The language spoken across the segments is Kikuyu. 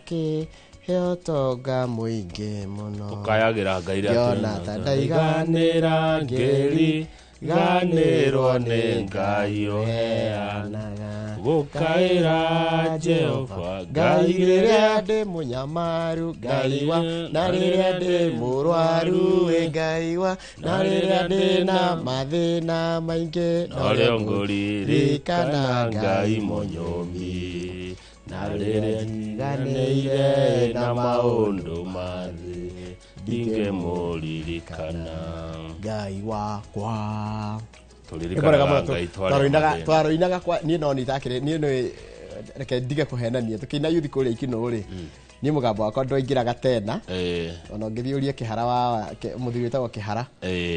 Akĩhe ũtonga mũingĩ mũno. Tũkayagĩra Ngai rĩrĩa Ngĩona twĩna ta ndaiganĩra, ngĩriganĩrwo nĩ Ngai ũheanaga. Gũkaĩra Jehova Ngai rĩrĩa ndĩ mũnyamaru, Ngai wa, na rĩrĩa ndĩ mũrwaru, ĩ Ngai wa, na rĩrĩa ndĩ na mathĩna maingĩ, norĩo ngũririkana Ngai mũnyũmbi, na rĩrĩa njiganĩire na maũndũ mathĩ ndingĩmũririkana. Ngai wakwa. Tũririkanaga Ngai twarĩ mathĩna. Twaroinaga kwa niĩ no nitakĩrĩ niĩ nĩ reke ndige kũhenania, tũkĩina yuthi kũrĩa ikinũ rĩ, niĩ mũgambo wakwa ndwaingĩraga tena. Ona ũngĩthiĩ ũrie Kĩhara wa mũthuri wĩtagwo Kĩhara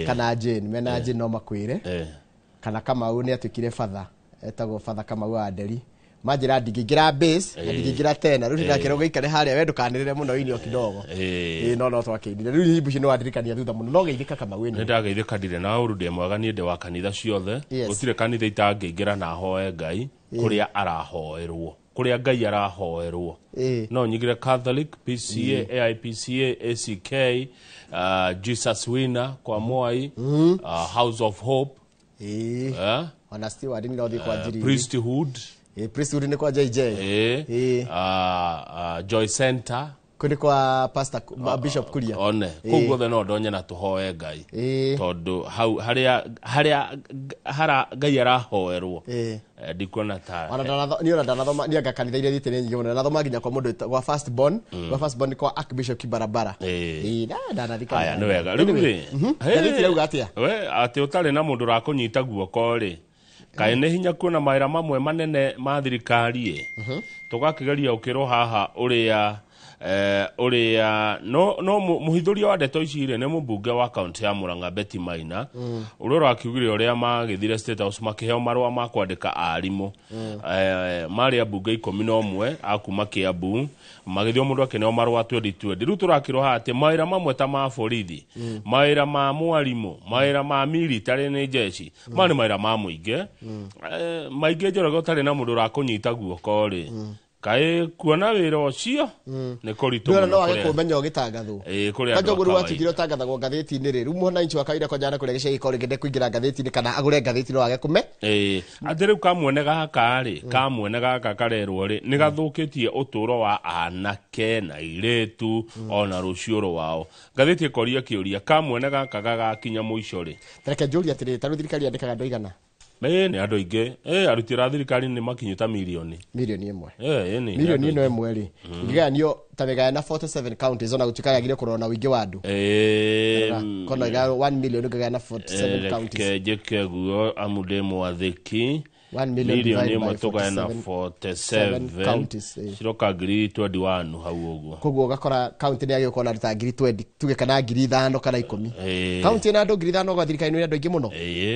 kana Jane, mena Jane no makwĩre, kana Kamau nĩ atuĩkire batha, etagwo Batha Kamau wa Nderi, manjĩra ndingĩingĩra bass na ndingĩingĩra tena. Rĩu ndakĩra ũgĩikare harĩa we ndũkanĩrĩre mũno, ini o kidogo. Ĩĩ, no twakĩinire. Rĩu nyimbo icio nĩ wandirikania thutha mũno, no geithĩka, Kamau Nĩ ĩno. Ndageithĩka, ndirĩ na ũru, ndĩ mwega. Niĩ ndĩ wa kanitha ciothe. Gũtirĩ kanitha itangĩingĩra na hoe Ngai kũrĩa arahoerwo, kũrĩa Ngai arahoerwo. No nyingĩre Catholic, PCA, AIPCA, ACK, Jesus Winner kwa Mwai, House of Hope, Ona Steward nĩ nothiĩ kwa njiri. Priesthood. Ĩĩ, priesthood nĩ kwa JJ. Joy Center. Kũ nĩ kwa Pastor Bishop Kuria. One kũu guothe no ndonye na tũhoe Ngai, tondũ hau harĩa hara Ngai arahoerwo, ndikuona ta Ona niĩ ona ndanathoma, niĩ anga kanitha iria thiĩte nĩ nyingĩ mũno. Ndanathoma nginya kwa mũndũ kwa first born, kwa first born kwa Archbishop Kibarabara. Ĩĩ, na ndanathi Aya, kanitha. nĩ wega. Rĩu rĩ, Ngathĩti ĩrauga atĩa? We atĩ ũtarĩ na mũndũ ũrakũnyita guoko rĩ, kaĩ nĩ hinya kuona mawĩra mamwe manene ma thirikari ĩ. Tũgakĩgeria ũkĩrwo haha ũrĩa ũrĩa no mũhithũria wa ndeto ici rĩ, nĩ mũmbunge wa kaunti ya Murang'a, Betty Maina, ũrĩa ũrakiugire ũrĩa magĩthire State House makĩheo marũa ma kwandĩka arimũ. Marĩ ambunge 11 a kuma Kiambu, magĩthiĩ o mũndũ akĩneo marũa 2020. Rĩu tũrakĩrwo haha atĩ mawĩra mamwe ta ma borithi, mawĩra ma mwarimũ, mawĩra ma military, nĩ jeshi, maya nĩ mawĩra ma mũingĩ. Maingĩ, Njoroge, ũtarĩ na mũndũ ũrakũnyita guoko rĩ, kaĩ kuona wĩra ũcio nĩ kũritũ Ndĩrona mũno. No wage kũrĩa kũmenya ũgĩtangathwo. Ĩĩ, kũrĩ Kwanja andũ ũguo a rĩu kawaida. watuĩkire ũtangathagwo ngathĩti-inĩ rĩ, rĩu mwananchi wa kawaida kwanja na kũrĩa gĩcagi korwo rĩngĩ ndekũingĩra ngathĩti-inĩ kana agũre ngathĩti, no wage kũme. Ĩĩ, atĩ rĩu kamwene gaka rĩ, kamwene gaka karerwo rĩ, nĩ gathũkĩtie ũtũũro wa anake na airĩtu ona rũciũ rwao. Ngathĩti ĩkoria kĩũria, kamwene gaka gagakinya mũico rĩ? Reke njũrie atĩrĩrĩ, ta rĩu thirikari yandĩkaga andũ aigana? Ĩĩ, nĩ andũ aingĩ. Ĩĩ, aruti a thirikari nĩ makinyĩta mirioni. 1 mirioni. Ĩĩ, nĩ Mirioni andũ ĩno ĩmwe rĩ, ĩngĩgayanio ta mĩgaya na 47 counties, ona gũtuĩka yagire kũrora na ũingĩ wa andũ, kono ĩgaywo 1 million ũngĩgaya na 47 counties. Reke njĩke guo amu ndĩ mwathĩki. 1 million Mirioni divided ĩmwe by tũgae na 47 47 counties, ĩĩ. Ciroka ngiri 21 hau ũguo. Koguo ũgakora kaunti nĩ yagĩrĩirwo gũkorwo na andũ ta ngiri 20 tuge, kana 5,000 kana 10. Kaunti ĩna andũ 5,000 gwa thirikari nĩ andũ aingĩ mũno,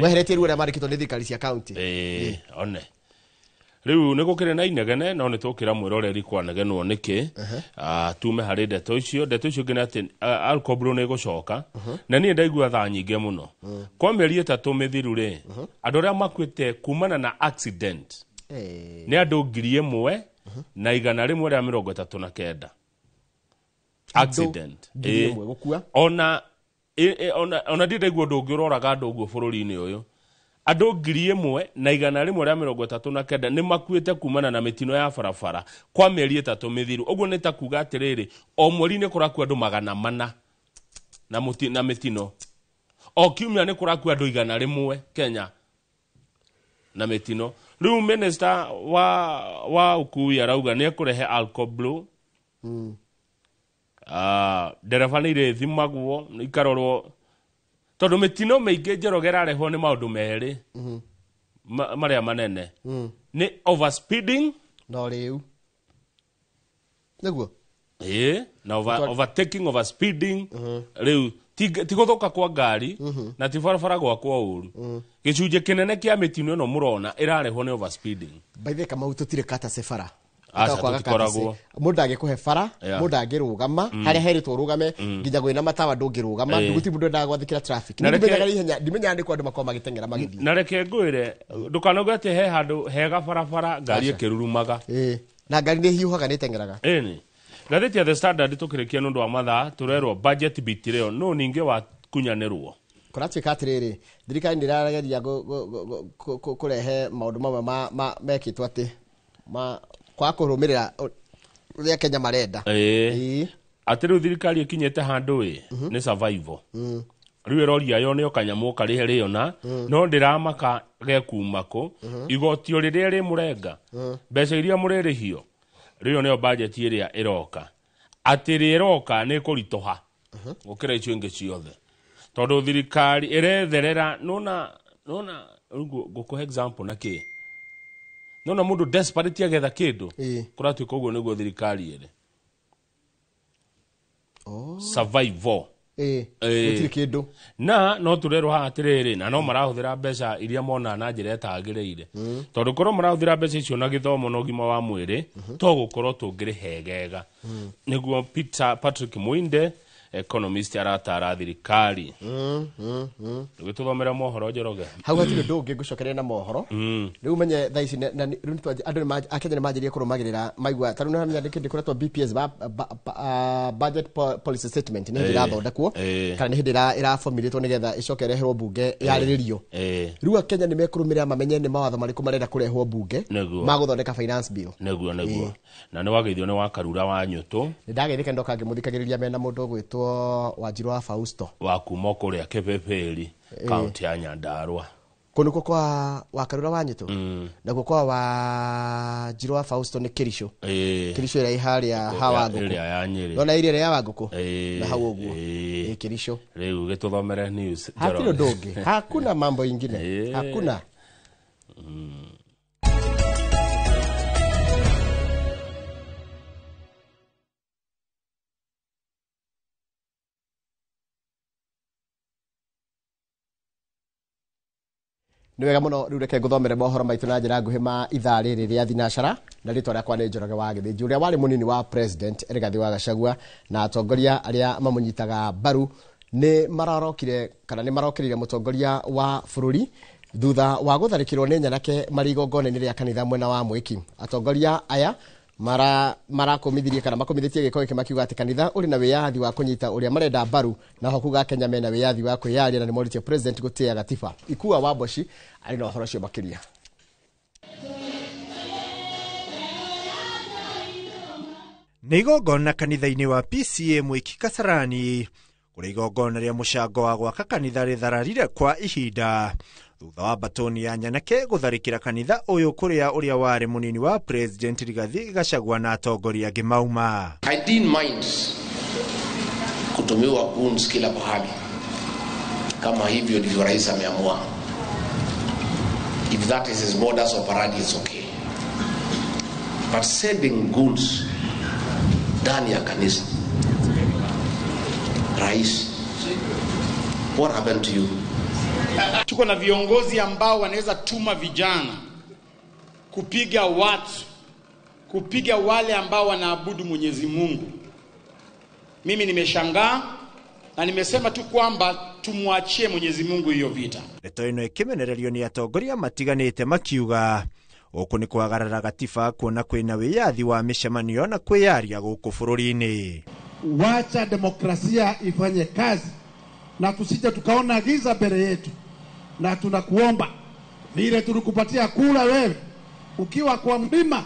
weheretie rĩu arĩa mandĩkĩtwo nĩ thirikari cia kaunti. Ĩĩ, one rĩu nĩ gũkĩrĩ na inegene, no nĩ tũkĩra mwĩroreri kwanegenwo nĩkĩ. Tume harĩ ndeto icio. Ndeto icio ingĩ nĩ atĩ alcobro nĩ ĩgũcoka, na niĩ ndaigua thaa nyingĩ mũno. Kwa mĩeri 3 mĩthiru rĩ, andũ arĩa makuĩte kumana na accident nĩ andũ 1,139. Accident. Ngiri ĩmwe gũkua. Ona ona ndirĩ ndaigua ũndũ ũngĩ ũroraga andũ ũguo bũrũri-inĩ ũyũ. Andũ 1,139 nĩ makuĩte kumana na mĩtino ya barabara kwa mĩeri 3 mĩthiru. Ũguo nĩ ta kuga atĩrĩrĩ, o mweri nĩ kũrakua andũ 400 na mĩtino. O kiumia nĩ kũrakua andũ 100 Kenya na mĩtino. Rĩu minister wa ũkui arauga nĩ ekũrehe alcoblow. Ndereba nĩ irĩthimagwo ikarorwo, tondũ mĩtino mĩingĩ, Njoroge, ĩrarehwo nĩ maũndũ merĩ marĩa manene, nĩ overspeeding Na ũrĩu nĩguo. Ĩĩ, na overtaking, overspeeding. Rĩu ti gũthũka kwa ngari na ti barabara gwakwo ũru. Gĩcunjĩ kĩnene kĩa mĩtino ĩno mũrona ĩrarehwo nĩ overspeeding. By the way, Kamau, tũtirĩ kata se bara. Aca, Kwaga tũtikoragwo. Mũndũ ndangĩkũhe bara. Mũndũ ndangĩrũgama harĩa herĩtwo ũrũgame, nginya gwĩna matawa ndũngĩrũgama. Gũtirĩ mũndũ endaga gwathĩkĩra traffic. Na Niĩ ndimenyaga ihenya, ndimenyaga nĩ kwa andũ makoragwo magĩteng'era magĩthiĩ. Na reke ngwĩre, ndũkanauge atĩ he handũ hega barabara ngari ĩkĩrurumaga. Ĩĩ. Na ngari nĩ hiũhaga, nĩ ĩteng'eraga. Ĩni. Ngathĩti ya The Standard tũkĩrĩkia nĩ ũndũ wa mathaa tũrerwo budget betrayal no ningĩ wakunyanĩrwo. Kũratuĩka atĩrĩrĩ, thirikari nĩ ĩrageria kũrehe maũndũ mamwe mekĩtwo atĩ kwa kũrũmĩrĩra ũrĩa Kenya marenda. Atĩ rĩu thirikari ĩkinyĩte handũ ĩ nĩ survival. Rĩu ĩroria yo nĩyo kanyamũ karĩhe rĩona no ndĩramaka gekuma kũ igoti rĩrĩa rĩmũrenga mbeca iria mũrĩrĩhio rĩu nĩyo budget ĩrĩa ĩroka atĩ rĩroka nĩ kũritũha gũkĩra icio ingĩ ciothe tondũ thirikari ĩretherera nona ngũkũhe example na kĩ nona mũndũ desperate agetha kĩndũ kũratuĩka ũguo nĩguo thirikari ĩrĩ survival. Gũtirĩ kĩndũ na no tũrerwo haha atĩrĩrĩ na no marahũthĩra mbeca iria mona na njĩra ĩtagĩrĩire tondũ korwo marahũthĩra mbeca icio na gĩthomo na ũgima wa mwĩrĩ to gũkorwo tũngĩrĩ hegega. Nĩguo Peter Patrick Muinde economist aratara thirikari. Tũgĩtũthomera mohoro Njoroge hau hatirĩ ũndũ ũngĩ ngũcokeria na mohoro. Rĩu menye thaa ici rĩu andũ Akenya nĩ manjĩrĩrie kũrũmagĩrĩra maigua ta rĩu nĩ kĩndũ kĩretwo BPS budget policy statement nĩ hĩndĩ ĩrathondekwo kana nĩ hĩndĩ ĩrabomirĩtwo nĩgetha ĩcoke ĩreherwo bunge yarĩrĩrio. Rĩu Akenya nĩ mekũrũmĩrĩra mamenye nĩ mawatho marĩkũ marenda kũrehwo bunge ma gũthondeka finance bill. Nĩguo na nĩ wageithio nĩ wa Karura wa Nyũtũ. Nĩ ndageithĩka ndoka ngĩmũthikagĩrĩria mena mũndũ ũgwĩtwo Wanjiru wa Fausto wa kuma kũrĩa Kĩbĩbĩri kaunti ya Nyandarua. Kũndũ kwa wa Karura wa Nyũtũ nakuo kwa Wanjiru wa Fausto nĩ Kĩricũ. Kĩricũ ĩrĩa ĩ harĩa ha Wangũkũ ĩrĩa ya Nyĩrĩ nona ĩrĩa ya Wangũkũ na hau ũguo Kĩricũ. Rĩu gĩtũthomere news hatirĩ ũndũ ũngĩ, hakuna mambo ingine, hakuna. Nĩ wega mũno rĩu reke ngũthomere mohoro maitũ na njĩra nguhĩ ma ithaa rĩrĩ rĩa thinacara na rĩtwa rĩakwa nĩ Njoroge wa Gĩthĩnji. Ũrĩa warĩ mũnini wa president Rigathĩ wa Gachagua na atongoria arĩa mamũnyitaga mbaru nĩ mararokire kana nĩ marokĩrĩire mũtongoria wa bũrũri thutha wa gũtharĩkĩrwo nĩ nyanake marĩ igongona-inĩ rĩa kanitha mwena wa Mwĩki. Atongoria aya marakomithirie kana makomithĩtie gĩko gĩkĩ makiuga atĩ kanitha ũrĩ na wĩyathi wa kũnyita ũrĩa marenda mbaru na ho kuga Kenya mena wĩyathi wa kwĩyaria na nĩmorĩtie president gũtĩĩa gatiba. Ikua wa Mboci arĩ na ũhoro ũcio makĩria. Nĩ igongona kanitha-inĩ wa PCA Mwĩki Kasarani kũrĩa igongona rĩa mũcango wa gwaka kanitha rĩthararire kwa ihinda thutha wa batoni ya nyanake gũtharĩkĩra kanitha ũyũ kũrĩa ũrĩa warĩ mũnini wa president Rigathĩ Gachagua na atongoria angĩ mauma. I didn't mind kutumiwa goons kila pahali kama hivyo ndivyo rais ameamua. If that is his modus operandi, it's okay. But sending goons ndani ya kanisa, rais, what happened to you? Tuko na viongozi ambao wanaweza tuma vijana kupiga watu, kupiga wale ambao wanaabudu Mwenyezi Mungu. Mimi nimeshangaa na nimesema tu kwamba tumwachie Mwenyezi Mungu hiyo vita. Ndeto ĩno ĩkĩmenererio nĩ atongoria matiganĩte makiuga gũkũ nĩ kwagarara gatiba kuona kwĩna wĩyathi wa mĩcemanio na kwĩyaria gũkũ bũrũri-inĩ. Wacha demokrasia ifanye kazi na tusije tukaona giza mbele yetu, na tunakuomba vile tulikupatia kula wewe ukiwa kwa mlima,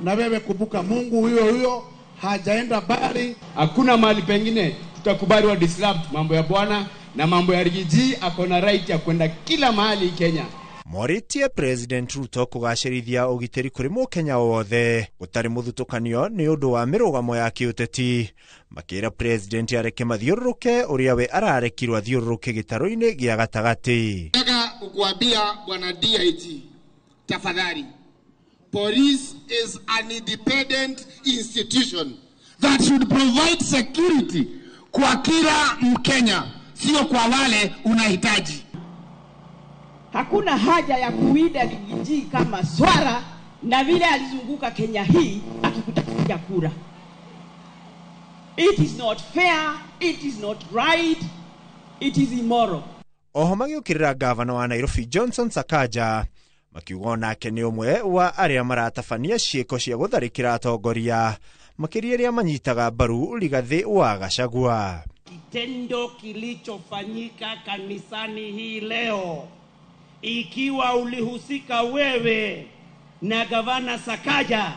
na wewe kumbuka Mungu huyo huyo hajaenda bali. Hakuna mahali pengine tutakubali wa disrupt mambo ya Bwana na mambo ya Rigiji. Akona right ya kwenda kila mahali Kenya. Moritie President Ruto kũgacĩrithia ũgitĩri kũrĩ mũkenya wothe gũtarĩ mũthutũkanio nĩ ũndũ wa mĩrũgamo ya kĩũteti. Makĩra President areke mathiũrũrũke ũrĩa we ararekirwo athiũrũrũke gĩtarũ-inĩ gĩa gatagatĩ. Nataka kukuambia bwana DIG, tafadhali, police is an independent institution that should provide security kwa kila Mkenya, sio kwa wale unahitaji. Hakuna haja ya kuida Rigiji kama swara na vile alizunguka Kenya hii akikutafutia kura. It is not fair, it is not right, it is immoral. Oho magĩũkĩrĩra gavana wa Nairobi Johnson Sakaja makiuga onake nĩ ũmwe wa arĩa maratabania ciĩko cia gũtharĩkĩra atongoria Makĩria arĩa manyitaga mbaru Rigathĩ wa Gachagua. Kitendo kilichofanyika kanisani hii leo, ikiwa ulihusika wewe na gavana Sakaja,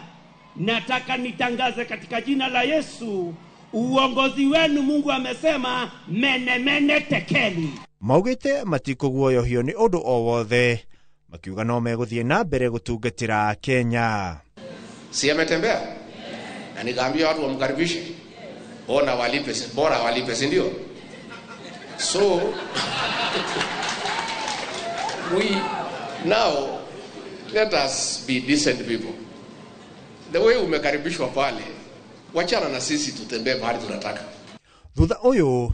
nataka nitangaze katika jina la Yesu, uongozi wenu Mungu amesema mene mene tekeli. Maugĩte matikũguoyohio nĩ ũndũ o wothe, makiuga no megũthiĩ na mbere gũtungatĩra Kenya. Si ametembea? Na nikaambia watu wamkaribishe. Ona walipe, bora walipe, si ndio? So we now let us be decent people. The way umekaribishwa pale, wachana na sisi tutembee mahali tunataka. Thutha ũyũ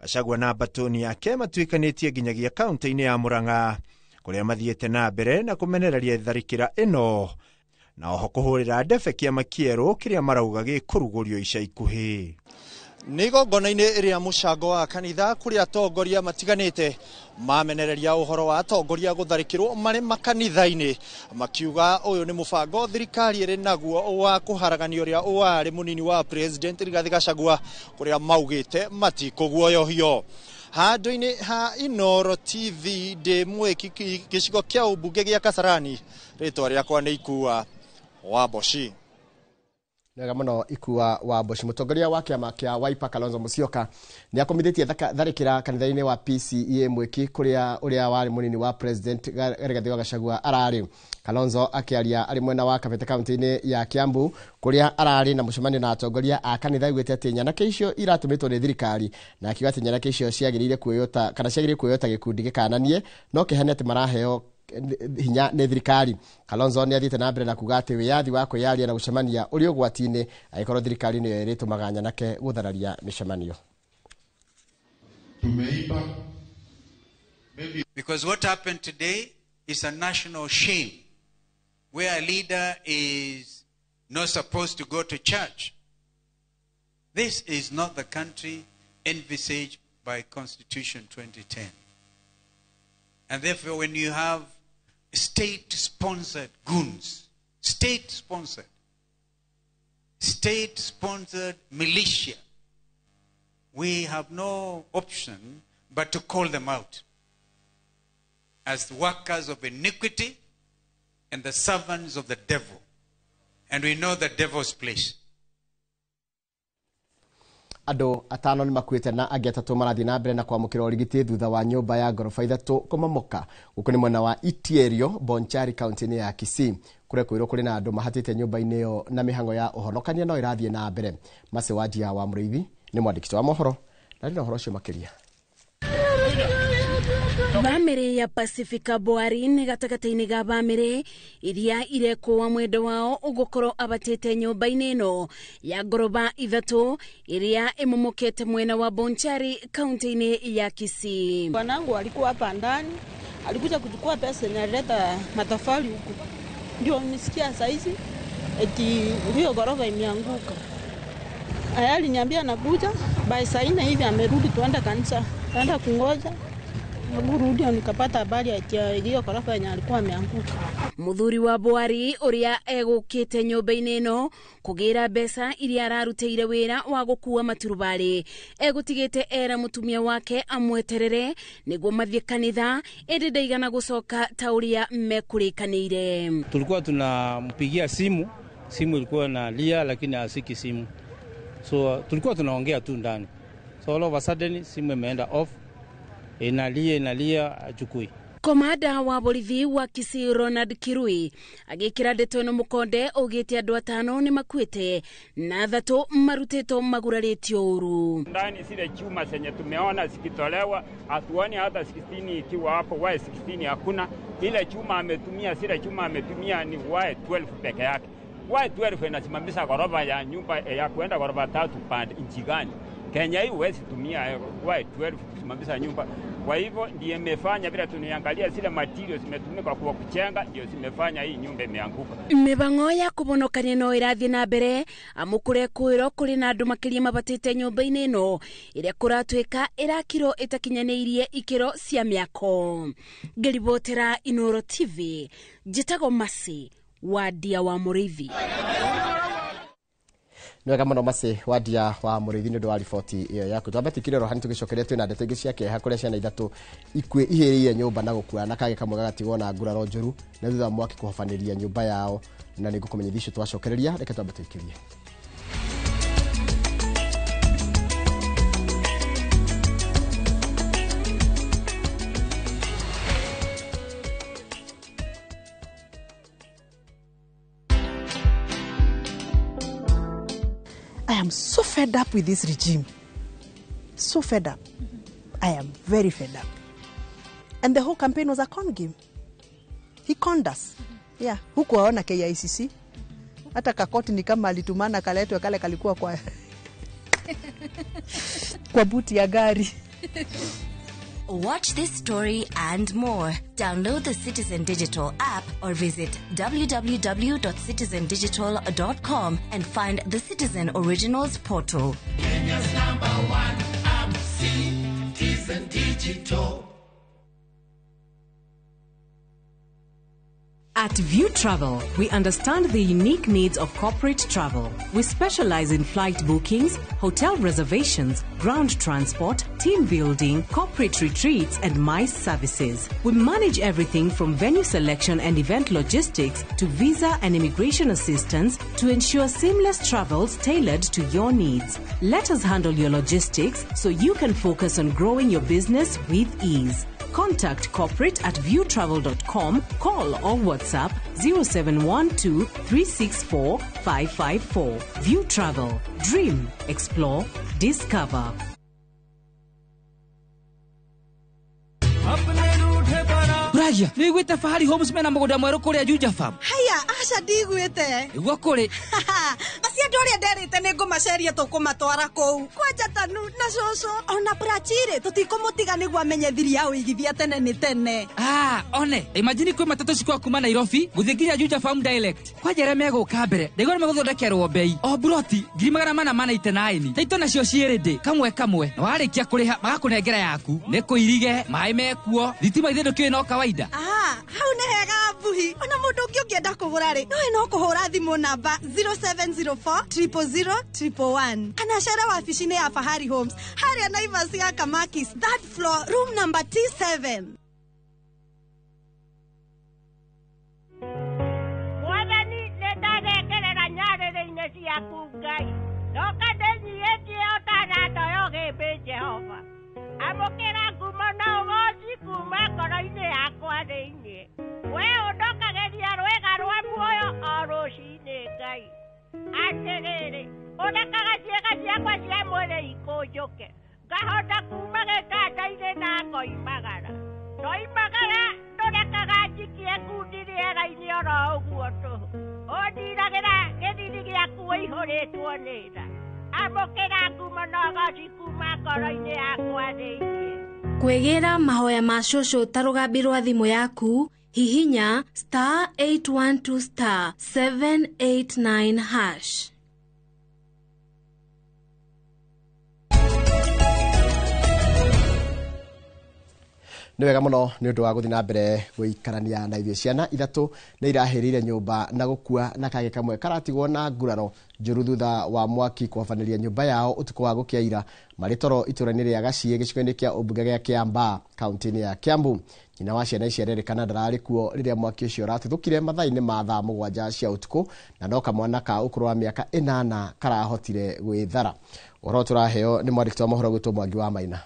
Gachagua na mbatũni yake matuĩkanĩtie nginyagia kaunti-inĩ ya Murang'a kũrĩa mathiĩte na mbere na kũmenereria tharĩkĩra ĩno na oho kũhũrĩra ndebe kĩama kĩerũ kĩrĩa marauga gĩkũrugũrio ica ikuhĩ. Nĩ igongona-inĩ rĩa mũcango wa kanitha kũrĩa atongoria matiganĩte mamenereria ũhoro wa atongoria gũtharĩkĩrwo marĩ makanitha-inĩ, makiuga ũyũ nĩ mũbango thirikari ĩrĩ naguo wa kũharagania ũrĩa warĩ mũnini wa President Rigathĩ Gachagua kũrĩa maugĩte matikũguoyohio. Handũ-inĩ ha Inooro TV ndĩ mwĩki gĩcigo kĩa ũmbunge gĩa Kasarani, rĩtwa rĩakwa nĩ Ikua wa Mboci. Wega mũno Ikua wa Mboci. Mũtongoria wa kĩama kĩa Wiper Kalonzo Musyoka nĩ akomithĩtie tharĩkĩra kanitha-inĩ wa PCEA Mwĩki kũrĩa ũrĩa warĩ mũnini wa President Rigathĩ wa Gachagua ararĩ. Kalonzo akĩaria arĩ mwena wa Kabete kaunti-inĩ ya Kiambu kũrĩa ararĩ na mũcemanio na atongoria a kanitha augĩte atĩ nyanake icio iratũmĩtwo nĩ thirikari na akiuga atĩ nyanake icio ciagĩrĩire kwĩyota kana ciagĩrĩire kwĩyota gĩkundi gĩkananie no kĩhane atĩ maraheo hinya nĩ thirikari. Kalonzo nĩ athiĩte na mbere na kuga atĩ wĩyathi wa kwĩyaria na gũcemania ũrĩ ũgwati-inĩ angĩkorwo thirikari nĩyo ĩrĩtũmaga nyanake gũthararia mĩcemanio. Tumeiba. Because what happened today is a national shame where a leader is not supposed to go to church. This is not the country envisaged by Constitution 2010. And therefore, when you have state-sponsored goons, state-sponsored militia, we have no option but to call them out as workers of iniquity and the servants of the devil. And we know the devil's place. Andũ atano nĩ makuĩte na angĩ atatũ marathiĩ na mbere na kwamũkĩra ũrigiti thutha wa nyũmba ya ngoroba ithatũ kũmomoka gũkũ nĩ mwena wa Itierio Bonchari kaunti-inĩ ya Kisii kũrĩa kwĩrwo kũrĩ na andũ mahatĩte nyũmba-inĩ ĩyo na mĩhang'o ya ũhonokania no ĩrathiĩ na mbere. Mercy Wanjia wa Mũrĩithi nĩ mwandĩki wa mohoro na ndĩ na ũhoro ũcio makĩria. Bamĩrĩ ya Pacifica Boari nĩ gatagatĩ-inĩ ga bamĩrĩ iria irekũa mwendo wao ũgũkorwo abatĩte nyũmba-inĩ ĩno ya ngoroba ithatũ iria ĩmomokete mwena wa Bonchari kaunti-inĩ ya Kisii. Bwanangu alikuwa hapa ndani, alikuja kuchukua pesa na alileta matofali huku. Ndio nisikia saizi eti hiyo gorofa imeanguka. Aliniambia anakuja by saa 4 hivi amerudi, tuenda kanisa, tuenda kungoja. Rudi nikapata habari ati hiyo gorofa yenye alikuwa ameanguka. Muthuri wa Boari uria egukite nyumba-inĩ ĩno kũgĩra mbeca iria ararutĩire wĩra wa gũkua maturubarĩ egũtigĩte era mũtumia wake amweterere nĩguo mathiĩ kanitha ĩndĩ ndaigana gũcoka ta ũrĩa mekũrĩkanĩire. Tulikuwa tunampigia simu, simu ilikuwa na lia lakini asiki simu, so tulikuwa tunaongea tu ndani, so all of a sudden simu imeenda off, inalia achukui. Komanda wa borithi wa Kisii Ronald Kirui agĩkĩra ndeto ĩno mũkonde augĩte andũ atano nĩ makuĩte na athatũ marutĩtwo magurarĩtio ũru. Ndani zile chuma zenye tumeona zikitolewa hatuoni hata 16 ikiwa hapo, Y16 hakuna. Ile chuma ametumia, zile chuma ametumia ni Y12 peke yake. Y12 inasimamisha ghorofa ya nyumba ya kuenda ghorofa tatu pande nchi gani? Kenya hii huwezi tumia Y12 kusimamisha nyumba. Kwa hivyo ndiye imefanya bila tuniangalia zile materials zimetumika kwa kuchenga ndio zimefanya hii nyumba imeanguka. Mibango ya kubonokania no irathie na mbere amukure kwiro kuri na andu makiria mabatite nyumba-inĩ ĩno ĩrĩa kũratuĩka ĩrakirwo ĩtakinyanĩirie ikĩro cia mĩako. Ngĩribotera Inooro TV njĩtagwo Mercy Wandia wa Mũrĩithi. Nĩ wega mũno Macĩ Wandia wa Mũrĩithi nĩ ũndũ wa riboti ĩyo yaku. Twambe tũikire oro hani tũgĩcokeria twĩna ndeto ingĩ cia kĩeha kũrĩa ciana ithatũ ikuĩ ihĩrĩire nyũmba na gũkua na kage kamwe gagatigwo na nguraro njũru na thutha wa mwaki kũhobanĩria nyũmba yao, na nĩ ngũkũmenyithia icio twacokereria. Reke twambe tũikĩrie. I am so fed up with this regime. So fed up. I am very fed up. And the whole campaign was a con game. He conned us. Yeah. Hukuwaona KICC. Hata kakoti ni kama alitumana kaletwe kale kalikuwa kwa kwa buti ya gari. Watch this story and more. Download the Citizen Digital app or visit www.citizendigital.com and find the Citizen Originals portal. Kenya's number one app, Citizen Digital. At View Travel, we understand the unique needs of corporate travel. We specialize in flight bookings, hotel reservations, ground transport, team building, corporate retreats, and MICE services. We manage everything from venue selection and event logistics to visa and immigration assistance to ensure seamless travels tailored to your needs. Let us handle your logistics so you can focus on growing your business with ease. Contact corporate at viewtravel.com, call or WhatsApp 0712 364 554. View Travel. Dream, explore, discover. Ragia, nĩiguĩte Fahari Homes mena mũgũnda mwerũ kũrĩa Juja Farm. Haya, aca ndigwĩte. Nĩguo kũrĩ. Acio andũ arĩa nderĩte nĩ ngũmaceria tũkũmatwara kũu. Kwanja Tanu na cũcũ ona Prachire tũtikũmũtiga nĩguo amenye thiri ya ũigithia tene nĩ tene. Ah, one, imagine kwĩ matatũ cikwa kuma Nairobi gũthiĩ nginya Juja Farm direct. Kwanja arĩa megũka mbere, ndaigua nĩ megũthondekerwo bei. O buroti 489. Taito nacio ciĩ kamwe kamwe. Na warĩkia kũrĩha magakũnengera yaku. Nĩ kũirige, maĩ mekuo, thitima ithe ndũkĩũĩ no kawaida. Ah, hau nĩ hega mbuhi. Ona mũndũ ũngĩ ũngĩenda kũgũra rĩ, nowe no kũhũra thimũ namba 0704 000 111 kana cere wabici-inĩ ya Fahari Homes harĩa Naivas ya Kamakis, third floor, room number T7. Mwathani nĩ ndarekerera nyarĩrĩ-inĩ ciaku Ngai, ndoka ndĩnyiĩtie o ta ndoyo gĩmbĩ Jehova. Amũkĩra ngumo na ũgooci kuma ngoro-inĩ yakwa thĩinĩ. We ũndokagĩria rwĩga rwa muoyo o rũcinĩ Ngai. Atĩrĩrĩ, ũrekaga ciĩga ciakwa cia mwĩrĩ ikũnjũke, ngahota kuma gĩtanda-inĩ na ngoimagara. Ndoimagara ndũrekaga njikie ngundi rĩera-inĩ oro ũguo tũhũ. Ũndiragĩra gĩthiri gĩaku ũihũrĩtwo nĩ tha. Amũkĩra ngumo na ũgooci kuma ngoro-inĩ yakwa thĩinĩ. Kwĩgĩra mahoya ma cũcũ ta rũgambi rwa thimũ yaku, hihinya star 812 star 789 hash. Nĩ wega mũno nĩ ũndũ wa gũthiĩ na mbere gũikarania na ithuĩ. Ciana ithatũ nĩ irahĩrĩire nyũmba na gũkua na kage kamwe karatigwo na nguraro njũru thutha wa mwaki kũhobanĩria nyũmba yao ũtukũ wa gũkĩa ira marĩ toro itũũra-inĩ rĩa Gaciĩ gĩcigo-inĩ kĩa ũmbunge gĩa Kĩambaa kaunti-inĩ ya Kiambu. Nyina wa ciana ici arerĩkana ndararĩ kuo rĩrĩa mwaki ũcio ũratuthũkire mathaa-inĩ ma thaa 7 cia ũtukũ, na no kamwana ka ũkũrũ wa mĩaka 8 karahotire gwĩthara. Ũhoro tũraheo nĩ mwandĩki wa mohoro gwĩtwo Mwangi wa Maina.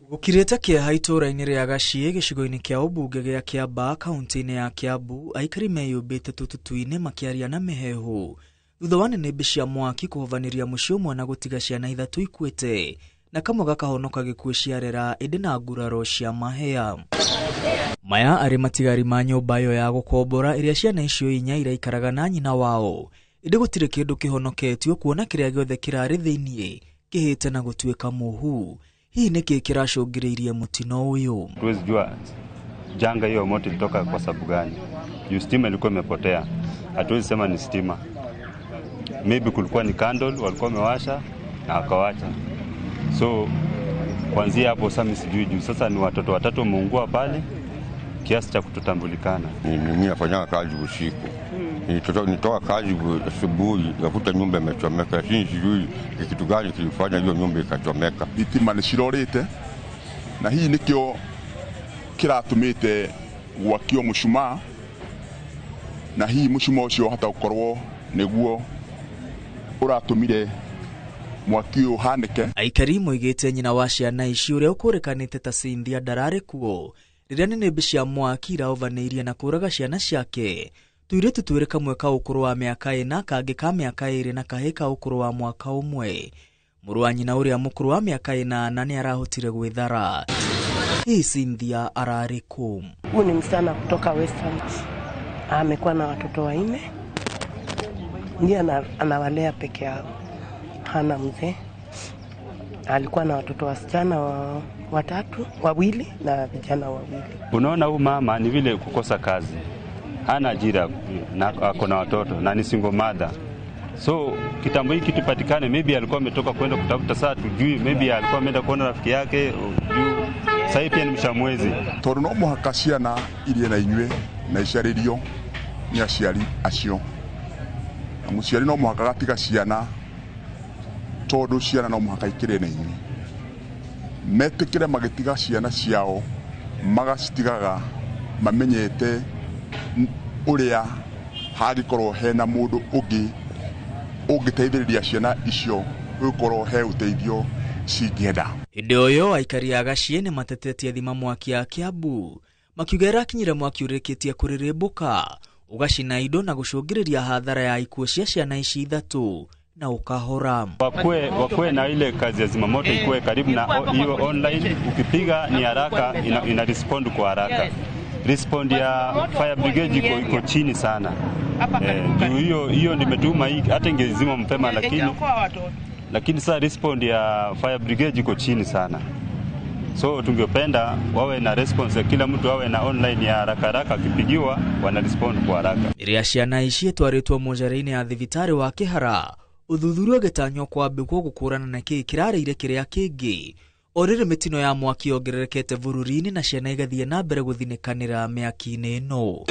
Gũkirĩte kĩeha itũũra-inĩ rĩa Gaciĩ gĩcigo-inĩ kĩa ũmbunge gĩa Kĩambaa kaunti-inĩ ya Kiambu, aikari meyũmbĩte tũtutu-inĩ makĩaria na mĩheehũ thutha wa nĩnĩmbĩ cia mwaki kũhovanĩria mũciĩ ũmwe na gũtiga ciana ithatũ ikuĩte na kamwe gakahonoka gĩkuũ ciarera ĩndĩ na nguraro cia mahĩa. Maya arĩ matigari ma nyũmba ĩyo ya gũkombora ĩrĩa ciana icio inya iraikaraga na nyina wao, ĩndĩ gũtirĩ kĩndũ kĩhonoketio kuona kĩrĩa gĩothe kĩrarĩ thĩiniĩ kĩhĩte na gũtuĩka mũhu. Hii nĩ kĩĩ kĩracũngĩrĩirie mũtino ũyũ? Tuwezi jua janga hiyo moto ilitoka kwa sababu gani. Juu stima ilikuwa imepotea. Hatuwezi sema ni stima. Maybe kulikuwa ni candle walikuwa wamewasha na wakawacha. So kuanzia hapo sasa sijui juu sasa ni watoto watatu wameungua pale kiasi cha kutotambulikana. Mimi nafanya kazi usiku. Nilitoka kazi asubuhi nikakuta nyumba imechomeka, lakini sijui ni kitu gani kilifanya hiyo nyumba ikachomeka. Thitima nĩ cirorĩte na hihi nĩkĩo kĩratũmĩte gwakio mũcumaa, na hihi mũcumaa ũcio wahota gũkorwo nĩguo ũratũmire mwaki ũyũ ũhanĩke. Aikari moigĩte nyina wa ciana ici ũrĩa ũkũrĩkanĩte ta Cynthia ndararĩ kuo rĩrĩa nĩnĩmbĩ cia mwaki iraũvanĩirie na kũraga ciana ciake. Tũirĩtu twĩrĩ, kamwe ka ũkũrũ wa mĩaka 4, kangĩ ka mĩaka 2 na kahĩĩ ka ũkũrũ wa mwaka 1. Mũrũ wa nyina ũrĩa mũkũrũ wa mĩaka 8 nĩ arahotire gwĩthara. Hii Cynthia ararĩ kũ? Huyu ni msichana kutoka Western, amekuwa na watoto 4, ndiye anawalea peke yao, hana mzee. Alikuwa na watoto wasichana watatu, 2 na vijana 2. Unaona huyu mama ni vile kukosa kazi, hana ajira na ako na watoto na ni single mother. So kitambo hiki kitu maybe alikuwa ametoka kwenda kutafuta, saa tujui, maybe alikuwa ameenda kuona rafiki yake juu. Sasa pia ni mshamwezi. Tondu no muhaka ciana irie na inyue na icaririo ni aciari acio. Na muciari no muhaka gatiga ciana tondu ciana no muhaka ikire na inyue. Metikire magitiga ciana ciao magacitigaga mamenyete uria hangĩkorwo hena mũndũ ũngĩ ũngĩteithĩrĩria ciana icio gũkorwo he ũteithio cingĩenda. Hĩndĩ ũyũ aikari a Gaciĩ nĩ matetetie thima mwaki ya Kiambu makiuga ĩrakinyire mwaki ũrĩkĩtie kũrĩrĩmbũka ũgacina indo na gũcũngĩrĩria hathara ya ikuũ cia ciana ici 3 na ukahora. Wakue na ile kazi ya zimamoto ikuwe karibu na hiyo online, ukipiga ni haraka, ina respond kwa haraka. Respond ya fire brigade iko chini sana. Hiyo nimetuma hii hata ingezima mapema, lakini sasa respond ya fire brigade iko chini sana. So tungependa wawe na response ya kila mtu, awe na online ya haraka haraka, akipigiwa wana respond kwa haraka. Iria ciana ici itwarĩtwo mocarĩ-inĩ ya thibitarĩ wa Kĩhara, ũthuthuria ũgĩtanywo kwambĩkwo gũkũrana na kĩĩ kĩrarĩire kĩrĩa kĩngĩ. O rĩrĩ mĩtino ya mwaki yongererekete bũrũri-inĩ na ciana igathiĩ na mbere gũthinĩkanĩra mĩaki-inĩ ĩno.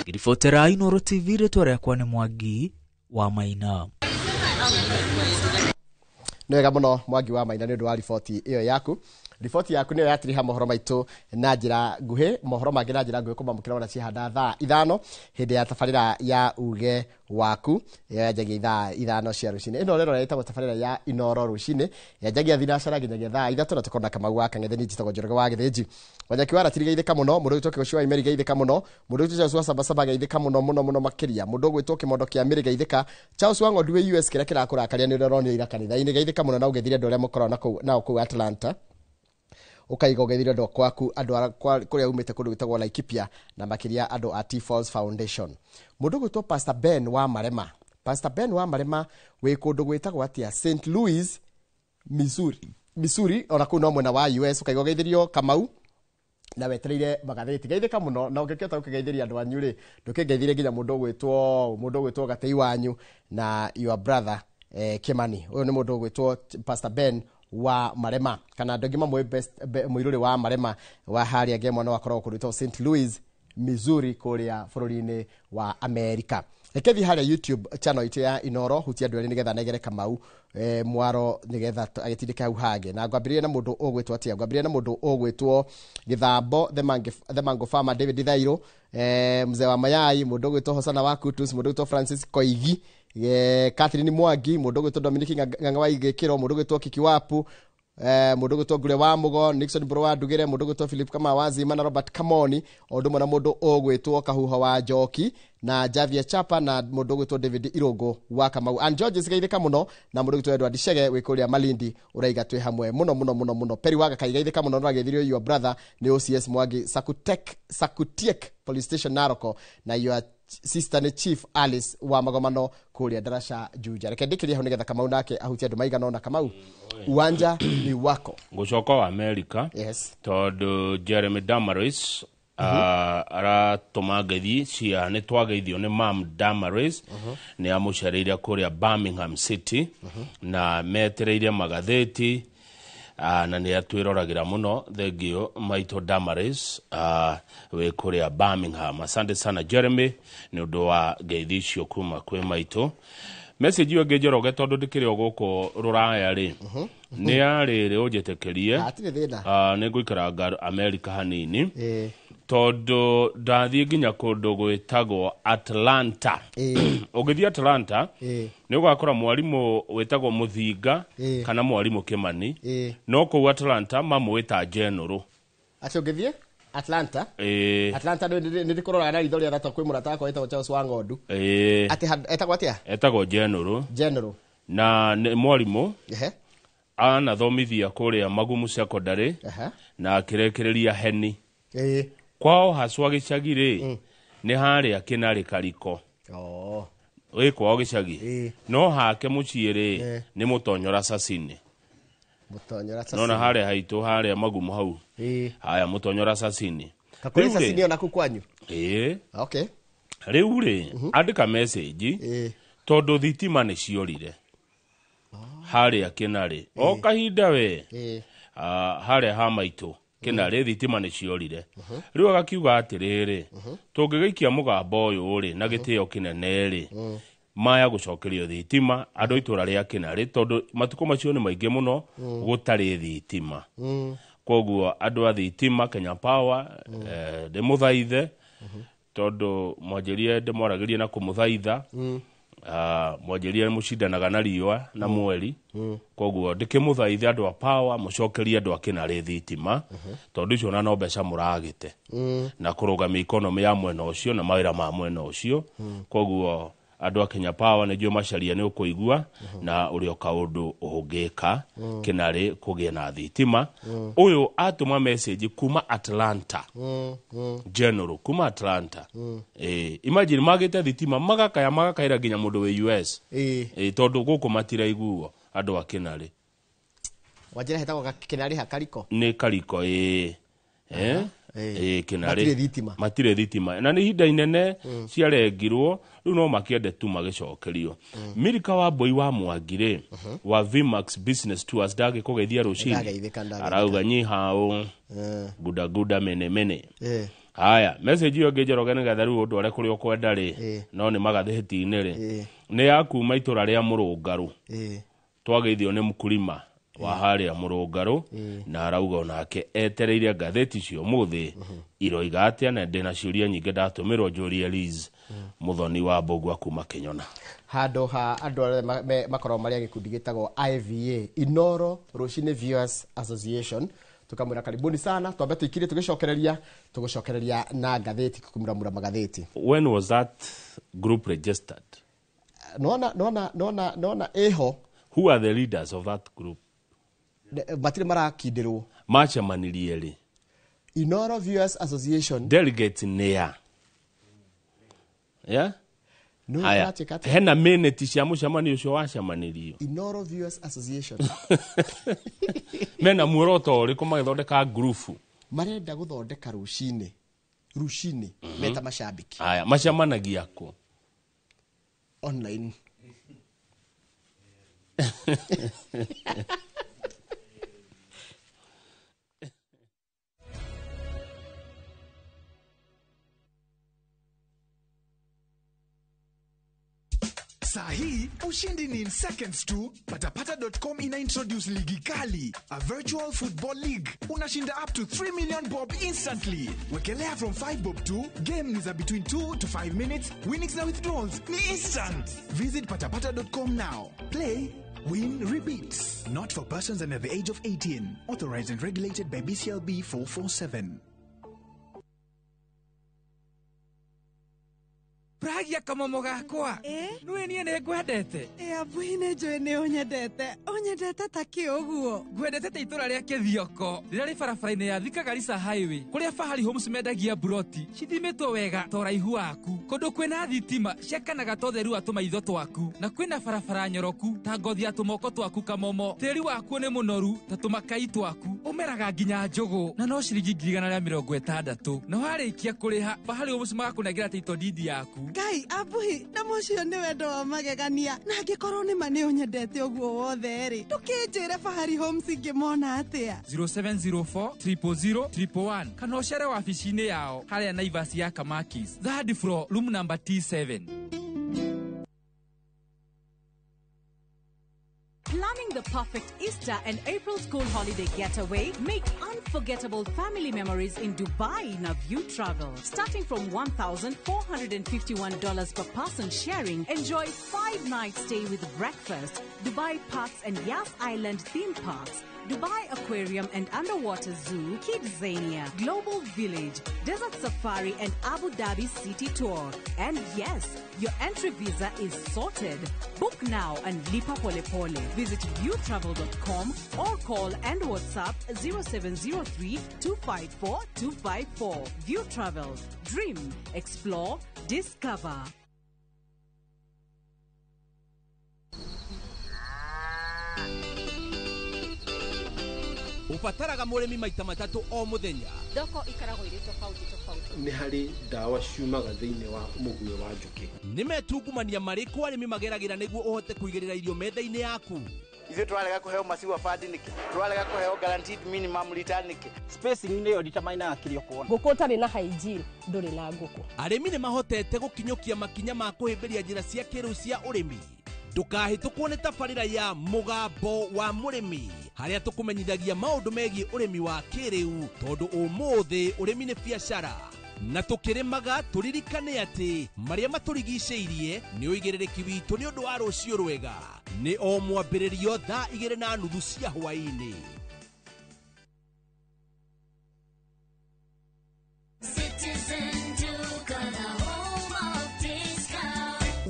Ngĩribotera Inooro TV, rĩtwa rĩakwa nĩ Mwangi wa Maina. Nĩ wega mũno Mwangi wa Maina nĩ ũndũ wa riboti ĩyo yaku. Riboti yaku nĩyo yatiriha mohoro maitũ na njĩra nguhĩ, mohoro mangĩ na njĩra nguhĩ kũmamũkĩra ona cihanda thaa 5 hĩndĩ ya tabarĩra ya uge waku yanjagia thaa 5 cia rũcinĩ. Ĩno rero ĩtagwo tabarĩra ya Inooro rũcinĩ, yanjagia thinacara nginyagia thaa 3 na tũkona Kamau wa Kang'ethe. Njĩtagwo Njoroge wa Gĩthĩnji. Wanyaki wa Ratiri geithĩka mũno, mũndũ ũgwĩtwo Kĩgoci wa Imeri geithĩka mũno, mũndũ ũgwĩtwo Charles wa Sabasaba geithĩka mũno mũno mũno makĩria, mũndũ ũgwĩtwo Kĩmondo kĩa Mĩrĩ geithĩka, Charles wa Ng'ondu wĩ US kĩrĩa kĩrakũrakaria nĩ ũrĩa ũronio ira kanitha-inĩ geithĩka mũno, na ũgeithire andũ arĩa mũkoragwo nao kũu Atlanta. Ukaiga ũgeithire andũ kwaku, andũ kũrĩa umĩte kũndũ gwĩtagwo Laikipia na makĩria andũ a T Falls Foundation. Mũndũ ũgwĩtwo Pastor Ben wa Marema, Pastor Ben wa Marema wĩ kũndũ gwĩtagwo atĩa, St Louis, Missouri, ona kũu no mwena wa US. Ũkaiga ũgeithirio Kamau na wetereire magathĩti. Geithĩka mũno, na ũngĩkĩhota gũkĩgeithĩria andũ anyu rĩ, ndũkĩngeithĩrie nginya mũndũ ũgwĩtwo Gatei wanyu na your brother Kimani. Ũyũ nĩ mũndũ ũgwĩtwo Pastor Ben wa Marema, kana andũ aingĩ mamũĩ mũirũrĩ wa Marema wa harĩa ngĩ mwana wakoragwo kũndũ gwĩtagwo St Louis, Missouri kũrĩa bũrũri-inĩ wa Amerika. Reke thiĩ harĩa YouTube channel itũ ya Inooro, hutia andũ erĩ nĩgetha negere Kamau mwaro nĩgetha agĩtindĩke hau hangĩ. Na ngwambĩrĩrie na mũndũ ũgwĩtwo atĩa? Ngwambĩrĩrie na mũndũ ũgwĩtwo Gĩthambo the Mango Farmer David Thairũ, mzee wa mayai, mũndũ ũgwĩtwo Hosana wa Kutus, mũndũ ũgwĩtwo Francis Koigi, Catherine Mwangi, mũndũ ũgwĩtwo Dominic Ng'ang'a wa Igĩkĩro, mũndũ ũgwĩtwo Kiki Wapu, mũndũ ũgwĩtwo Ngure wa Mũgo, Nixon Mbũrũ wa Ndugĩre, mũndũ ũgwĩtwo Philip Kamau wa Zima na Robert Kamoni, o ũndũ ũmwe na mũndũ ũgwĩtwo Kahuho wa Njoki na Javier Chapa na mũndũ ũgwĩtwo David Irũngũ wa Kamau. And George geithĩka mũno na mũndũ ũgwĩtwo Edward Chege wĩ kũrĩa Malindi, ũraiga twĩ hamwe mũno mũno mũno mũno. Peri wa Gakai geithĩka mũno, nĩũrageithirio your brother nĩ OCS Mwangi Sakutiek Police Station Naroko, na your sister nĩ Chief Alice wa Magomano kũrĩa Darasha Juja. Reke ndĩkĩrie hau nĩgetha Kamau nake ahutie andũ maigana ũna. Kamau, uwanja ni wako. Ngũcoka wa America. Yes. Tondũ Jeremy Damaris aratũma ngeithi cia nĩ twageithio nĩ Mam Damaris, nĩ amũcereire kũrĩa Birmingham City na metereire magathĩti. Na nĩ atwĩroragĩra mũno. Thengio maitũ Damaris, wĩ kũrĩa Birmingham. Asante sana Jeremy nĩ ũndũ wa ngeithi icio kuma kwĩ maitũ. Message ĩyo ĩngĩ, Njoroge, tondũ ndĩkĩrĩ o gũkũ rũraya rĩ, nĩ yarĩrĩ ũnjĩtĩkĩrie. Hatirĩ thĩna. Nĩ ngũikaranga America hanini tondũ ndathiĩ nginya kũndũ gwĩtagwo Atlanta. Ũngĩthiĩ Atlanta nĩ ũgakora mwarimũ wĩtagwo Mũthinga kana mwarimũ Kĩmani, no kũu Atlanta mamwĩta General. Atĩ ũngĩthiĩ Atlanta? Ĩĩ. Atlanta nĩ ndĩkũroraga na ritho rĩa tata kwĩ mũrata wakwa wĩtagwo Charles wa Ng'ondu. Atĩ etagwo atĩa? Etagwo General. General. Na nĩ mwarimũ anathomithia kũrĩa Magumu Secondary na akĩrekereria heni kwao haswa gĩcagi rĩ, nĩ harĩa Kĩnarĩ Kariko. Wĩ kwao gĩcagi, no hake mũciĩ rĩ nĩ Mũtonyora Sasini. Mũtonyora. Nona harĩa haitũ harĩa Magumu hau. Haya, Mũtonyora Sasini. Kakũrĩ Rĩu rĩ, Sasini ona kuu kwanyu? Ĩĩ. Okay. Rĩu rĩ, andĩka message tondũ thitima nĩ ciorire harĩa Kĩnarĩ o kahinda we. Harĩa ha maitũ Kĩnarĩ thitima nĩ ciorire. Rĩu agakiuga atĩrĩrĩ, tũngĩgĩikia mũgambo ũyũ rĩ na gĩtĩo kĩnene rĩ, maya gũcokerio thitima andũ a itũra rĩa Kĩnarĩ, tondũ matukũ macio nĩ maingĩ mũno gũtarĩ thitima. Koguo andũ a thitima, Kenya Power, ndĩmũthaithe, tondũ mwanjĩrie ndĩmwaragĩrie na kũmũthaitha. Mwanjĩrie mũcindanaga na riũa na mweri. Koguo ndĩkĩmũthaithe andũ a power mũcokerie andũ a Kĩnarĩ thitima, tondũ icio ona no mbeca mũragĩte na kũrũgamia economy ya mwena ũcio na mawĩra ma mwena ũcio. Koguo andũ a Kenya Power, nĩ njũĩ macaria nĩ ũkũigua na ũrĩ o kaũndũ ũngĩka Kĩnarĩ kũgĩe na thitima. Ũyũ atũma message kuma Atlanta. General kuma Atlanta. Imagine magĩte thitima magakaya magakaĩra nginya mũndũ wĩ US. Tondũ gũkũ matiraiguo andũ a Kĩnarĩ. Wanjĩra hetagwo Kĩnarĩ hakariko? Nĩ Kariko, ĩĩ. Kĩnarĩ. Matirĩ thitima. Matirĩ thitima na nĩ ihinda inene ciarengirwo. Rĩu no makĩende tu magĩcokerio. Milika wa Mbui wa Mwangi rĩ, wa Vmax Business Tours, ndagĩkũgeithia rũcinĩ. Ndageithĩka, ndageithĩka. Arauga nyihaũ guda guda mene mene. Haya, message ĩyo ĩngĩ, Njoroge, nĩgetha rĩu ũndware kũrĩa ũkwenda rĩ, no nĩ magathĩti-inĩ rĩ, nĩ ya kuma itũra rĩa Mũrũngarũ. Twageithio nĩ mkulima wa harĩa Mũrũngarũ na arauga onake etereire ngathĩti cia ũmũthĩ iroiga atĩa, na ndĩna ciũria nyingĩ ndatũmĩrwo njũrie Liz Mũthoni wa Mbũgua kuma Kĩnyona. Handũ ha andũ arĩa makoragwo marĩ a gĩkundi gĩtagwo IVA, Inoro Rũcinĩ Viewers Association, tukamwĩra karibuni sana. Twambe tũikirie tũgĩcokereria tũgũcokereria na ngathĩti kũmuramura magathĩti. When was that group registered? Nona nona nona nona ĩho. Who are the leaders of that group? Matirĩ marakindĩrwo. Macemanirie rĩ? Inoro Viewers Association. Delegates nĩa? Yeah? No, Haya, kĩratuĩka atĩa? Hena minute cia mũcemanio ũcio wacemanirio? Inoro Viewers Association. Mena muoroto ũrĩkũ magĩthondeka ngurubu? Marenda gũthondeka rũcinĩ rũcinĩ meta macambĩki. Haya, macemanagia kũ? Online. Saa hii ushindi ni in seconds tu. Patapata.com ina introduce ligi kali, a virtual football league. Unashinda up to 3 million bob instantly. Wekelea from 5 bob tu. Game ni za between 2 to 5 minutes. Winnings na withdrawals ni instant. Visit patapata.com now. Play, win, repeat. Not for persons under the age of 18. Authorized and regulated by BCLB 447. Bragia kamomo gakwa, nĩwe niĩ nĩ ngwendete. Ambui, nĩ njũĩ nĩ ũnyendete. Ũnyendete ta kĩ ũguo? Ngwendete ta itũra rĩa Kĩthioko rĩrĩa rĩ barabara-inĩ ya Thika Garissa Highway, kũrĩa Fahari Homes mendagia mburoti cithimĩtwo wega ta ũraihu waku, kũndũ kwĩna thitima ciakanaga ta ũtheru wa tũmaitho twaku, na kwĩna barabara nyoroku ta ngothi ya tũmoko twaku kamomo. Tĩri wakuo nĩ mũnoru ta tũmakai twaku, ũmeraga nginya njũgũ na no ciringi 160,000. Na warĩkia kũrĩha, Fahari Homes magakũnengera title deed yaku. Ngai abuhi na mũcio nĩ wendo wa magegania na angĩkorwo nĩ ma nĩ ũnyendete ũguo wothe rĩ ndũkĩnjĩre Fahari Homes ingĩmona atĩa? 0704 000 111 kana ũcere wabici-inĩ yao harĩa Naivas ya Kamakis, third floor, room number T7. Planning the perfect Easter and April school holiday getaway? Make unforgettable family memories in Dubai in a View Travel. Starting from $1,451 per person sharing, enjoy 5-night stay with breakfast, Dubai Parks and Yas Island theme parks, Dubai Aquarium and Underwater Zoo, Kidzania, Global Village, Desert Safari and Abu Dhabi City Tour. And yes, your entry visa is sorted. Book now and lipa pole pole. Visit viewtravel.com or call and WhatsApp 0703 254 254. View Travel. Dream, explore, discover. Ubataraga mũrĩmi maita matatũ o mũthenya. Thoko ikaragwo irĩ tofauti tofauti. Nĩ harĩ ndawa ciumaga thĩinĩ wa mũguĩ wa njũkĩ. Nĩ metungumania marĩkũ arĩmi mageragĩra nĩguo ũhote kũigĩrĩra irio metha-inĩ yaku? Ithuĩ tũrarega kũheo maciwa bandi nĩkĩ? Tũrarega kũheo guaranteed minimum return nĩkĩ? Spacing nĩyo determinaga kĩrĩa ũkuona. Ngũkũ ũtarĩ na hygiene ndũrĩ na ngũkũ. Arĩmi nĩ mahotete gũkinyũkia makinya ma kũhĩmbĩria njĩra cia kĩrĩu cia ũrĩmi. Ndũkahĩtũkwo nĩ tabarĩra ya Mũgambo wa Mũrĩmi harĩa tũkũmenyithagia maũndũ megiĩ ũrĩmi wa kĩrĩu tondũ ũmũthĩ ũrĩmi nĩ biacara na tũkĩrĩmaga tũririkane atĩ marĩa matũrigicĩirie nĩ ũigĩrĩrĩki witũ nĩ ũndũ wa rũciũ rwega. Nĩ o mwambĩrĩrio thaa 2:30 cia hwaĩ-inĩ.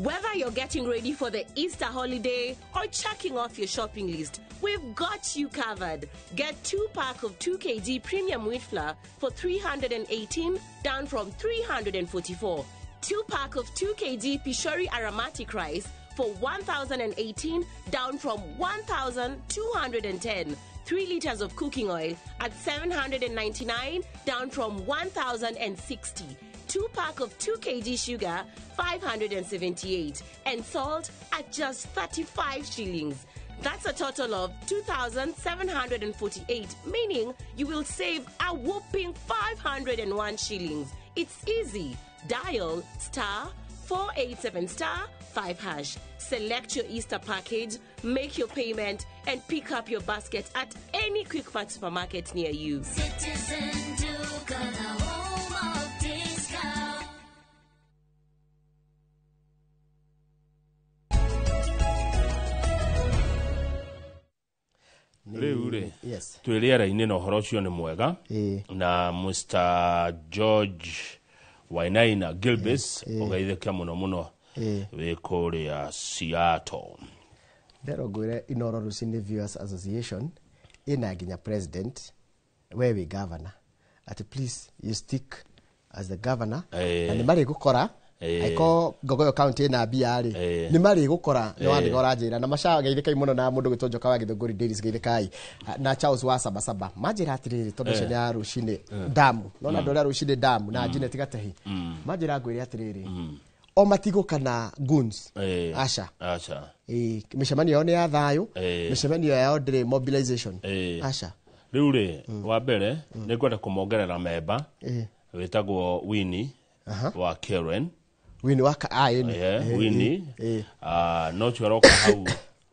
Whether you're getting ready for the Easter holiday or checking off your shopping list, we've got you covered. Get 2 pack of 2 kg premium wheat flour for 318, down from 344. 2 pack of 2 kg Pishori aromatic rice for 1,018, down from 1,210. 3 liters of cooking oil at 799, down from 1,060. 2 pack of 2 kg sugar, 578, and salt at just 35 shillings. That's a total of 2,748, meaning you will save a whopping 501 shillings. It's easy. Dial *487*5#. Select your Easter package, make your payment, and pick up your basket at any Quickmart supermarket near you. Citizen Duka, the home of discount. Rĩu rĩ, Yes. twĩ rĩera-inĩ na ũhoro ũcio nĩ mwega na Mr George Wainaina Gilbis ũgeithĩke mũno mũno wĩ kũrĩa Seattle. Ndero ngwĩre Inoro Rũcinĩ Viewers Association ĩna nginya president, we wĩ governor, atĩ please you stick as the governor na nĩ marĩgũkora angĩkorwo Ngogoyo County ĩna mbia rĩ, nĩ marĩgũkora nĩ wandĩka ũranjĩra na maca geithĩkai mũno na mũndũ gwĩtwo Njoka wa Gĩthũngũri Dairies geithĩkai na Charles wa Sabasaba manjĩra atĩrĩrĩ tondũ ũcio nĩ ya rũcinĩ damu nona andũ arĩa rũcinĩ damu na Janet Gatehi manjĩra ngwĩre atĩrĩrĩ o matigũka na goons. Aca. Aca. Mĩcemanio yao nĩ ya thayũ. Mĩcemanio yao ndĩrĩ mobilization. Aca. Rĩu rĩ, wa mbere nĩ ngwenda kũmongerera memba wĩtagwo Winnie wa Karen. Winnie wa ĩni. Winnie. No ũcio aroka hau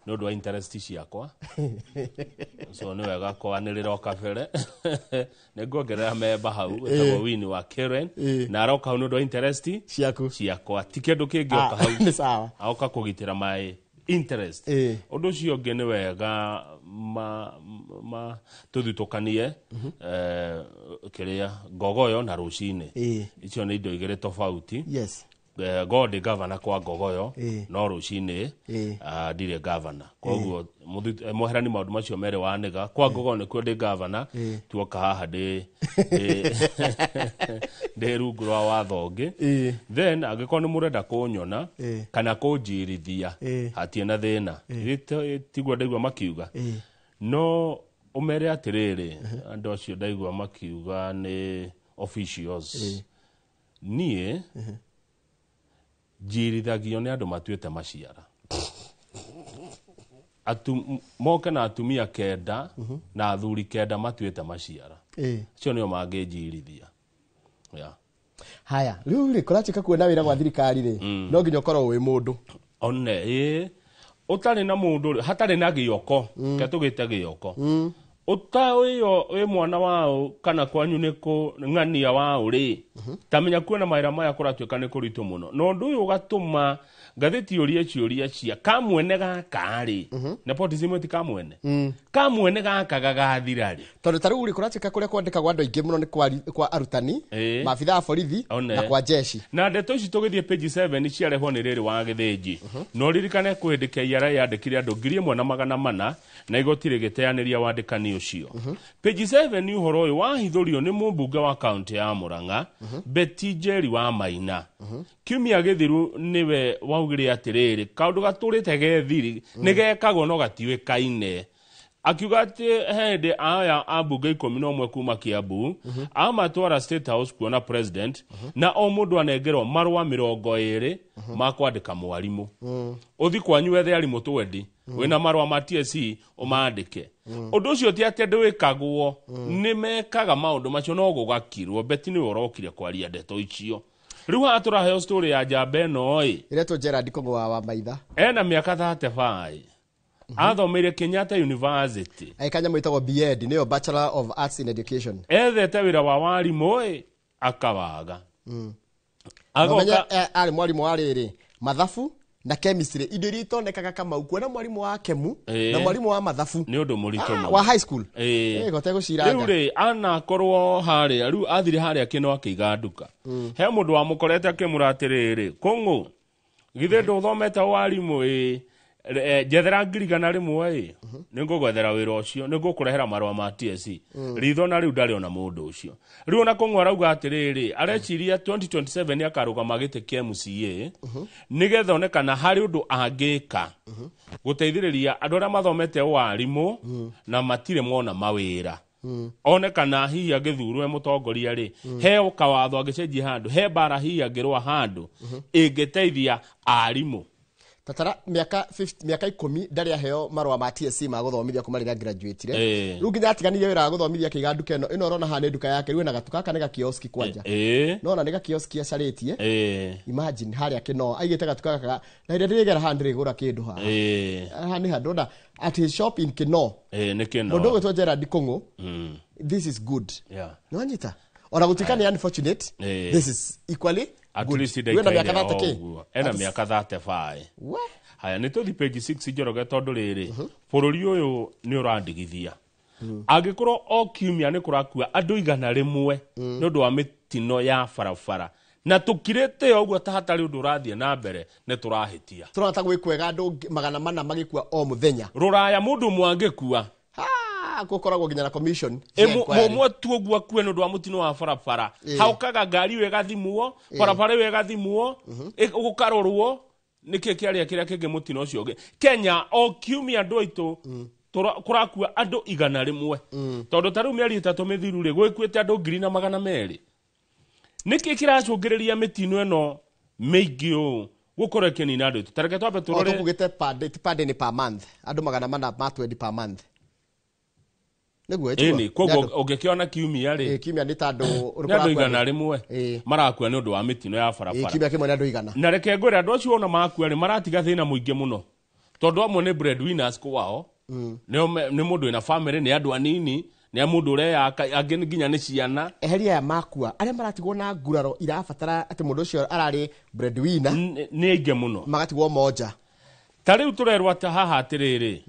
nĩ ũndũ wa interest ciakwa, so nĩ wega kwanĩrĩra o kabere. Nĩ nguongerera memba hau wĩtagwo Winnie wa Karen na aroka hau nĩ ũndũ wa interest ciaku ciakwa, ti kĩndũ kĩngĩ oka hau. Nĩ sawa. Aoka kũgitĩra my interest. Ũndũ ũcio ũngĩ nĩ wega ma tũthutũkanie kĩrĩa Ngogoyo na rũcinĩ. Icio nĩ indo igĩrĩ tofauti. Go ndĩ gavana kwa Ngogoyo no rũcinĩ ndirĩ gavana, koguo mweherani maũndũ macio merĩ wanĩga kwa Ngogoyo nĩkuo ndĩ gavana. Tuoka haha ndĩ rungu rwa watho ũngĩ. Then angĩkorwo nĩ mũrenda kũnyona kana kũnjirithia hatirĩ na thĩna. Tiguo ndaigua makiuga no ũmere atĩrĩrĩ andũ acio ndaigua makiuga nĩ officials. Niĩ Njirithagio nĩ andũ matuĩte maciara. Moke na atumia 9 na athuri 9 matuĩte maciara. Acio nĩo mangĩnjirithia. Yeah. Haya, rĩu rĩ kũratuĩka kuona wĩra gwa thirikari rĩ, no nginya ũkorwo wĩ mũndũ. One, ĩĩ. Ũtarĩ na mũndũ, hatarĩ na gĩoko, ke tũgĩte gĩoko. Ũtaũĩyo wĩ mwana wao kana kwanyu nĩ kũng'ania wao rĩ, ta menya kuona mawĩra maya kũratuĩka nĩ kũritũ mũno. Na ũndũ ũyũ ũgatũma ngathĩti yũrie ciũria cia kamwene gaka rĩ, nepotism ti kamwene. Kamwene gaka gagathira rĩ. Tondũ ta rĩu rĩ kũratuĩka kũrĩa kwandĩkagwo andũ aingĩ mũno nĩ kwa arutani, maabithaa a borithi na kwa jeshi. Na ndeto ici tũgĩthiĩ page 7 ciarehwo nĩ rĩrĩ wa Gĩthĩnji. Na ũririkane kwĩ hĩndĩ KRA yandĩkire andũ 1400 na igoti rĩgĩteanĩria wandĩkani ũcio. Page 7 nĩ ũhoro ũyũ wahithũrio nĩ mũmbunge wa kaunti ya Murang'a, Betty Njeri wa Maina. Kiumia gĩthiru nĩwe waugire atĩrĩrĩ, kaũndũ gatũrĩte gethiri nĩ gekagwo no gatiũĩkaine. Akiuga atĩ he hĩndĩ aya ambunge 11 kuma Kiambu amatwara State House kuona president, na o mũndũ anengerwo marũa 20 ma kwandĩka mwarimũ. Ũthi kwanyu wethe arimũ 20 wĩna marũa ma TSC ũmandĩke. Ũndũ ũcio ti atĩ ndwĩkagwo, nĩ mekaga maũndũ macio no gũgakirwo. Betty nĩwe ũrokire kwaria ndeto icio. Rĩu haha tũraheo story ya njamba ĩno ĩ. Ĩretwo Gerald Kũng'ũ wa Maitha. Ena mĩaka 35. Athomeire Kenyatta University. Agĩka nyamũ ĩtagwo B.Ed, nĩyo Bachelor of Arts in Education. Ethete wĩra wa warimũ ĩ, akawaga. Agoka arĩ mwarimũ wa rĩrĩ, mathabu na chemistry, indo iria itonekaga Kamau, kuona mwarimũ wa kemu na mwarimũ wa mathabu nĩ ũndũ mũritũ mũno. Wa high school. Gote gũciranga. Rĩu rĩ, anakorwo harĩa, rĩu athire harĩa kĩno akĩiga nduka. He mũndũ wamũkorete akĩmũra atĩrĩrĩ, Kũng'ũ, githĩ ndũthomete warimũ ĩ, njethera 100,000 ĩ, nĩngũgwethera wĩra ũcio, nĩngũkũrehera marũa ma TSC. Ritho na rĩu ndarĩ ona mũndũ ũcio. Rĩu ona Kũng'ũ arauga atĩrĩrĩ, areciria 2027 nĩakarũgama gĩtĩ kĩa MCA, nĩgetha one kana harĩ ũndũ angĩka gũteithĩrĩria andũ arĩa mathomete warimũ na matirĩ mona mawĩra. One kana hihi angĩthurwo e mũtongoria rĩ, he kawatho angĩcenjia handũ, he mbara hihi angĩrũa handũ ĩngĩteithia arimũ. Tatara miaka 50 miaka 10 ndari aheo marũa ma TSC ma gũthomithia kuma rĩrĩa graduate-ire. Rĩu nginya atiganire wĩra wa gũthomithia akĩiga nduka ĩno. Ĩno ũrona haha nĩ nduka yake, rĩu ĩna gatuka gaka nĩ gakioski kwanja. No ona nĩ gakioski acarĩtie. Imagine harĩa kĩno aigĩte gatuka gaka na rĩrĩa ndĩrĩgera haha ndĩrĩgũra kĩndũ haha. Haha nĩ handũ na at his shop in Kino. Nĩ Kino. Mũndũ ũgwĩtwo Gerald Kũng'ũ. This is good. Nĩ wanyita? Ona gũtuĩka nĩ unfortunate, this is equally at good. least Wĩna mĩaka ndaikaire 30 kĩ? ũguo. Ena mĩaka 35. We. Haya, nĩ tũthi page 6 Njoroge tondũ rĩrĩ, bũrũri ũyũ nĩ ũrandigithia. Angĩkorwo o kiumia nĩ kũrakua andũ 100 nĩ ũndũ wa mĩtino ya barabara, na tũkirĩte ũguo ta hatarĩ ũndũ ũrathiĩ na mbere, nĩ tũrahĩtia. Tũrona ta gwĩ kwega andũ 400 magĩkua o mũthenya. Rũraya mũndũ ũmwe angĩkua, gũkoragwo nginya na commission cia inquiry. Mũmwe tu ũguo akue nĩ ũndũ wa mũtino wa barabara, haũkaga ngari ĩyo ĩgathimwo, barabara ĩyo ĩgathimwo, gũkarorwo nĩkĩ kĩarĩa kĩrĩa kĩngĩ mũtino ũcio ũngĩ. Kenya o kiumia andũ aitũ kũrakua andũ 100. Tondũ ta rĩu mĩeri 3 mĩthiru rĩ, gwĩkuĩte andũ 1,200. Nĩkĩ kĩracũngĩrĩria mĩtino ĩno mĩingĩ ũũ gũkorwo ĩkĩnina andũ aitũ? Ta reke twambe O tũrore. tũkugĩte per day, per day nĩ per month. Andũ 420 per month. Nĩguo, ĩtiguo? Ĩni, koguo Nĩ andũ. ũngĩkĩona kiumia rĩ, Kiumia nĩ ta andũ nĩ andũ 100 marakua nĩ ũndũ wa mĩtino ya barabara. Kiumia kĩmwe nĩ andũ 100. Na reke ngwĩre andũ acio ona makua rĩ, maratiga thĩna mũingĩ mũno. Tondũ amwe nĩ breadwinners kwao, nĩ mũndũ wĩna family, nĩ andũ anini, nĩ mũndũ ũreyaka, angĩ nginya nĩ ciana. Eheria aya makua, arĩa maratigwo na nguraro irabatara atĩ mũndũ ũcio ararĩ breadwinner. Nĩ aingĩ mũno. Magatigwo moja. Ta rĩu tũrerwo atĩ haha atĩrĩrĩ,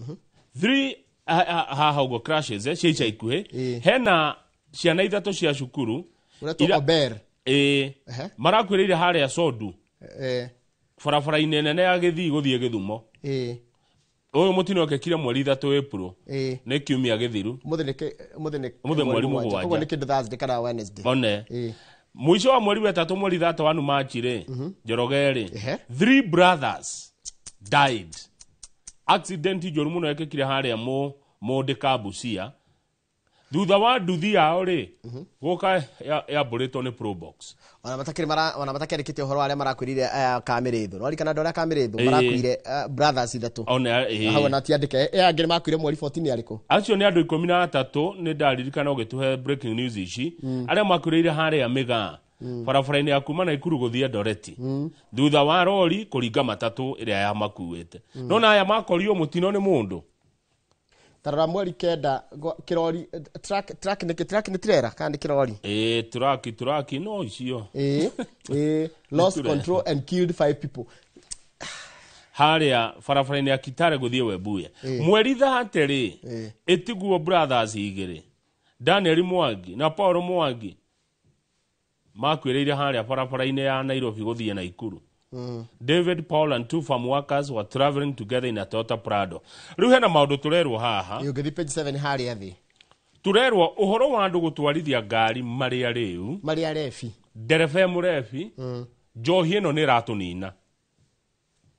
3 haha ũguo crashes, cia ica ikuhĩ, hena ciana 3 cia cukuru. Ũretwo Ober. Marakuĩrĩire harĩa Sondu. Barabara-inĩ nene ya Gĩthii gũthiĩ Gĩthumo. Ũyũ mũtino wekĩkire mweri 3 April. Nĩ kiumia gĩthiru. Ũmũthĩ nĩ ũmũthĩ nĩ Ũmũthĩ mweri 7. Ũguo nĩ kĩndũ Thursday kana Wednesday. One. Mũico wa mweri 3 mweri 31 March rĩ, Njoroge rĩ, 3 brothers died. Accident njũru mũno yekĩkire harĩa Mũndĩka Busia. Thutha wa nduthi yao rĩ, gũka yambũrĩtwo nĩ Probox. Ona matakĩrĩ mara ona matakĩandĩkĩte ũhoro wa arĩa marakuĩrire aya Kamĩrĩthũ. Nĩwaririkana andũ arĩa Kamĩrĩthũ marakuire brothers ithatũ. Ona Hau ona tiandĩke angĩ nĩmakuire mweri 14 arĩkũ? Acio nĩ andũ 13 nĩ ndaririkana ũgĩtũhe breaking news ici arĩa makuĩrĩire harĩa Mĩgaa barabara-inĩ ya kuma Naikuru gũthiĩ Eldoret thutha wa rori kũringa matatũ ĩrĩa yamakuĩte. Nona aya makorio mũtino nĩ mũndũ. Tarora mweri 9 kirori truck nĩ truck nĩ trailer kana nĩ kirori? Truck no icio. Lost control and killed 5 people. Harĩa barabara-inĩ ya Kitale gũthiĩ Webuye. Mweri 30 rĩ, ĩtiguo brothers igĩrĩ Daniel Mwangi na Paul Mwangi makuĩrĩire harĩa barabara-inĩ ya Nairobi gũthiĩ Naikuru. David, Paul and 2 farm workers were traveling together in a Toyota Prado. Rĩu hena maũndũ tũrerwo haha. Ũngĩthiĩ page 7 harĩa thĩ. Tũrerwo ũhoro wa andũ gũtwarithia ngari marĩa rĩu. Marĩa rebi. Ndereba mũrebi. Njohi ĩno nĩ ĩratũnina.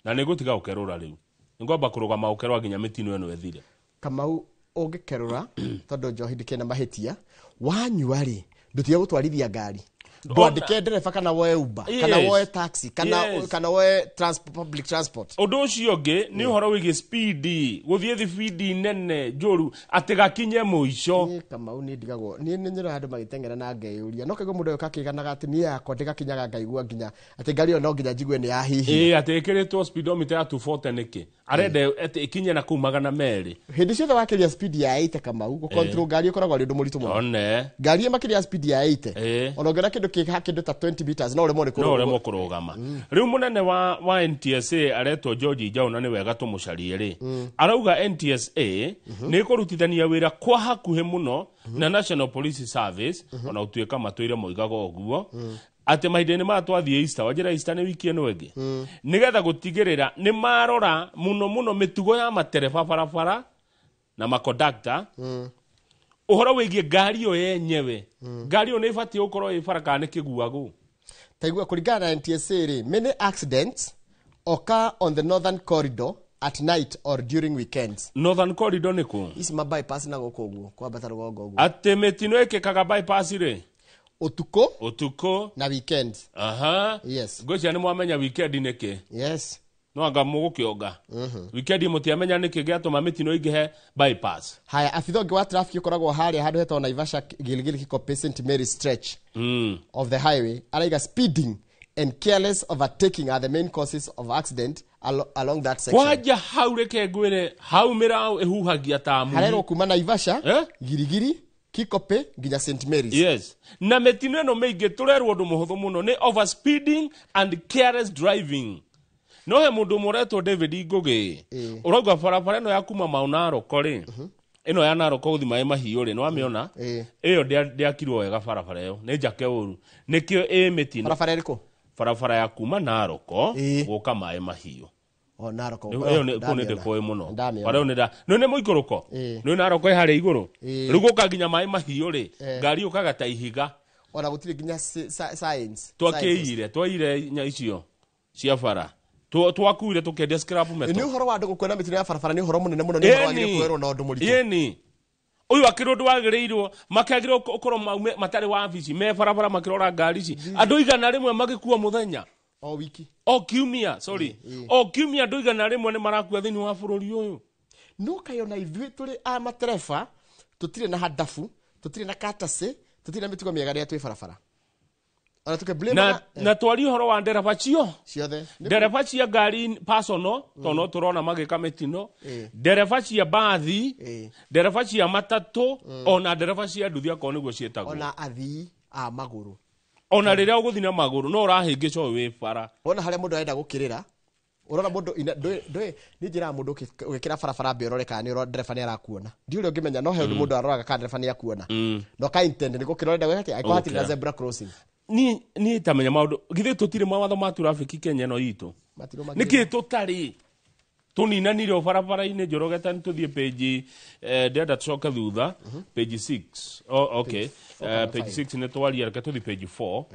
Na nĩ ngũtiga gũkerũra rĩu. Nĩ ngwamba kũrũgama gũkerũra nginya mĩtino ĩno ĩthire. Kamau ũngĩkerũra tondũ njohi ndĩkĩrĩ na mahĩtia, wanyua rĩ, ndũtige gũtwarithia ngari. Ndwandĩke ndereba kana woe Uber, kana woe taxi, kana woe public transport. Ũndũ ũcio ũngĩ nĩ ũhoro wĩgiĩ speed, gũthiĩ thibindi nene njũru atĩ gakinye mũico. Niĩ Kamau nĩ ndigagwo, niĩ nĩ nyonaga andũ magĩteng'era na ngeyũria. No kaigua mũndũ ũyũ kakĩganaga atĩ niĩ yakwa ndĩgakinyaga ngaigua nginya atĩ ngari ĩyo no nginya njigue nĩ yahihia. Atĩ ĩkĩrĩtwo speedometer ya 240 nĩkĩ? Arenda atĩ ĩkinye na kũu 200. Hĩndĩ ciothe wakĩria speed ya 80 Kamau, gũcontrol ngari ĩkoragwo arĩ ũndũ mũritũ mũno. One. Ngari ĩmakĩria speed ya 80. Ona ũngĩona kĩndũ kĩndũ ta 20 meters no ũremwo nĩ kũrũgama. No ũremwo kũrũgama. Rĩu mũnene wa NTSA aretwo George Njaũ na nĩ wega tũmũcarie rĩ. Arauga NTSA nĩ ĩkũrutithania wĩra kwa hakuhĩ mũno na National Police Service ona ũtuĩka matũire moigaga ũguo atĩ mahinda-inĩ maya twathiĩ Easter, wanjĩra Easter nĩ wiki ĩno ĩngĩ, nĩgetha gũtigĩrĩra nĩ marora mũno mũno mĩtugo ya matereba barabara na makondakta ũhoro wĩgiĩ ngari ĩyo yenyewe. Ngari ĩyo nĩ ĩbatiĩ gũkorwo ĩ bara kana nĩ kĩguagũ. Taigua kũringana na NTSA rĩ, many accidents occur on the northern corridor at night or during weekends. Northern corridor nĩ kũ? Ici ma bypass na gũkũ ũguo, kwambata rũgongo ũguo. Atĩ mĩtino ĩkĩkaga bypass rĩ? Ũtukũ na weekend. Aha. Yes. Ngwĩciria nĩ mwamenya weekend nĩkĩ? Yes. No anga mũgũkĩonga. Weekend mũtiamenya nĩkĩ gĩatũma mĩtino ĩingĩhe bypass. Haya, abitha ũngĩ wa traffic ũkoragwo harĩa handũ hetagwo Naivasha Gilgil Kikope St Mary stretch of the highway araiga speeding and careless overtaking are the main causes of accident along that section. Kwanja hau reke ngwĩre hau mĩraũ ĩhuhagia ta mũhu. Harerwo kuma Naivasha Giligili Kikope nginya St Mary's. Yes. Na mĩtino ĩno mĩingĩ tũrerwo ũndũ mũhũthũ mũno nĩ overspeeding and careless driving. No he mũndũ ũmwe ũretwo David Ngũgĩ ũrauga barabara ĩno ya kuma Mau Narok rĩ, ĩno ya Narok gũthiĩ Maĩ Mahiũ rĩ, nĩwamĩona ĩyo ndĩakirwo wega barabara ĩyo nĩ njake ũru nĩkĩo ĩ mĩtino. Barabara ĩrĩkũ? Barabara ya kuma Narok gũka Maĩ Mahiũ. O Narok. Ĩyo nĩ kũu nĩ ndĩkũĩ mũno. Barabara ĩyo nĩ nĩ mũikũrũko. Nĩ Narok ĩ harĩa igũrũ. Rĩu gũka nginya Maĩ Mahiũ rĩ, ngari yũkaga ta ihiga. Ona gũtirĩ nginya science. Twakĩire, twaire nya icio cia bara. Twakuire tũkĩendia scrap metal. Nĩ ũhoro wa andũ gũkuona mĩtino ya barabara nĩ ũhoro mũnene mũno, nĩ ũhoro wagĩrĩirwo kuoerwo na ũndũ mũritũ. Ĩni. Ũyũ akĩrwo ũndũ wagĩrĩirwo makĩagĩrĩirwo gũkorwo matarĩ wabici me barabara makĩrora ngari ici. Andũ 100 magĩkua mũthenya. O wiki. O kiumia, sorry. O kiumia andũ 100 nĩ marakua thĩinĩ wa bũrũri ũyũ. No kaĩ ona ithuĩ tũrĩ a matereba tũtirĩ na handabu, tũtirĩ na katacĩ, tũtirĩ na mĩtugo mĩega rĩrĩa twĩ barabara. Na twari ũhoro wa ndereba cio ciothe, ndereba cia ngari personal tondũ no tũrona magĩka mĩtino, ndereba cia mbathi, ndereba cia matatũ, ona ndereba cia nduthi akorwo nĩguo ciĩtagwo, ona athii a magũrũ, ona rĩrĩa ũgũthiĩ na magũrũ no ũrahĩngĩcwo wĩ bara. Wona harĩa mũndũ arenda gũkĩrĩra, ũrona mũndũ ndũĩ nĩ njĩra ya mũndũ ũgĩkĩra barabara mbere ũrore kana nĩ ndereba nĩ arakuona. Ndiũĩ ũrĩa ũngĩmenya no he ũndũ mũndũ aroraga kana ndereba nĩ akuona. No ka intend nĩ gũkĩra ũrenda gwĩka atĩa, angĩkorwo hatirĩ na zebra crossing. Niĩ tamenya maũndũ githĩ tũtirĩ mawatho ma traffic Kenya ĩno itũ nĩkĩ tũtarĩ? Tũninanire o barabara-inĩ Njoroge ta nĩtũthiĩ page ndĩrenda tũcoke thutha page 6. Oh, okay. Page 6 nĩ twaria, reke tũthiĩ page 4.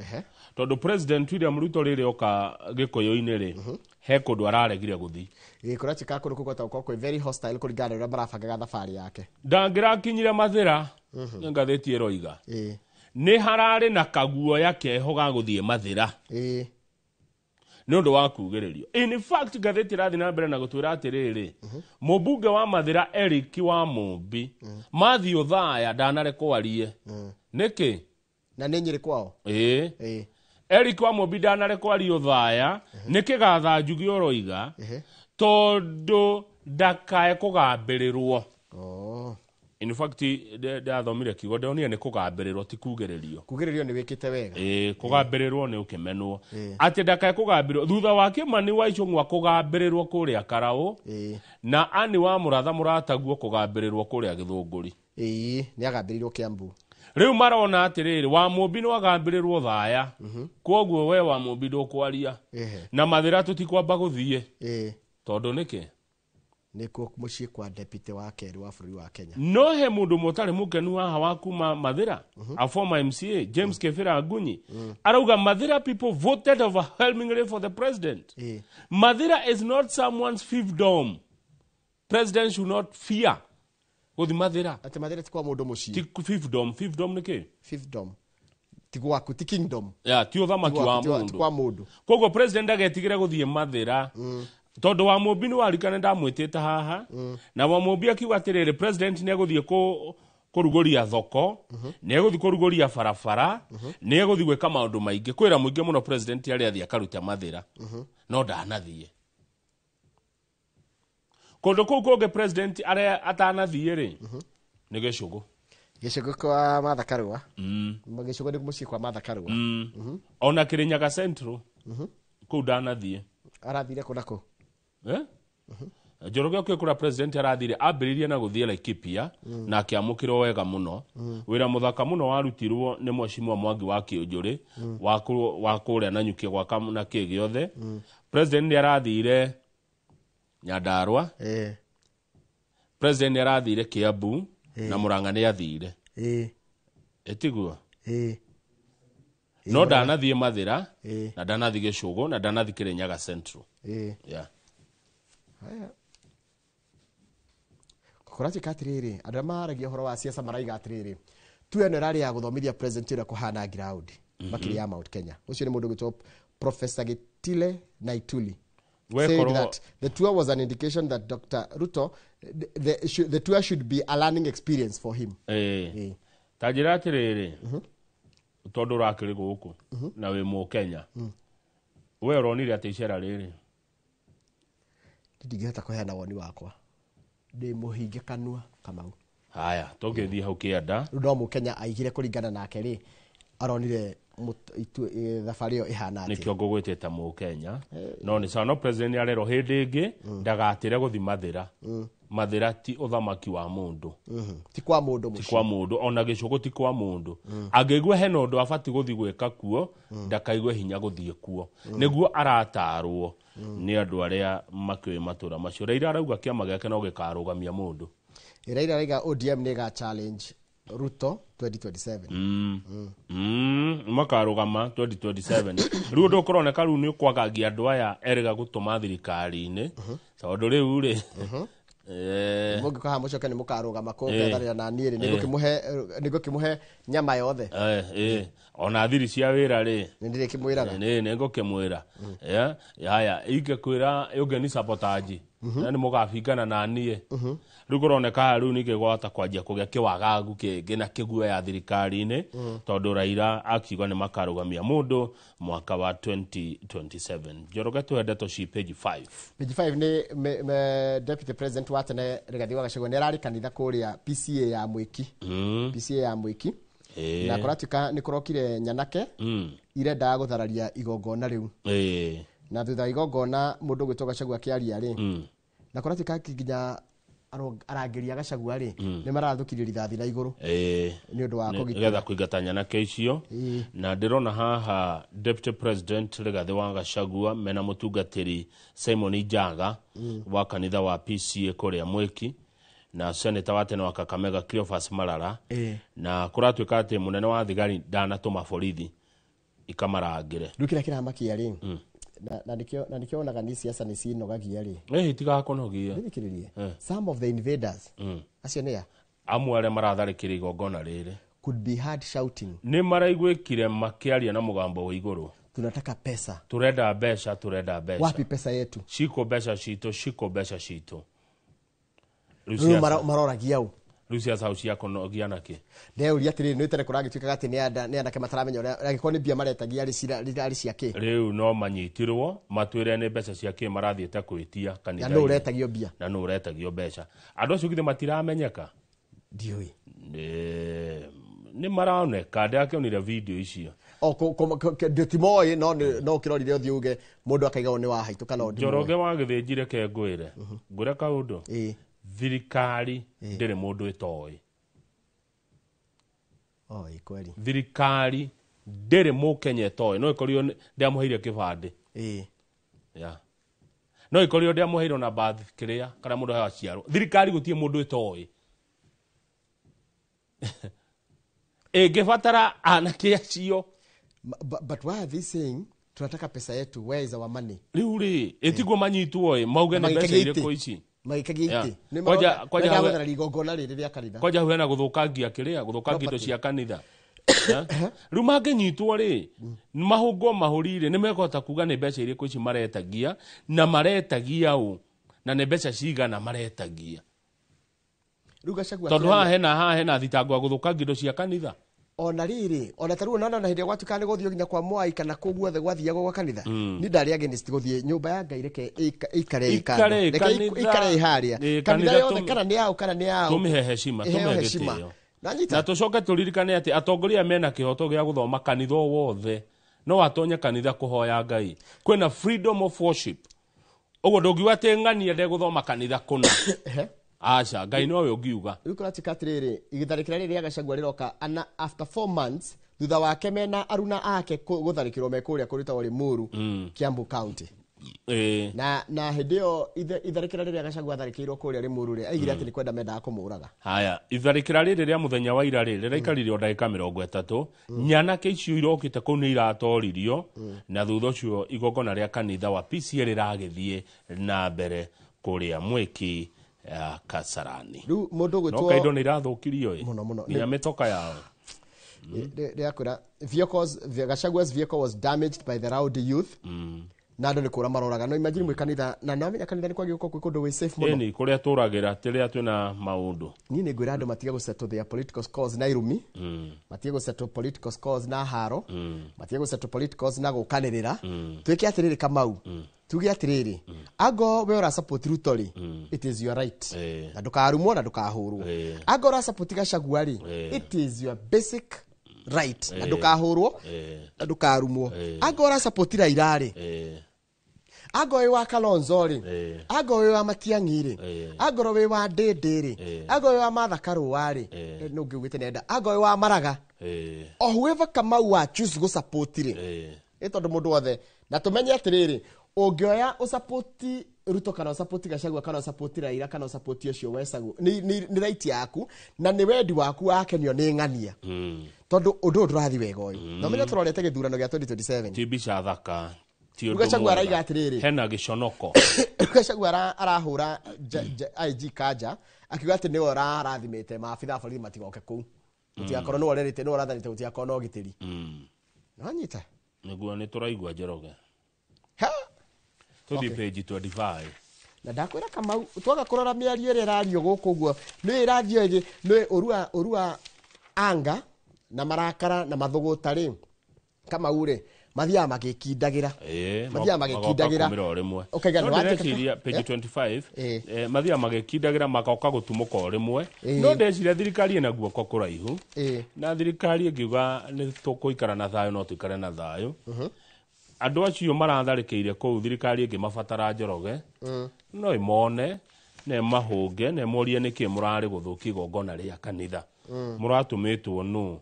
Tondũ President William Ruto rĩrĩ oka Gĩkũyũ-inĩ rĩ, he kũndũ araregire gũthiĩ. Gĩkũra ka kũndũ kũu gwetagwo kwĩ very hostile kũringana na ũrĩa marabangaga thabarĩ yake. Ndangĩrakinyire Mathĩra, nĩ ngathĩti ĩroiga. Nĩ hararĩ na kaguoya keho ga gũthiĩ Mathĩra. Nĩ ũndũ wa kugĩrĩrio. In fact, ngathĩti ĩrathiĩ na mbere na gũtwĩra atĩrĩrĩ, mũmbunge wa Mathĩra Eric wa Mũmbi, Matthew Thaya ndanarekwo arie. Nĩkĩ? Na nĩ Nyĩrĩ kwao? Ĩĩ. Eric wa Mũmbi ndanarekwo arie Othaya, nĩ kĩgatha Njugi ũroiga, tondũ ndakae kũgambĩrĩrwo. In fact, ndathomire kiugo ndonire nĩ kũgambĩrĩrwo ti kugĩrĩrio. Kugĩrĩrio nĩ wĩkĩte wega. Ĩĩ, kũgambĩrĩrwo nĩ ũkĩmenwo. Atĩ ndakae kũgambĩrĩrwo thutha wa Kĩmani wa Ichung'wa kũgambĩrĩrwo kũrĩa Karaũ, na Anne wa Mũratha mũrataguo kũgambĩrĩrwo kũrĩa Gĩthũngũri. Ĩĩ, nĩ agambĩrĩirwo Kiambu. Rĩu marona atĩrĩrĩ, wa Mũmbi nĩ wagambĩrĩrwo Thaya, kwoguo we wa Mũmbi ndũkwaria. Na Mathĩra tũtikwamba gũthiĩ. Tondũ nĩkĩ? Nĩkuo mũciĩ kwa deputy wa kerĩ wa bũrũri wa Kenya. No he mũndũ ũmwe ũtarĩ mũkenu haha wa kuma Mathĩra, a former MCA James Kebira Ngunyi, arauga Mathĩra people voted overwhelmingly for the president. Mathĩra is not someone's fiefdom. President should not fear gũthi Mathĩra. Atĩ Mathĩra ti kwa mũndũ mũciĩ. Ti fiefdom. Fiefdom nĩ kĩ? Fiefdom. Ti gwaku, ti kingdom. Yeah, ti ũthamaki wa Ti kwa mũndũ. Koguo president agetigĩre gũthiĩ Mathĩra. Tondũ wa Mũmbi nĩ warikane ndamwĩtĩte haha, na wa Mũmbi akiuga atĩrĩrĩ, president nĩ egũthiĩ kũrugũria thoko, nĩ egũthiĩ kũrugũria barabara, nĩ egũthiĩ gwĩka maũndũ maingĩ, kwĩra mũingĩ mũno president arĩa athiĩ akaruta Mathĩra, no ndanathiĩ kũndũ kũu kũngĩ. President arĩa atanathiĩ rĩ, nĩ Gĩcũgũ. Gĩcũgũ kwa Martha Karua. Gĩcũgũ nĩ mũciĩ kwa Martha Karua. Ona Kĩrĩnyaga Central kũu ndanathiĩ. Arathire kũ na kũ? Njoroge ũkĩ kũrĩa president arathire, ambĩrĩirie na gũthiĩ Laikipia na akĩamũkĩrwo wega mũno. Wĩra mũthaka mũno warutirwo nĩ Mheshimiwa Mwangi wa Kĩũnjũrĩ wa kũrĩa Nanyuki gwaka na kĩ gĩothe. President nĩ arathire Nyandarua. President nĩ arathire Kiambu na Murang'a nĩ athire. Ĩtiguo? No ndanathiĩ Mathĩra na ndanathiĩ Gĩcũgũ na ndanathiĩ Kĩrĩnyaga Central. Yeah. Haya. Kũratuĩka atĩrĩrĩ, andũ arĩa maragia ũhoro wa siasa maraiga atĩrĩrĩ, tu ĩno ĩrarĩ ya gũthomithia president ũrĩa kũhana ground makĩria ya Mount Kenya. Ũcio nĩ mũndũ ũgwĩtwo Professor Gitile Naituli said that the tour was an indication that Dr. Ruto, the tour should be a learning experience for him. Ta njĩra atĩrĩrĩ, tondũ ũrakĩrĩ gũkũ na wĩ Mũkenya, we ũronire atĩ icera rĩrĩ? Ndingĩhota kũheana woni wakwa, ndĩ mũhinge kanua, Kamau. Haya, tũngĩthiĩ hau kĩanda. Rĩu no Mũkenya aigire kũringana nake rĩ, aronire thabarĩ ĩyo ĩhana atĩa. Nĩkĩo ngũgwĩtĩte Mũkenya. No nĩ sawa, no president nĩ arerwo hĩndĩ ĩngĩ ndagatĩre gũthi Mathĩra. Mathĩra ti ũthamaki wa mũndũ. Ti kwa mũndũ Ti mũciĩ. kwa mũndũ, ona Gĩcũgũ ti kwa mũndũ. Angĩigua hena ũndũ abatiĩ gũthiĩ gwĩka kuo, ndakaigue hinya gũthiĩ kuo. Nĩguo aratarwo nĩ andũ arĩa makĩũĩ matũra macio. Raila arauga kĩama gĩake no gĩkarũgamia mũndũ. Raila arauga ODM nĩ ĩga challenge Ruto 2027. Makarũgama 2027. Rĩu ũndũ ũkũroneka rĩu nĩ ũkwagagia andũ aya erĩga gũtũma thirikari-inĩ, tondũ rĩu rĩ Mũngĩũka haha mũcoke nĩ mũkarũgama kũngethanĩra na niĩ rĩ, nĩngũkĩmũhe nyama yothe. Ona thiri cia wĩra rĩ, nĩ ndĩrĩkĩmwĩraga. Nĩ ngũkĩmwĩra. Haya, ingĩkwĩra ũngĩ sabotage, na nĩ mũgabingana na niĩ. Rĩu kũroneka haha rĩu ningĩ gwahota kwanjia kũgĩa kĩwagagu kĩngĩ na kĩguoya thirikari-inĩ, tondũ Raila akiuga nĩ makarũgamia mũndũ mwaka wa 2027. Njoroge, tũhe ndeto ci page 5. Page 5 nĩ deputy president wa tene Rigathi wa Gachagua nĩ ararĩ kanitha kũrĩa PCA ya Mwĩki. PCA ya Mwĩki. Na kũratuĩka nĩ kũrokire nyanake irendaga gũthararia igongona rĩu. Na thutha wa igongona mũndũ ũgwĩtwo Gachagua akĩaria rĩ, na kũratuĩka nginya Arangĩri a Gachagua rĩ nĩ marathũkirie rithathi na igũrũ nĩ ũndũ wa kũgitĩra nĩgetha kũingata nyanake icio. Na ndĩrona haha Deputy President Rigathĩ wa Gachagua mena mũtungatĩri Simon Njaga wa kanitha wa PCA kũrĩa Mwĩki, na senator wa tene wa Kakamega Cleophas Malala. Na kũratuĩka atĩ mũnene wa thigari ndanatũma borithi ikamarangĩre. Rĩu kĩrĩa kĩramakia rĩ, na nĩkĩo wonaga nĩ siasa nĩ cinogagia rĩ. Itigakunogia. Thikĩrĩrie. Some of the invaders acio nĩ a amwe arĩa maratharĩkĩra igongona rĩrĩ could be heard shouting, nĩ maraiguĩkire makĩaria na mũgambo wa igũrũ, tunataka pesa, turenda mbeca, turenda mbeca, wapi pesa yetu, ciko mbeca citũ, ciko mbeca citũ. Rĩu maroragia ũ? Rĩu ciaca ciakonogia nakĩ? Ndeuria atĩrĩrĩ, nĩ tene kũragĩtuĩkaga atĩ nĩ anake mataramenya ũrĩa angĩkorwo nĩ mbia maretagia rĩ cia kĩ. Rĩu no manyitirwo matwĩre nĩ mbeca cia kĩ marathiĩte kwĩtia kanitha. Na nũ ũretagio mbia? Na nũ ũretagio mbeca. Andũ acio githĩ matiramenyeka? Ndiũĩ. Nĩ maroneka, ndĩrakĩonire video icio. Nditimoĩ no ũkĩrorire ũthiĩ uge mũndũ akaiga ũyũ nĩ wa haitũ kana ũndũ. Njoroge wa Gĩthĩnji reke ngwĩre. Ngwĩre kaũndũ. Thirikari ndĩrĩ mũndũ ĩtoĩ. Kweli. Thirikari ndĩrĩ mũkenya ĩtoĩ. No ĩkorirwo ndĩamũheire kĩbandĩ. No ĩkorirwo ndĩamũheire ona birth kĩrĩa kana mũndũ aciarwo. Thirikari gũtirĩ mũndũ ĩtoĩ. Ĩngĩbatara anake acio. But why are they saying tunataka pesa yetu, where is our money? Rĩu rĩ, ĩtiguo manyitwo ĩ, mauge nĩ mbeca irĩkũ ici. Magĩkagia itĩ. Nĩ igongona rĩrĩ rĩa kanitha. Kwanja hau hena gũthũkangia kĩrĩa, gũthũkangia indo cia kanitha. Rĩu mangĩnyitwo rĩ, mahũngwo mahũri rĩ, nĩ mekũhota kuga nĩ mbeca irĩkũ ici maretagia, na maretagia ũ, na nĩ mbeca cigana maretagia. Rĩu Gachagua tondũ haha hena thitango ya gũthũkangia indo cia kanitha. Ona rĩrĩ, ona ta rĩu ona na hĩndĩ ĩrĩa gwatuĩkaga nĩ gũthiĩ nginya kwa Mwai kana kũu guothe gwathiagwo gwa kanitha, niĩ ndarĩ against gũthiĩ nyũmba ya Ngai, reke ĩikare ĩkando, reke ĩikare ĩharĩa kanitha yothe, kana nĩ yaũ kana nĩ yaũ, tũmĩhe heshima, tũmĩhe gĩtĩo. Na tũcoke tũririkane atĩ atongoria mena kĩhoto gĩa gũthoma kanitha o wothe, no atonye kanitha kũhoya Ngai. Kwĩna freedom of worship. Ũguo ndũngiuga atĩ ng'ania ndegũthoma kanitha kũna. Aca, Ngai nowe ũngiuga. Rĩu kũratuĩka atĩrĩrĩ, gĩtharĩkĩra rĩrĩ rĩa Gachagua rĩroka ana after 4 months thutha wake mena aruna ake gũtharĩkĩrwo me kũrĩa kũrĩtagwo Limuru, Kiambu County. Na hĩndĩ ĩyo itharĩkĩra rĩrĩa Gachagua atharĩkĩirwo kũrĩa Limuru rĩ, aigire atĩ nĩ kwenda mendaga kũmũraga. Haya, itharĩkĩra rĩrĩ rĩa mũthenya wa ira rĩ, rĩraikarire o ndagĩka 30. Nyanake icio irokĩte kũu nĩ iratoririo, na thutha ũcio igongona rĩa kanitha wa PCA rĩragĩthiĩ na mbere kũrĩa Mwĩki Kasarani. Rĩu mũndũ ũgwĩtwo no kaindo nĩ irathũkirio ĩ mũno mũno nginya mĩtoka yao. Rĩakwĩra vehicles, Gachagua's vehicle was damaged by the rowdy youth. Na andũ nĩ kũra maroraga. No imagine mwĩ kanitha, na no kanitha nĩ kwagĩrĩirwo kwĩ kũndũ wĩ safe mũno. Ĩni kũrĩa tũragĩra tĩrĩa twĩna maũndũ. Niĩ nĩ ngwĩra andũ matige gũsettle their political scores na irumi, matige gũsettle political scores na haro, matige gũsettle political scores na gũkanĩrĩra. Twĩke atĩrĩrĩ Kamau, tuge atĩrĩrĩ, ango we ũra support Ruto rĩ, it is your right. Na ndũkarumwo na ndũkahũrwo. Ango ũra support Gachagua rĩ, it is your basic right. Na ndũkahũrwo na ndũkarumwo. Ango ũra support Raila rĩ, ango wĩ wa Kalonzo rĩ, ango wĩ wa Matiang'i rĩ, ango wĩ wa Ndĩndĩ rĩ, ango wĩ wa Martha Karũa rĩ, nĩ ũngĩugĩte nenda, ango wĩ wa Maraga, o whoever Kamau wa choose gũ support rĩ, ĩ tondũ mũndũ wothe na tũmenye atĩrĩrĩ, ũngĩoya ũsupport Ruto kana ũsupport Gachagua kana ũsupport Raila kana ũsupport ũcio wecagwo, nĩ right yaku na nĩ wendi waku wakenio nĩ ng'ania, tondũ ũndũ ũyũ ndũrathiĩ wega ũyũ. Na ũmenye tũrorete gĩthurano gĩa 2027. Ti mbica thaka, ti ũndũ Gachagua mwega. araiga atĩrĩrĩ, hena gĩconoko. Gachagua arahũra IG Kanja akiuga atĩ nĩwe ũrarathimĩte maabitha a borithi matigoke kũu, gũtigakorwo nĩwe ũrerĩte, nĩwe ũrathanĩte gũtigakorwo na ũgitĩri. Nĩwanyita? Nĩguo nĩ tũraigua Njoroge. Tũthiĩ page 25. Na ndakwĩra Kamau, twaga kũrora mĩario ĩrĩa ĩrario gũkũ ũguo, nĩ ĩrathiĩ ĩgĩ, nĩ ũrua anga na marakara na mathũgũta rĩ, Kamau rĩ, mathiaga magĩkindagĩra. Mathiaga magĩkindagĩra. Ũkaiga nĩ watuĩka page 25, mathiaga magĩkindagĩra magoka gũtumũka o rĩmwe. No ndeciria thirikari ĩna guoko kũraihu, na thirikari ĩngiuga nĩ tũkũikara na thayũ no tũikare na thayũ. Andũ acio maratharĩkĩire kũu thirikari ĩngĩmabatara Njoroge, no ĩmone Na mahũnge na morie nĩkĩ mũrarĩ gũthũkia igongona rĩa kanitha. Mũratũmĩtwo nũ?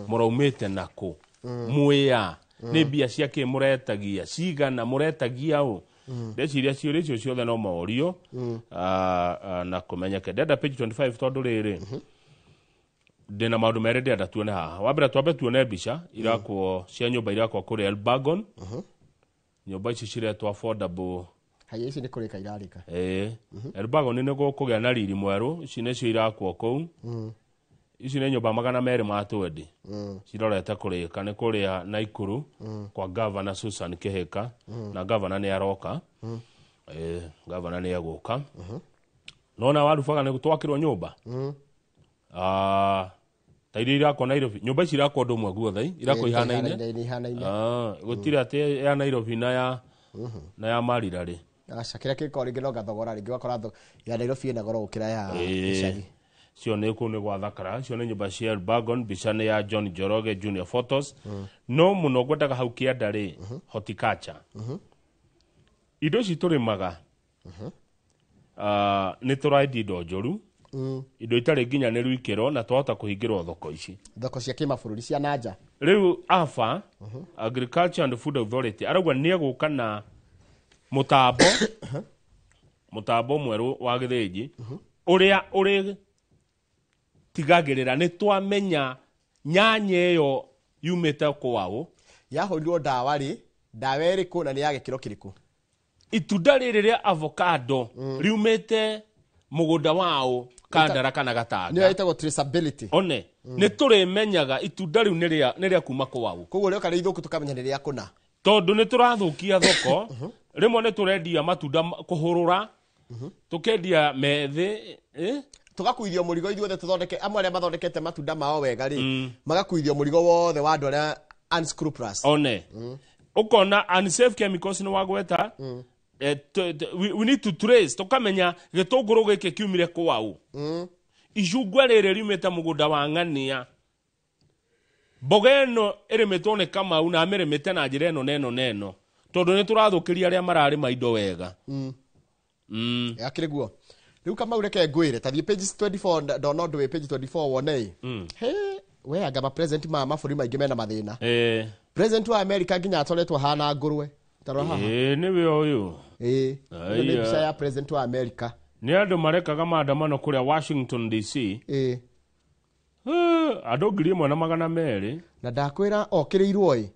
Mũraumĩte nakũ? Mwĩa nĩ mbia cia kĩ mũretagia cigana mũretagia ũ? Ndeciria ciũria icio ciothe no morio na kũmenyeke. Ndenda page 25 tondũ rĩrĩ ndĩna maũndũ merĩ ndĩrenda tuone haha. Wa mbere twambe tuone mbica irakwo cia nyũmba irakwo kũrĩa Elbagon. Nyũmba ici ciretwo affordable. Haya ici nĩ kũrĩka irarĩka. Elbagon nĩ gũkũgĩa na riri mwerũ, ici nĩcio irakwo kũu. Ici nĩ nyũmba 220 cirorete kũrĩka nĩ kũrĩa Naikuru kwa Governor Susan Kihika. Na governor nĩ aroka. Governor nĩ egũka. Nona warubaga nĩ twakĩrwo nyũmba. Ta iria irakwo Nairobi, nyũmba ici irakwo ũndũ ũmwe guothe, irakwo ihanaine. Gũtirĩ atĩ ya Nairobi na ya Marira rĩ. Aca kĩrĩa kĩkorwo rĩngĩ no gathogora rĩngĩ ũgakora ya Nairobi ĩna goro gũkĩra ya icagi. Cio nĩ kũu nĩ gwathakara, cio nĩ nyũmba cia Elbagon, mbica nĩ ya John Njoroge Junior Photos. No mũno ngwendaga hau kĩanda rĩ, horticulture. Indo ici tũrĩmaga nĩ tũrendia indo njũru, indo itarĩ nginyanĩru ikĩro na twahota kũhingĩrwo thoko ici. Thoko cia kĩmabũrũri cia nanja. Rĩu AFA, Agriculture and Food Authority, arauga nĩ egũka na mũtambo mũtambo mwerũ wa gĩthĩnji ũrĩa ũrĩ tigagĩrĩra nĩ twamenya nyanya ĩyo yumĩte kwao, yahũrirwo ndawa rĩ, ndawa ĩrĩkũ na nĩ ya gĩkĩro kĩrĩkũ. Itunda rĩrĩ rĩa avocado riumĩte mũgũnda wao Kandara kana Gatanga. Nĩyo ĩtagwo traceability. One, nĩ tũrĩmenyaga itunda rĩu nĩ rĩa kuma kwao. Koguo rĩoka rĩ ithũku tũkamenya nĩ rĩa kũna. Tondũ nĩ tũrathũkia thoko, rĩmwe nĩ tũrendia matunda kũhũrũra, tũkendia methĩ, tugakuithio mũrigo ithuothe tũthondeke amwe arĩa mathondekete matunda mao wega rĩ, magakuithio mũrigo wothe wa andũ arĩa unscrupulous. One, ũkona unsafe chemicals nĩ wagweta, we need to trace tũkamenya gĩtũngũrũ gĩkĩ kiumire kwao. Icungwa rĩrĩ riumĩte mũgũnda wa ng'ania, mboga ĩno ĩrĩmĩtwo nĩ Kamau na amĩrĩmĩte na njĩra ĩno na ĩno na ĩno, tondũ nĩ tũrathũkĩria arĩa mararĩma indo wega. Akĩrĩ guo. Rĩu Kamau reke ngwĩre ta thiĩ page 24 ndona ũndũ wĩ page 24 wone. He, we anga ma president ma mabũrũri maingĩ mena mathĩna. President wa America nginya atoretwo hana ngũrwe. Tarora haha. Nĩwe ũyũ. Ĩno nĩ mbica ya president wa America. Nĩ andũ marekaga maandamano kũrĩa Washington DC. Andũ 1200. Na ndakwĩra okĩrĩirwo ĩ.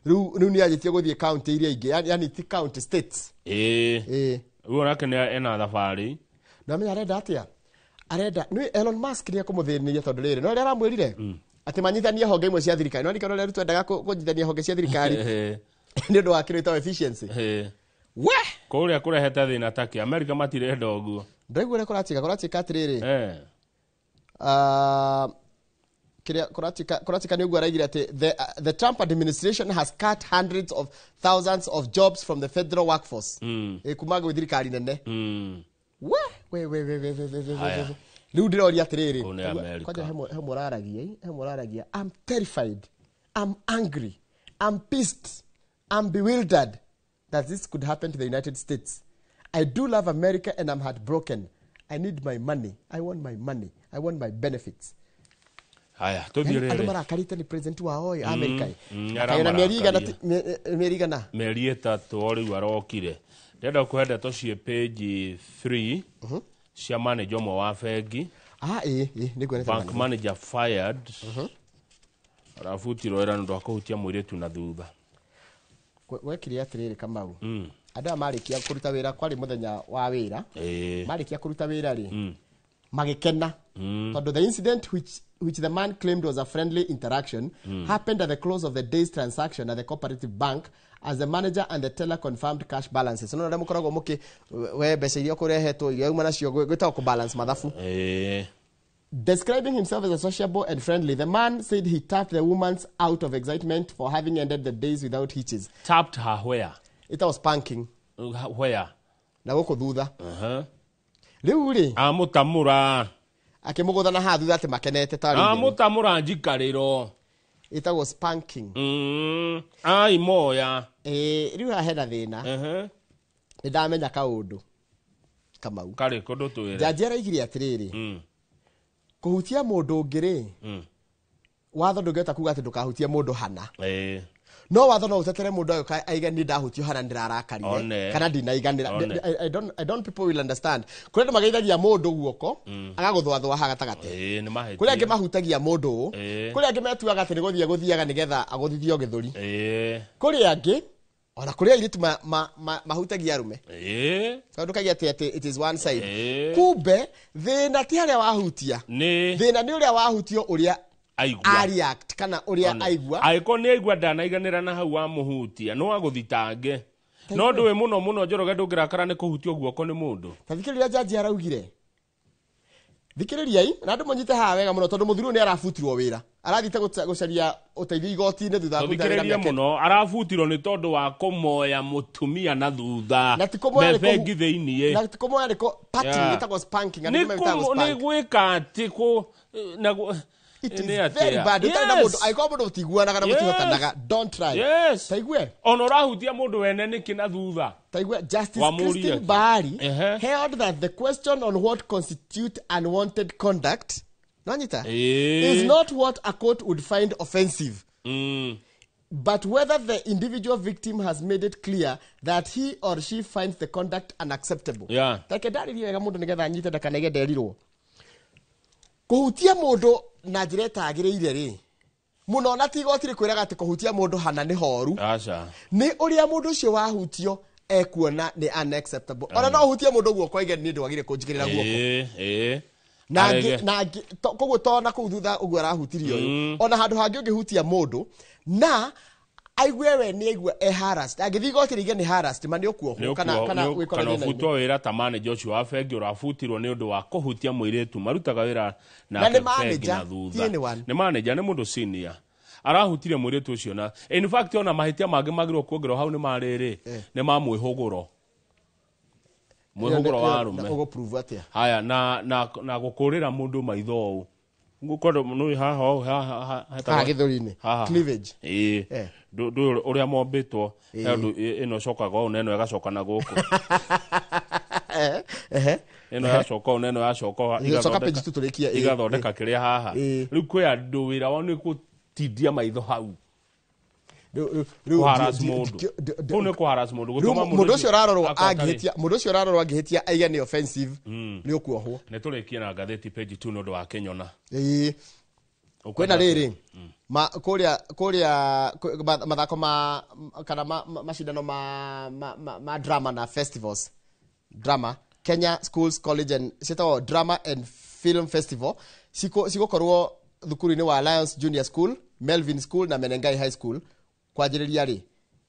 Rĩu nĩ anjĩtie gũthiĩ county iria ingĩ, yani ti county states. Rĩu onake nĩ ena thabarĩ. Na menya arenda atĩa? Arenda nĩ Elon Musk nĩ ekũmũthĩnĩria tondũ rĩrĩ no rĩrĩa aramwĩrire atĩ manyitanie honge imwe cia thirikari. No nĩkĩo rĩrĩa twendaga kũnyitania honge cia thirikari nĩ ũndũ wa kĩrĩa gĩtagwo efficiency. We kũrĩa kũrehete thĩna take America matirenda ũguo. Ndaigua ũrĩa kũratuĩka atĩrĩrĩ. Kĩrĩa kũratuĩka nĩ ũguo araigire atĩ the Trump administration has cut hundreds of thousands of jobs from the federal workforce. Kuma gwĩ thirikari nene. We we we we we we we we. Rĩu ndĩroria atĩrĩrĩ. Kwanja he mũraragia, I'm terrified, I'm angry, I'm pissed, I'm bewildered that this could happen to the United States. I do love America and I'm heartbroken. I need my money. I want my money. I want my benefits. Haya, tũthiĩ rĩrĩ. Andũ marakarĩte nĩ president wao ĩ America ĩ. Akagĩa na mĩeri igana. Mĩeri 3 o rĩu arokire. Ndĩrenda kũhe ndeto ciĩ page 3 cia manager ũmwe wa bengi. Nĩguo Bank manager fired. Arabutirwo wĩra nĩ ũndũ wa kũhutia mũirĩtu na thutha. Gwekire atĩrĩrĩ Kamau. Andũ aya marĩkia kũruta wĩra kwarĩ mũthenya wa wĩra. Marĩkia kũruta wĩra rĩ, magĩkena. Tondũ the incident which the man claimed was a friendly interaction happened at the close of the day's transaction at the cooperative bank as the manager and the teller confirmed cash balances. No mũkoragwo mũkĩ we mbeca iria ũkũrehetwo iria uma nacio gwĩtagwo kũbalance mathabu. Describing himself as a sociable and friendly, the man said he tapped the woman out of excitement for having ended the days without hitches. Tapped her where? It was spanking. Where? Na gũkũ thutha. Rĩu rĩ, amũtamũra. Akĩmũgũtha na haha thutha atĩ makenete tarĩ. Amũtamũra njikarĩro. Ĩtagwo spanking. Ai moya. Rĩu haha hena thĩna. Nĩ ndamenya kaũndũ. Kamau. Karĩkũ ndũtwĩre. Njanji araigire atĩrĩrĩ, kũhutia mũndũ ũngĩ rĩ, watho ndũngĩhota kuga atĩ ndũkahutie mũndũ hana. No watho no ũtetere mũndũ agĩũka aige niĩ ndahutio hana ndĩrarakarire kana ndinaiganĩra. I don't people will understand. Kũrĩ andũ mageithagia mũndũ guoko agagũthwathwa haha gatagatĩ. Kũrĩ angĩ mahutagia mũndũ ũũ. Kũrĩ angĩ metuaga atĩ nĩ gũthiĩ gũthiaga nĩgetha agũthithio gĩthũri. Kũrĩ angĩ ona kũrĩ airĩtu mahutagia arũme. Tondũ kaige atĩ it is one side. Kumbe thĩna ti harĩa wahutia. Thĩna nĩ ũrĩa wahutio ũrĩa areact kana ũrĩa aigua. Angĩkorwo nĩ aigua ndanaiganĩra na hau wamũhutia no agũthitange. No ndũĩ mũno mũno Njoroge ndũngĩrakara nĩ kũhutio guoko nĩ mũndũ. Ta thikĩrĩria jaji araugire. Thikĩrĩriai na andũ mũnyite haha wega mũno tondũ mũthuri ũyũ nĩ arabutirwo wĩra. Arathiĩte gũcaria ũteithio igoti-inĩ thutha wa kũruta wĩra Thikĩrĩria mũno arabutirwo nĩ tondũ wa kũmoya mũtumia na thutha. Na ti kũmoya nĩ bengi thĩiniĩ. Na ti kũmoya nĩ parting ĩtagwo spanking. Andũ metaga spank. Nĩ gwĩka atĩ kũ na It is very bad. Ũtarĩ na mũndũ angĩkorwo mũndũ mũtiguanaga na mũtihotanaga, don't try. Yes. Taigue. Ona ũrahutia mũndũ wene nĩkĩ na thutha. Taigue. Justice Christine Bahari held that the question on what constitute unwanted conduct nonyita is not what a court would find offensive. But whether the individual victim has made it clear that he or she finds the conduct unacceptable. Take ndarĩrie wega mũndũ nĩgetha anyite ndakanaige nderirwo. Kũhutia mũndũ na njĩra ĩtagĩrĩire rĩ, mũno na ti igoti rĩkwĩraga atĩ kũhutia mũndũ hana nĩ horu. Aca. Nĩ ũrĩa mũndũ ũcio wahutio ekuona nĩ unacceptable. Ona no ũhutie mũndũ guoko aige nĩ ndwagire kũnjigĩrĩra guoko. Na koguo to na kũu thutha ũguo arahutirio ũyũ. Ona handũ hangĩ ũngĩhutia mũndũ na aigue we nĩ aigua e harassed. Angĩthiĩ igoti rĩige nĩ harassed ma nĩ ũkuohwo kana wĩkoranie na ũbutwo wĩra ta manager ũcio wa bengi ũrabutirwo nĩ ũndũ wa kũhutia mũirĩtu marutaga wĩra nake bengi na thutha. Nĩ manager, nĩ mũndũ senior. Arahutirie mũirĩtu ũcio na in fact ona mahĩtia mangĩ magĩrĩirwo kuongererwo hau nĩ marĩrĩ nĩ ma mwĩhũgũro. Mwĩhũgũro wa arũme. Ũgũ-prove atĩa? Haya na na gũkũrĩra mũndũ maitho ũũ. Ngũkorwo nĩ haha ũũ haha haha gĩthũri-inĩ. Cleavage. Ndũ ũrĩa mombĩtwo ũndũ ĩno cokaga ũũ na ĩno ĩgacoka na gũkũ. Ĩno yacoka ũũ na ĩno yacoka ũũ, igathondeka kĩrĩa haha. Rĩu kwĩ andũ wĩra wao nĩ gũtindia maitho hau. Kũharass mũndũ. Kũu nĩ kũharass mũndũ. Gũtũma mũndũ ũcio ũrarorwo angĩhĩtia, mũndũ ũcio ũrarorwo angĩhĩtia aige nĩ offensive, nĩ ũkuohwo. Nĩ tũrĩkie na ngathĩti page 2 nĩ ũndũ wa Kĩnyona. Kwĩna rĩrĩ kũrĩa mathako ma kana macindano ma drama na festivals. Drama Kenya Schools College and ciĩtagwo Drama and Film Festival cigũkorwo thukuru-inĩ wa Alliance Junior School, Melvin School na Menengai High School. Kwanjĩrĩria rĩ?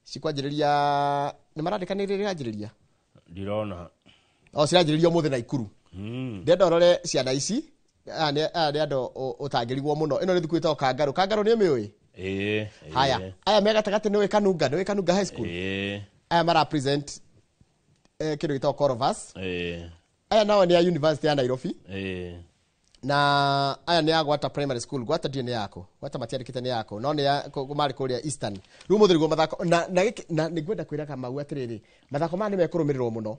Cikwanjĩrĩria nĩ marandĩka nĩ rĩrĩ ranjĩrĩria? Ndirona. O ciranjĩrĩria ũmũthĩ Naikuru. Ndĩrenda ũrore ciana ici. Aya nĩ andũ ũtangĩrigwo mũno. Ĩno nĩ thukuru ĩtagwo Kangarũ. Kangarũ nĩ ũmĩũĩ? Haya, aya me gatagatĩ nĩ ũĩ Kanunga, nĩ ũĩ Kanunga High School? Aya mara present kĩndũ gĩtagwo Corvus. Aya nao nĩ a University ya Nairobi. Na aya nĩ a Gwata Primary School. Gwata ndiũ nĩ yako. Gwata matiandĩkĩte nĩ yako. No nĩ ya marĩ kũrĩa Eastern. Rĩu ũmũthĩ nĩguo mathako na nĩ ngwenda kwĩra Kamau atĩrĩrĩ, mathako maya nĩ mekũrũmĩrĩrwo mũno.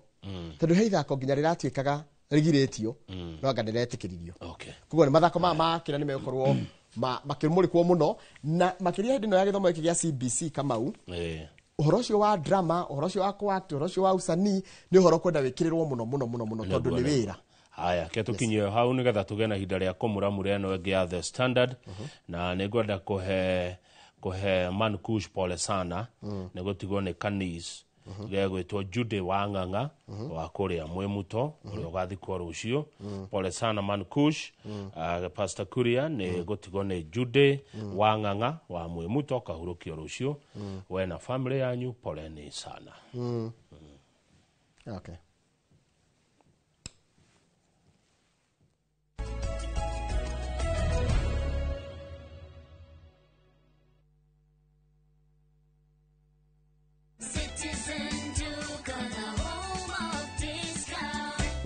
Tondũ he ithako nginya rĩratuĩkaga rĩgirĩtio no anga rĩretĩkĩririo. Koguo nĩ mathako maya ma kĩrĩa nĩ megũkorwo makĩmũrĩkwo mũno na makĩria hĩndĩ ĩno ya gĩthomo gĩkĩ gĩa CBC Kamau. Ũhoro ũcio wa drama, ũhoro ũcio wa kũ-act, ũhoro ũcio wa usanii nĩ ũhoro kwenda wĩkĩrĩrwo mũno mũno mũno mũno tondũ nĩ wĩra. Haya, ke tukinyie hau nĩgetha tũgĩe na ihinda rĩa kũmũramũra ĩno ĩngĩ ya The Standard. Na nĩ ngwenda kũhe Mankush pole sana nĩ gũtigwo nĩ kanis gegwĩtwo Jude wa Ng'ang'a wa kũrĩa Mwĩmuto ũrĩa ũgathikwo rũciũ. Pole sana Mankush. Pastor Kuria nĩ gũtigwo nĩ Jude wa Ng'ang'a wa Mwĩmuto kahurũkio rũciũ. We na family yanyu poleni sana. Okay.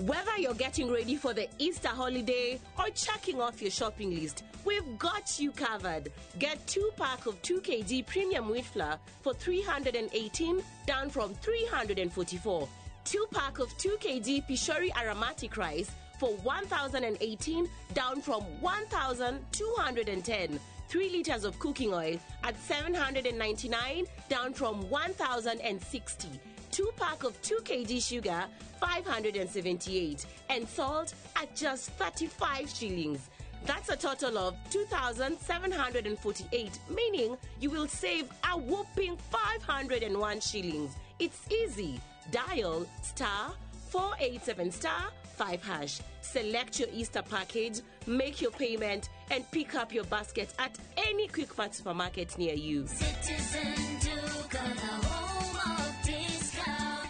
Whether you're getting ready for the Easter holiday or checking off your shopping list, we've got you covered. Get 2 pack of 2 kg premium wheat flour for 318, down from 344. 2 pack of 2 kg Pishori aromatic rice for 1,018, down from 1,210. 3 liters of cooking oil at 799, down from 1,060. 2 pack of 2 kg sugar, 578, and salt at just 35 shillings. That's a total of 2,748, meaning you will save a whopping 501 shillings. It's easy. Dial star 487 star 5 hash. Select your Easter package, make your payment, and pick up your basket at any Quickmart supermarket near you. Citizen Duka, the home of discount.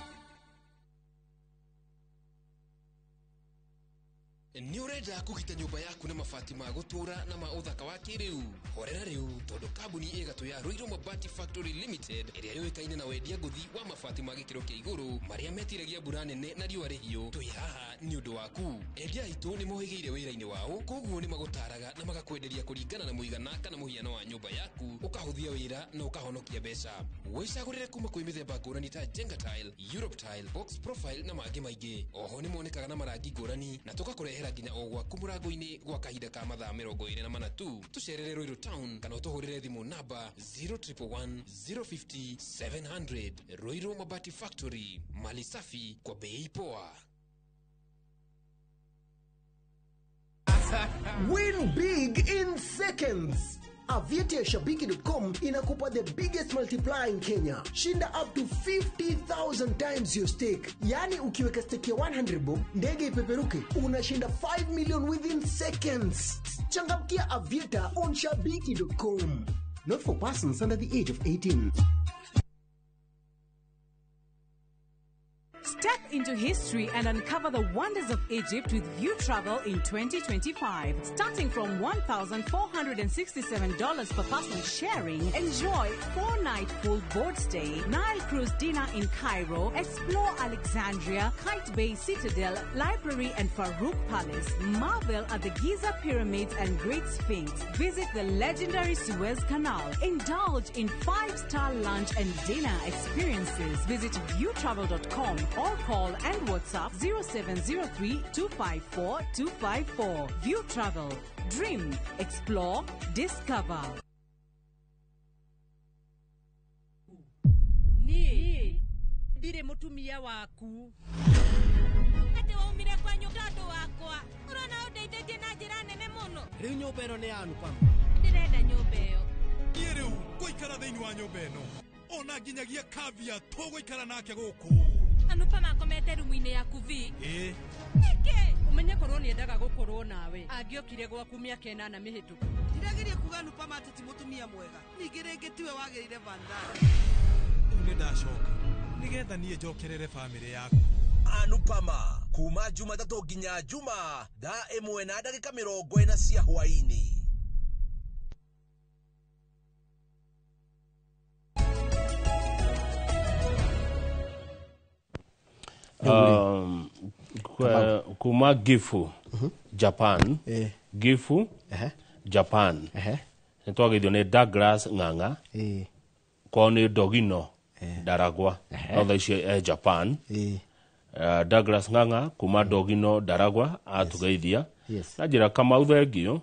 Nĩ ũrenda kũgita nyũmba yaku na mabati ma gũtũũra na ma ũthaka wa kĩrĩu? Horera rĩu tondũ kambuni ĩgatũ ya Ruiru Mabati Factory Limited ĩrĩa yũĩkaine na wendia ngũthi wa mabati ma gĩkĩro kĩa igũrũ marĩa metiragia mbura nene na riũa rĩhiũ, twĩ haha nĩ ũndũ waku. Endia aitũ nĩ mohĩgĩire wĩra-inĩ wao, koguo nĩ magũtaraga na magakwenderia kũringana na mũigana kana mũhiano wa nyũmba yaku, ũkahũthia wĩra na ũkahonokia mbeca. Wĩcagũrĩre kuma kwĩ mĩthemba ngũrani ta Jenga Tile, Europe Tile, Box Profile na mangĩ maingĩ. Oho nĩ monekaga na marangi ngũrani na tũgakũrehera nginya o gwaku mũrango-inĩ gwa kahinda ka mathaa 24 tu. Tũcerere Ruiru Town kana ũtũhũrĩre thimũ namba 0111 050 700. Ruiru Mabati Factory, mali safi kwa bei poa. Win big in seconds. Aviator Shabiki.com inakupa the biggest multiplier in Kenya. Shinda up to 50,000 times your stake. Yani ukiweka stake ya 100 bob, ndege ipeperuke, unashinda 5 million within seconds. Changamkia Aviator on Shabiki.com. Not for persons under the age of 18. Step into history and uncover the wonders of Egypt with View Travel in 2025. Starting from $1,467 per person sharing, enjoy 4-night full board stay, Nile cruise dinner in Cairo, explore Alexandria, Kite Bay Citadel, Library and Farouk Palace, marvel at the Giza Pyramids and Great Sphinx, visit the legendary Suez Canal, indulge in 5-star lunch and dinner experiences. Visit viewtravel.com or call and WhatsApp 0703 254 254. View Travel. Dream, explore, discover. Ni ndire mutumia waku. Ate waumire kwa nyũmba tondũ wakwa. Ũrona ũndeithĩtie na njĩra nene mũno. Rĩu nyũmba ĩno nĩ ya Anupama. Ndĩrenda nyũmba ĩyo. Niĩ rĩu ngũikara thĩinĩ wa nyũmba ĩno. Ona nginyagia kavia tũgũikara nake gũkũ. Anupama akomete rumu-inĩ yaku vi. Ĩĩ. Nĩkĩ? Ũmenye korwo nĩendaga gũkorwo nawe. Angĩokire gwaku mĩaka 8 mĩhĩtũku. Ndirageria kuga Anupama atĩ ti mũtumia mwega. Ningĩ rĩngĩ tiwe wagĩrĩire Vandana. Rĩu nĩndacoka nĩgetha niĩ njokerere bamĩrĩ yaku. Anupama kuma Jumatatũ nginya Juma thaa 1:40 cia hwaĩ-inĩ. Kuma Gifu, Japan. Gifu, Japan. Nĩtwageithio nĩ Douglas Ng'ang'a. Kwao nĩ Dogino Ndaragwa. No thaa ici e Japan. Douglas Ng'ang'a kuma Dogino Ndaragwa atugeithia. Na njĩra Kamau thengio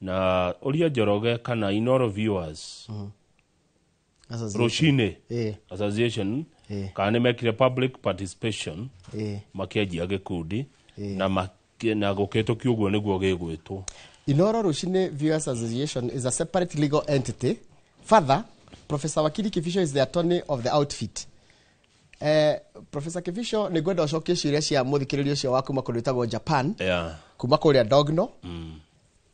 na ũria Njoroge kana Inoro Viewers Rũcinĩ Association kana nĩ mekire public participation makĩanjia gĩkundi na gũkĩtũkio ũguo nĩguo gĩgwĩtwo. Inoro Rũcinĩ Viewers Association is a separate legal entity. Further, Professor Wakili Kivisho is the attorney of the outfit. Professor Kivisho nĩ ngwenda ũcokie ciũria cia mũthikĩrĩria ũcio wa kuma kũndũ gwĩtagwo Japan, kuma kũrĩa Dogno,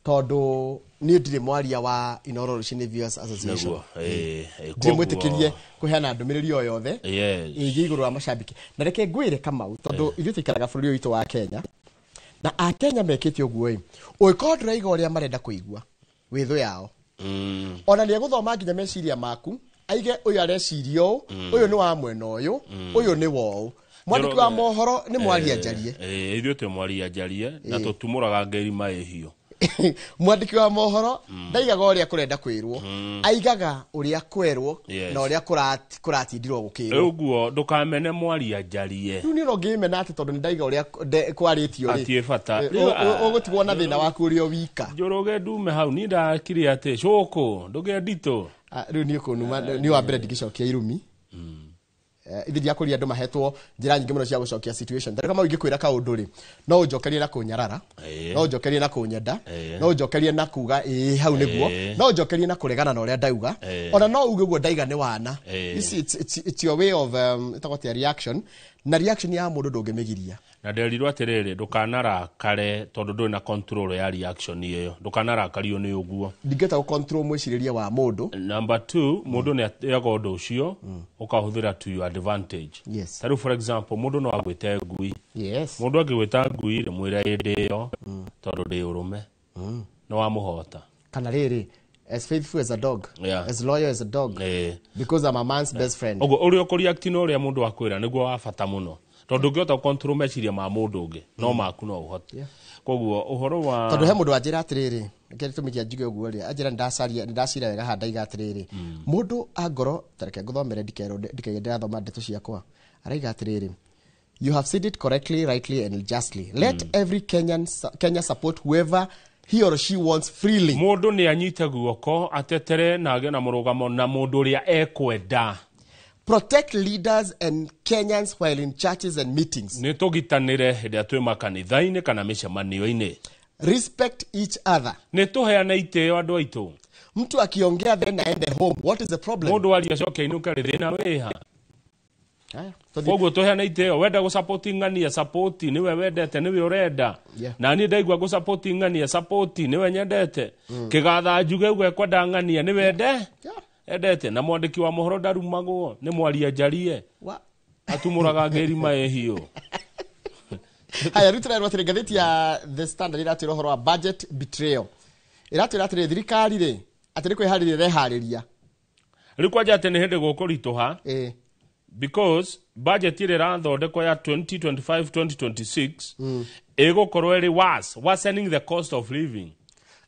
tondũ niĩ ndirĩ mwaria wa Inoro Rũcinĩ Viewers Association. Ndirĩ mwĩtĩkĩrie kũheana ndũmĩrĩri o yothe ĩgiĩ igũrũ wa macambĩki. Na reke ngwĩre Kamau, tondũ ithuĩ tũikaraga bũrũri ũyũ witũ wa Kenya, na Akenya mekĩte ũguo ĩ, ũngĩkorwo ndũraiga ũrĩa marenda kũigua wĩ thũ yao. Ona nĩ egũthoma nginya meciria maku, aige ũyũ areciria ũũ, ũyũ nĩ wa mwena ũyũ, ũyũ nĩ wa ũũ. Mwandĩki wa mohoro nĩ mwaria njarie. Ithuĩ twĩ mwaria njarie na tũtumũraga ngeri maĩhiũ. Mwandĩki wa mohoro ndaigaga ũrĩa kũrenda kwĩrwo, aigaga ũrĩa kwerwo na ũrĩa kũratindirwo gũkĩrwo. Ũguo ndũkamene mwaria njarie. Rĩu niĩ no ngĩmena atĩ tondũ nĩndaiga ũrĩa kwarĩtio rĩ, Hatirĩ bata. Ũgũtigwo na thĩna waku ũrĩ o wika. Njoroge ndume hau niĩ ndakire atĩ cũkũ ndũgĩe nditũ. Rĩu niĩ kũnuma niĩ wa mbere ndingĩcokia irumi. Ithe ndiakũria andũ mahetwo njĩra nyingĩ mũno cia gũcokia situation. Tarĩu kama ũngĩkwĩra kaũndũ rĩ, no ũnjokerie na kũnyarara, no ũnjokerie na kũnyenda, no ũnjokerie na kuga ĩĩ hau nĩguo, no ũnjokerie na kũregana na ũrĩa ndauga, ona no uge ũguo ndaiga nĩ wana. You see, it's your way of ĩtagwo atĩa, reaction, na reaction ya mũndũ ndũngĩmĩgiria. Na nderirwo atĩrĩrĩ, ndũkanarakare tondũ ndũrĩ na control ya reaction ĩyo, ndũkanarakario nĩ ũguo. Ndingĩhota gũ control mwĩcirĩrie wa mũndũ. Number 2, mũndũ nĩ ateaga ũndũ ũcio ũkahũthĩra to your advantage. Yes. Tarĩu for example, mũndũ no agwĩte ngui. Yes. Mũndũ angĩgwĩta ngui rĩ, mwĩre ĩndĩ ĩyo tondũ ndĩ ũrũme. Nĩ wamũhota. Kana rĩrĩ, as faithful as a dog, Yeah. as loyal as a dog, because I'm a man's best friend. Ũguo ũrĩa ũkũreact na ũrĩa mũndũ akwĩra nĩguo wa bata mũno. Tondũ ũngĩhota control meciria ma mũndũ ũngĩ, no maku no ũhote. Koguo ũhoro wa tondũ he mũndũ wanjĩra atĩrĩrĩ, kĩrĩa gĩtũmi kĩa njuge ũguo rĩ, anjĩra nĩndacira wega haha ndaiga atĩrĩrĩ, mũndũ angoro, ta reke ngũthomere ndikerwo ndikaige ndĩrathoma ndeto ciakwa, araiga atĩrĩrĩ, you have said it correctly, rightly and justly. Let every Kenya support whoever he or she wants freely. Mũndũ nĩ anyite guoko atetere na agĩe na mũrũgamo na mũndũ ũrĩa ekwenda. Protect leaders and Kenyans while in churches and meetings. Nĩ tũgitanĩre hĩndĩ ĩrĩa twĩ makanitha-inĩ kana mĩcemanio-inĩ. Respect each other. Nĩ tũheane itĩo andũ aitũ. Mtu akiongea then aende home. What is the problem? Mũndũ aria acoke ainũke rĩ, thĩna wĩha. Koguo tũheane itĩo, wenda gũsupport ng'ania, support nĩwe wendete, nĩwe ũrenda. Na niĩ ndaigua gũsupport ng'ania, support nĩwe nyendete. Kĩgatha njuge uge kwenda ng'ania, nĩwe ende? Endete. Na mwandĩki wa mohoro ndarumagwo, nĩ mwaria njarie. Atumũraga ngĩrima ĩhiũ. Haya, rĩu tũrerwo atĩrĩ, ngathĩti ya The Standard ĩratwĩra ũhoro wa budget betrayal. Ĩratwĩra atĩrĩ, thirikari rĩ, atĩ nĩ kwĩharĩria ĩreharĩria. Rĩu kwanja atĩ nĩ hĩndĩ gũkũritũha. Because budget ĩrĩa ĩrathondekwo ya 2025-2026 ĩgũkorwo ĩrĩ worse, worsening the cost of living.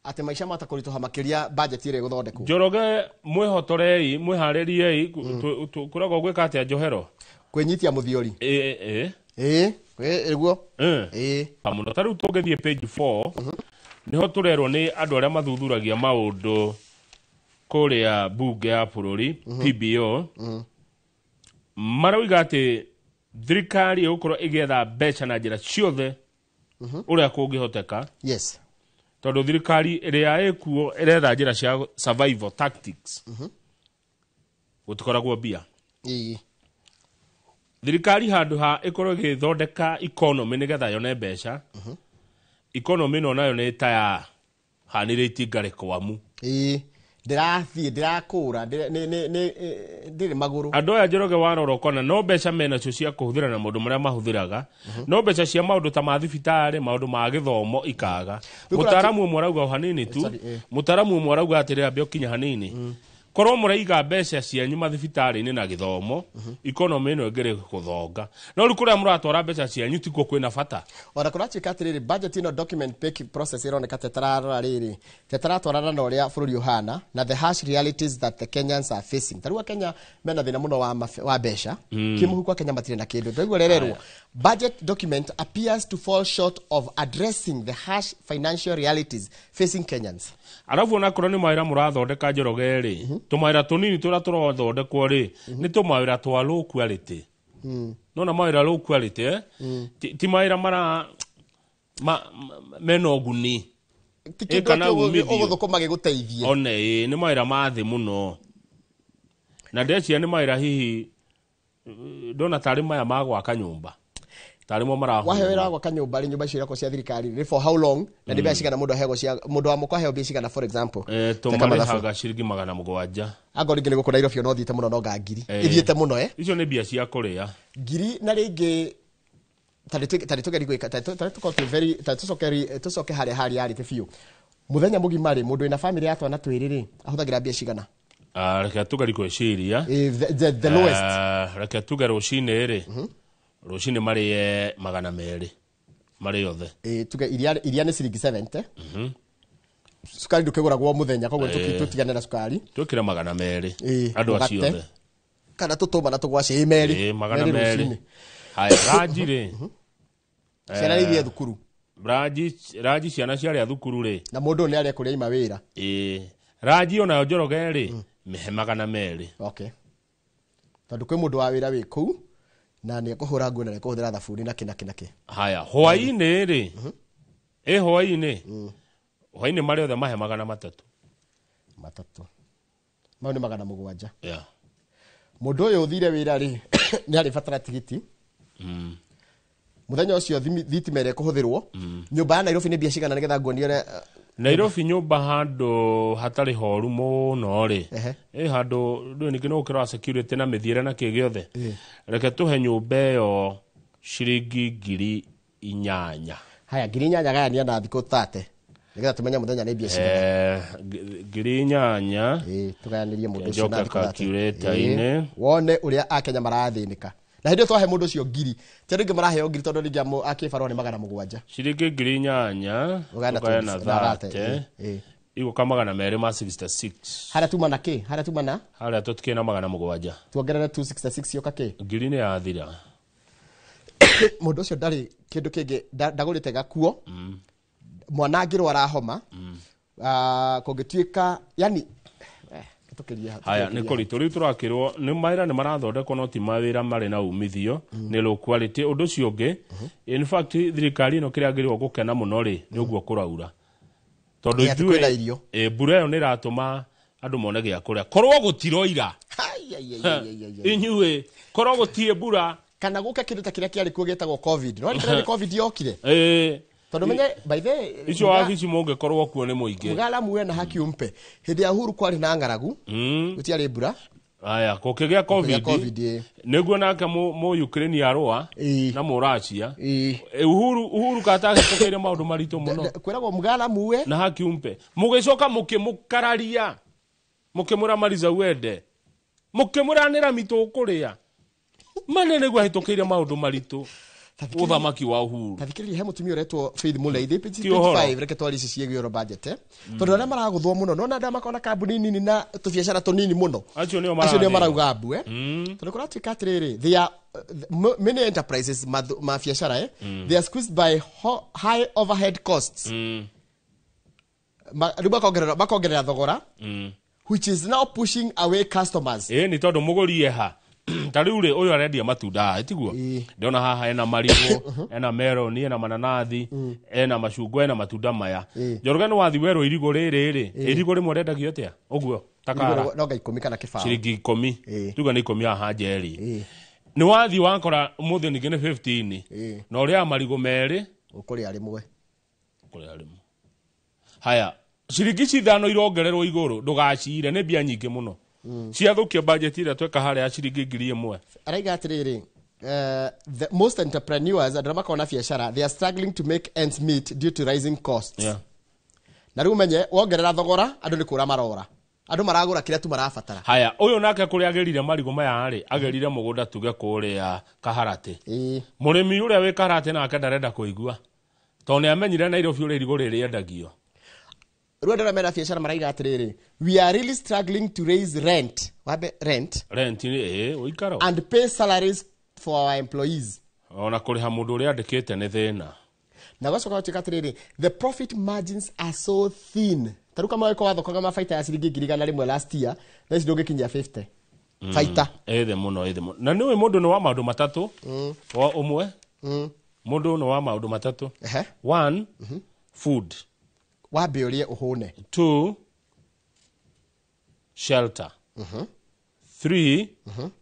Atĩ maica mata kũritũha makĩria budget ĩrĩa ĩgũthondekwo. Njoroge mwĩhotorei, mwĩharĩriei, kũragwo gwĩka atĩa njohero? Kwĩnyitia mũthiori. Ĩguo. Mũno. Ta rĩu tũngĩthiĩ page 4, nĩho tũrerwo nĩ andũ arĩa mathuthuragia maũndũ kũrĩa bunge ya bũrũri, PBO, marauga atĩ thirikari ĩgũkorwo ĩgĩetha mbeca na njĩra ciothe ũrĩa kũngĩhoteka. Yes. Tondũ thirikari ĩrĩa ĩkuo ĩretha njĩra cia survival tactics. Gũtikoragwo mbia. Thirikari handũ ha ĩkorwo ĩgĩthondeka economy nĩgetha yone mbeca, economy ĩno nayo nĩ ta ya hanire itinga rĩkwamu. Ndĩrathiĩ ndĩrakũra, ndĩrĩ magũrũ. Andũ aya Njoroge warora ũkona no mbeca menacio cia kũhũthĩra na maũndũ marĩa mahũthĩraga, no mbeca cia maũndũ ta ma thibitarĩ, maũndũ ma gĩthomo ikaga. Mũtaaramu ũmwe arauga o hanini tu, mũtaaramu ũmwe arauga atĩrĩ, ambe ũkinye hanini. Korwo mũraiga mbeca cianyu mathibitarĩ-inĩ na gĩthomo, economy ĩno ĩngĩrĩ gũthonga. No rĩu kũrĩa mũratwara mbeca cianyu tikuo kwĩna bata. Ona kũratuĩka atĩrĩrĩ, budget ĩno document making process ĩroneka ta ĩtararora rĩrĩ, ta ĩtaratwarana na ũrĩa bũrũri ũhana na the harsh realities that the Kenyans are facing. Ta rĩu Akenya mena thĩna mũno wa mbeca, kĩmũhuko Akenya matirĩ na kĩndũ. Twaigua rererwo, budget document appears to fall short of addressing the harsh financial realities facing Kenyans. Arabu onakorwo nĩ mawĩra mũrathondeka Njoroge rĩ, tũmawĩra tũnini tũrĩa tũrathondekwo rĩ, nĩ tũmawĩra twa low quality. Nona mawĩra low quality, ti mawĩra mara mena ũguni. Ti kĩndũ ũgũthũkũma gĩgũteithie. One, nĩ mawĩra ma thĩ mũno. Na ndeciria nĩ mawĩra hihi ndona tarĩ maya ma gwaka nyũmba. Tarĩ mo marahũra. Wahe wĩra wa gwaka nyũmba rĩ, nyũmba icio irakwo cia thirikari rĩ, for how long? Na nĩ mbeca cigana mũndũ ahegwo cia mũndũ wa mũko aheo mbia cigana for example? Tũmarĩhaga ciringi 700. Angorwo rĩngĩ nĩ gũkũ Nairobi ona ũthiĩte mũno no nga ngiri. Ĩthiĩte mũno, Icio nĩ mbia cia kũrĩa. Ngiri na rĩngĩ tarĩ tũgerie gwĩka, tarĩ tũkorwo twĩ very, tarĩ tũcoke harĩa harĩa yarĩte biũ. Mũthenya mũgima rĩ, mũndũ wĩna famĩlĩ ya twana twĩrĩ rĩ, ahũthagĩra mbia cigana? Reke tũgerie gwĩciria. The lowest. Reke tuge rũcinĩ rĩ, rũcinĩ marĩe 200 marĩ othe. Tuge iria nĩ ciringi 70. Cukari ndũkĩgũragwo o mũthenya, koguo tũtigane na cukari. Twĩkĩre 200. Andũ acio Mũgate. othe. Kana tũtũma na tũgwacĩ ĩ merĩ. Ĩ, magana Merĩ merĩ. rũcinĩ. Haya, ranji rĩ. Ciana nĩ ithiĩ thukuru. Ranji ciana ciarĩa thukuru rĩ. Na mũndũ ũyũ nĩ arĩa kũrĩa ima wĩra. Ĩ, ranji onayo Njoroge rĩ, mĩhe 200. Okay. Tondũ kwĩ mũndũ wa wĩra wĩ kũu na nĩ ekũhũra nguo na nĩ ekũhũthĩra thabuni na kĩ na kĩ na kĩ. Haya, hwaĩ-inĩ rĩ. Ĩ hwaĩ-inĩ. Hwaĩ-inĩ marĩ othe mahe 300. Matatũ. Mau nĩ 700. Yeah. Mũndũ ũyũ ũthire wĩra rĩ, nĩ arĩbatara tigiti. Mũthenya ũcio thitima ĩrĩa ĩkũhũthĩrwo. Nyũmba ya Nairobi nĩ mbia cigana nĩgetha nguonie ũrĩa Nairobi nyũmba handũ hatarĩ horu mũno rĩ. Ĩ handũ ndũĩ ningĩ nĩ gũkĩrora security na mĩthiĩre na kĩ gĩothe. Reke tũhe nyũmba ĩyo ciringi 8,000. Haya, 8,000 gayania na thikũ 30. Nĩgetha tũmenye mũthenya nĩ mbia cigana. 8,000. Tũgayanĩrie mũndũ ũcio na Njoke thikũ 30. calculator-inĩ. Wone ũrĩa Akenya marathĩnĩka. Na hĩndĩ ĩyo twahe mũndũ ũcio 1,000. Ti andũ aingĩ maraheo 1,000 tondũ rĩngĩ akĩbarũa nĩ 700. Ciringi 8,000 Ũgayana tũgaye na 20 na thate, 30. Igũka 266. Harĩa tuma na kĩ? Harĩa tuma na? Harĩa tũtikĩrĩ na 700. Tuongerere 266 yoka kĩ? 1,000 nĩ yathira. Mũndũ ũcio ndarĩ kĩndũ kĩngĩ, ndagũrĩte gakuo. Mwana angĩrwara homa. Kũngĩtuĩka, yani, tũkĩrie hau, Haya, tũkĩrie nĩ kũritũ rĩu tũrakĩrwo nĩ mawĩra nĩ marathondekwo no ti mawĩra marĩ na umithio, nĩ low quality. Ũndũ ũcio ũngĩ, in fact thirikari ĩno kĩrĩa yagĩrĩirwo gũkena mũno rĩ, nĩ ũguo kũraura. Tondũ Ĩ, atĩ ithuĩ, kwĩna irio. Mbura ĩyo nĩ ĩratũma andũ mone gĩa kũrĩa. Korwo gũtiroira. Inyuĩ, korwo gũtirĩ mbura. Kana gũke kĩndũ ta kĩrĩa kĩarĩ kuo gĩtagwo COVID. No nĩ COVID yokire. Tondũ menye, by the way, Icio wabici mũngĩkorwo kuo nĩ mũingĩ. Mũgalamu we na haki umpe. Hĩndĩ ya Uhuru kwarĩ na ng'aragu, gũtiarĩ mbura. Aya, kũkĩgĩa Kũkĩgĩa COVID, COVID, ĩ. nĩguo nake mũ Ukraine arũa na mũ Russia. Uhuru katahĩtũkĩire maũndũ maritũ mũno. Kwĩragwo mũgalamu we na haki umpe. Mũgĩcoka mũkĩmũkararia, mũkĩmwĩra Mariza wende, mũkĩmwĩra nĩ rami tũkũrĩa. Mane nĩguo ahĩtũkĩire maũndũ maritũ. Ũthamaki wa Uhuru. Tathikĩrĩria he mũtumia ũretwo Faith Mulei, thĩ page Ti ũhoro. 25, reke twarie ici ciĩgiĩ ũhoro budget, eh. Tondũ arĩa maragũthwo mũno, nĩwona andũ aya makoragwo na kambuni nini na tũbiacara tũnini mũno. Acio nĩo Acio nĩo marathĩna. marauga mbu, eh. Tondũ kũratuĩka atĩrĩrĩ, they are, many enterprises ma biacara, they are squeezed by high overhead costs. Rĩu makongerera thogora, which is now pushing away customers. Ĩ, nĩ tondũ mũgũri eha. Ta rĩu rĩ, ũyũ arendia matunda haha, tiguo? Ndĩrona haha ena marigũ, ena meroni, ena mananathi, ena macungwa, ena matunda maya. Njoroge nĩ wathi werwo irigũ rĩrĩ rĩ, irigũ rĩmwe rĩendagio atĩa? Ũguo, ta kara. Irigũ no nga 10 kana kĩbaũ. Ciringi 10. Tuga nĩ 10 haha Njeri. Nĩ wathi wakora ũmũthĩ ningĩ nĩ 15. Na ũrĩaga marigũ merĩ. Ũkũrĩa rĩmwe. Ũkũrĩa rĩmwe. Haya, ciringi ici 5 irongererwo igũrũ, ndũgacire, nĩ mbia nyingĩ mũno. Ciathũkia budget ĩrĩa tweka harĩa ya ciringi 1,000. Araiga atĩrĩrĩ, the most entrepreneurs andũ arĩa makoragwo na biacara, they are struggling to make ends meet due to rising costs. Na rĩu ũmenye, wongerera thogora, andũ nĩ kũra marora. Andũ maragũra kĩrĩa tu marabatara. Haya, ũyũ nake kũrĩa agerire marigũ maya rĩ, agerire mũgũnda tuge kũrĩa Kaharatĩ. Mũrĩmi ũrĩa wĩ Kaharatĩ nake ndarenda kũigua. Tondũ nĩ amenyire Nairobi ũrĩa irigũ rĩrĩ rĩendagio. Rĩu andũ arĩa mena biacara maraiga atĩrĩrĩ, we are really struggling to raise rent. Wambe rent. Rent nĩ, ũikaro. And pay salaries for our employees. Ona kũrĩha mũndũ ũrĩa andĩkĩte nĩ thĩna. Na gwacoka gũtuĩka atĩrĩrĩ, the profit margins are so thin. Ta rĩu kama weko wathokaga mabaita ya ciringi 100,000 last year, thaa ici ndũngĩkinyia 50. Baita. Ĩthĩ mũno, ĩthĩ mũno. Na nĩũĩ mũndũ nĩ wa maũndũ matatũ. Wa ũmwe. Mũndũ nĩ wa maũndũ matatũ. 1, food. Wambe ũrĩe ũhũne. 2, shelter. 3,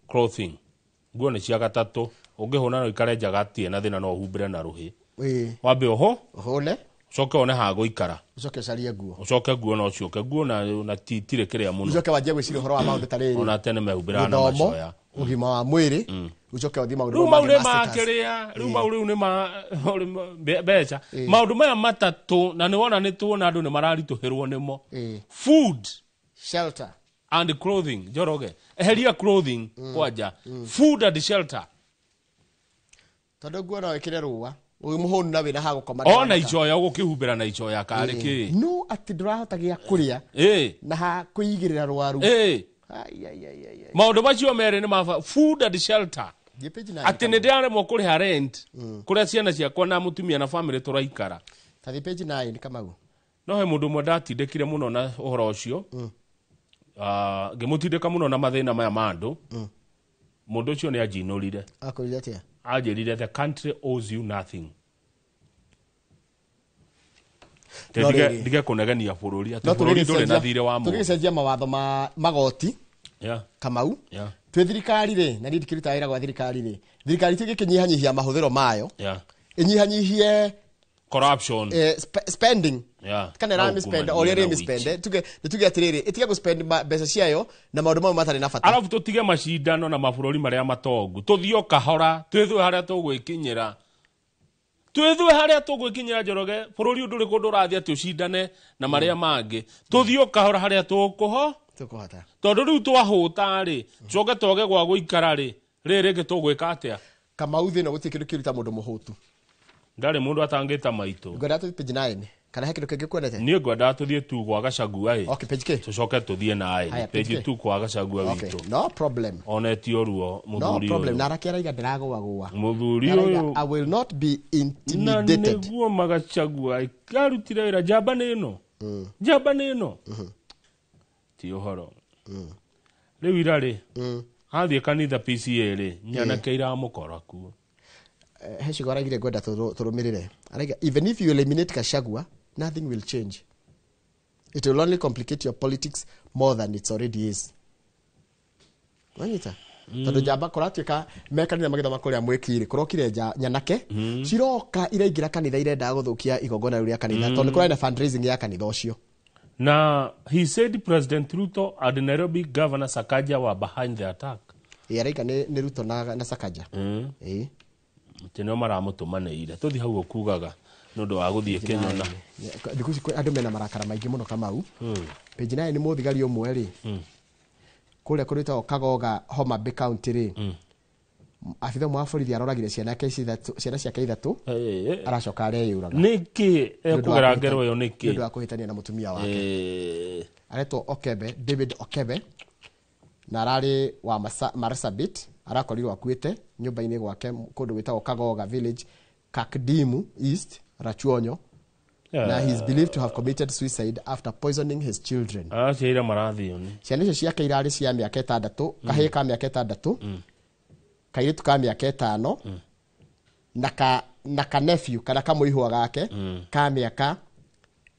clothing. Nguo nĩ cia gatatũ. Ũngĩhũna no ũikare njaga hatirĩ na thĩna, no ũhumbĩre na rũhĩ. Wambe ũhũ. Ũhũne. Ũcoke wone ha gũikara. Ũcoke ũcarie nguo. Ũcoke nguo no ũcoke nguo na tirĩ kĩrĩa mũno. Ũcoke wanjie gwĩciria ũhoro wa maũndũ ta rĩrĩ. Ona tene mehumbĩraga na Gĩthomo, macoya. ũgima wa mwĩrĩ, ũcoke ũthiĩ maũndũ Rĩu mau mangĩ nĩ ma status. makĩrĩa, rĩu mau rĩu nĩ ma mbeca. Maũndũ maya matatũ, na nĩ wona nĩ tuona andũ nĩ mararitũhĩrwo nĩmo. Food, shelter and clothing. Njoroge, eheria clothing kwanja. Food and shelter. Tondũ nguo no ĩkĩre rũa. Wĩ mũhũnu na wĩna ha gũkoma. Ona icoya ũgũkĩhumbĩra na icoya karĩ kĩ? No atĩ ndũrahota gĩa kũrĩa na ha kũigĩrĩra rwaru. Maũndũ macio merĩ nĩ ma food and shelter. Atĩ nĩ ndĩraremwo kũrĩha rent kũrĩa ciana ciakwa na mũtumia na family tũraikara. Ta thiĩ page 9 Kamau. No he mũndũ ũmwe ndatindĩkire mũno na ũhoro ũcio. Ngĩmũtindĩka mũno na mathĩna maya ma andũ. Mũndũ ũcio nĩ anjinũrire. Akwĩrire atĩa? Anjĩrire the country owes you nothing. Ndige kũnegenia bũrũri atĩ bũrũri ndũrĩ na thirĩ wa mũndũ. Tũgĩcenjia mawatho ma magoti. Kamau. Twĩ thirikari rĩ, na niĩ ndikĩrutaga wĩra gwa thirikari rĩ, thirikari itũ ĩgĩkĩnyihanyihia mahũthĩro mayo. Ĩnyihanyihie corruption, spending. Kana ĩrami spend o ũrĩa ĩrĩmi spend, tuge nĩtuge atĩrĩrĩ, ĩtige gũ spend mbeca ciayo na maũndũ mamwe matarĩ na bata. Arabu tũtige macindano na mabũrũri marĩa matongu, tũthiĩ o kahora, twĩthue harĩa tũgwĩkinyĩra. Twĩthue harĩa tũgwĩkinyĩra Njoroge, bũrũri ũyũ ndũrĩ kũndũ ũrathiĩ atĩ ũcindane na marĩa mangĩ. Tũthiĩ o kahora harĩa tũkũhota. Tondũ rĩu twahũta rĩ, tũcoke twage gwa gũikara rĩ, rĩrĩ rĩngĩ tũgwĩka atĩa? Kamau thĩ ĩno gũtirĩ kĩndũ kĩũru ta mũndũ mũhũtu. Ndarĩ mũndũ atangĩta maitũ. Ngwendaga tũthiĩ page 9 kana he kĩndũ kĩngĩ kwendete? Niĩ ngwendaga tũthiĩ tu gwa Gachagua ĩ. Okay, page K. Tũcoke tũthiĩ na ĩ. Page 2 kwa Gachagua witũ. No problem. Onetio ruo mũthuri ũyũ. No problem. Na arake araiga ndĩragũagũa. Mũthuri ũyũ. I will not be intimidated. Na nĩguo Magachagua arutire wĩra njamba nĩ ĩno. Njamba nĩ ĩno. Ti ũhoro. Rĩu ira rĩ, athiĩ kanitha PCA rĩ, nyanake iramũkora kuo. He ciugo araigire ngwenda tũrũmĩrĩre. Araiga, even if you eliminate Gachagua, nothing will change. It will only complicate your politics more than it already is. Wanyita? Tondũ njamba kũratuĩka me kanitha magĩthoma kũrĩa mwĩkirĩ, kũrokire nyanake, ciroka iraingĩra kanitha irendaga gũthũkia igongona rĩu rĩa kanitha, tondũ nĩ kũrarĩ na fundraising ya kanitha ũcio. Na he said President Ruto and Nairobi Governor Sakaja were behind the attack. Araiga nĩ Ruto na Sakaja. Atĩ nĩo maramũtũmanĩire. Tũthiĩ hau ũkugaga nĩ ũndũ wa gũthiĩ Kenya. Thikũ ici andũ mena marakara maingĩ mũno Kamau. Page 9 nĩ mũthigari ũmwe rĩ, kũrĩa kũrĩtagwo Kagoga Homa Bay County rĩ, abitha ũmwe wa borithi aroragire ciana ciake ithatũ, aracoka areyũraga. Nĩkĩ ekũgera ngero ĩyo nĩkĩ? Nĩ ũndũ wa kũhĩtania na mũtumia wake. Aretwo Okebe, David Okebe, na ararĩ wa Marsabit, arakorirwo akuĩte nyũmba-inĩ gwake kũndũ gwĩtagwo Kagoga Village, Kakdimu East, Rachuonyo. Na he is believed to have committed suicide after poisoning his children. Aciaire marathiĩ nĩ. Ciana icio ciake irarĩ cia mĩaka 6, kahĩĩ ka mĩaka 6, kairĩtu ka mĩaka 5, na ka nephew kana kamũihwa gake ka mĩaka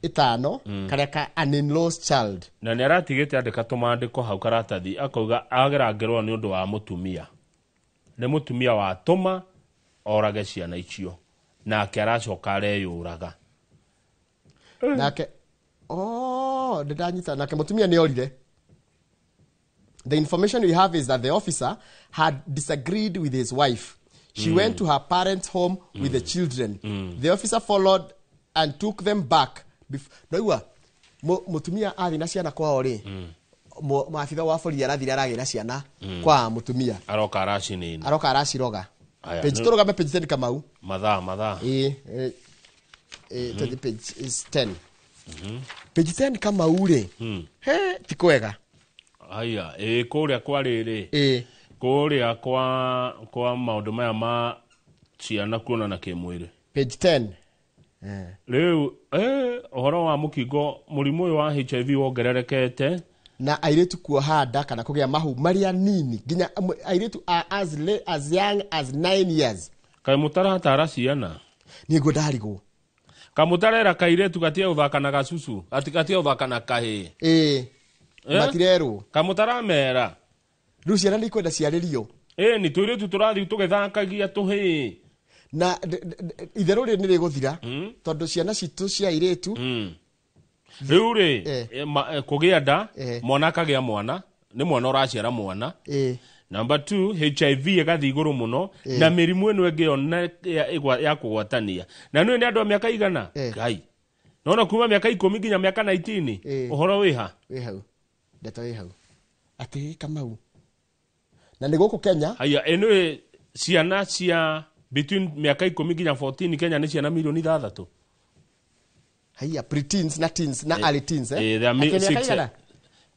5, karĩa ka an in-laws child. Na nĩ aratigĩte andĩka tũmandĩko hau karatathi akauga agera ngerwa nĩ ũndũ wa mũtumia. Nĩ mũtumia watũma orage ciana icio nake aracoka areyũraga. Nake ndĩranyita nake mũtumia nĩ orire. The information we have is that the officer had disagreed with his wife. She went to her parents' home with the children. The officer followed and took them back. Naigua mũtumia athiĩ na ciana kwao rĩ, maabitha wa borithi arathire aragĩra ciana kwa mũtumia. Aroka aracinina. Aroka araciroga. Page tũrũgame page 10 Kamau. Mathaa. The page is 10. Page 10 Kamau rĩ, he ti kwega. Aya, kũrĩa kwa rĩrĩ. Kũrĩa kwa maũndũ maya ma ciana kuonana kĩmwĩrĩ. Page 10. Rĩu ũhoro wa mũkingo mũrimũ ũyũ wa HIV wongererekete na airĩtu kuoha nda kana kũgĩa mahu marĩa nini nginya airĩtu as young as 9 years. Kaĩ mũtaratara ciana? Niĩ nguo ndarigwo. Kamũtarera kairĩtu gatige gũthaka na gacucu, gatige gũthaka na kahĩĩ. Matirerwo. Kamũtaramera. Rĩu ciana nĩ ikwenda ciarĩrio. Nĩ tũirĩtu tũrathiĩ tũgĩthakagia tũhĩĩ. Na itherũ rĩrĩ nĩ rĩgũthira tondũ ciana citũ cia airĩtu rĩu rĩ kũgĩa nda mwana akagĩa mwana nĩ mwana ũraciara mwana. Number 2, HIV ĩgathiĩ igũrũ mũno na mĩrimũ ĩno ĩngĩ yona ya kũgwatania. Na nĩ andũ a mĩaka igana Ngai. Nona kuma mĩaka 10 nginya mĩaka 19 ũhoro wĩ ha? Wĩ hau. Ndeto wĩ hau. Atĩ Kamau. Na nĩ gũkũ Kenya. Haya ĩno ciana cia Between mĩaka 10 nginya 14 Kenya nĩ ciana milioni 6. Haiya, preteens na teens na early teens, eh? There are Atĩ mĩaka six, igana?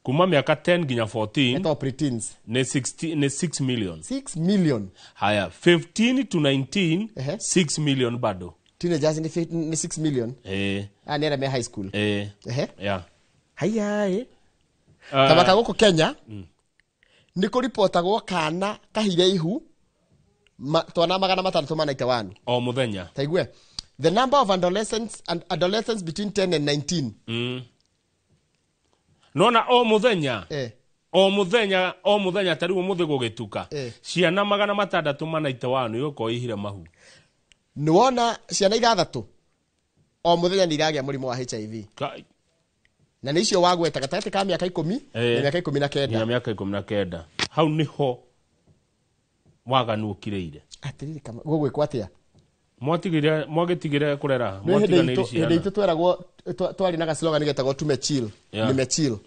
Kuma mĩaka 10 nginya 14 Etagwo preteens. Nĩ 60, nĩ 6 million. 6 million. Haya, 15 to 19, 6 million bado. Teenagers nĩ 6 million. Ah, nĩ arĩa me high school. Yeah. Haiya, eh. Tabaka gũkũ Kenya nĩ kũripotagwo kana kahire ihu twana 691 o mũthenya. Taigue the number of adolescents and adolescents between 10 and 19. Nona o mũthenya. O mũthenya, o mũthenya ta rĩu ũmũthĩ gũgĩtuka. Ciana 691 igũkorwo ihire mahu. Nĩwona ciana 6 o mũthenya nĩ iragĩa mũrimũ wa HIV. Na nĩ icio wagweta gatagatĩ ka mĩaka 10 na mĩaka 19. Nginya mĩaka 19. Hau nĩho waganu ũkirĩire. Atĩrĩrĩ, kama gũgwĩkwo atĩa? Mwatigire, mwagĩtigire kũrera, Nĩ hĩndĩ mwatiganĩire itũ, ciana. hĩndĩ itũ tweragwo twarĩ na gaslogan getagwo tume chill. Nime chill.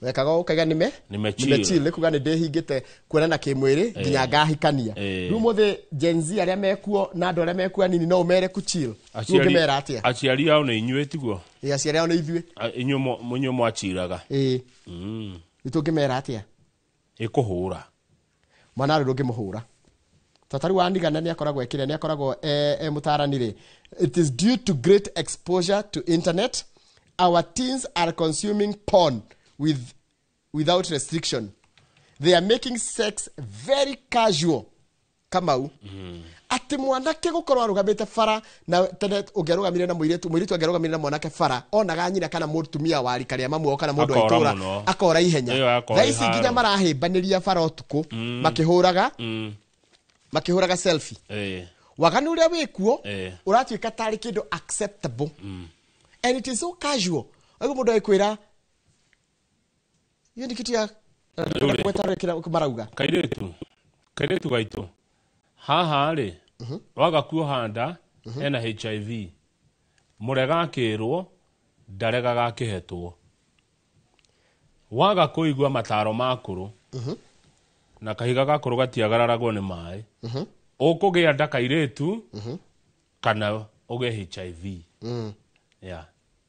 Wekaga ũkaiga nime Nime chill. Nime chill nĩ kuga nĩ ndĩhingĩte kuonana kĩmwĩrĩ nginya ngahikania. Rĩu mũthĩ Gen Z arĩa mekuo na andũ arĩa mekuo anini no ũmere ku chill. Rĩu ũngĩmera atĩa? Aciari ao nĩ inyuĩ tiguo? Ĩĩ, aciari ao nĩ ithuĩ. Inyuĩ mwachiraga. Ĩĩ. Rĩu tũngĩmera atĩa? Ĩkũhũra. Mwana rĩu ndũngĩmũhũra. Tata rĩu wanigana nĩ akoragwo ekĩre, nĩ akoragwo e mũtarani rĩ. It is due to great exposure to internet. Our teens are consuming porn without restriction. They are making sex very casual. Kamau. Atĩ mwanake gũkorwo arũgamĩte bara na tene ũngĩarũgamire na mũirĩtu, mũirĩtu angĩarũgamire na mwanake bara, onaga nyina kana mũtumia wa rika rĩa mamu wao kana mũndũ wa Akora itũra, mũno. akora ihenya. Ĩyo akora Thaa ici nginya iharo. marahĩmbanĩria bara ũtukũ, makĩhũraga selfie. Waganu ũrĩa wĩkuo, ũratuĩka tarĩ kĩndũ acceptable. And it is so casual. Ũguo mũndũ agĩkwĩra, hiyo ni kitu ya kĩrĩa marauga. Kairĩtu gaitũ haha rĩ, waga kuoha nda ena HIV, mũrega akĩrwo ndaregaga akĩhetwo, waga kũigua mataro makũrũ na kahiga gakũrũ gatiagararagwo nĩ maĩ, ũkũgĩa nda kairĩtu kana ũgĩe HIV. Yeah.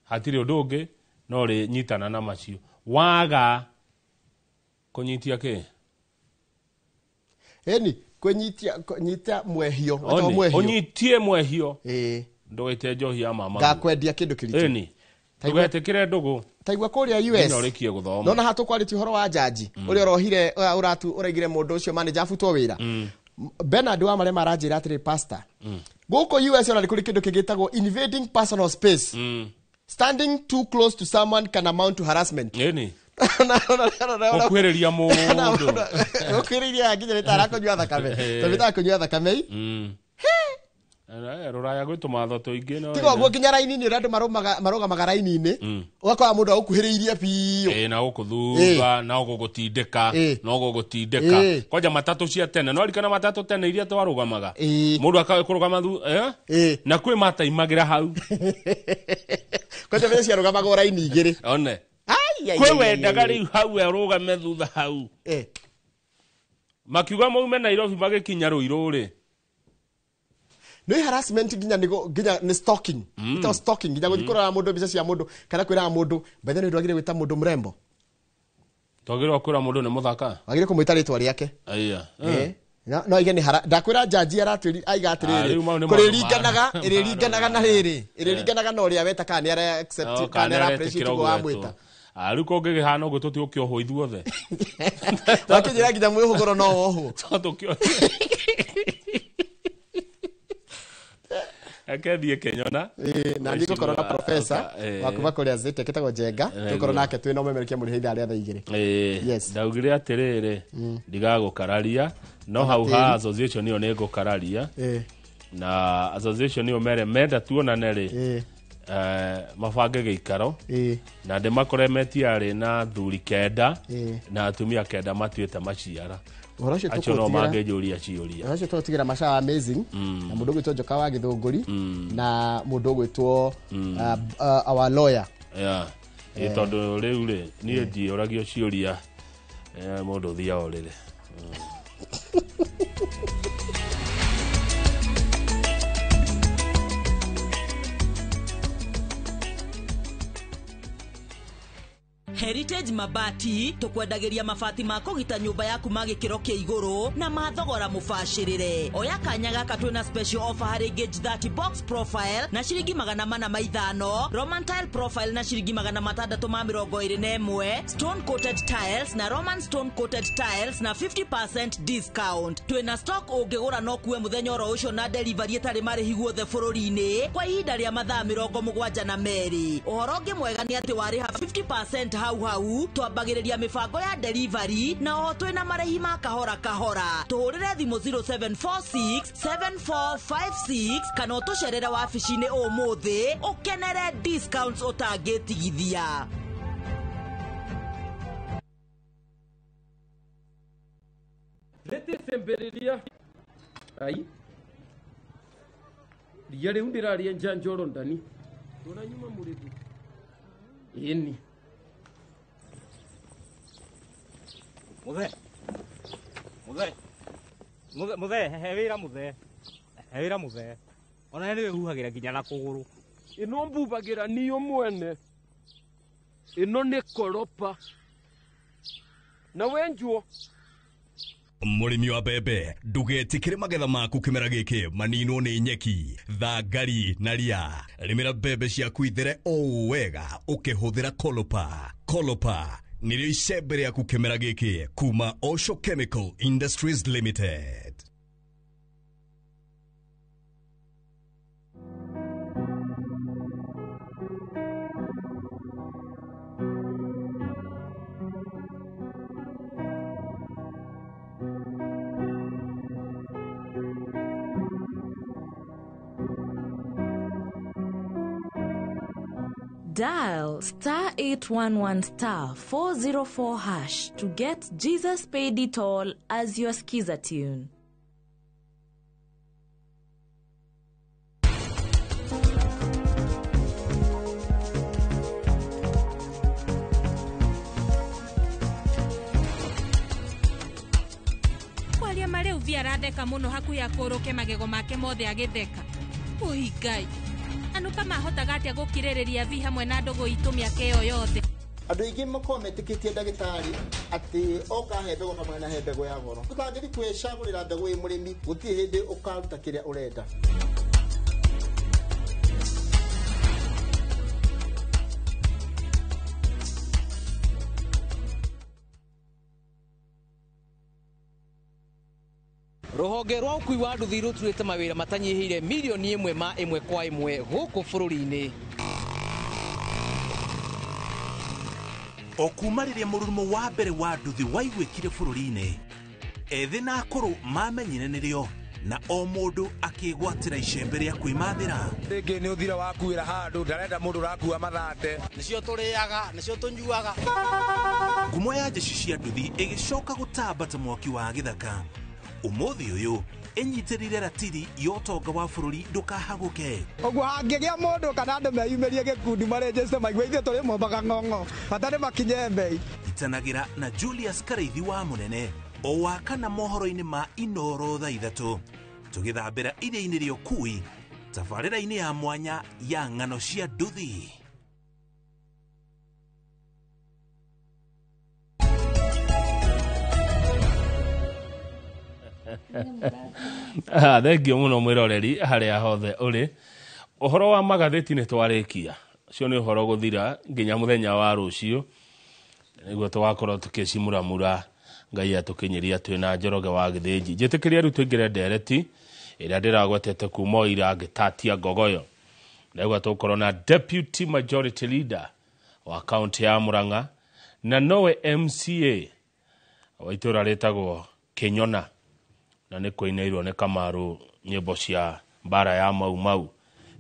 Hatirĩ ũndũ ũngĩ no rĩ nyitana na macio. Waga kũnyitia kĩ? Ĩni, kũnyitia mwehio, wetagwo mwehio. Ũnyitie mwehio. Ndũgaite njohi ya mama. Ngakwendia kĩndũ kĩritũ. Ĩni. Ndũgetĩkĩre ndũgũ. Taigua kũrĩa US. Nginya ũrĩkie gũthoma. Nona haha tũkwarĩtie ũhoro wa jaji ũrĩa ũrohire, ũraigire mũndũ ũcio manager abutwo wĩra. Bernard wa Marema aranjĩra atĩrĩ, pastor, gũkũ US ona nĩ kũrĩ kĩndũ kĩgĩtagwo invading personal space. Standing too close to someone can amount to harassment. Ĩni. Gũkuhĩrĩria mũndũ. Gũkuhĩrĩria nginya nĩ ta arakũnyua thakame. Tondũ nĩ ta arakũnyua thakame i. Rũraya gwĩ tũmatho tũingĩ no Tiga ũguo nginya raini-inĩ ũrĩa andũ marũgamaga raini-inĩ, ũgakora mũndũ agũkuhĩrĩirie biũ. Na gũkũ thutha, na gũgũtindĩka, na gũgũtindĩka. Kwanja matatũ cia tene, no ririkana matatũ tene iria twarũgamaga. Mũndũ akũrũgama na kwĩ mataimagĩra hau. Kwanja mbeca ciarũgamagwo raini igĩrĩ. One. Kwĩ wendaga rĩu hau arũgame thutha hau. Makiuga maume Nairobi magĩkinya Ruiru rĩ. Nĩ harassment nginya nĩ stalking. Ĩtagwo stalking nginya gũthiĩ kũrora mũndũ mbica cia mũndũ kana kwĩraga mũndũ bethe nĩ ndwagĩrĩire gwĩta mũndũ mrembo. Twagĩrĩirwo kwĩra mũndũ nĩ mũthaka. Wagĩrĩire kũmwĩta rĩtwa rĩake. Aya. No aige nĩ ndakwĩra jaji aratwĩri aiga atĩrĩrĩ, kũrĩringanaga, ĩrĩringanaga na rĩrĩ, ĩrĩringanaga na ũrĩa weta kana nĩ ara accept kana nĩ ara appreciate ũguo wamwĩta. Rĩu kũngĩkĩhana ũguo tũtigũkĩohwo ithuothe. Wakĩnjĩra nginya mwĩhũgũro no wohwo. Reke thiĩ Kenyona. Na niĩ ngũkorwo na professor wa kuma kũrĩa Zete ketagwo Njenga, tũkorwo nake twĩna ũmemerekia mũrĩhe ithaa rĩa thaa 2. Ndaugire atĩrĩrĩ, ndigagũkararia, no hau ha association ĩyo nĩ ngũkararia. Na association ĩyo mere menda tuonane rĩ, mabange gĩikaro, na ndĩmakore metiarĩ na thuri 9 na atumia 9 matuĩte maciara. Ũhoro ũcio Acio no tũkũũtigĩra- mangĩnjũria ciũria. Ũhoro ũcio tũgũtigĩra Macawa Amazing, na mũndũ ũgwĩtwo Njoka wa Gĩthũngũri, na mũndũ ũgwĩtwo, our lawyer. Yeah. Tondũ rĩu rĩ, niĩ ndiũragio ciũria, mũndũ ũthiaga ũrĩrĩ. Heritage Mabati tũkwendagĩria mabati ma kũgita nyũmba yaku ma gĩkĩro kĩa igũrũ na ma thogora mũbacĩrĩre. Oya kanya gaka twĩna special offer harĩ gauge 30 box profile na ciringi 405, Roman tile profile na ciringi 621, stone coated tiles na Roman stone coated tiles na 50% discount. Twĩna stock ũngĩgũra no kuwe mũthenya oro ũcio na delivery ĩtarĩ marĩhi guothe bũrũri-inĩ kwa ihinda rĩa mathaa 72. Ũhoro ũngĩ mwega nĩ atĩ warĩha 50% hau hau twambagĩrĩria mĩbango ya delivery na oho twĩna marĩhi ma kahora kahora. Tũhũrĩre thimũ 0746 7456 kana ũtũcerere wabici-inĩ ũmũthĩ ũkenere discounts ũtangĩtigithia. Nĩtĩcembĩrĩria ai ria rĩu ndĩraria njanjoro ndani ndũranyuma mũrĩthi ĩni Muthe Muthe Muthe Muthe he wĩra Muthe he wĩra Muthe ona nĩwe huhagĩra nginya na kũgũrũ ĩno mbubagĩra niyo mwene ĩno nĩ koropa na wenjwo. Mũrĩmi wa mbembe ndũgetĩkĩre magetha maku kĩmera gĩkĩ maninwo nĩ nyeki thangari na ria. Rĩmĩra mbembe ciaku ithere o wega ũkĩhũthĩra Kolopa. Kolopa nĩrĩo icembe rĩaku kĩmera gĩkĩ kuma Osho Chemical Industries Limited. Dial star 811 star 404 hash to get Jesus Paid It All as your skiza tune. Kwaria marĩu vi aratheka mũno hakuhĩ akũrũke magego make mothe agĩtheka. Ũi Ngai. Anupa mahotaga atĩa gũkirĩrĩria vi hamwe na ndũgũ itũ mĩaka ĩyo yothe. Andũ aingĩ makoragwo metĩkĩtie ndagĩtarĩ atĩ oka he mbegũ kamwe na he mbegũ ya goro. Ũtangĩthiĩ kwĩcagũrĩra mbegũ wĩ mũrĩmi gũtirĩ hĩndĩ ũkaruta kĩrĩa ũrenda. Rũhonge rwa ũkui wa nduthi rũturĩte mawĩra matanyihĩire mirioni 1 ma 1 kwa 1 gũkũ bũrũri-inĩ. O kuma rĩrĩa mũrurumo wa mbere wa nduthi waiguĩkire bũrũri-inĩ, ethĩ na akũrũ mamenyire nĩrĩo na o mũndũ akĩgwatĩra icembe rĩa kwĩmathĩra. Rĩngĩ nĩ ũthira wakuĩra handũ ndarenda mũndũ ũrakua mathate. Nĩcio tũrĩaga, nĩcio tũnyuaga. Ngumo ya njeci cia nduthi ĩgĩcoka gũtamba ta mwaki wa gĩthaka. Ũmũthĩ ũyũ ĩnyitĩrĩire ratiri ya ũtonga wa bũrũri ndũkahagũke. Ũguo hangĩgĩa mũndũ kana andũ meyumĩrie gĩkundi marĩnjĩte maigue ithuĩ tũrĩ mombaga ng'ong'o bata nĩ makinye mbei. Itanagĩra na Julius Karaithi wa Mũnene o wa kana mohoro-inĩ ma Inoro thaa 3 tũgĩthambĩra iria-inĩ rĩa ũkui tabarĩra-inĩ ya mwanya ya ng'ano cia nduthi. Thengio muno mwiroreri haria hothe uri. Uhoro wa magatheti ni twarikia ucio ni uhoro guthira nginya muthenya wa rucio niguo twakorwo tukicimuramura Ngai atukinyiria twina Njoroge wa Githinji. Njitikiria riu tuingire ndereti ira ndiragwetete kuma ira ngitatia ngogoyo. Ndaigua tukorwo na Deputy Majority Leader wa kaunti ya Murang'a na nowe MCA wa itura ritagwo Kinyona na nĩ kũinĩirwo nĩ Kamaru nyĩmbo cia mbara ya Mau Mau.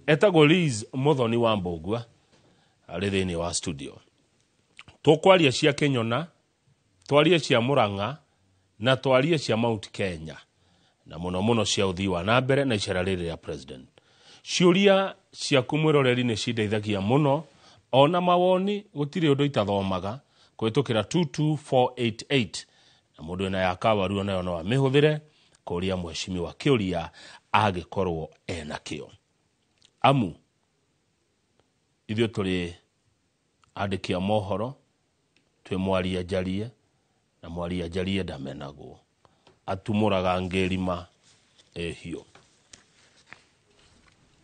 Etagwo Liz Muthoni wa Mbũgua arĩ thĩinĩ wa studio. Tũkwaria cia Kinyona, twarie cia Murang'a na twarie cia Mount Kenya na mũno mũno cia ũthii wa na mbere na icera rĩrĩ rĩa president. Ciũria ciaku mwĩroreri nĩ cindeithagia mũno ona mawoni gũtirĩ ũndũ itathomaga kũhĩtũkĩra 22488 na mũndũ wĩna ya kawaru onayo no amĩhũthĩre kũria mheshimiwa kĩũria angĩkorwo ena kĩo. Amu ithuĩ tũrĩ andĩki a mohoro Twĩ mwaria njarie na mwaria njarie ndamenagwo, atumũraga ngĩrima ĩhiũ.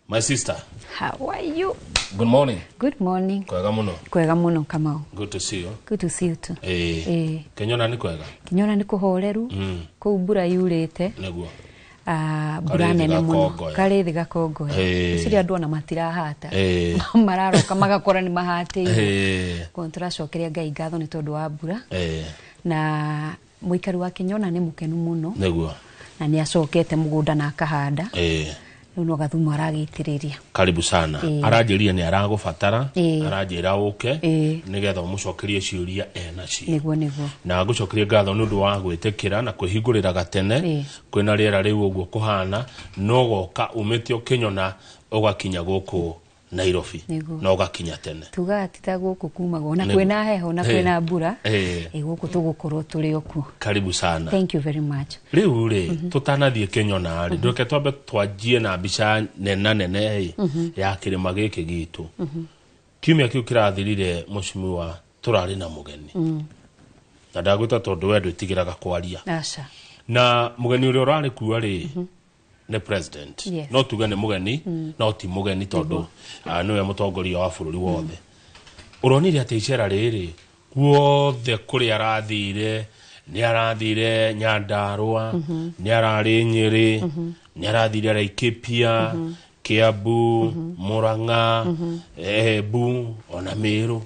My sister. How are you? Good morning. Good morning. Kwega mũno. Kwega mũno, Kamau. Good to see you. Good to see you too. Ĩĩ. Kĩnyona nĩ kwega? Kĩnyona nĩ kũhoreru. Kũu mbura yurĩte. Nĩguo. Mbura nene mũno. Karĩthi gakongoya. Ngwĩciria andũ ona matirahata. Mararoka magakora nĩ mahatĩire. Koguo tũracokeria Ngai ngatho nĩ tondũ wa mbura. Na mũikari wa Kĩnyona nĩ mũkenu mũno. Nĩguo. Na nĩ acokete mũgũnda na akahanda. Rĩu no gathumu aragĩitĩrĩria. Karibu sana. Aranjĩrire nĩ aragũbatara, aranjĩra ũke nĩgetha ũmũcokerie ciũria enacio. Nĩguo nĩguo. Na ngũcokerie ngatho nĩ ũndũ wa gwĩtĩkĩra na kwĩhingũrĩra gatene. Kwĩna rĩera rĩu ũguo kũhana, no goka umĩte ũkĩnyona ũgakinya gũkũ Nairobi na ũgakinya tene. Tugaga ti ta gũkũ kumagwo na kwĩna heho na kwĩna mbura, gũkũ tũgũkorwo tũrĩ o kuo. Karibu sana. Thank you very much. Rĩu rĩ, tũtanathiĩ Kĩnyona rĩ, ndũke twambe twanjie na mbica nena nene ya kĩrĩma gĩkĩ gitũ. Kiumia kĩu kĩrathirire, mũcimiwa, tũrarĩ na mũgeni. Na ndagwĩta tondũ we ndwĩtigĩraga kwaria. Aca. Na mũgeni ũrĩa ũrarĩ kuo rĩ, nĩ president. No tuge nĩ mũgeni, no ti mũgeni tondũ nĩwe mũtongoria wa bũrũri wothe. Ũronire atĩ icera rĩrĩ guothe kũrĩa arathire, nĩ arathire Nyandarua, nĩ ararĩ Nyĩrĩ, nĩ arathire Laikipia, Kiambu, Murang'a, Embu ona Meru.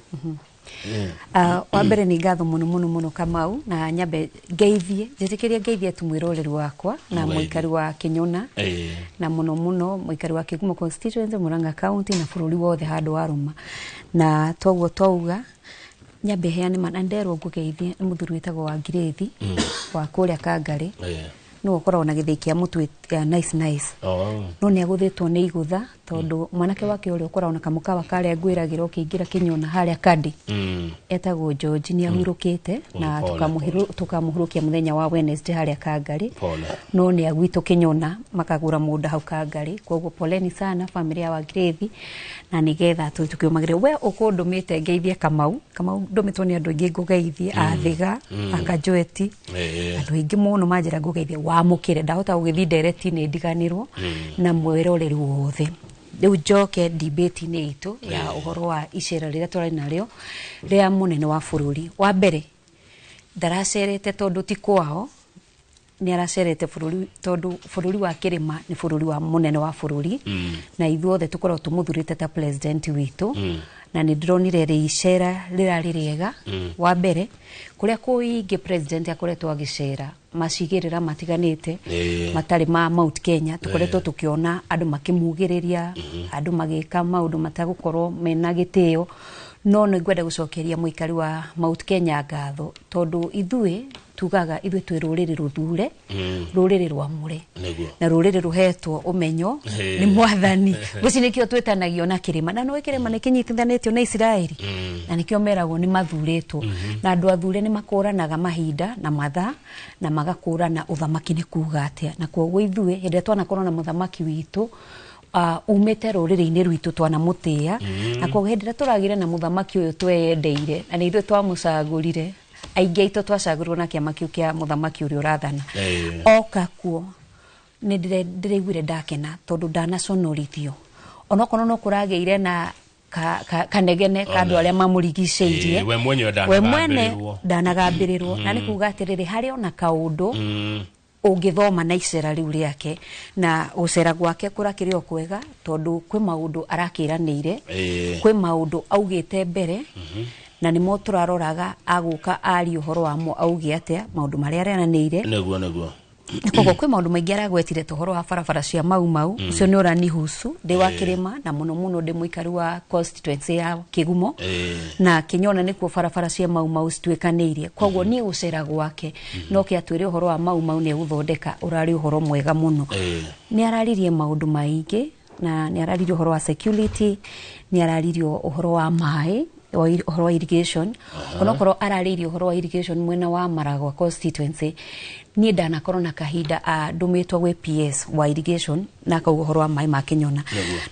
Wa mbere nĩ ngatho mũno mũno mũno, Kamau, na nyambe ngeithie, njĩtĩkĩrie ngeithie tu mwĩroreri wakwa na mũikari wa Kĩnyona, na mũno mũno mũikari wa Kĩgumo constituency, Murang'a county na bũrũri wothe handũ warũma. Na toguo twauga nyambe heane mana nderwo ngũgeithie nĩ mũthuri wĩtagwo wa Ngirĩthi wa kũrĩa Kangarĩ. Nĩwe ũkoragwo na gĩthĩi kĩa mũtu ya nice nice. No nĩ agũthĩtwo nĩ igũtha tondũ mwanake wake ũrĩa ũkoragwo na kamũkawa karĩa ngwĩragĩra ũkĩingĩra Kĩnyona harĩa Kandi, etagwo George, nĩ ahurũkĩte na tũkamũhurũkia mũthenya wa Wednesday harĩa Kangarĩ. No nĩ agwitũ Kĩnyona makagũra mũgũnda hau Kangarĩ. Koguo poleni sana famĩlĩ ya Wangirĩthi, na nĩgetha tũkĩũmagĩrĩra. We ũkũndũmĩte ngeithie Kamau. Kamau ndũmĩtwo nĩ andũ aingĩ ngũgeithie, Athiga, Akanjweti, andũ aingĩ mũno manjĩra ngũgeithie, wamũkĩre ndahota gũgĩthiĩ ndereti-inĩ ndiganĩrwo na mwĩroreri wothe. Rĩu njoke debate-inĩ itũ ya ũhoro wa icera rĩrĩa tũrarĩ narĩo rĩa mũnene wa bũrũri. Wa mbere ndaracerete tondũ ti kwao, nĩ aracerete bũrũri tondũ bũrũri wa kĩrĩma nĩ bũrũri wa mũnene wa bũrũri, na ithuothe tũkoragwo tũmũthurĩte ta president witũ. Na nĩ ndĩronire rĩ icera rĩrarĩ rĩega. Wa mbere kũrĩa kũingĩ president akoretwo agĩcera macigĩrĩra matiganĩte matarĩ ma Mount Kenya, tũkoretwo tũkĩona andũ makĩmugĩrĩria, andũ magĩka maũndũ matagũkorwo mena gĩtĩo. No nĩ ngwenda gũcokeria mũikari wa Mount Kenya ngatho tondũ ithuĩ tugaga ithuĩ twĩ rũrĩrĩ rũthure, rũrĩrĩ rwamũre, na rũrĩrĩ rũhetwo ũmenyo nĩ mwathani. Gũci nĩkĩo twĩtanagio na kĩrĩma, na nĩũĩ kĩrĩma nĩ kĩnyitithanĩtio na Isiraeli, na nĩkĩo meragwo nĩ mathurĩtwo. Na andũ athure nĩ makũranaga mahinda na mathaa, na magakũrana ũthamaki nĩ kuga atĩa. Na koguo ithuĩ hĩndĩ ĩrĩa twanakorwo na mũthamaki witũ umĩte rũrĩrĩ-inĩ rwitũ twanamũtĩĩa, na koguo hĩndĩ ĩrĩa tũragĩre na mũthamaki ũyũ tweyendeire, na nĩ ithuĩ twamũcagũrire, aingĩ aitũ twacagũrirwo na kĩama kĩu kĩa mũthamaki ũrĩa ũrathana. Oka kuo nĩ ndĩraiguire ndakena tondũ ndanaconorithio, onokorwo no kũragĩire na kanegene ka andũ arĩa mamũrigicĩirie, we mwene ndanagambĩrĩrwo. Na nĩ kuga atĩrĩrĩ, harĩ ona kaũndũ ũngĩthoma na icera rĩu rĩake, na gũcera gwake kũrakĩrĩ o kwega tondũ kwĩ maũndũ arakĩranĩire, kwĩ maũndũ augĩte mbere, na nĩmo tũraroraga agũka arie ũhoro wamo auge atĩa maũndũ marĩa aranĩire. Nĩguo nĩguo. Koguo kwĩ maũndũ maingĩ aragwetire, ũhoro wa barabara cia Mau Mau, ũcio nĩ ũranihusu ndĩ wa kĩrĩma, na mũno mũno ndĩ mũikari wa constituency ya Kĩgumo, na Kĩnyona nĩkuo barabara cia Mau Mau cituĩkanĩirie. Koguo niĩ gũcera gwake no kĩ atwĩre ũhoro wa Mau Mau nĩ egũthondeka, ũrarĩ ũhoro mwega mũno. Nĩ araririe maũndũ maingĩ, na nĩ araririe ũhoro wa security, nĩ araririe ũhoro wa maĩ, ũhoro wa irrigation. Onokorwo ararĩirie ũhoro wa irrigation mwena wa Maragwa constituency, Niĩ ndanakorwo na kahinda ndũmĩtwo gwĩ PS wa irrigation na akauga ũhoro wa maĩ ma Kĩnyona.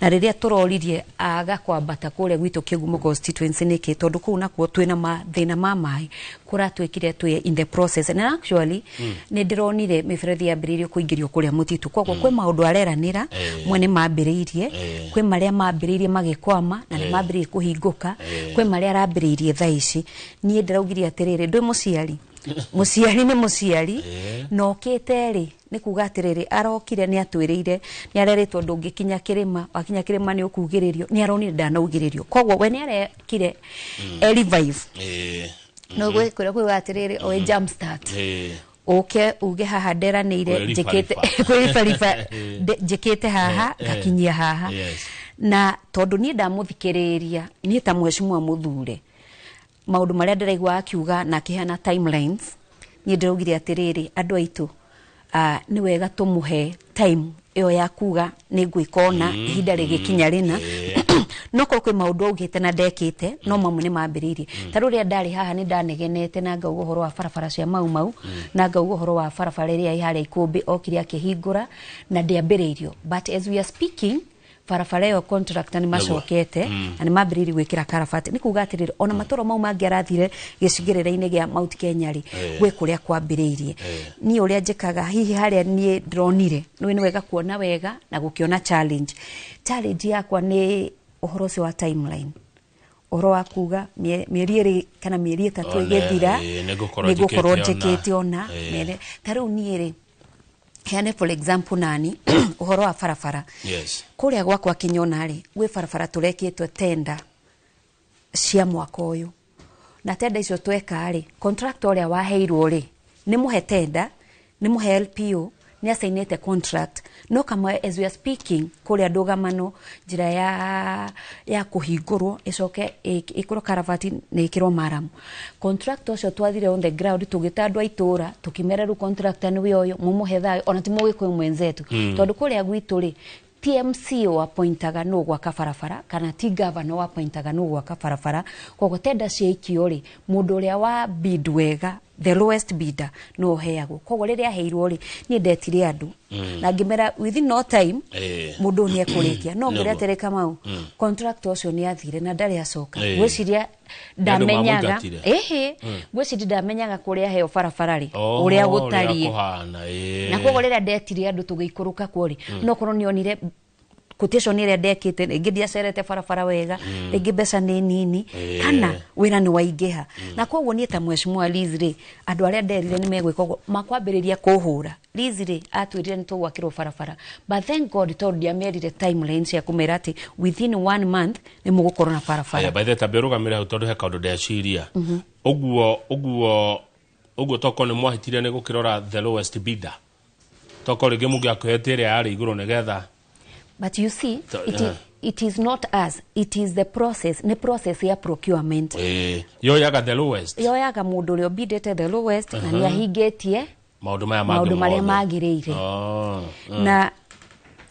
Na rĩrĩa tũroririe aga kwambata kũrĩa gwitũ Kĩgumo constituency nĩkĩ, tondũ kũu nakuo twĩna mathĩna ma maĩ, kũratuĩkire twĩ in the process, and actually nĩ ndĩronire mĩberethi yambĩrĩirio kũingĩrio kũrĩa mũtitũ, koguo kwĩ maũndũ areranĩra mwene mambĩrĩirie, kwĩ marĩa mambĩrĩirie magĩkwama na nĩ mambĩrĩirie kũhingũka, kwĩ marĩa arambĩrĩirie thaa ici. Niĩ ndĩraugire atĩrĩrĩ, ndwĩ mũciari, mũciari nĩ mũciari, na okĩte rĩ nĩ kuga atĩrĩrĩ, arokire nĩ atwĩrĩire, nĩ arerĩtwo ndũngĩkinya kĩrĩma, wakinya kĩrĩma nĩ ũkugĩrĩrio, nĩ aronire ndanaugĩrĩrio, koguo we nĩ arekire e revive no gwĩkũrĩa kuga atĩrĩrĩ, o jump start uke uge haha nderanĩire njĩkĩte kwĩribariba, njĩkĩte haha ngakinyia haha. Na tondũ niĩ ndamũthikĩrĩria, niĩ ta mheshimiwa mũthure, maũndũ marĩa ndĩraigua akiuga na akĩheana timelines, niĩ ndĩraugire atĩrĩrĩ, andũ aitũ, nĩ wega tũmũhe time ĩyo ya kuga nĩ ngwĩka ona ihinda rĩgĩkinya rĩna. No korwo kwĩ maũndũ augĩte na ndekĩte, no mamwe nĩ mambĩrĩirie. Ta rĩu rĩrĩa ndarĩ haha nĩ ndanegenete na ngauga ũhoro wa barabara cia Mau Mau, na ngauga ũhoro wa barabara ĩrĩa ĩ harĩa Ikũmbĩ okire akĩhingũra na ndĩambĩrĩirio, but as we are speaking barabara ĩyo contractor nĩ macokete na nĩ mambĩrĩirie gwĩkĩra karabati. Nĩ kuga atĩrĩrĩ, ona matũra mau mangĩ arathire gĩcigĩrĩra-inĩ gĩa Mount Kenya rĩ, gwĩ kũrĩa kwambĩrĩirie. Niĩ ũrĩa njĩkaga hihi harĩa niĩ ndĩronire nĩ wega kuona wega na gũkĩona challenge. Challenge yakwa nĩ ũhoro ũcio wa timeline, ũhoro wa kuga mĩeri ĩrĩ kana mĩeri 3 ĩgĩthira nĩngũkorwo njĩkĩte ona. Ta rĩu niĩ rĩ, heane for example nani ũhoro wa barabara. Kũrĩa gwakwa Kĩnyona rĩ, gwĩ barabara tũrekĩtwe tenda cia mwaka ũyũ, na tenda icio tweka rĩ, contractor ũrĩa waheirwo rĩ, nĩ mũhe tenda, nĩ mũhe LPO, nĩ asainĩte contract, no kama as we are speaking kũrĩa ndũgamano njĩra ya kũhingũrwo ĩcoke ĩkĩrwo karabati na ĩkĩrwo maramu. Contractor ũcio twathire on the ground tũgĩta andũ a itũũra tũkĩmera rĩu contractor nĩwe ũyũ, mũmũhe thayũ, ona ti mũgĩkũyũ mwenzetu, tondũ kũrĩa gwitũ rĩ, TMC wapointaga no gwaka barabara kana ti governor wapointaga no gwaka barabara, koguo tenda ciaikio rĩ, mũndũ ũrĩa wa bid wega, the lowest bidder, no ũheagwo. Koguo rĩrĩa aheirwo rĩ, niĩ ndetire andũ na ngĩmera within no time mũndũ nĩ ekũrĩkia, no ngĩra atĩrĩ Kamau, contractor ũcio nĩ athire na ndarĩ acoka. Ngwĩciria ndamenyaga, ngwĩciria ndamenyaga kũrĩa aheo barabara rĩ ũrĩa gũtariĩ, na koguo rĩrĩa ndetire andũ tũgĩikũrũka kuo rĩ, no korwo nĩonire quotation ĩrĩa ndekĩte, rĩngĩ ndiacerete barabara wega, rĩngĩ mbeca nĩ nini, kana wĩra nĩ waingĩha. Na koguo niĩ ta mheshimiwa Liz rĩ, andũ arĩa nderire nĩ megwĩka ũguo makwambĩrĩria kũhũra. Liz rĩ, atwĩrire nĩ tũgwakĩrwo barabara, but thank God tondũ ndiamerire timelines cia kũmera atĩ within 1 month nĩ mũgũkorwo na barabara. Aya, by the way, ũrũgamĩre hau tondũ he kaũndũ ndeciria. Ũguo toko nĩ mwahĩtire nĩ gũkĩrora the lowest bidder, toko rĩngĩ mũngĩakũhete ĩrĩa yarĩ igũrũ nĩgetha. But you see, it is not us, it is the process, ni process ya procurement. Yoyaga the lowest. Yoyaga mũndũ ũrĩa ũbidĩte the lowest, na nĩ ahingĩtie maũndũ maya mangĩ marĩa magĩrĩire. Na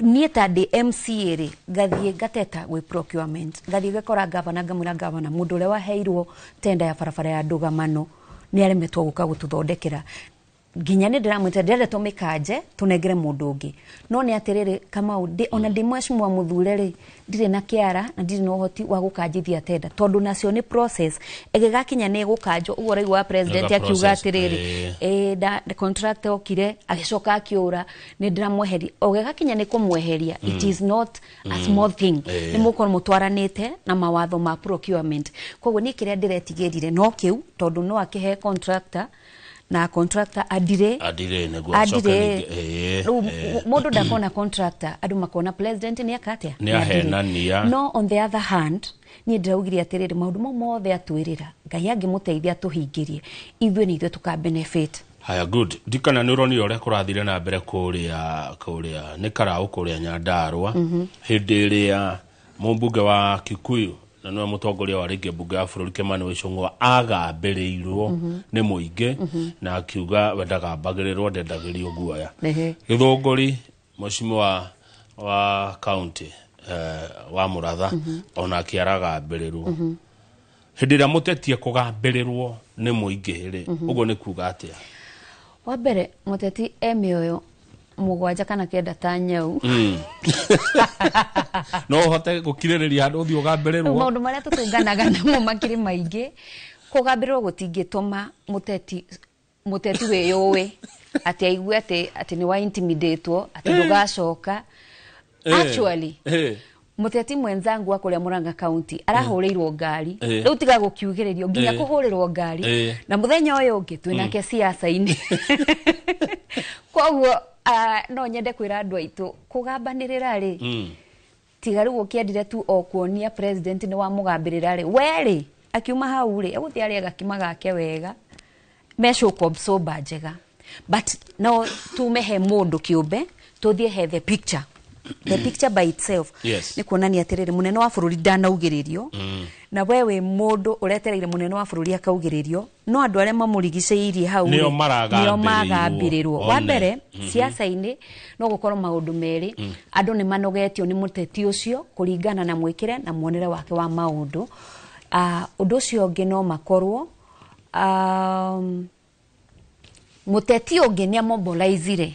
niĩ ta ndĩ MCA rĩ, ngathiĩ ngateta gwĩ procurement, ngathiĩ ngakora gavana, ngamwĩra gavana, mũndũ ũrĩa waheirwo tenda ya barabara ya ndũgamano nĩ aremetwo gũka gũtũthondekera. Nginya nĩ ndĩramwĩta ndĩrenda tũmĩkanje tũnengere mũndũ ũngĩ, no nĩ atĩrĩrĩ Kamau, ona ndĩ mheshimiwa mũthure rĩ, ndirĩ na kĩara na ndirĩ na ũhoti wa gũkanjithia tenda, tondũ nacio nĩ process ĩgĩgakinya nĩ ĩgũkanjwo. Ũguo ũraigua wa president akiuga atĩrĩrĩ, contractor okire agĩcoka akĩũra, nĩ ndĩramweheria, ũgĩgakinya nĩ kũmweheria. It is not a small thing, nĩ mũkorwo mũtwaranĩte na mawatho ma procurement. Koguo niĩ kĩrĩa ndĩretigĩrire no kĩu, tondũ no akĩhe contractor na contractor adire nĩguo acoke mũndũ ndakona contractor, andũ makona president nĩ akatia nĩ ahenania. No on the other hand, niĩ ndĩraugire atĩrĩrĩ, maũndũ mau mothe atwĩrĩra, Ngai angĩmũteithia tũhingĩrie, ithuĩ nĩ ithuĩ tũka benefit. Haya, good. Ndikana nĩ ũronire ũrĩa kũrathire na mbere kũrĩa nĩ Karaũ kũrĩa Nyandarũa, hĩndĩ ĩrĩa mũmbunge wa Kikuyu na nĩwe mũtongoria wa rĩngĩ mbunge ya bũrũri Kimani Ichung'wa agambĩrĩirwo nĩ mũingĩ, na akiuga we ndagambagĩrĩrwo, ndendagĩrio guoya. Gĩthũngũri mheshimiwa wa county wa Mũratha onake aragambĩrĩrwo. Hĩndĩ ĩrĩa mũtetie kũgambĩrĩrwo nĩ mũingĩ rĩ, ũguo nĩ kuga atĩa? Wa mbere mũteti e mĩoyo 7 kana 9 ta nyau. No ũhote gũkirĩrĩria handũ ũthiĩ ũgambĩrĩrwo. Maũndũ marĩa tũtũnganaga namo makĩrĩ maingĩ. Kũgambĩrĩrwo gũtingĩtũma mũteti wĩyũĩ atĩ aigue atĩ nĩ wa intimidatwo, atĩ ndũgacoka. Actually, mũteti mwenzangu wa kũrĩa Murang'a County arahũrĩirwo ngari. Rĩu tiga gũkiugĩrĩrio nginya kũhũrĩrwo ngari. Na mũthenya ũyũ ũngĩ twĩnake siasa-inĩ. Koguo no nyende kwĩra andũ aitũ kũgambanĩrĩra rĩ, tiga rĩu ũkĩendire tu o kuonia president nĩ wamũgambĩrĩra rĩ, we rĩ akiuma hau rĩ egũthiĩ arĩe gakima gake wega mecũko absorber njega, but no tume he mũndũ kĩũmbe tũthiĩ he the picture. The picture by itself. Yes. Nĩ kuonania atĩrĩrĩ mũnene wa bũrũri ndanaugĩrĩrio, na we wĩ mũndũ ũretereire mũnene wa bũrũri akaugĩrĩrio, no andũ arĩa mamũrigicĩirie hau nĩo maragambĩrĩrwo. Wa mbere siasa-inĩ no gũkorwo maũndũ merĩ, andũ nĩ manogetio nĩ mũteti ũcio kũringana na mwĩkĩre na muonere wake wa maũndũ. Ũndũ ũcio ũngĩ no makorwo mũteti ũngĩ nĩ amobilizire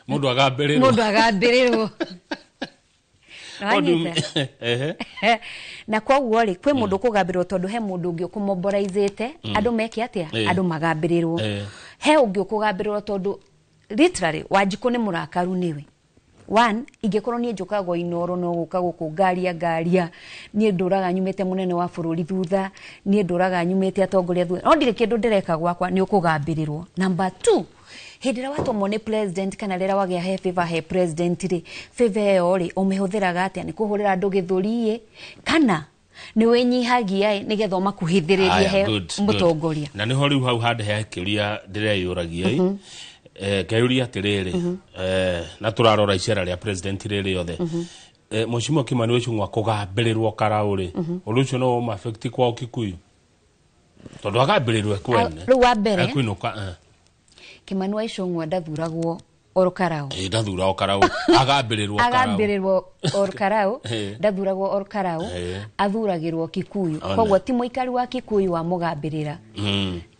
mundu agambĩrĩrwo. Mundu agambĩrĩrwo. Na koguo rĩ kwĩ mundu kũgambĩrĩrwo tondũ he mundu ũngĩ ũkũmobilizĩte andũ meke atĩa, andũ magambĩrĩrwo. He ũngĩ ũkũgambĩrĩrwo tondũ literally Wanjikũ nĩ mũrakaru nĩwe. One, ingĩkorwo niĩ njũkagwo Inoro no gũka gũkũ ngaria niĩ ndũraga nyumĩte mũnene wa bũrũri thutha, niĩ ndũraga nyumĩte atongoria thutha, no ndirĩ kĩndũ ndĩreka gwakwa, nĩ ũkũgambĩrĩrwo. Number 2, hĩndĩ ĩrĩa watũmwo nĩ president kana rĩrĩa wagĩa he favor he president rĩ, favor ĩyo rĩ ũmĩhũthĩraga atĩa? Nĩ kũhũrĩra andũ gĩthũri ĩ, kana nĩ wĩnyihagia ĩ nĩgetha ũmakuhithĩrĩrie he mũtongoria? Na nĩho rĩu hau handũ he kĩũria ndĩreyũragia ĩ, ngeyũria atĩrĩrĩ, na tũrarora icera rĩa president rĩrĩ yothe, Mheshimiwa Kimani wa Ichung'wa kũgambĩrĩrwo Karau rĩ, ũndũ ũcio no ũma affect kwao Kikuyu tondũ agambĩrĩrwo kwene. Rĩu wa mbere Kimani wa Ichung'wa ndathuragwo Ol Kalou. Ndathuragwo Karau, agambĩrĩrwo Karau. Agambĩrĩrwo Ol Kalou, ndathuragwo Ol Kalou, athuragĩrwo Kikuyu. Koguo ti mũikari wa Kikuyu wamũgambĩrĩra,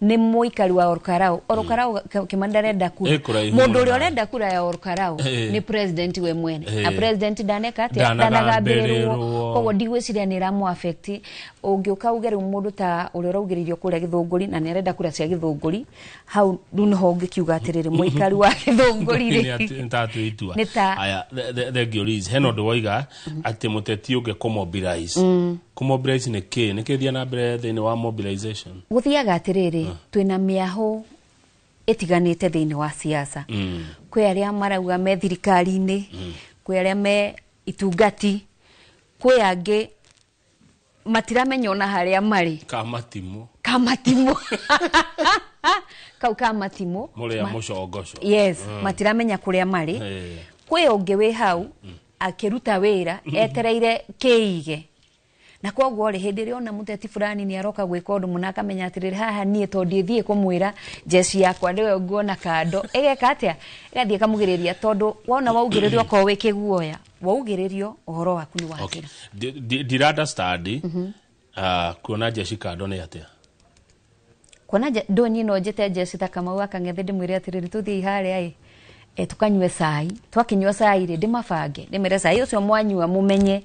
nĩ mũikari wa Ol Kalou. Ol Kalou Kimani ndarenda kura. Mũndũ ũrĩa ũrenda kura ya Ol Kalou nĩ president we mwene. Na president ndaneka atĩa? Ndanagambĩrĩrwo. Koguo ndigwĩciria nĩ ĩramũ affect. Ũngĩũka uge rĩu mũndũ ta ũrĩa ũraugĩrĩirio kũrĩa Gĩthũngũri na nĩ arenda kura cia Gĩthũngũri, hau rĩu nĩho ũngĩkiuga atĩrĩrĩ mũikari wa Gĩthũngũri rĩ nĩ ta aya. Thank you Liz. Hena ũndũ woiga atĩ mũteti ũngĩ kũmobilize. Kũmobilize nĩ kĩ? Nĩ kĩ thia na mbere thĩinĩ wa mobilization? Gũthiaga atĩrĩrĩ, twĩna mĩahũ ĩtiganĩte thĩinĩ wa siasa. Kwĩ arĩa marauga me thirikari-inĩ, kwĩ arĩa me itungati, kwĩ angĩ matiramenya ona harĩa marĩ. Kamatimũ. Kamatimũ. Kau kamatimũ. Mũrĩa mũcongoco. Yes, matiramenya kũrĩa marĩ. Kwĩ ũngĩ wĩ hau akĩruta wĩra etereire kĩige. Na koguo rĩ hĩndĩ ĩrĩa ona mũteti fulani nĩ aroka gwĩka ũndũ mũna akamenya atĩrĩrĩ haha niĩ tondũ ndithiĩ kũmwĩra jeshi yakwa nĩwe nguona kando, ĩgeka atĩa? Ĩgathiĩ ĩkamugĩrĩria tondũ wona waugĩrĩrio okorwo wĩ kĩguoya, waugĩrĩrio ũhoro waku nĩ wathira. Ndira understand kuona jeshi kando nĩ atĩa? Kuona ndũ niĩ no njĩte jeshi ta Kamau wa Kang'ethe ndĩmwĩre atĩrĩrĩ tũthiĩ harĩa ĩ tukanyue cai, twakĩnyua cai rĩ ndĩmabange ndĩmere cai ũcio mwanyua mũmenye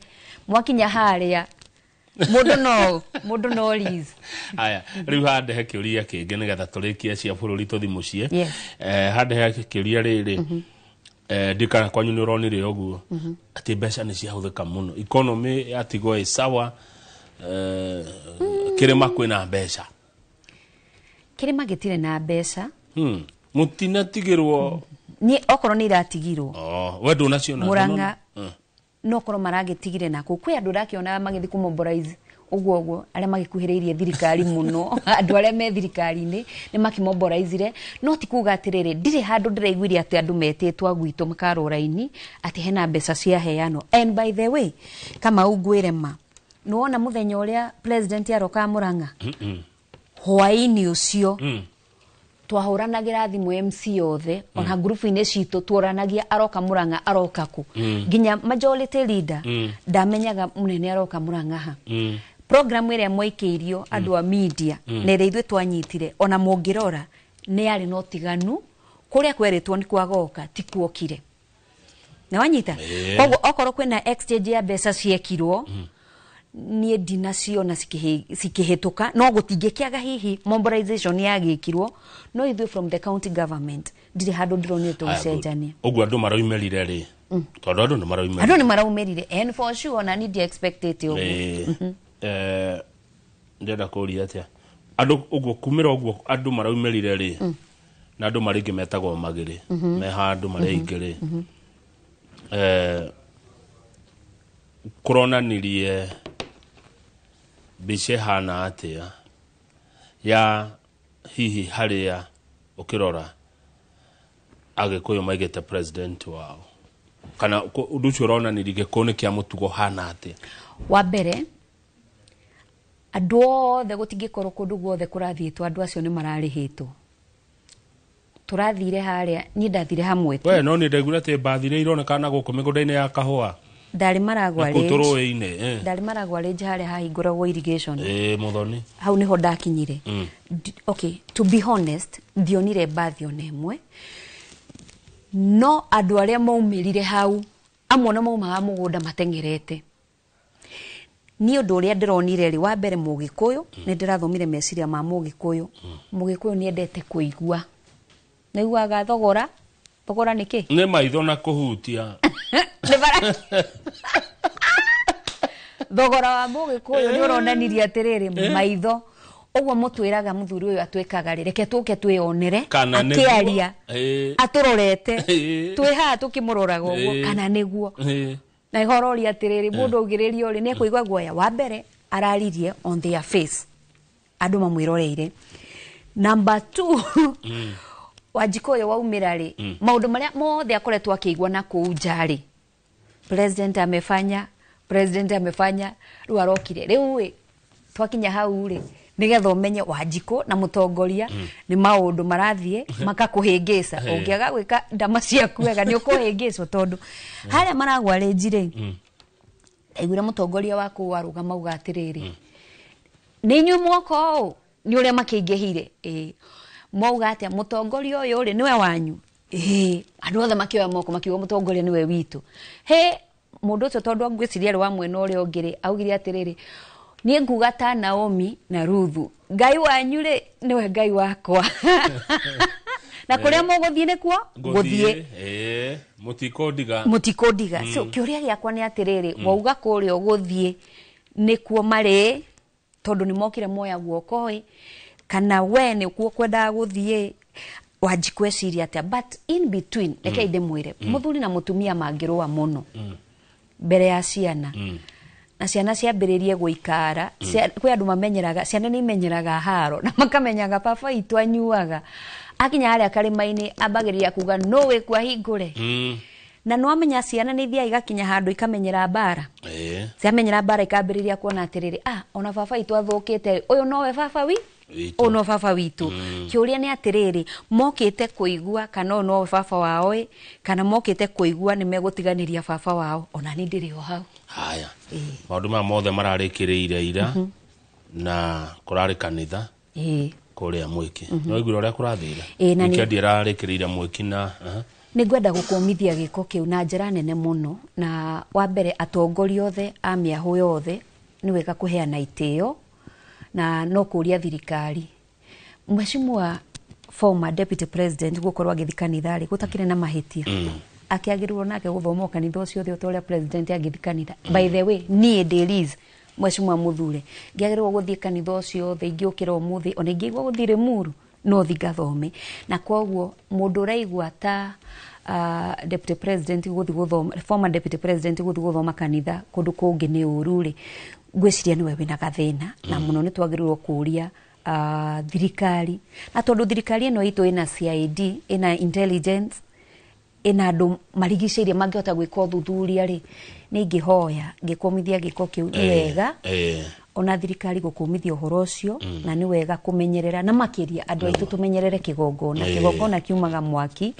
mwakinya harĩa mũndũ no Liz. Aya, rĩu handehe kĩũria kĩngĩ nĩgetha tũrĩkie cia bũrũri tũthi mũciĩ. Handehe kĩũria rĩrĩ, ndikana kwanyu nĩ ũronire ũguo atĩ mbeca nĩ ciahũthĩka mũno, economy yatigwo ĩ sawa, kĩrĩma kwĩna mbeca? Kĩrĩma gĩtirĩ na mbeca. Mũtinatigĩrwo? Niĩ okorwo nĩ iratigirwo. We ndũnaciona? Murang'a no korwo maragĩtigire nako. Kwĩ andũ ndakĩonaga magĩthiĩ kũmobilize ũguo ũguo arĩa magĩkuhĩrĩirie thirikari mũno, andũ arĩa me thirikari-inĩ nĩ makĩmobilizire, no ti kuga atĩrĩrĩ ndirĩ handũ ndĩraiguire atĩ andũ metĩtwo a gwitũ makarũra-inĩ atĩ hena mbeca ciaheanwo. And by the way, Kamau ngwĩre ma, nĩwona mũthenya ũrĩa president aroka Murang'a hwaĩ-inĩ ũcio twahũranagĩra thimũ MC othe ona ngurubu-inĩ citũ tuoranagia aroka Murang'a aroka kũ, nginya majority leader ndamenyaga mũnene aroka Murang'a ha. Program ĩrĩa mwaikĩirio andũ a media na ĩrĩa ithuĩ twanyitire ona mũngĩrora Nĩ yarĩ na ũtiganu kũrĩa kwerĩtwo nĩ kwagoka ti kuokire. Na wanyita? Koguo okorwo kwĩna exchange ya mbeca ciekirwo, niĩ ndinaciona cikĩhĩtũka, no gũtingĩkĩaga hihi mobilization yagĩkirwo, no ithuĩ from the county government ndirĩ handũ ndĩronire tũgĩcenjania. Ũguo andũ maroimĩrire rĩ, tondũ andũ nĩ maroimĩrire. Andũ nĩ maraumĩrire, and for sure ona niĩ ndi expectĩte ũguo. Ndĩrenda kũria atĩa andũ ũguo kumĩra ũguo andũ maraumĩrire rĩ, na andũ marĩ aingĩ metagwo magĩrĩ, me handũ marĩ aingĩ rĩ, kũronanirie mbica ĩhana atĩa ya hihi harĩa ũkĩrora Agĩkũyũ maigĩte president wao, kana ũndũ ũcio ũronanirie gĩkũyũ nĩ kĩa mũtugo hana atĩa? Wa mbere, andũ othe gũtingĩkorwo kũndũ guothe kũrathiĩtwo andũ acio nĩ mararĩhĩtwo. Tũrathire harĩa, niĩ ndathire hamwe. We no nĩ ndaiguire atĩ mbathi nĩ ironekana gũkũ mĩgũnda-inĩ ya kahũa. Ndarĩ Maragwa Range. Tũrũĩ-inĩ. Ndarĩ Maragwa Range harĩa hahingũragwo irrigation. Mũthoni. Hau nĩho ndakinyire. Okay, to be honest, ndionire mbathi ona ĩmwe. No andũ arĩa maumĩrire hau, amwe ona maumaga mũgũnda mateng'erete. Niĩ ũndũ ũrĩa ndĩronire rĩ, wa mbere Mũgĩkũyũ, nĩ ndĩrathomire meciria ma Mũgĩkũyũ. Mũgĩkũyũ nĩ endete kũigua. Nĩiguaga thogora, thogora nĩ kĩ? Nĩ maitho na kũhutia. Thogora wa Mũgĩkũyũ nĩ ũronanirie atĩrĩrĩ, maitho. Ũguo mũtwĩraga mũthuri ũyũ atwĩkaga rĩ, reke tũke twĩonere, akĩaria, atũrorete, twĩ haha tũkĩmũroraga ũguo, kana nĩguo. Na ihoro ũria atĩrĩrĩ, mũndũ augĩrĩrio rĩ, nĩ ekũigua guoya. Wa mbere, araririe on their face, andũ mamwĩroreire. Number 2, Wanjikũ ũyũ waumĩra rĩ, maũndũ marĩa mothe akoretwo akĩigua na kũu nja rĩ, president amefanya, president amefanya, rĩu arokire. Rĩu ĩ, twakinya hau rĩ, nĩgetha ũmenye Wanjikũ na mũtongoria nĩ maũndũ marathiĩ makakũhĩngĩca. Ũngĩaga gwĩka ndama ciaku wega nĩ ũkũhĩngĩcwo, tondũ harĩa Maragwa Range rĩ, ndaiguire mũtongoria wa kũu arũgama auga atĩrĩrĩ, nĩ inyuĩ mwoka ũũ, nĩ ũrĩa makĩingĩhire. Mwauga atĩa, mũtongoria ũyũ rĩ nĩwe wanyu? Andũ othe makĩoya moko makiuga mũtongoria nĩwe witũ. He mũndũ ũcio tondũ ngwĩciria arĩ wa mwena ũrĩa ũngĩ rĩ, augire atĩrĩrĩ, niĩ nguga ta Naomi na Ruthu, Ngai wanyu rĩ nĩwe Ngai wakwa. Na kũrĩa mũgũthiĩ nĩkuo ngũthiĩ. Mũtikũndiga. Mũtikũndiga. So kĩũria gĩakwa nĩ atĩrĩrĩ, wauga kũrĩa ũgũthiĩ nĩkuo marĩ, tondũ nĩ mokire moya guoko ĩ, kana we nĩkuo kwendaga gũthiĩ? Wanjikũ eciria atĩa? But in between, reke ndĩmwĩre, mũthuri na mũtumia mangĩrũa mũno mbere ya ciana, na ciana ciambĩrĩrie gũikara, kwĩ andũ mamenyeraga, ciana nĩ imenyeraga haro na makamenyaga baba itũ anyuaga. Akinya harĩa karĩma-inĩ ambagĩrĩria kuga no wĩkũ ahingũre. Na no amenya ciana nĩ ithiaga igakinya handũ ikamenyera mbara. Ciamenyera mbara ikambĩrĩria kuona atĩrĩrĩ, ona baba itũ athũkĩte, ũyũ nowe baba wi? Ũyũ no baba witũ. Kĩũria nĩ atĩrĩrĩ, mokĩte kũigua kana ũyũ nowe baba wao ĩ, kana mokĩte kũigua nĩ megũtiganĩria baba wao? Ona niĩ ndĩrĩ o hau. Haya, maũndũ maya mothe mararĩkĩrĩire ira, na kũrarĩ kanitha kũrĩa Mwĩki. No waiguire ũrĩa kũrathire? Wikendi ĩrarĩkĩrĩire Mwĩki na Nĩ ngwenda gũkũmithia gĩko kĩu na njĩra nene mũno. Na wa mbere, atongoria othe a mĩahũ yothe nĩ wega kũheana itĩo, na no kũria thirikari. Mheshimiwa former deputy president gũkorwo agĩthiĩ kanitha rĩ, gũtakĩrĩ na mahĩtia. Akĩagĩrĩirwo nake gũthoma kanitha ũcio othe ta ũrĩa president angĩthiĩ kanitha. By the way, niĩ ndĩ Liz, Mheshimiwa Muthure, ngĩagĩrĩirwo gũthiĩ kanitha ũcio othe, ingĩũkĩra ũmũthĩ, ona ingĩigua gũthiĩ Limuru, no thiĩ ngathome. Na koguo mũndũ ũraigua ta deputy president gũthiĩ gũthoma, former deputy president gũthiĩ gũthoma kanitha kũndũ kũngĩ nĩ ũru rĩ, ngwĩciria nĩwe wĩna gathĩna. Na mũno nĩ twagĩrĩirwo kũria thirikari, na tondũ thirikari ĩno itũ ĩna CID, ĩna intelligence, ĩna andũ marigicĩirie mangĩhota gwĩka ũthuthuria rĩ, nĩ ingĩhoya ngĩkũmithia gĩko kĩu nĩ wega ona thirikari gũkũmithia ũhoro ũcio, na nĩ wega kũmenyerera, na makĩria andũ aitũ tũmenyerere kĩgongona. Kĩgongona kiumaga mwaki,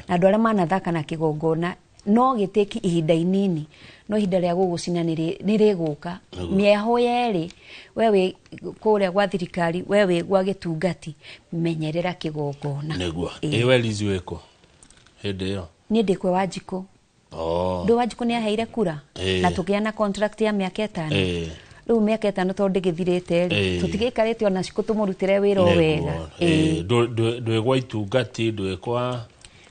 na andũ arĩa manathaka na kĩgongona No gĩtĩki ihinda inini, no ihinda rĩa gũgũcina nĩ rĩgũka. Mĩeho yerĩ, we wĩ kũrĩa gwa thirikari, we wĩ gwa gĩtungati, menyerera kĩgongona. Nĩguo. Ĩ we Liz wĩkũ hĩndĩ ĩyo? Niĩ ndĩ kwe Wanjikũ. Ndũ Wanjikũ nĩ aheire kura na tũgĩa na contract ya mĩaka 5. Rĩu mĩaka 5 tondũ ndĩgĩthirĩte rĩ, tũtigĩikarĩte ona cikũ tũmũrutĩre wĩra o wega. Ndwĩ gwa itungati, ndwĩ kwa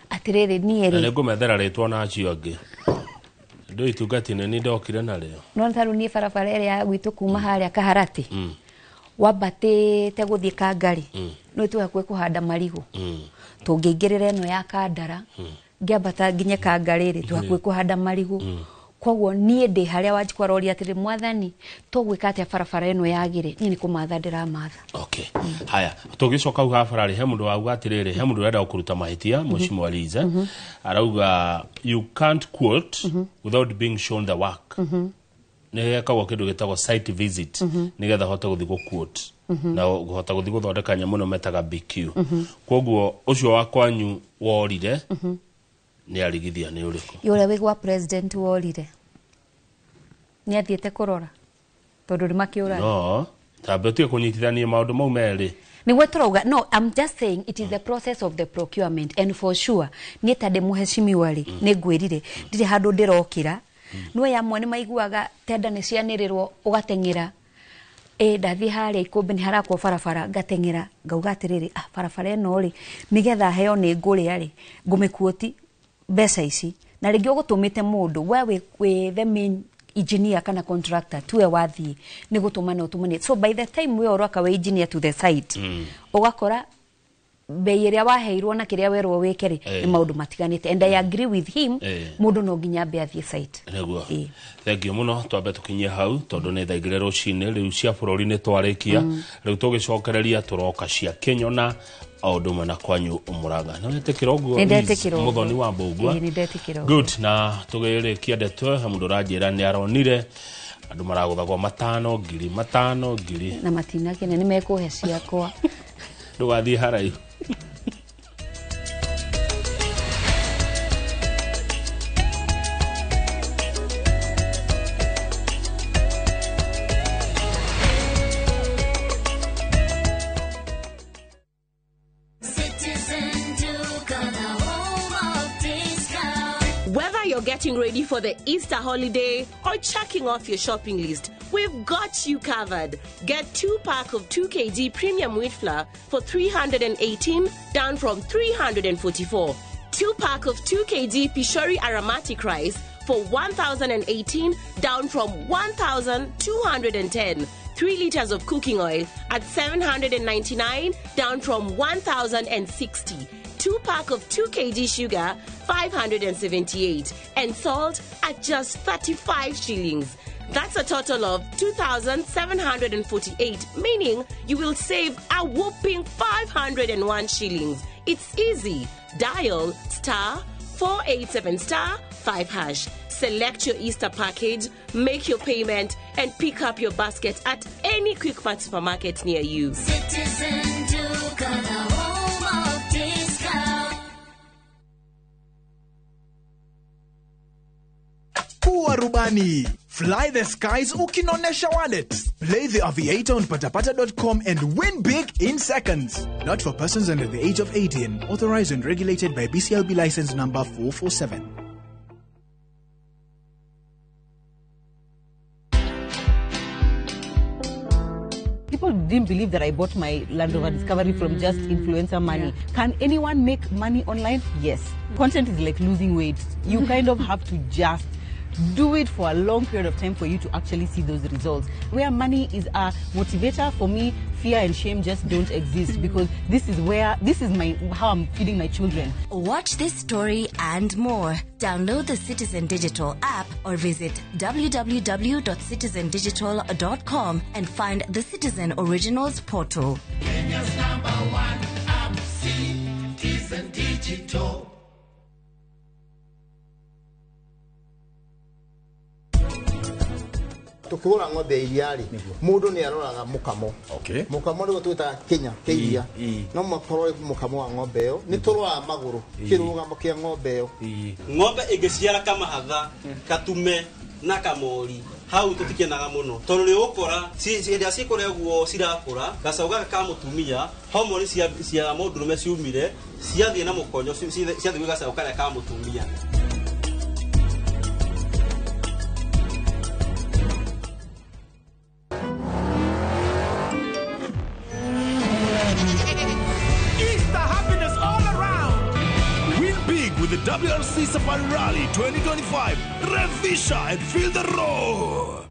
atĩrĩrĩ niĩ rĩ, na nĩngũmethera rĩtwa na acio angĩ. Ndũ itungati nĩ ndokire narĩo. No ta rĩu niĩ barabara ĩrĩa ya gwitũ kuma harĩa Kaharati wambatĩte gũthiĩ Kangari, no twĩ hakuhĩ kũhanda marigũ, tũngĩingĩrĩra ĩno ya Kandara ngĩambata nginya Kangari rĩ, twĩ hakuhĩ kũhanda marigũ. Koguo niĩ ndĩ harĩa Wanjikũ aroria atĩrĩ, mwathani tũgwĩka atĩa barabara ĩno yagĩre, niĩ nĩ kũmatha ndĩramatha. Okay. Haya, tũgĩcoka hau ha barabara he mũndũ wauga atĩrĩrĩ, he mũndũ ũrenda gũkũruta mahĩtia, Mheshimiwa Liz, arauga you can't quote without being shown the work. Nĩ hekagwo kĩndũ gĩtagwo site visit nĩgetha hote gũthiĩ gũ quote na kũhota gũthiĩ gũthondeka nyamũ ĩno metaga BQ. Koguo ũcio wa kwanyu worire nĩ arigithia nĩ ũrĩkũ? Ũrĩa wĩ gwa president worire nĩ athiĩte kũrora tondũ nĩ makĩũraga. No, tambe ũtige kũnyitithania maũndũ mau merĩ. Nĩguo tũrauga, no, I'm just saying it is the process of the procurement, and for sure niĩ ta ndĩ mũheshimiwa rĩ, nĩ ngwĩrire ndirĩ handũ ndĩrokĩra. No yamwe nĩ maiguaga tenda nĩ cianĩrĩrwo ũgateng'era, ndathiĩ harĩa Ikũmbĩ nĩ harakwo barabara, ngateng'era ngauga atĩrĩrĩ, barabara ĩno rĩ, nĩgetha heo nĩ ngũrĩa rĩ, ngũmĩkuoti mbeca ici. Na rĩngĩ ũgũtũmĩte mũndũ, we wĩ the main engineer kana contractor, tuwe wathiĩ nĩ gũtũmana ũtũmane. So by the time we ũroka wĩ engineer to the site, ũgakora bei ĩrĩa waheirwo na kĩrĩa werwo wĩke rĩ, nĩ maũndũ matiganĩte. And I agree with him, mũndũ no nginya ambe athiĩ site. Nĩguo. Thank you mũno, twambe tũkinyie hau tondũ nĩ thaa 2 rũcinĩ, rĩu cia bũrũri nĩ twarĩkia, rĩu tũgĩcokereria tũroka cia Kĩnyona o ũndũ ũmwe na kwanyu Mũrang'a. Nĩ wetĩkĩra ũguo Mũthoni wa Mbũgua? Good. Na tũgĩrĩkia ndeto, he mũndũ ũranjĩra nĩ aronire andũ maragũthagwo 5,000 ngiri 5,000 ngiri na matinakene nĩ mekũhe ciakwa. Ndũgathiĩ haraihu. Getting ready for the Easter holiday or checking off your shopping list, we've got you covered. Get 2 pack of 2 kg premium wheat flour for 318, down from 344. 2 pack of 2 kg Pishori aromatic rice for 1,018, down from 1,210. 3 liters of cooking oil at 799, down from 1,060. 2 pack of 2 kg sugar, 578, and salt at just 35 shillings. That's a total of 2,748, meaning you will save a whopping 501 shillings. It's easy. Dial *487*5#. Select your Easter package, make your payment, and pick up your basket at any Quickmart supermarket near you. Citizen Duka, the home of discount. Kuwa rubani. Fly the skies ukinonesha wallet. Play the Aviator on patapata.com and win big in seconds. Not for persons under the age of 18. Authorized and regulated by BCLB license number 447. People didn't believe that I bought my Land Rover Discovery from just influencer money. Yeah. Can anyone make money online? Yes. Content is like losing weight. You kind of have to just do it for a long period of time for you to actually see those results. Where money is a motivator, for me, fear and shame just don't exist, because this is where, this is my, how I'm feeding my children. Watch this story and more. Download the Citizen Digital app or visit www.citizendigital.com and find the Citizen Originals portal. Kenya's number one app, Citizen Digital. Ũkĩgũra ng'ombe ya iria rĩ, mũndũ nĩ aroraga mũkamo. Mũkamo nĩguo twĩtaga kĩnya kĩa iria. No mũhaka ũrore mũkamo wa ng'ombe ĩyo. Nĩ tũroraga magũrũ, kĩrũgamo kĩa ng'ombe ĩyo. Ng'ombe ĩngĩciara kamahatha, katume na kamori, hau tũtikenaga mũno tondũ nĩ ũgũkora hĩndĩ ĩrĩa cikũrĩa ũguo cirakũra, gacaũ gaka ka mũtumia homoni cia mũndũrũme ciumire ciathiĩ na mũkonyo, ciathiĩ gwĩ gacaũ karĩa ka mũtumia. Easter happiness all around. Win big with the WRC Safari Rally 2025. Revisha and feel the roar.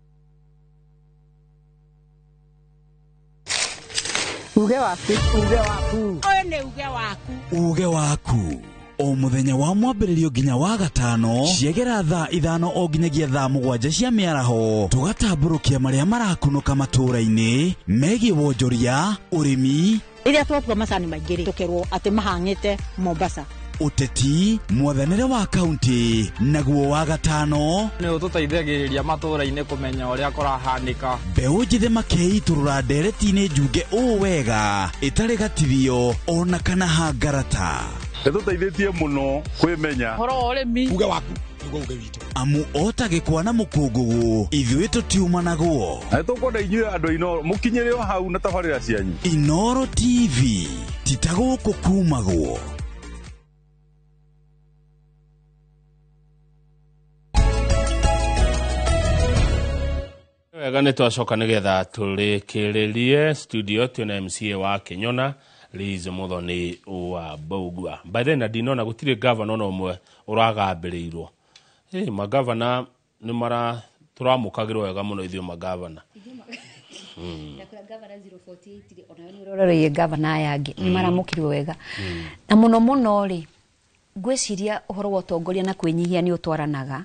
Uge waku, uge waku. Ũyũ nĩ uge waku. Uge waku o muthenya wa mwambĩrĩrio nginya wa gatano ciegera thaa 5 o nginyagia thaa 7 cia mĩaraho, tũgatambũrũkia marĩa marakunũka matũũra-inĩ megiĩ wonjoria, ũrĩmi, rĩrĩa twatua macani maingĩ rĩ, tũkerwo atĩ mahang'ĩte Mombasa, ũteti, mwathanĩre wa kaunti, naguo wa gatano nĩ ũtũteithagĩrĩria matũũra-inĩ kũmenya ũrĩa kũrahanĩka. Mbeũ njĩthĩ makeitũrũra ndereti-inĩ njunge ũũ wega ĩtarĩ gatithio ona kana hangarata. Ĩtũteithĩtie mũno kwĩmenya ũhoro wa ũrĩmi. Uge waku nĩguo uge witũ. Amu ota gĩkwa na mũkũngũgũ ithuĩ tũtiumanagwo. Na nĩtũkwenda inyuĩ andũ Inooro mũkinyĩre o hau na tabarĩra cianyu. Inooro TV ti ta gũkũ kumagwo. Wega nĩ twacoka nĩgetha tũrĩkĩrĩrie studio twĩna MCA wa Kĩnyona Liz Muthoni wa Mbũgua. By then ndinona gũtirĩ gavana ona ũmwe ũragambĩrĩirwo. Magavana nĩ mara tũramũkagĩrwo wega mũno ithuĩ magavana. Ndakũra gavana 048 ona nĩ ũroreire gavana aya angĩ nĩ maramũkĩrwo wega. Na mũno mũno rĩ, ngwĩciria ũhoro wa ũtongoria na kwĩnyihia nĩ ũtwaranaga.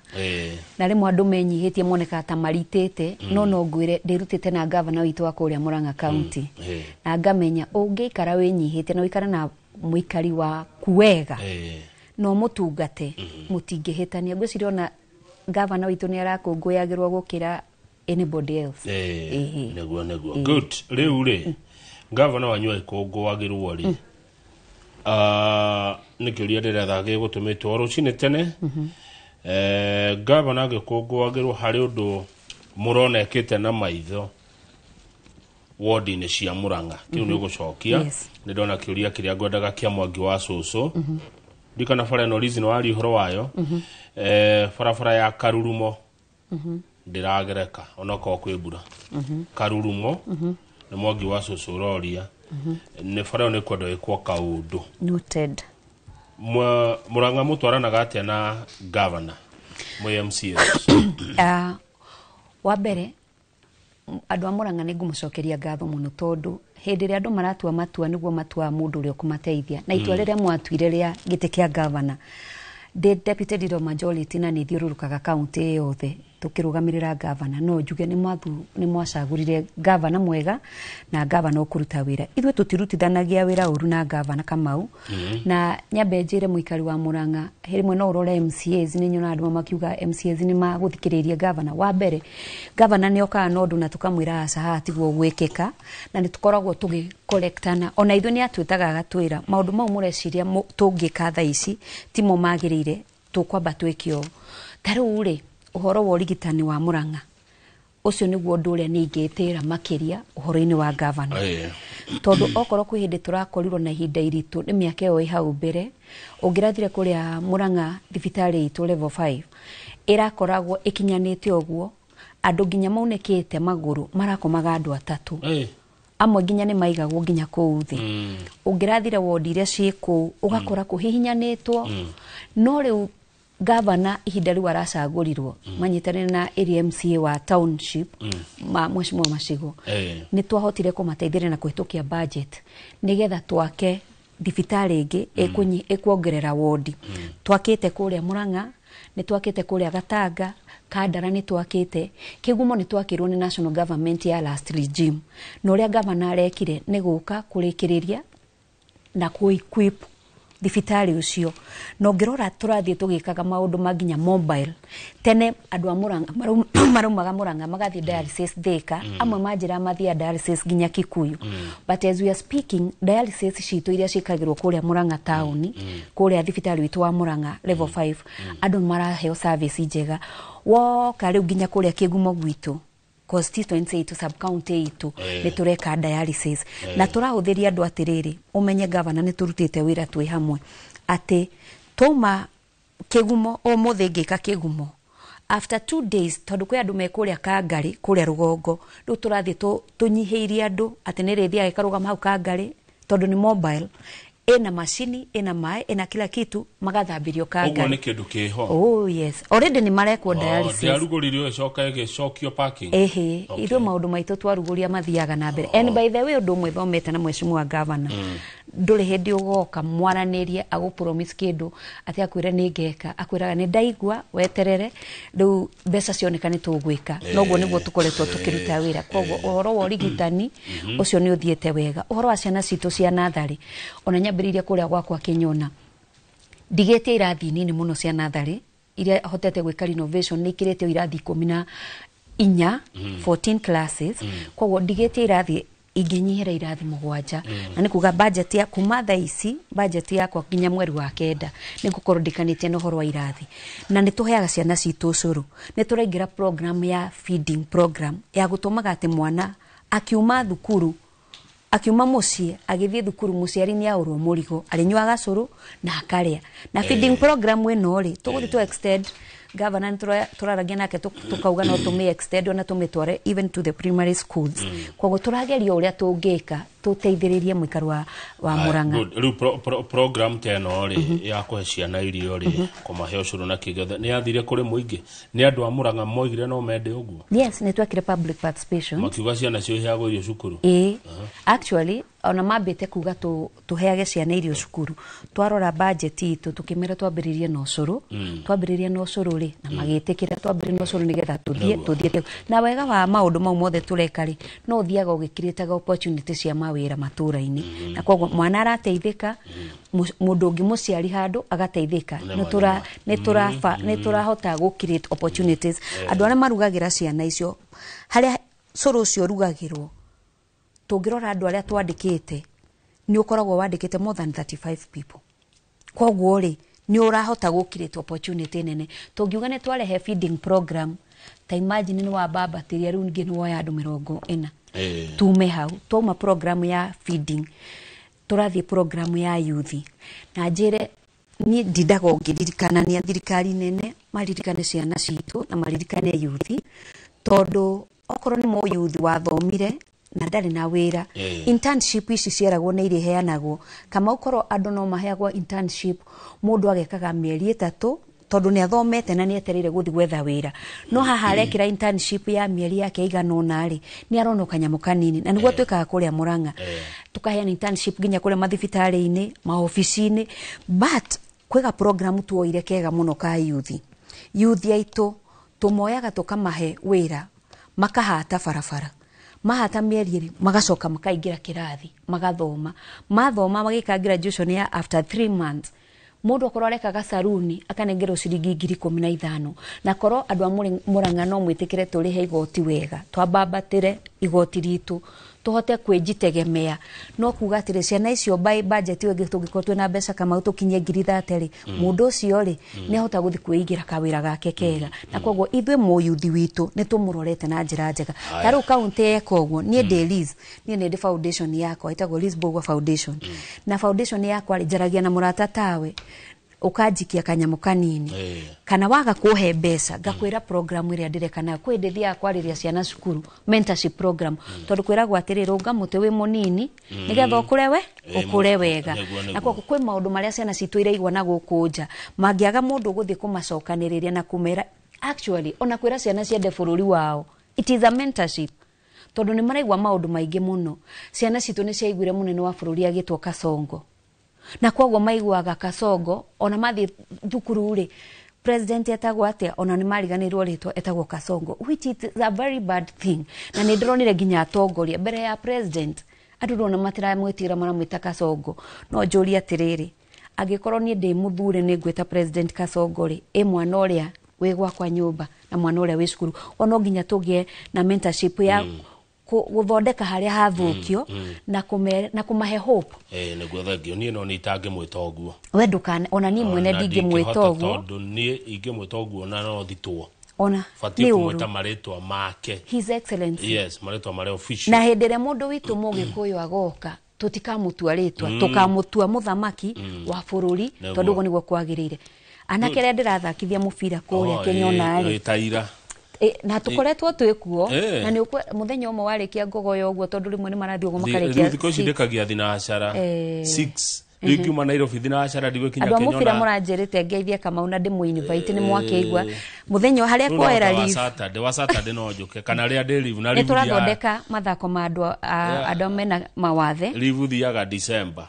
Na rĩmwe andũ menyihĩtie monekaga ta maritĩte, no ngwĩre ndĩrutĩte na gavana witũ wa kũrĩa Murang'a County. Na ngamenya ũngĩikara wĩnyihĩte na ũikare na mũikari waku wega, no mũtungate, mũtingĩhĩtania. Ngwĩciria ona gavana witũ nĩ arakũngũyagĩrwo gũkĩra anybody else. Nĩguo nĩguo. Good. Rĩu rĩ, gavana wanyu agĩkũngũagĩrwo rĩ, nĩ kĩũria ndĩretha gĩgũtũmĩtwo rũcinĩ tene. Gavana agĩkũngũagĩrwo harĩ ũndũ mũrona ekĩte na maitho ward-inĩ cia Murang'a. Kĩu nĩ ũgũcokia. Nĩ ndona kĩũria kĩrĩa ngwendaga kĩa Mwangi wa cũcũ. Ndikana bara ĩno Liz nĩ waria ũhoro wayo. Barabara ya Karurumo ndĩragereka onokorwo kwĩ mbura. Karurumo nĩ Mwangi wa cũcũ ũroria. Nĩ bara ĩyo nĩ kwenda ĩkwo kaũndũ. Noted. Murang'a mũtwaranaga atĩa na gavana mwĩ MCA? Wa mbere andũ a Murang'a nĩ ngũmũcokeria ngatho mũno tondũ hĩndĩ ĩrĩa andũ maratua matua nĩguo matua mũndũ ũrĩa ũkũmateithia. Na itua rĩrĩa mwatuire rĩa gĩtĩ kĩa gavana, ndĩ deputy leader majority na nĩ thiũrũrũkaga kaunti yothe tũkĩrũgamĩrĩra gavana, no njuge nĩ mwacagũrire gavana mwega na gavana ũkũruta wĩra. Ithuĩ tũtirutithanagia wĩra ũru na gavana Kamau. Na nyambe njĩre mũikari wa Murang'a, rĩmwe no ũrore MCAs, nĩ nyonaga andũ makiuga MCAs nĩ magũthikĩrĩria gavana. Wa mbere gavana nĩ okaga na ũndũ na tũkamwĩra aca haha tiguo gwĩkĩka, na nĩ tũkoragwo tũgĩkorektana. Ona ithuĩ nĩ atwĩtaga agatwĩra maũndũ mau mũreciria tũngĩka thaa ici timo magĩrĩire, tũkwamba twĩke ũũ. Ta rĩu rĩ, ũhoro wa ũrigitani wa Murang'a ũcio nĩguo ũndũ ũrĩa niĩ ingĩtĩra makĩria ũhoro-inĩ wa gavana. Tondũ okorwo kwĩ hĩndĩ tũrakorirwo na ihinda iritũ nĩ mĩaka ĩyo ĩ hau mbere, ũngĩrathire kũrĩa Murang'a thibitarĩ itũ level 5 ĩrakoragwo ĩkinyanĩte ũguo, andũ nginya maunĩkĩte magũrũ marakomaga andũ atatũ. Amwe nginya nĩ maigagwo nginya kũu thĩ. Ũngĩrathire wodi iria ciĩ kũu ũgakora kũhihinyanĩtwo. No rĩu gavana ihinda rĩu aracagũrirwo manyitanĩre na area MCA wa township Mheshimiwa Macigo, nĩ twahotire kũmateithĩrĩria na kũhĩtũkia budget nĩgetha twake thibitarĩ ĩngĩ ĩkuongerera wodi. Twakĩte kũrĩa Murang'a, nĩ twakĩte kũrĩa Gatanga, Kandara nĩ twakĩte, Kĩgumo nĩ twakĩrwo nĩ national government ya last regime. Na ũrĩa gavana arekire nĩ gũka kũrĩkĩrĩria na kũ-equip thibitarĩ ũcio na ũngĩrora tũrathiĩ tũgĩkaga maũndũ ma nginya mobile. Tene andũ a Murang'a maraumaga Murang'a magathiĩ dialysis Thika, amwe manjĩra mathiaga dialysis nginya Kikuyu, but as we are speaking, dialysis citũ iria ciĩkagĩrwo kũrĩa Murang'a taũni, kũrĩa thibitarĩ witũ wa Murang'a level 5, andũ maraheo service njega. Woka rĩu nginya kũrĩa Kĩgumo gwitũ, constituency itũ, sub county itũ, nĩ tũreka dialysis na tũrahũthĩria andũ atĩrĩrĩ, ũmenye gavana nĩ tũrutĩte wĩra twĩ hamwe atĩ twauma Kĩgumo ũmũthĩ ngĩka Kĩgumo after 2 days, tondũ kwĩ andũ me kũrĩa Kangarĩ, kũrĩa rũgongo, rĩu tũrathiĩ tũnyihĩirie andũ atĩ nĩ rĩthiaga ĩkarũgama hau Kangarĩ tondũ nĩ mobile, ĩna macini, ĩna maĩ, ĩna kila kitu, magathambĩrio Ũguo Kangarĩ. nĩ kĩndũ kĩho. Oh yes, already nĩ marekwo dialysis. Ndĩarugũririo ĩcoka ĩgĩcokio parking. Ehe, ithuĩ maũndũ maitũ twarugũria mathiaga na mbere. And by the way, ũndũ ũmwe thomete na mheshimiwa governor, ndũrĩ hĩndĩ ũgoka mwaranĩrie agũ promise kĩndũ atĩ akwĩre nĩ ngeka, akwĩraga nĩ ndaigua, weterere rĩu mbeca cioneka nĩ tũgwĩka. Noguo nĩguo tũkoretwo tũkĩruta wĩra. Koguo ũhoro wa ũrigitani ũcio nĩ ũthiĩte wega. Ũhoro wa ciana citũ cia natharĩ, ona nyambĩrĩirie kũrĩa gwakwa Kĩnyona, ndigĩtie irathi nini mũno cia natharĩ iria hotete gwĩka renovation, nĩ ikĩrĩte irathi 14, 14 classes. Koguo ndigĩtie irathi ingĩnyihĩra irathi 7, na nĩ kuga budget ya kuma thaa ici, budget yakwa nginya mweri wa 9 nĩ ngũkorwo ndikanĩtie na ũhoro wa irathi. Na nĩ tũheaga ciana citũ ũcũrũ, nĩ tũraingĩra program ya feeding program ya gũtũmaga atĩ mwana akiuma thukuru, akiuma mũciĩ agĩthiĩ thukuru, mũciari nĩ aũrwo mũrigo, arĩnyuaga cũrũ na akarĩa. Na feeding program ĩno rĩ, tũgũthiĩ tũ extend. Governor nĩ tũraragia nake tũkauga no tũmĩ extend ona tũmĩtware even to the primary schools. Koguo tũrageria ũrĩa tũngĩka tũteithĩrĩrie mũikaro wa Murang'a. Rĩu program ta ĩno rĩ ya kũhe ciana irio rĩ, kũmahe ũcũrũ na kĩgothe, nĩ yathire kũrĩ mũingĩ? Nĩ andũ a Murang'a moigire no mende ũguo? Yes, nĩ twekire public participation. Makiuga ciana cio iheagwo irio cukuru? Ĩĩ, actually ona mambĩte kuga tũheage ciana irio cukuru. Twarora budget itũ tũkĩmera twambĩrĩrie na ũcũrũ, twambĩrĩrie na ũcũrũ rĩ, na magĩtĩkĩra twambĩrĩrie na ũcũrũ nĩgetha tũthiĩ. Na wega wa maũndũ mau mothe tũreka rĩ, no ũthiaga ũgĩkirĩtaga opportunity cia mawĩra matũra-inĩ, na koguo mwana arateithĩka, mũndũ ũngĩ mũciari handũ agateithĩka. Nĩ tũrahota gũ create opportunities. Andũ arĩa marugagĩra ciana icio, harĩa cũrũ ũcio ũrugagĩrwo, tũngĩrora andũ arĩa twandĩkĩte, nĩ ũkoragwo wandĩkĩte more than 35 people. Koguo rĩ, nĩ ũrahota gũ create opportunity nene. Tũngiuga nĩ twarehe feeding program, ta imagine nĩ wambambatĩria rĩu ningĩ nĩ woya andũ 40. Tume hau, twauma program ya feeding, tũrathiĩ program ya youth. Na njĩre niĩ ndindaga ũngĩririkanania thirikari nene maririkane ciana citũ na maririkane youth, tondũ okorwo nĩ mũyuthi wathomire na ndarĩ na wĩra, internship ici ciaragwo nĩ ireheanagwo. Kama ũkorwo andũ no maheagwo internship, mũndũ agekaga mĩeri 3 tondũ nĩ athomete na nĩ etereire gũthiĩ gwetha wĩra, no haha arekĩra internship ya mĩeri yake ĩigana ũna rĩ, nĩ arona kanyamũ kanini. Na nĩguo twĩkaga kũrĩa Murang'a, tũkaheana internship nginya kũrĩa mathibitarĩ-inĩ, maobici-inĩ. But kwĩga program tuoire kega mũno ka youth. Youth aitũ tũmoyaga tũkamahe wĩra, makahata barabara, mahata mĩeri 2, magacoka makaingĩra kĩrathi magathoma, mathoma magĩka graduation ya after 3 months. Mũndũ akorwo arekaga saruni akanengerwo ciringi 15,000. Na korwo andũ a Murang'a no mwĩtĩkĩre tũrĩhe igoti wega, twambambatĩre igoti ritũ tũhote kwĩjitegemea. No kuga atĩrĩ, ciana icio by budget ĩyo ĩngĩ tũngĩkorwo twĩna mbeca kama tũkinyie 30,000 rĩ, mũndũ ũcio rĩ nĩ ahota gũthiĩ kwĩigĩra kawĩra gake kega. Na koguo ithuĩ mũyuthi witũ nĩ tũmũrorete na njĩra njega. Ta rĩu kaunti yeka ũguo, niĩ ndĩ Liz, niĩ nĩ ndĩ foundation yakwa ĩtagwo Liz Mbugua Foundation. Na foundation yakwa rĩ, njaragia na mũrata tawe, ũkanjikia kanyamũ kanini, kana waga kũhe mbeca, ngakwĩra program ĩrĩa ndĩreka nayo. Kwĩ hĩndĩ thiaga kwarĩria ciana cukuru, mentorship program, tondũ kwĩragwo atĩrĩ, rũnga mũtĩ wĩ mũnini nĩgetha ũkũre we ũkũre wega. Na koguo kwĩ maũndũ marĩa ciana citũ iraigua na gũkũ nja, mangĩaga mũndũ ũgũthiĩ kũmacokanĩrĩria na kũmera actually ona kwĩra ciana ciende bũrũri wao, it is a mentorship, tondũ nĩ maraigua maũndũ maingĩ mũno. Ciana citũ nĩ ciaiguire mũnene wa bũrũri agĩtwo Kasongo, na koguo maiguaga Kasongo ona mathiĩ thukuru rĩ, president etagwo atĩa, ona nĩ mariganĩirwo rĩtwa, etagwo Kasongo, which is a very bad thing. Na nĩ ndĩronire nginya atongoria mbere ya president, andũ ndona matiramwĩtigĩra, maramwĩta Kasongo. No njũrie atĩrĩrĩ, Angĩkorwo niĩ ndĩ mũthure nĩ ngwĩta President Kasongo rĩ, ĩ mwana ũrĩa wĩ gwakwa nyũmba na mwana ũrĩa wĩ cukuru, ona nginya tũgĩe na mentorship ya gũthondeka harĩa hathũkio na kũmahe hope. Nĩguo, thengio. Niĩ no nĩ itangĩmwĩta ũguo. We ndũkane, ona niĩ mwene Ona ndingĩmwĩta ndingĩhota, ũguo. Tondũ niĩ ingĩmwĩta ũguo na no thitwo. Ona batiĩ nĩ kũmwĩta ũru. Marĩtwa make. His Excellency. Yes, marĩtwa marĩa official. Na hĩndĩ ĩrĩa mũndũ witũ mũgĩkũyũ agoka, tũtikamũtua rĩtwa, tũkamũtua mũthamaki wa bũrũri, tondũ ũguo nĩguo kwagĩrĩire. Anake arĩa ndĩrathakithia mũbira kũrĩa Oh, Kĩnyona rĩ, taira. Na tũkoretwo twĩ kuo. Na nĩ mũthenya ũmwe warĩkia ngogoyo ũguo, tondũ rĩmwe nĩ marathiĩ ũguo makarĩkia Rĩu thikũ ici 6. ndĩkagia thinacara 6. Rĩu ingiuma Nairobi thinacara ndigũkinya Andũ a mũbira Kĩnyona. Mũranjĩrĩte ngeithie Kamau na ndĩmũ-invite, nĩ mwakĩigua mũthenya harĩa Rĩu no kuoera ta wa leave. Saturday, wa Saturday no njũke kana rĩa ndĩ leave na Nĩ leave tũrathondeka mathako ma andũ andũ mena mawathe. Leave thiaga December.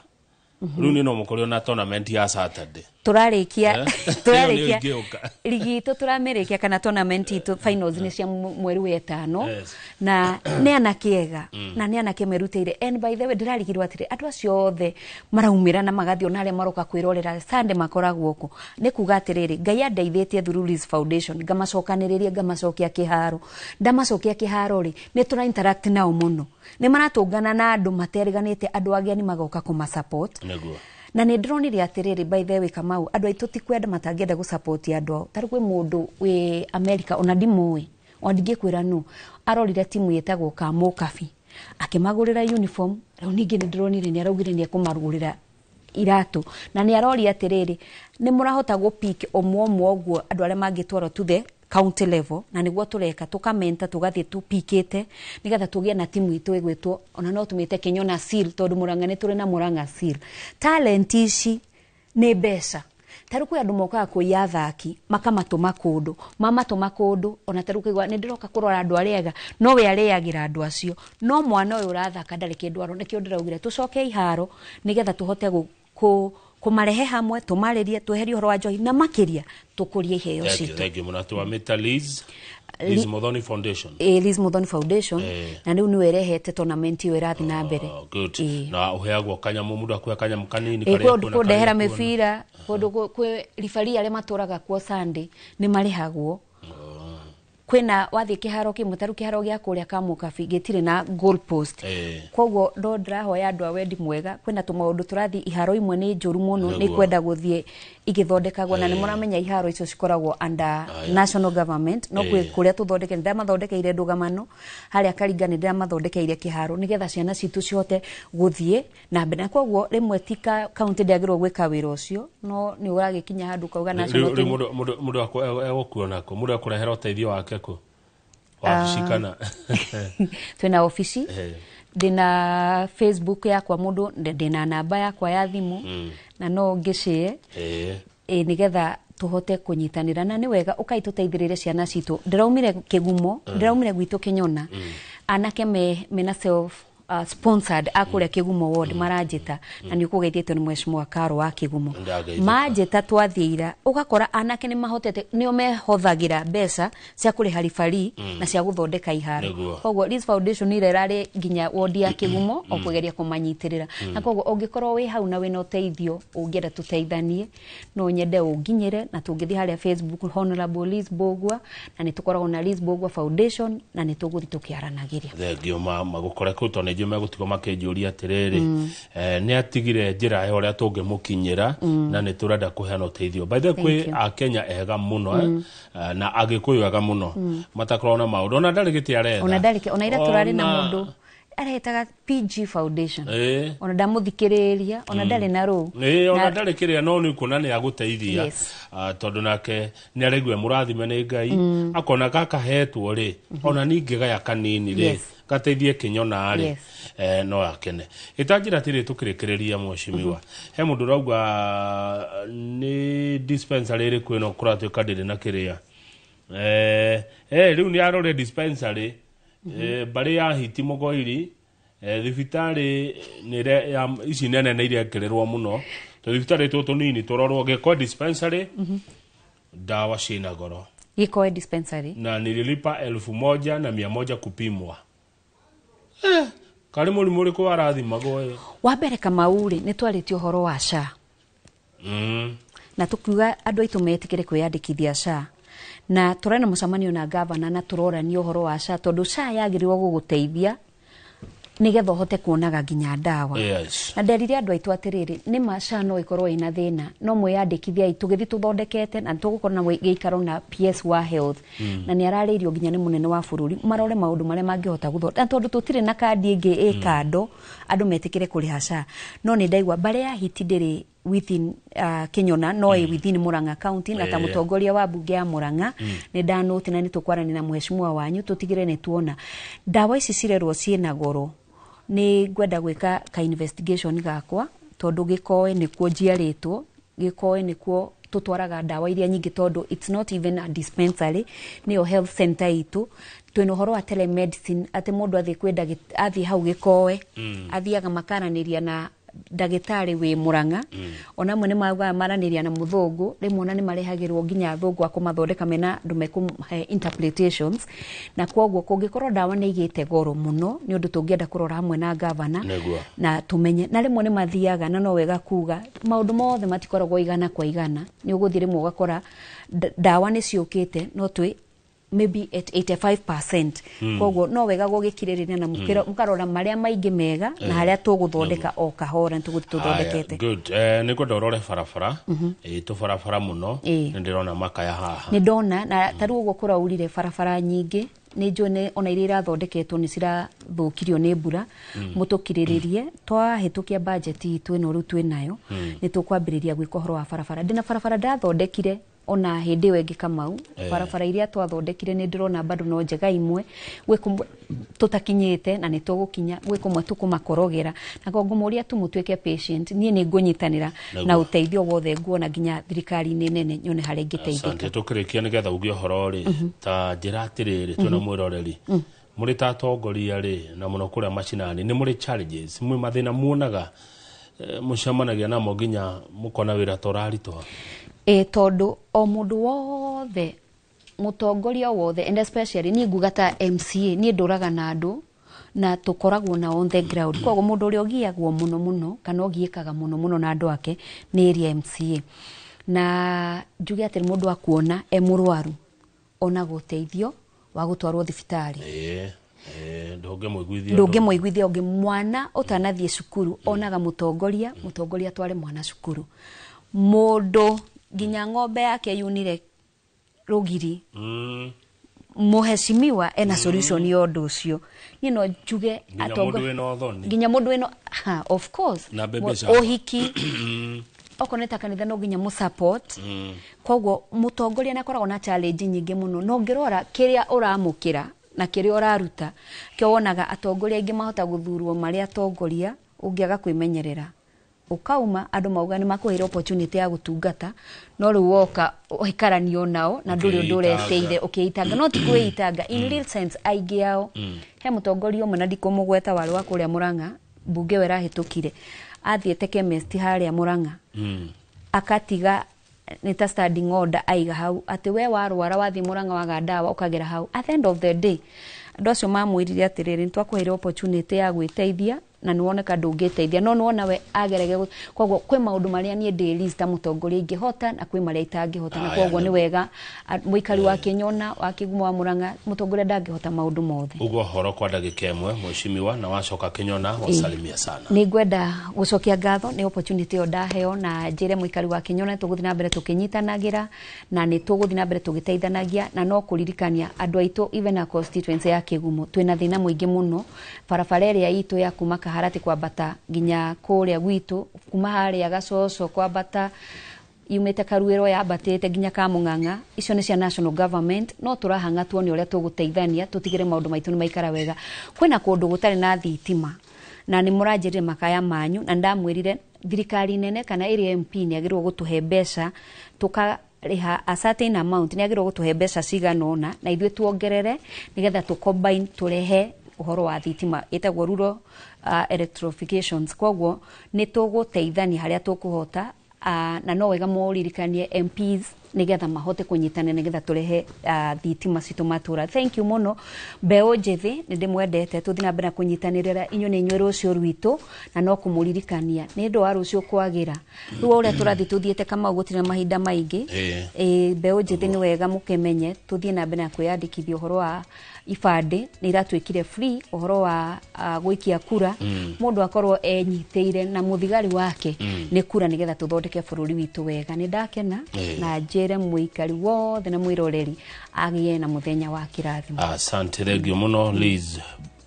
Rĩu nĩ no mũkore na tournament ya Saturday. Tũrarĩkia Eh? tũrarĩkia Ĩyo nĩyo ingĩũka. Ligi itũ tũramĩrĩkia kana tournament itũ, finals nĩ cia mweri wa ĩtano. Na nĩ anake ega na nĩ anake merutĩire. And by the way, ndĩrarigirwo atĩrĩ, andũ acio othe maraumĩra na magathiĩ, ona arĩa maroka kwĩrorera Sunday makoragwo kũ, nĩ kuga atĩrĩrĩ, Ngai andeithĩtie through Liz Foundation, ngamacokanĩrĩria, ngamacokia kĩharo. Ndamacokia kĩharo rĩ, nĩ tũra interact nao mũno, nĩ maratũngana na andũ materiganĩte, andũ ageni magoka kũma support. Na nä ndäronire atä by the way, Kamau, andå aitå ti kwenda matangĩenda gå support andũ ao. Tarä kwä må ndå wä America, ona ndimũĩ, ona ndingĩkwĩra nũ, arorire timu ĩtagwo Kamũkabi, akĩmagũrĩra uniform. Rĩu ningĩ nĩ ndĩronire nĩ araugire nĩ ekũmagũrĩra iratũ, na nĩ aroria atĩrĩrĩ, nĩ mũrahota gũ pick ũmwe ũmwe ũguo andũ arĩa mangĩtwarwo to the county level? Na nĩguo tũreka, tũkamenta, tũgathiĩ tũpikĩte nĩgetha tũgĩe na timu itũ ĩgwĩtwo, ona no tũmĩte Kĩnyona Seal, tondũ Mũrang'a nĩ tũrĩ na Mũrang'a Seal. Talent ici nĩ mbeca. Tarĩu kwĩ andũ mokaga kũiya athaki, makamatũma kũndũ, mamatũma kũndũ, ona tarĩu kũigua nĩ ndĩroka kũrora andũ arĩa ega, no we arĩagĩra andũ acio, no mwana ũyũ ũrathaka ndarĩ kĩndũ arona. Nĩkĩo ndĩraugire tũcoke iharo nĩgetha tũhote kũmarehe hamwe, tũmarĩrie, tweherie ũhoro wa njohi, na makĩria tũkũrie iheo Thank you, citũ. thank you mũno. Twamĩta Liz Liz Muthoni Foundation. Liz Muthoni Foundation. Na rĩu nĩwe ĩrehete tournament ĩyo ĩrathiĩ na mbere. Oh, good. Na ũheagwo kanyamũ, mũndũ akuoya kanyamũ kanini Ĩ, karĩa kũndũ ekuona, kũndehera karĩa ekuona. Mĩbira kũndũ kwĩ ribari arĩa matũraga kuo Sunday nĩ marĩhagwo. Kwĩna wathiĩ kĩharo kĩmwe, tarĩu kĩharo gĩa kũrĩa Kamũkabi gĩtirĩ na goal post. Koguo no ndĩrahoya andũ a wendi mwega, kwĩna tũmaũndũ tũrathiĩ, iharo imwe nĩ njũru mũno, nĩ kwenda gũthiĩ igĩthondekagwo, na nĩ mũramenya iharo icio cikoragwo under national government, no kwĩ kũrĩa tũthondeke, nĩ ndĩramathondekeire ndũgamano harĩa Karinga, nĩ ndĩramathondekeire kĩharo nĩgetha ciana citũ cihote gũthiĩ na mbere. Na koguo rĩmwe ti county ndĩagĩrĩirwo gwĩka wĩra ũcio, no nĩ ũragĩkinya handũ ũkauga national Rĩu team. Mũndũ egũkuona kũ? Mũndũ ekũrehera ũteithio wake kũ? Wabici kana? Twĩna obici, ndĩna Facebook yakwa, mũndũ ndĩna namba yakwa ya thimũ na no ngĩcĩe ĩ nĩgetha tũhote kũnyitanĩra. Na nĩ wega ũkai tũteithĩrĩrie ciana citũ. Ndĩraumire Kĩgumo, ndĩraumire gwitũ Kĩnyona, anake mena self sponsored a kũrĩa Kĩgumo ward maranjĩta, na nĩ ũkũgeithĩtio nĩ Mheshimiwa Karo wa Kĩgumo. Ndageithĩka. Manjĩta twathiĩ ira, ũgakora anake nĩ mahotete, nĩo mehothagĩra mbeca cia kũrĩha ribari na cia gũthondeka iharo. Koguo Liz Foundation ira ĩrarĩ nginya wodi ya Kĩgumo o kũgeria kũmanyitĩrĩra. Na koguo ũngĩkorwo wĩ hau na wĩna ũteithio ũngĩenda tũteithanie, no nyende ũnginyĩre, na tũngĩthiĩ harĩa Facebook, Honorable Liz Mbugua, na nĩ tũkoragwo na Liz Mbugua Foundation, na nĩ tũgũthiĩ tũkĩaranagĩria. Thengio magũkore kũu, tondũ nĩnjũĩ megũtigwo makĩnjũria atĩrĩrĩ, nĩ atigire njĩra ya ũrĩa tũngĩmũkinyĩra, na nĩ tũrenda kũheana ũteithio. By the way, Thank kwĩ you. Akenya ega mũno, na Agĩkũyũ ega mũno matakoragwo na maũndũ, ona ndarĩ gĩtĩ aretha. Ona ndarĩ, ona ira tũrarĩ na Ona- mũndũ aretaga PG Foundation, ona ndamũthikĩrĩria, ona ndarĩ na rũu. Ĩ, ona ndarĩ kĩrĩa, no nĩ kuona nĩ agũteithia. Ah, tondũ nake nĩ araigua mũrathime nĩ Ngai, akona gaka hetwo rĩ, ona ningĩgaya kanini rĩ, gateithie Kĩnyona rĩ, no akene. Ĩtanjĩra atĩrĩ, tũkĩrĩkĩrĩria, mheshimiwa, he mũndũ ũrauga nĩ dispensary ĩrĩkũ ĩno kũratuĩka ndĩrĩ na kĩrĩa, rĩu nĩ arore dispensary, mbarĩ ya Hiti Mũgoiri, thibitarĩ nĩ ici nene nĩ irekĩrĩrwo mũno, tũ thibitarĩ tũtũ nini tũrorwo. Gĩko dispensary, ndawa ciĩna goro. Gĩkoe dispensary. Na nililipa 1,100 kupimwa. Karĩ mũrimũ ũrĩkũ warathimagwo ĩ? Wa mbere, Kamau rĩ, nĩ twarĩtie ũhoro wa SHA. Na tukiuga andũ aitũ metĩkĩre kwĩyandĩkithia SHA, na tũrarĩ na mũcemanio na gavana na tũrorania ũhoro wa SHA, tondũ SHA yagĩrĩirwo gũgũteithia nĩgetha ũhote kuonaga nginya ndawa. Na nderire andũ aitũ atĩrĩrĩ, nĩ ma SHA no ĩkorwo ĩna thĩna, no mwĩyandĩkithia tũgĩthiĩ tũthondekete, na tũgũkorwo na gĩikaro na PS wa health. Na nĩ ararĩirio nginya nĩ mũnene wa bũrũri marore maũndũ marĩa mangĩhota gũthondeka, tondũ tũtirĩ na kandi ĩngĩ ĩ kando andũ metĩkĩre kũrĩha SHA. No nĩ ndaigua mbare ya hiti ndĩrĩ within Kinyona, no ĩ within Murang'a County, na ta mũtongoria wa mbunge ya Murang'a nĩ ndanũti na nĩ tũkwarania na mheshimiwa wanyu tũtigĩre nĩ tuona ndawa ici cirerwo ciĩna goro. Nĩ ngwenda gwĩka ka investigation gakwa, tondũ Gĩkoe nĩkuo njiarĩtwo, Gĩkoe nĩkuo tũtwaraga ndawa iria nyingĩ, tondũ it's not even a dispensary, nĩyo health center itũ. Twĩna ũhoro wa telemedicine, atĩ mũndũ athiĩ kwĩ athiĩ hau Gĩkoe, athiaga makaranĩria na ndagĩtarĩ wĩ Murang'a. Ona amwe nĩ maugaga maranĩria na mũthũngũ, rĩmwe ona nĩ marehagĩrwo nginya athũngũ a kũmathondeka mena andũ mekũmahe interpretations. Na koguo kũngĩkorwo ndawa nĩ igĩte goro mũno, nĩ ũndũ tũngĩenda kũrora hamwe na gavana na tũmenye. Na rĩmwe nĩ mathiaga, na no wega kuga maũndũ mothe matikoragwo igana kwa igana, nĩ ũgũthiĩ rĩmwe ũgakora ndawa nĩ ciũkĩte no twĩ maybe at 85%. Koguo no wega gũgĩkirĩrĩria na mũkarora marĩa maingĩ mega na harĩa tũgũthondeka o kahora tũgũthiĩ tũthondekete. Good. Nĩ ngwenda ũrore barabara, tũbarabara mũno, nĩ ndĩrona makaya haha. Nĩ ndona, na ta rĩu ũguo kũraurire barabara nyingĩ nĩ njũĩ nĩ ona iria irathondeketwo nĩ cirathũkirio nĩ mbura. Mũtũkirĩrĩrie, twahĩtũkia budget itũ ĩno rĩu twĩ nayo, nĩ tũkwambĩrĩria gwĩka ũhoro wa barabara. Ndĩna barabara ndathondekire ona hĩndĩ ĩyo ĩngĩ Kamau, barabara iria twathondekire nĩ ndĩrona bado no njega imwe, gwĩ kũmwe tũtakinyĩte na nĩ tũgũkinya, gwĩ kũmwe tũkũmakorogera. Na koguo ngũmũria tu mũtuĩke patient, niĩ nĩ ngũnyitanĩra na ũteithio wothe nguona nginya thirikari-inĩ nene nyone harĩa ingĩteithĩka. Asante. Tũkĩrĩkia nĩgetha uge ũhoro rĩ, ta njĩra atĩrĩrĩ, twĩna mwĩroreri, mũrĩ ta atongoria rĩ, na mũno kũrĩa macinani, nĩ mũrĩ challenges, mwĩ mathĩna muonaga mũcemanagia namo nginya mũkona wĩra ta ũraritũha? Tondũ o mũndũ wothe, mũtongoria wothe, and especially niĩ nguga ta MCA, niĩ ndũraga na andũ na tũkoragwo na on the ground. Koguo mũndũ ũrĩa ũgiagwo mũno mũno kana ũgiĩkaga mũno mũno na andũ ake nĩ area MCA. Na njuge atĩ mũndũ akuona e mũrwaru onaga ũteithio wa gũtwarwo thibitarĩ. Ndũngĩmũiguithia ũngĩ. Mwana ũtanathiĩ cukuru onaga mũtongoria, mũtongoria atware mwana cukuru. Mũndũ nginya ng'ombe yake yunire rũgiri, mũheshimiwa ena solution ya ũndũ ũcio. Niĩ no njuge nginya mũndũ wĩna, of course, ũhiki okorwo nĩ ta kanitha no nginya mũsupport. Koguo mũtongoria nĩ akoragwo na challenge nyingĩ mũno, no ũngĩrora kĩrĩa ũramũkĩra na kĩrĩa ũraruta, kĩo wonaga atongoria aingĩ mahota gũthurwo marĩ atongoria, ũngĩaga kwĩmenyerera ukauma andũ mauga nĩ makũheire opportunity ya gũtungata, no rĩu woka ũikaranio nao na ndũrĩ ũndũ ũreteire ũkĩitanga. No ti kwĩitanga in real sense, aingĩ ao he mũtongoria ũmwe na ndikũmũgweta warĩ wa kũrĩa Murang'a, mbunge ĩyo ĩrahĩtũkire, athiĩte chemist harĩa Murang'a, akatiga nĩ ta standing order aiga hau atĩ we warwara wathiĩ Murang'a waga ndawa ũkagera hau. At the end of the day andũ acio mamwĩrire atĩrĩrĩ, nĩ twakũheire opportunity ya gwĩteithia na nĩ woneka ndũngĩteithia, no nĩwona we agerege. Koguo kwĩ maũndũ marĩa niĩ ndĩ list ta mũtongoria ingĩhota na kwĩ marĩa itangĩhota, na koguo nĩ wega mũikari wa Kĩnyona wa Kĩgumo wa Murang'a, mũtongoria ndangĩhota maũndũ mothe. Ũguo ũhoro kwa ndagĩka ĩmwe mheshimiwa, na wacoka Kĩnyona wasalimia sana. Nĩ ngwenda gũcokia ngatho nĩ opportunity ĩyo ndaheo, na njĩre mũikari wa Kĩnyona tũgũthiĩ na mbere tũkĩnyitanagĩra na nĩ tũgũthiĩ na mbere tũgĩteithanagia, na no kũririkania andũ aitũ even a constituency ya Kĩgumo twĩna thĩna mũingĩ mũno, barabara ĩrĩa itũ ya kuma Kaharati kwambata nginya kũrĩa gwitũ, kuma harĩa Gacoco kwambata yumĩte Karuĩro yambatĩte nginya Kamũng'ang'a, icio nĩ cia national government, no tũrahang'a tuone ũrĩa tũgũteithania tũtigĩre maũndũ maitũ nĩ maikara wega. Kwĩna kũndũ gũtarĩ na thitima na nĩ mũranjĩrire makaya manyu, na ndamwĩrire thirikari nene kana ĩrĩa MP nĩ agĩrĩirwo gũtũhe mbeca tũkarĩha a certain amount, nĩ agĩrĩirwo gũtũhe mbeca cigana ũna na ithuĩ tuongerere nĩgetha tũ combine tũrehe ũhoro wa thitima ĩtagwo rural electrifications. Koguo nĩ tũgũteithania harĩa tũkũhota, na no wega mũririkanie MPs Nigetha mahote kũnyitanĩra nigetha tũrehe thitima citũ matũra. Thank you mũno mbeũ njĩthĩ, nĩ ndĩmwendete, tũthiĩ na mbere na kũnyitanĩrĩra inyuĩ nĩ inyuĩ rũciũ rwitũ, na no kũmũririkania nĩ ũndũ wa rũciũ kwagĩra. Rĩu o ũrĩa tũrathiĩ tũthiĩte Kamau, gũtirĩ na mahinda maingĩ. Ĩĩ, mbeũ njĩthĩ nĩ wega mũkĩmenye tũthiĩ na mbere na kwĩyandĩkithia ũhoro wa ibandĩ, nĩ iratuĩkire free, ũhoro wa gũikia kura. Mũndũ akorwo enyitĩire na mũthigari wake nĩ kura nĩgetha tũthondeke bũrũri witũ wega. Nĩ ndakena na njĩre mũikari wothe na mwĩroreri agĩe na mũthenya wa kĩrathimo. Asante, thengio muno Liz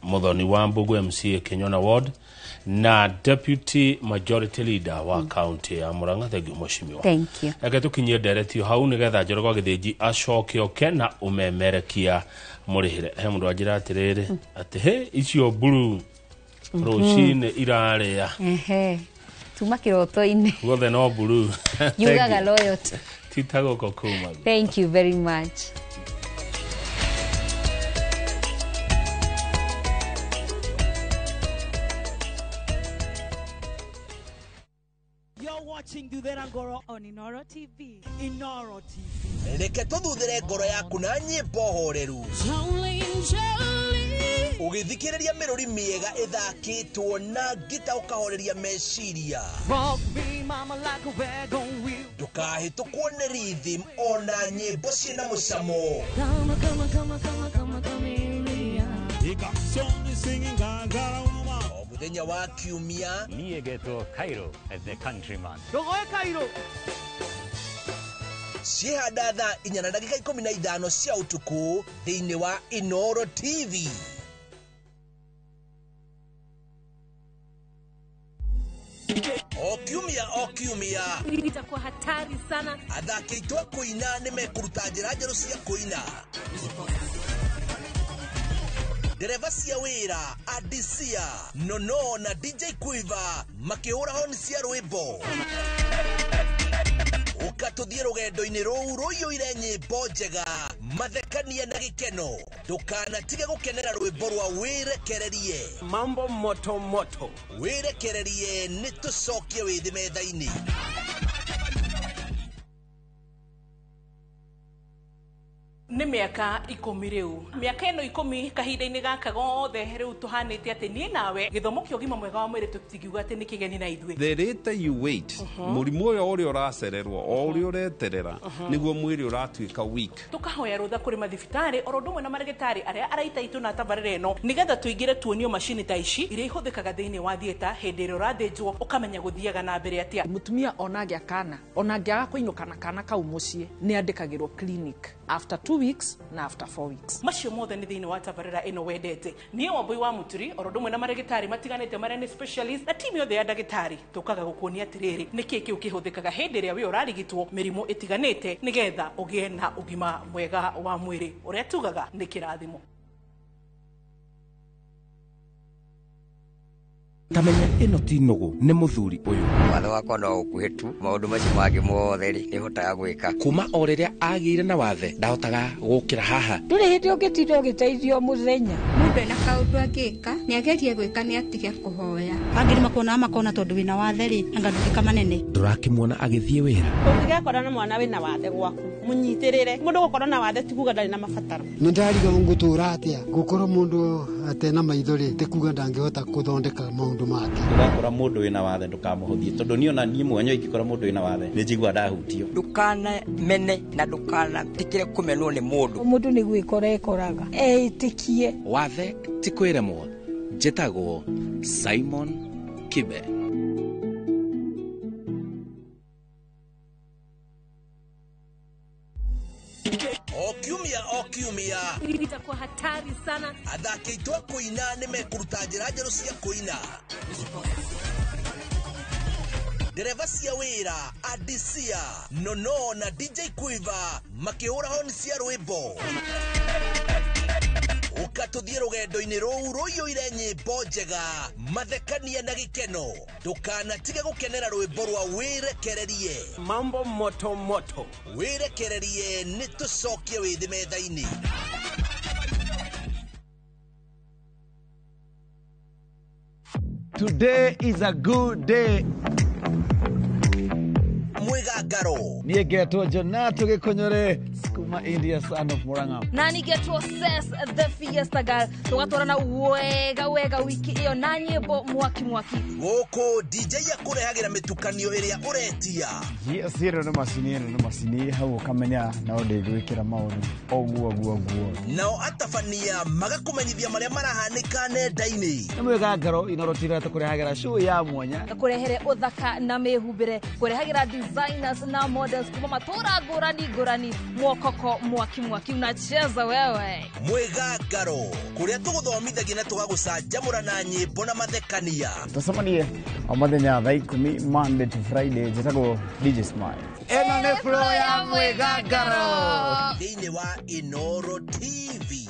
Muthoni wa Mbugu, MCA Kenyona Ward na Deputy Majority Leader wa county ya Murang'a. Thengio mheshimiwa. Thank you. Reke tukinyie nderetio hau nigetha Njoroge wa Gĩthĩnji acoke oke na ũmemerekia mũrĩhĩre. He mũndũ anjĩra atĩrĩrĩ atĩ he icio mburu rũcinĩ irarĩa. Ehe, tuma kĩroto-inĩ. Guothe no mburu. Yugaga loyalty. Tita gũkũ kuma. Thank you very much. You're watching Thuthera Ngoro on Inoro TV. Inoro TV. Reke tũthuthĩre ngoro yaku na nyĩmbo horeru, ũgĩthikĩrĩria mĩrũri mĩega ĩthakĩtwo na ngita, ũkahoreria meciria. Rock me mama like a wagon wheel. Ndũkahĩtũkwo nĩ rhythm ona nyĩmbo ciĩna mũcamo. Come, come, come, come, come, come here. O mũthenya wa kiumia Niĩ ngetwo Cairo the countryman. Ndũgoe Cairo. Ciĩhanda thaa 4:15 cia ũtukũ thĩinĩ wa Inoro TV. O kiumia o kiumia Itakuwa hatari sana. Athaki aitũ a kũina nĩ mekũruta njĩra njerũ cia kũina. Ndereba cia wĩra Adisia Nono na DJ Quiver makĩhũra honi cia rwĩmbo. Ũka tũthiĩ rũgendo-inĩ rũu rũiyũire nyĩmbo njega, mathekania na gĩkeno. Ndũkanatige gũkenera rwĩmbo rwa wĩrekererie. Mambo moto moto. Wĩrekererie nĩ tũcokie wĩthĩ metha-inĩ. Nĩ mĩaka 10 rĩu, mĩaka ĩno 10 kahinda-inĩ gaka gothe rĩu tũhanĩte atĩ niĩ nawe gĩthomo kĩa ũgima mwega wa mwĩrĩ tũtingiuga atĩ nĩ kĩgeni na ithuĩ. The later you wait, mũrimũ ũyũ ũrĩa ũracererwo o ũrĩa ũreterera nĩguo mwĩrĩ ũratuĩka weak. Tũkahoya rũtha kũrĩ mathibitarĩ oro ũndũ ũmwe na marĩgĩtarĩ arĩa araita itũ na tabarĩra ĩno nĩgetha tũingĩre tuonio macini ta ici iria ihũthĩkaga thĩinĩ wa theatre hĩndĩ ĩrĩa ũrathĩnjwo ũkamenya gũthiaga na mbere atĩa. Mũtumia ona angĩa kana ona angĩaga kũinũka na kana kau mũciĩ nĩ andĩkagĩrwo clinic after 2 weeks na after 4 weeks. Macio mothe nĩ thĩinĩ wa tabarĩra ĩno wendete. Niĩ Wambui wa Mũturi oro ũndũ ũmwe na marĩgĩtarĩ matiganĩte marĩa nĩ specialist na timu yothe ya ndagĩtarĩ tũkaga gũkuonia atĩrĩrĩ nĩkĩĩ kĩu kĩhũthĩkaga hĩndĩ ĩrĩa wĩ ũrarigitwo mĩrimũ ĩtiganĩte nĩgetha ũgĩe na ũgima mwega wa mwĩrĩ ũrĩa tugaga nĩ kĩrathimo. Tamenya ĩno ti nũgũ nĩ mũthuri ũyũ. Watho wakwa no ũkuhĩ tu, maũndũ macio mangĩ mothe rĩ nĩhotaga gwĩka. Kuma o rĩrĩa agĩire na wathe ndahotaga gũkĩra haha. Ndũrĩ hĩndĩ ũngĩtinda ũgĩteithio mũthenya. Mũndũ ena kaũndũ angĩka nĩagerie gwĩka nĩ atige kũhoya. Angĩ nĩ makuonaga makona tondũ wĩna wathe rĩ anga ndũgĩka manene. Ndũrakĩmuona agĩthiĩ wĩra. Ũngĩgekora na mwana wĩna wathe gwaku mũnyitĩrĩre. Mũndũ gũkorwo na wathe ti kuga ndarĩ na mabataro. Nĩ ndariga ngũtũra atĩa gũkorwo mũndũ atena maitho rĩ ti kuga ndangĩhota gũthondeka maũndũ make. Ũgakora mũndũ wĩna wathe ndũkamũhũthie tondũ niĩ ona niĩ mwene ingĩkora mũndũ wĩna wathe nĩ njiguaga ndahutio. Ndũkanamene na ndũkanetĩkĩre kũmenwo nĩ mũndũ. Mũndũ nĩ gwĩkora ekoraga eĩtĩkie. Wathe ti kwĩremwo. Njĩtagwo Simon Kibe. O kiumia o kiumia Itakuwa hatari sana. Athaki aitũ a kũina nĩ mekũruta njĩra njerũ cia kũina. Ndereba cia wĩra Adisia Nono na DJ Quiver makĩhũra honi cia rwĩmbo. Ũka tũthiĩ rũgendo-inĩ rũu rũiyũire nyĩmbo njega, mathekania na gĩkeno. Ndũkanatige gũkenera rwĩmbo rwa wĩrekererie. Mambo moto moto. Wĩrekererie nĩ tũcokie wĩthĩ metha-inĩ. Today is a good day. Mwĩgangaro. Niĩ ngetwo Jonato Gĩkũnyũrĩ kuma India, son of Murang'a. Na nigetwo Ses the Fiesta Girl, tũgatwarana wega wega wiki ĩyo na nyĩmbo mwaki mwaki. Gũkũ DJ akũrehagĩra mĩtukanio ĩrĩa ũretia. Yes, ĩno nĩ macini, ĩno nĩ macini, hau ũkamenya no ndĩgwĩkĩra maũndũ ũguo ũguo ũguo. Nao atabania magakũmenyithia marĩa marahanĩka nenda-inĩ. Nĩ Mwĩgangaro Inoro TV tũkũrehagĩra show ya mwanya, kũrehere ũthaka na mĩhumbĩre, kũrehagĩra designers na models kuma matũra ngũrani ngũrani, mwokoko mwaki mwaki, unacheza wewe. Mwĩgangaro, kũrĩa tũgũthomithagia na tũgagũcanjamũra na nyĩmbo na mathekania. Tũcemanie o mũthenya thaa 10 Monday to Friday. Njĩtagwo DJ Smile. Ĩno nĩ flow ya Mwĩgangaro thĩinĩ wa Inoro TV.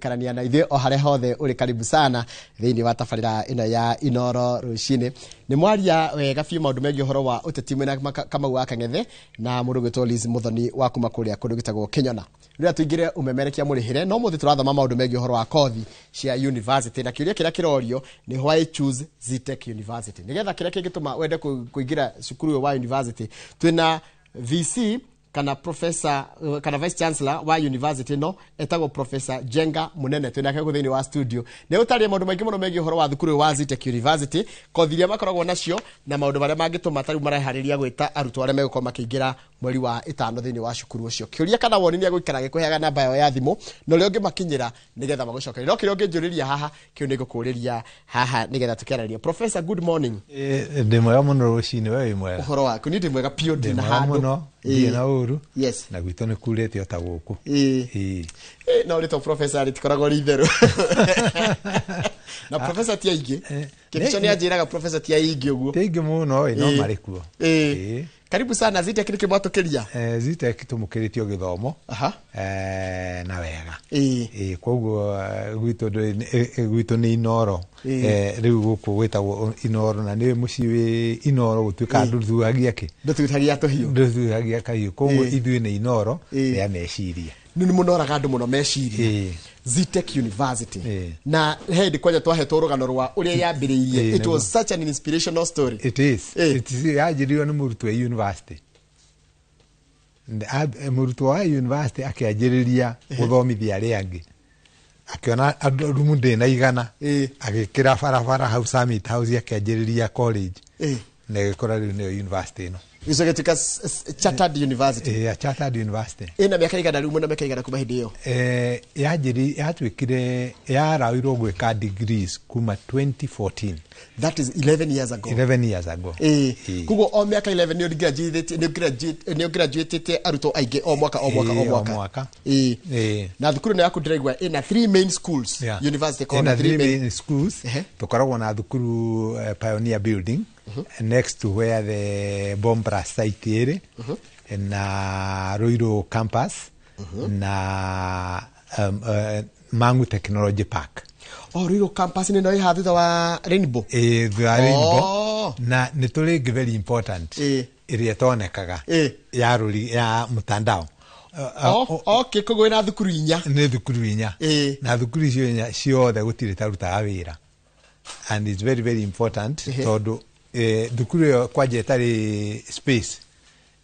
Karania na ithuĩ o harĩa hothe ũrĩ, karibu sana thĩinĩ wa tabarĩra ĩno ya Inoro rũcinĩ. Nĩ mwaria wega biũ maũndũ megiĩ ũhoro wa ũteti mwĩna Kamau wa Kang'ethe na mũndũ ũgwĩtwo Liz Muthoni wa kuma kũrĩa kũndũ gwĩtagwo Kĩnyona. Rĩrĩa tũingĩre ũmemerekia mũrĩhĩre, no mũthĩ tũrathoma maũndũ megiĩ ũhoro wa kothi cia university, na kĩũria kĩrĩa kĩrorio nĩ why choose Zetech University, nĩgetha kĩrĩa kĩngĩtũma wende kũingĩra cukuru ũyũ wa university. Twĩna VC kana professor kana vice chancellor wa university no etagwo Professor Jenga Munene, twinake gũkũ thĩinĩ wa studio nĩ ũtarie maũndũ maingĩ mũno megiĩ ũhoro wa thukuru wa Zetech University, kothi iria makoragwo nacio na maũndũ marĩa mangĩtũma tarĩu mareharĩria gwĩta arutwo arĩa megũkorwo makĩingĩra mweri wa 5 thĩinĩ wa cukuru ũcio. Kĩũria kana woni nĩ egũikara gĩkũheaga namba yao ya thimũ na ũrĩa ũngĩmakinyĩra nĩgetha magũcokerie, no kĩrĩa ũngĩnjũrĩria haha kĩu nĩ ngũkũrĩria haha nĩgetha tũkĩarĩria. Professor, good morning. Ndĩ mwega mũno rũcinĩ, we wĩ mwega? Ũhoro waku? Niĩ ndĩ mwega biũ, ndĩ na handũ mũno, ndirĩ na ũru. Yes. Na gwitũ nĩ kurĩte o ta gũkũ. No rĩtwa professor rĩtikoragwo rĩ itherũ. Na professor ti aingĩ. Kĩbico nĩ anjĩraga professor ti aingĩ ũguo. Ti aingĩ mũno, no marĩ kuo. Karibu sana. Zetech nĩkĩ mwatũkĩria? Zetech tũmũkĩrĩtio gĩthomo na wega. Koguo gwitũ nĩ Inoro. Rĩu gũkũ gwĩtagwo Inoro na nĩ mũciĩ wĩ Inoro, gũtuĩka ndũthuhagia kĩ? Ndũthuhagia tũhiũ. Ndũthuhagia kahiũ. Koguo ithuĩ nĩ Inoro rĩa meciria. Nĩ mũnoraga andũ mũno meciria. Zetech University. Na hĩndĩ kwanja twahetwo rũgano rwa ũrĩa yambĩrĩirie. It was such an inspirational story. It is. It is. Yanjĩrĩirio nĩ mũrutwo wa university. Mũrutwo wa university akĩanjĩrĩria gũthomithia arĩa angĩ. Akĩona rumu ndĩna igana, agĩkĩra barabara hau Summit House, akĩanjĩrĩria college. Na ĩgĩkora rĩu nĩyo university ĩno. Ĩgĩtuĩka Chartered University. Chartered University. Ĩna mĩaka igana rĩu, mwĩna mĩaka igana kuma hĩndĩ ĩyo? Yatuĩkire yarawirwo gwĩka degrees kuma 2014. That is 11 years ago. 11 years ago. Koguo o mĩaka 11 nĩ graduate arutwo aingĩ o mwaka o mwaka o mwaka. Na thukuru ĩno yaku ndĩraigua ĩna 3 main schools. University ĩna 3 main schools. Tũkoragwo na thukuru Pioneer Building next to where the bomb blast site ĩrĩ, na Ruiru campus, na Mangu Technology Park. Oh, Ruiru campus nĩ ĩno ĩhaha thutha wa Rainbow? Thutha wa Rainbow. Na nĩ tũrĩ ĩngĩ very important ĩrĩa ĩtonekaga ya rũri ya mtandao. Okay, koguo ĩna thukuru inya. Nĩ thukuru inya. Na thukuru icio inya ciothe gũtirĩ tarutaga wĩra. And it's very very important tondũ thukuru ĩyo kwanja ĩtarĩ space,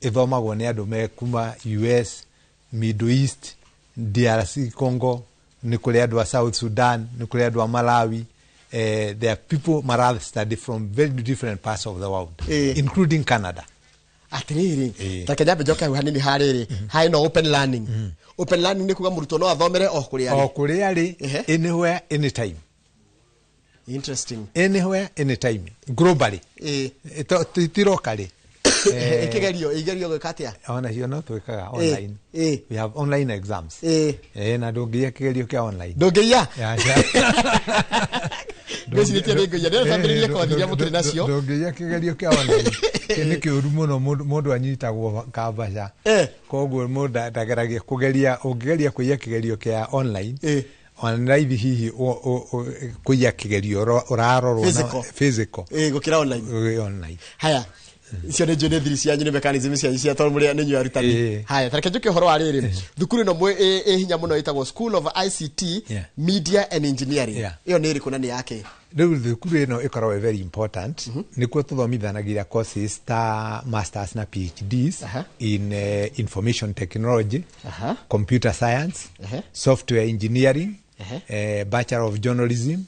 ĩthomagwo nĩ andũ me kuma US, Middle East, DRC Congo, nĩ kũrĩ andũ a South Sudan, nĩ kũrĩ andũ a Malawi. There are people mara study from very different parts of the world, including Canada. Atiriri, ta kenya njoke hau hanini harĩrĩ, harĩ no open learning. Open learning nĩ kuga mũrutwo no athomere o kũrĩa arĩ. O kũrĩa arĩ, anywhere, anytime. Interesting. Anywhere, anytime. Globally. Ti locally. Ikigerio, igerio gwĩka atĩa? Ona cio no twĩkaga online. We have online exams. Na ndũngĩiya kĩgerio kĩa online. Ndũngĩiya? Ngwĩcirĩtie nĩ ngũiya. Ndĩrĩa kothi iria mũkĩrĩ nacio. Ndũngĩiya kĩgerio kĩa online. Kĩ nĩ kĩũru mũno, mũndũ anyitagwo kambaca. Koguo mũndũ ndageragia kũgeria, ũngĩgeria kũiya kĩgerio kĩa online, ona nĩ raithi hihi kũiya kĩgerio ũrarorwo na physical. Gũkĩra online. Online. Haya, Icio nĩ njũĩ nĩ thiri cianyu, nĩ mechanism cianyu cia tondũ mũrĩ nĩ inyuĩ arutani. Haya, tareke njũke ũhoro wa rĩrĩ, thukuru ĩno ĩ hinya mũno ĩtagwo School of ICT, Media and Engineering. Ĩyo nĩ ĩrĩkũ na nĩ yake? Rĩu thukuru ĩno ĩkoragwo ĩ very important. Nĩkuo tũthomithanagia courses ta masters na PhDs in information technology, computer science, software engineering, bachelor of journalism,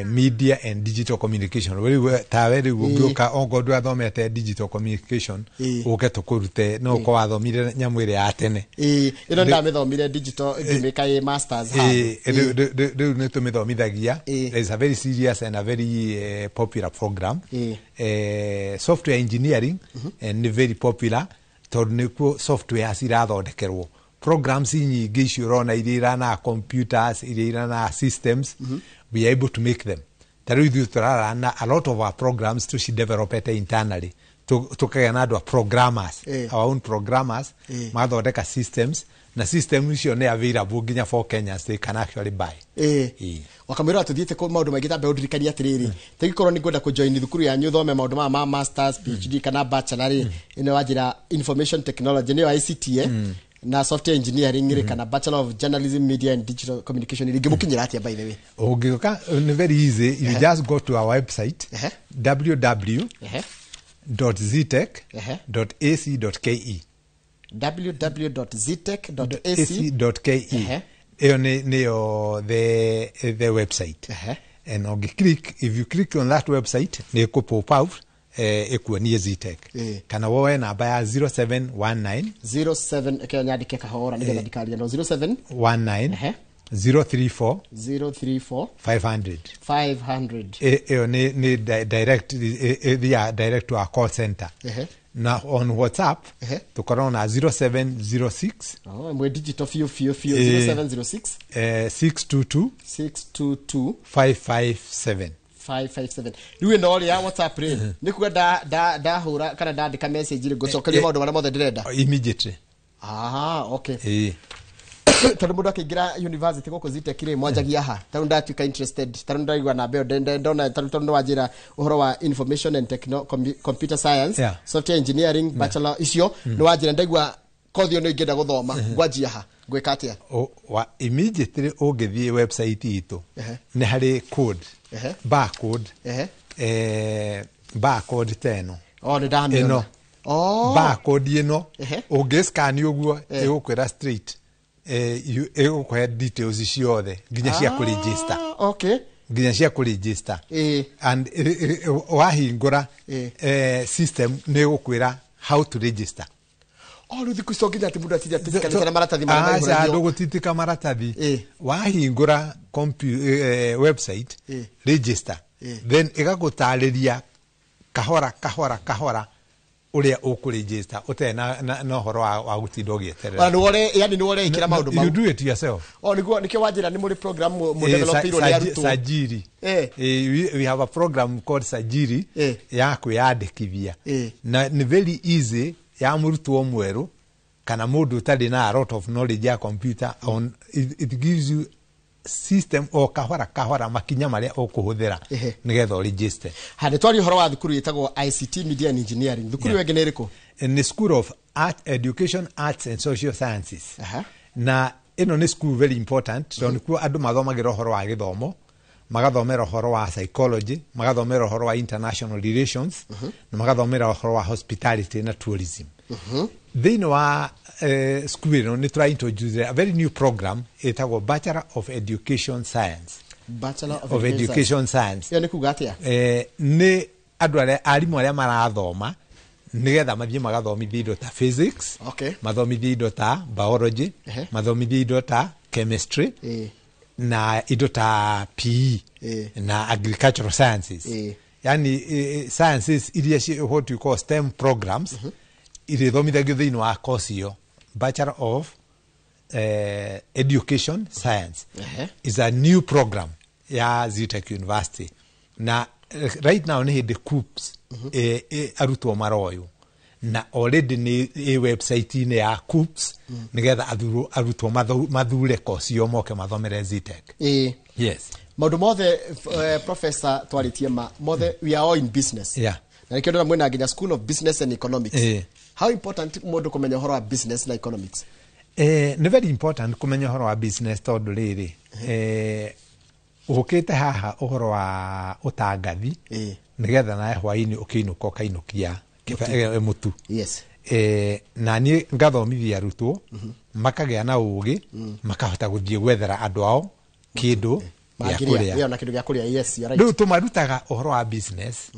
media and digital communication. Rĩu tawe rĩu ũngĩũka, ongorwo ndwathomete digital communication, ũke tũkũrute, no ũkorwo wathomire nyamũ ĩrĩa ya tene. Ĩĩ, ĩno ndamĩthomire digital ngĩmĩka ĩ masters handũ. Rĩu nĩ tũmĩthomithagia. There is a very serious and a very popular program. Software engineering nĩ very popular tondũ nĩkuo software cirathondekerwo, programs nyingĩ icio ũrona iria iranaga computers, iria iranaga systems. We are able to make them. Ta rĩu ithuĩ tũrarana a lot of our programs tũcidevelopete internally, tũkagĩa na andũ a programmers, our own programmers, magathondeka systems, na system icio nĩ available nginya for Kenyans, they can actually buy. Wakamwĩra tũthiĩte kũ maũndũ maingĩ, tambe ũndirikanie atĩrĩrĩ, tĩgĩkorwo nĩ ngwenda kũjoin thukuru yanyu thome maũndũ maya ma masters, PhD kana bachelor rĩ, ĩno wanjĩra information technology nĩyo ICT, na software engineering rĩ, kana bachelor of journalism, media and digital communication rĩ, ingĩmũkinyĩra atĩa, by the way? Ũngĩũka nĩ very easy. You just go to our website, www zetech ac ke. www.zetech.ac ac.ke. Ĩyo nĩ nĩyo the website, and ũngĩ if you click on that website, nĩ ĩkũ pop out, ĩkuonie Zetech, kana woe namba ya 0719. 07, kĩo nyandĩke kahora nĩgetha ndikaria no 07. 19 034. 034. 500. 500. Ĩyo nĩ direct, ĩthiaga direct to our call center. Na on WhatsApp tũkoragwo na 0706. Oh, mwe digital biũ biũ biũ. 0706. 622. 622. 557. 557. Rĩu ĩno rĩ ya WhatsApp rĩ, nĩ kuga ndahũra kana ndandĩka message rĩ, ngũcokerio maũndũ marĩa mothe ndĩrenda? Immediately. Ah, okay. Tondũ mũndũ akĩingĩra university gũkũ Zetech rĩ, mwanjagia ha? Tarĩu ndatuĩka interested, tarĩu ndaigua namba ĩyo, ndona tarĩu tondũ nĩwanjĩra ũhoro wa information and computer science, software engineering, bachelor icio, nĩwanjĩra ndaigua kothi ĩyo nĩ ingĩenda gũthoma, ngwanjia ha, ngwĩka atĩa? Immediately ũngĩthiĩ website itũ, nĩ harĩ code, barcode, barcode ta ĩno. Oh, nĩ ndamĩona. Ĩno. Oh. Barcode ĩno ũngĩ-scan ũguo, ĩgũkwĩra straight, ĩgũkũhe details ciothe nginya cia kũregister. Nginya cia kũregister. And wahingũra, system nĩ ĩgũkwĩra how to register. Oh, rĩu thikũ ici nginya atĩ mũndũ atinda atitikanĩte na maratathi marĩa Aca, maihũragio. Ndũgũtitika maratathi. Wahingũra website, register, then ĩgagũtarĩria kahora kahora kahora ũrĩa ũkũregister ũtarĩ na ũhoro wa gũtinda ũgĩeterera. Ona nĩwore, yani nĩwore ĩkĩra maũndũ mau. You do it yourself. Oh, nĩguo nĩkĩo wanjĩra nĩ mũrĩ program mũdevelopeirwo nĩ arutwo. Sajiri. We have a program called Sajiri ya kwĩyandĩkithia, na nĩ very easy ya mũrutwo mwerũ kana mũndũ ũtarĩ na a lot of knowledge ya computer. On it gives you system o kahora kahora makinya marĩa ũkũhũthĩra nĩgetha ũregister. Ha, nĩ twaria ũhoro wa thukuru ĩtagwo ICT, Media and Engineering. Thukuru ĩyo ĩngĩ nĩ ĩrĩkũ? Nĩ School of Art, Education, Arts and Social Sciences, na ĩno nĩ school very important tondũ nĩkuo andũ mathomagĩra ũhoro wa gĩthomo, magathomera ũhoro wa psychology, magathomera ũhoro wa international relations, na magathomera ũhoro wa hospitality na tourism. Thĩinĩ wa school ĩno nĩ tũra introduce a very new program ĩtagwo Bachelor of Education Science. Bachelor of, of Education Science. Ĩyo nĩ kuga atĩa? Nĩ andũ arĩa arimũ arĩa marathoma nĩgetha mathiĩ magathomithie indo ta physics, mathomithie indo ta biology, mathomithie indo ta chemistry, na indo ta PE na agricultural sciences, yani sciences iria what you call STEM programs, irĩthomithagio thĩinĩ wa course ĩyo. Bachelor of Education Science is a new program ya Zetech University, na right now nĩ hĩndĩ KUCCPS arutwo maroywo, na already nĩ ĩ website-inĩ ya KUCCPS nĩgetha arutwo mathure course ĩyo moke mathomere Zetech. Yes. Maũndũ mothe, professor, twarĩtie ma mothe, we are all in business. Na nĩkĩo ndona mwĩna nginya School of Business and Economics. How important mũndũ kũmenya ũhoro wa business na economics? Nĩ very important kũmenya ũhoro wa business, tondũ rĩrĩ, ũkĩte haha ũhoro wa ũtangathi nĩgetha nawe hwainĩ ũkĩinũka ũkainũkia mũtu. Na niĩ ngathomithia arutwo makagĩa na ũgĩ, makahota gũthiĩ gwethera andũ ao kĩndũ gĩa Mangĩrĩa, kũrĩa. Ĩyo na kĩndũ gĩa kũrĩa, yes, you're right. Rĩu tũmarutaga ũhoro wa business,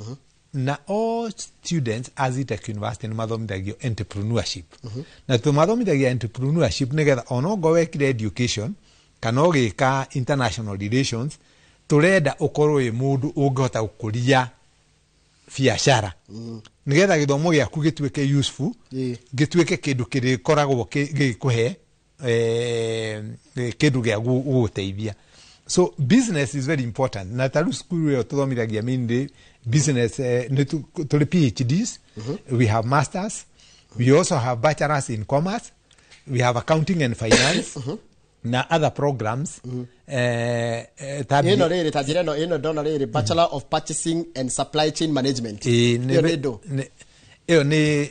na all students at Zetech University nĩ mathomithagio entrepreneurship, na tũmathomithagia entrepreneurship nĩgetha ona ongorwo wekire education kana ũgĩka international relations, tũrenda ũkorwo wĩ mũndũ ũngĩhota gũkũria biacara nĩgetha gĩthomo gĩaku gĩtuĩke useful, gĩtuĩke kĩndũ kĩrĩkoragwo gĩgĩkũhe kĩndũ gĩa gũgũteithia. So business is very important, na ta rĩu cukuru ĩyo tũthomithagia mainly business. Nĩ tũrĩ PhDs, we have masters, we also have bachelors in commerce, we have accounting and finance na other programs ta Ĩno rĩrĩ, ta njĩra ĩno ndona rĩrĩ, Bachelor of Purchasing and Supply Chain Management. Ĩĩ, Ĩyo nĩ ndũ? Ĩyo nĩ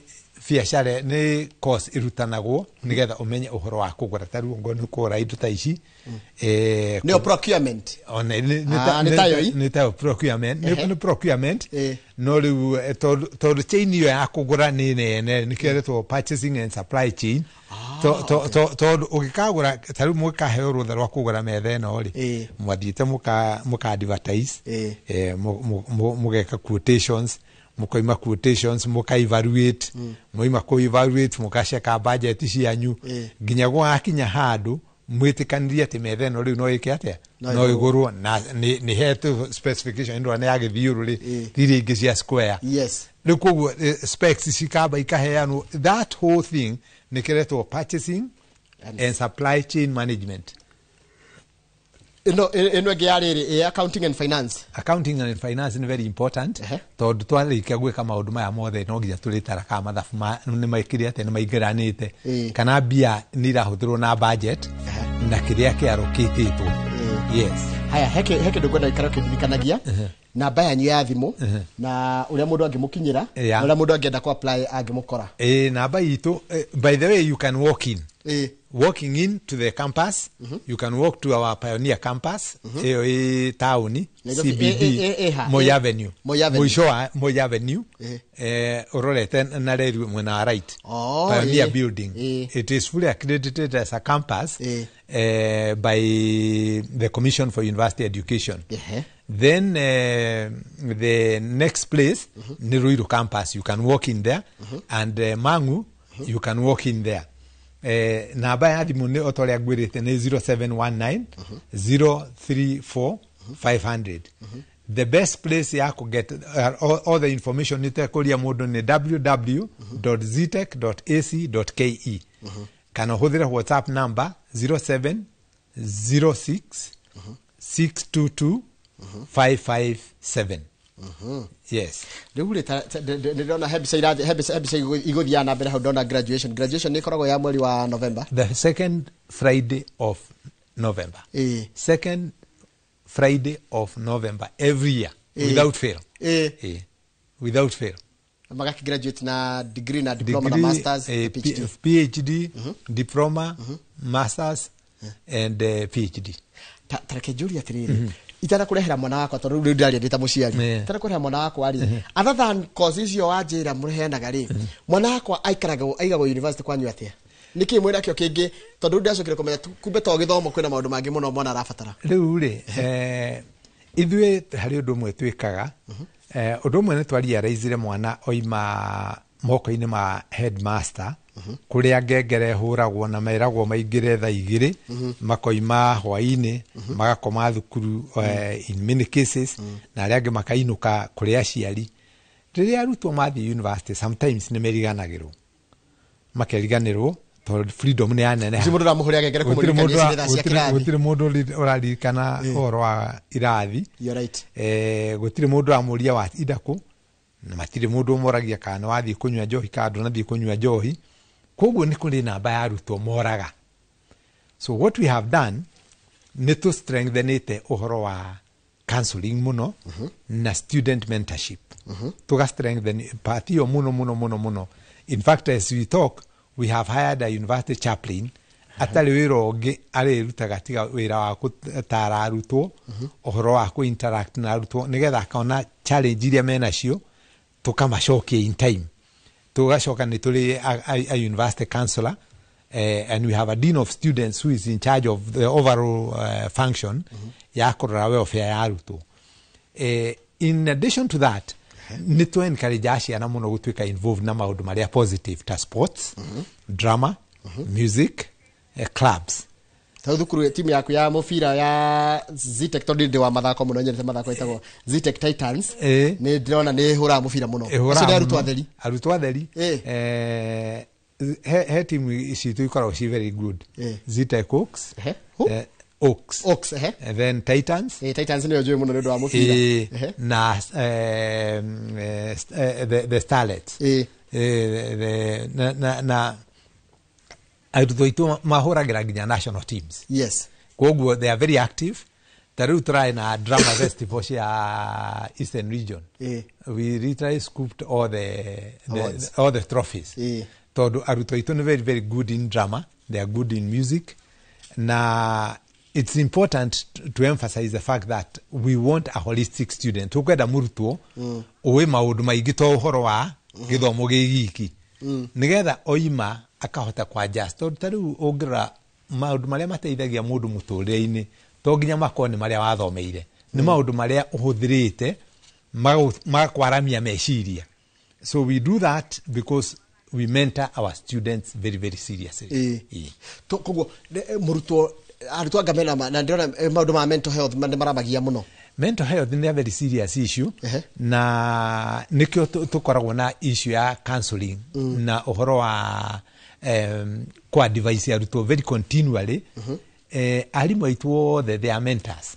biacara, nĩ course ĩrutanagwo nĩgetha ũmenye ũhoro wa kũgũra, ta rĩu ongorwo nĩ kũgũra indo ta ici. Nĩyo procurement? Ona Ah, nĩ tayo ii? Nĩ tayo procurement. Ehe. Nĩ procurement, no rĩu tondũ chain ĩyo ya kũgũra nĩ nene, nĩkĩo ĩretwo purchasing and supply chain. Tondũ ũgĩkagũra, ta rĩu mũgĩkaheo rũtha rwa kũgũra metha ĩno rĩ, mwathiĩte mũka advertise, mũgeka quotations, mũkoima quotations, mũka evaluate, mwaima kũ evaluate, mũgaceka budget cianyu nginya gũgakinya handũ mwĩtĩkanĩrie atĩ metha ĩno rĩu no ĩke atĩa, No no ĩgũrwo. ĩgũrwo, na nĩ hetwo specification ĩno nĩ ya gĩthiũrũrĩ, iria ingĩ cia square. Rĩu koguo specs cikamba ikaheanwo, that whole thing nĩ kĩretwo purchasing and supply chain management. Ĩno ĩngĩ ya rĩrĩ, accounting and finance. Accounting and finance nĩ very important, tondũ twarĩkia gwĩka maũndũ maya mothe no nginya tũrĩtara kana mathabu nĩ mekire atĩa, nĩ maingĩranĩte, kana mbia nĩ irahũthĩrwo na budget na kĩrĩa kĩarũkĩtĩtwo, yes. Haya, he kĩndũ ngwenda ikara ũkĩndirikanagia, namba yanyu ya thimũ na ũrĩa mũndũ angĩmũkinyĩra na ũrĩa mũndũ angĩenda kũ apply angĩmũkora. Namba itũ, by the way, you can walk in, walking in to the campus. You can walk to our Pioneer campus, ĩyo ĩ taũni Nairobi, CBD. ĩ ha? Moi Avenue. Moi Avenue. Mũico wa Moi Avenue, ũrorete na reri mwena wa right. Oh, Pioneer building. It is fully accredited as a campus by the Commission for University Education. Then the next place, nĩ Ruiru campus, you can walk in there, and Mangu, you can walk in there. Namba ya thimũ nĩ o ta ũrĩa ngwĩrĩte, nĩ 0719 034 500. The best place ya kũ get all the information nĩ tekũria mũndũ nĩ www.zetech.ac.ke, kana ũhũthĩre WhatsApp number 0706 622 557. Yes. Rĩu rĩ, ndĩrona he mbica he mbica igũthiaga na mbere hau, ndona graduation. Graduation nĩ ĩkoragwo ya mweri wa November? The second Friday of November. Second Friday of November every year, without fail. Without fail. Magaki graduate na degree na diploma na Degree, masters na PhD. PhD, diploma, masters and PhD. Ta reke njũrie atĩrĩrĩ, itanakũrehera mwana wakwa, tondũ rĩu ndĩraria ndĩ ta mũciari, itanakũrehera mwana wakwa rĩ, other than course icio wanjĩra mũheanaga rĩ, mwana wakwa aikaraga aigagwo university kwanyu atĩa? Nĩkĩ mwĩna kĩo kĩngĩ? Tondũ rĩu ndĩracokire kũmenya kumbe to gĩthomo, kwĩna maũndũ mangĩ mũno mwana arabatara. Rĩu rĩ, ithuĩ harĩ ũndũ ũmwe twĩkaga. Ũndũ ũmwe nĩ twarealize mwana oima moko-inĩ ma headmaster, kũrĩa ngengere hũragwo na meragwo maingĩre thaa 2, makoima hwainĩ magakoma thukuru, in many cases, na arĩa angĩ makainũka kũrĩ aciari. Rĩrĩa arutwo mathiĩ university, sometimes nĩ meriganagĩrwo, makeriganĩrwo tondũ freedom nĩ yaneneha. Gũtirĩ mũndũ ũramũhũrĩra ngengere Gũtirĩ kũmũririkania mũndũ ici nĩ thaa cia kĩrathi. Gũtirĩ mũndũ ũraririkana ũhoro wa irathi. You're right. Gũtirĩ mũndũ ũramũria watinda kũ, na matirĩ mũndũ ũmoragia kana nĩ wathiĩ kũnyua njohi kana ndũnathiĩ kũnyua njohi. Koguo nĩ kũrĩ namba ya arutwo moraga. So what we have done, nĩ tũ strengthenĩte ũhoro wa counseling muno na student mentorship. Tuga strengthen part iyo muno muno muno muno. In fact, as we talk, we have hired a university chaplain atarĩ wĩra ũngĩ arĩrutaga tiga wĩra wa gũtara arutwo ũhoro wa kũ interact na arutwo, nĩgetha akona challenge iria menacio tũkamacokia in time. Tũgacoka nĩ tũrĩ a university counselor, and we have a dean of students who is in charge of the overall function ya kũrora welfare ya arutwo. In addition to that, nĩ tũ encourage ciana mũno gũtuĩka involved na maũndũ marĩa positive ta sports, drama, music, clubs. Ta thukuru timu yaku ya mũbira ya Zetech, tondũ ndĩ wa mathako mũno, nyendete mathako, ĩtagwo Zetech Titans, nĩ ndĩrona nĩ ĩhũraga mũbira mũno. Ĩhũraga Acio nĩ arutwo mũno. atheri? Arutwo atheri. He timu citũ ikoragwo ci very good. Zetech Oaks. Oaks. Oaks, ehe. And then Titans. Titans nĩyo njũĩ mũno nĩ ũndũ wa mũbira. Na the Starlets. Na arutwo aitũ mahũragĩra nginya national teams. Koguo they are very active. Ta rĩu tũrarĩ na drama festival cia Eastern Region. We literally scooped all the Awards. all the trophies, tondũ arutwo aitũ nĩ very very good in drama, they are good in music. Na it's important to emphasize the fact that we want a holistic student. Tũkwenda mũrutwo ũĩ maũndũ maingĩ to ũhoro wa gĩthomo gĩ giki, nĩgetha oima akahota kwa-adjust, tondũ ta rĩu ũngĩrora maũndũ marĩa mateithagia mũndũ mũtũrĩre-inĩ to nginya makorwo nĩ marĩa wathomeire, nĩ maũndũ marĩa ũhũthĩrĩte magakwaramia meciria. So we do that because we mentor our students very very seriously. Koguo mũrutwo, arutwo anga mena na ndĩrona maũndũ ma mental health nĩ maramagia mũno. Mental health nĩ a very serious issue, na nĩkĩo tũkoragwo na issue ya counseling na ũhoro wa kwa advise arutwo very continually. Arimũ aitũ othe, they are mentors.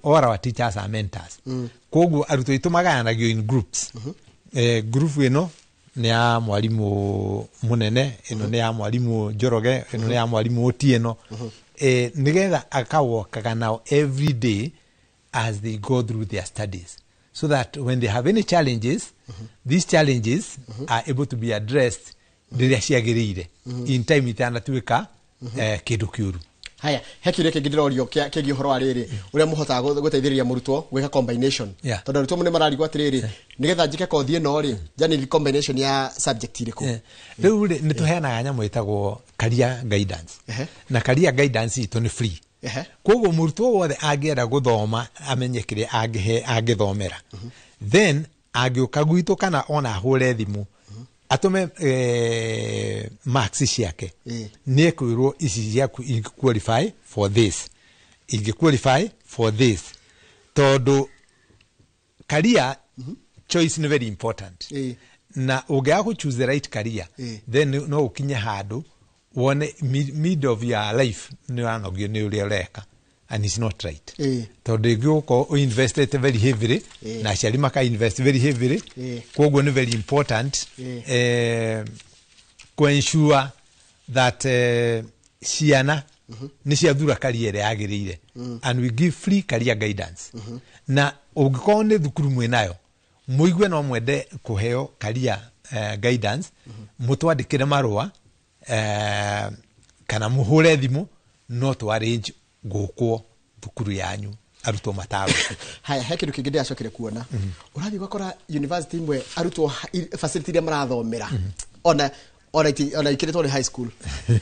All our teachers are mentors. Koguo arutwo aitũ magayanagio in groups. Group ĩno nĩ ya mwarimũ mũnene, ĩno nĩ ya mwarimũ Njoroge, ĩno nĩ ya mwarimũ Otieno, nĩgetha akawokaga nao every day as they go through their studies, so that when they have any challenges, these challenges are able to be addressed rĩrĩa ciagĩrĩire, in time, itanatuĩka kĩndũ kĩũru. Haya, he kĩũria kĩngĩ ndĩrorio kĩgiĩ ũhoro wa rĩrĩ, ũrĩa mũhotaga gũteithĩrĩria mũrutwo gwĩka combination, tondũ arutwo nĩ mararigwo atĩrĩrĩ, nĩgetha njĩke kothi ĩno rĩ, njani combination ya subject irĩkũ? Rĩu rĩ, nĩ tũheanaga nyamũ ĩtagwo career guidance, na career guidance itũ nĩ free. Koguo mũrutwo wothe angĩenda gũthoma amenye kĩrĩa angĩthomera, then angĩũka gwitũ kana ona ahũre thimũ atũme marks ciake, nĩ ekwĩrwo ici ciaku ingĩ qualify for this, ingĩ qualify for this, tondũ career choice nĩ very important, na ũngĩaga gũ choose the right career, then no ũkinye handũ wone mid of your life nĩ ũranogio nĩ ũrĩa ũreka, and it's not right, tondũ ĩngĩ ũgũkorwo invested very heavily na aciari maka invest very heavily. Koguo nĩ very important ku ensure that ciana nĩ ciathura career ĩrĩa yagĩrĩire, and we give free career guidance. Na ũngĩkorwo nĩ thukuru mwĩnayo, mũigue no mwende kũheo career guidance, mũtwandĩkĩre marũa kana mũhũre thimũ, no tũ arrange gũkwo thukuru yanyu arutwo mataro. Haya, he kĩndũ kĩngĩ ndĩracokire kuona. Ũrathiĩ ũgakora university imwe arutwo facility iria marathomera ona ikĩrĩtwo nĩ high school.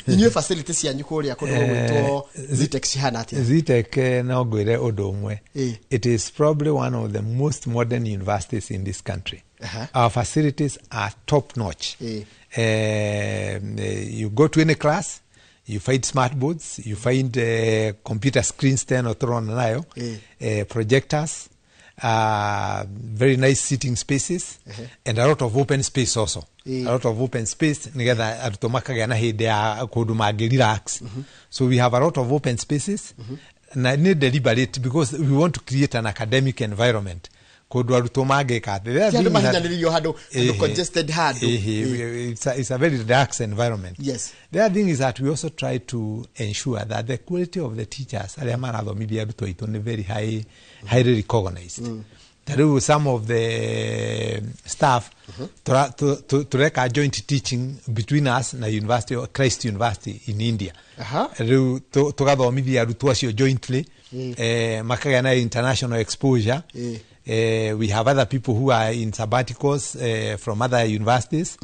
Inyuĩ facility cianyu kũrĩa kũndũ gũgwĩtwo Zetech cihana atĩa? Zetech, no ngwĩre ũndũ ũmwe. It is probably one of the most modern universities in this country. Our facilities are top notch. You go to any class, you find smart boards, you find computer screens 10 or tũrona nayo, projectors, very nice sitting spaces, and a lot of open space also. A lot of open space nigetha arutwo makagĩa na hĩndĩ ya kũndũ mangĩ relax. So we have a lot of open spaces, na nĩ deliberate because we want to create an academic environment. Kũndũ arutwo mangĩka atĩ. Ti andũ mahinyanĩrĩirio handũ congested handũ. It's a very relaxed environment. Yes. The other thing is that we also try to ensure that the quality of the teachers arĩa marathomithia arutwo aitũ nĩ very high, highly recognized. Ta rĩu some of the staff tũreka joint teaching between us na University of Christ University in India. Rĩu tũgathomithia arutwo acio jointly, makagĩa na international exposure. We have other people who are in sabbaticals from other universities,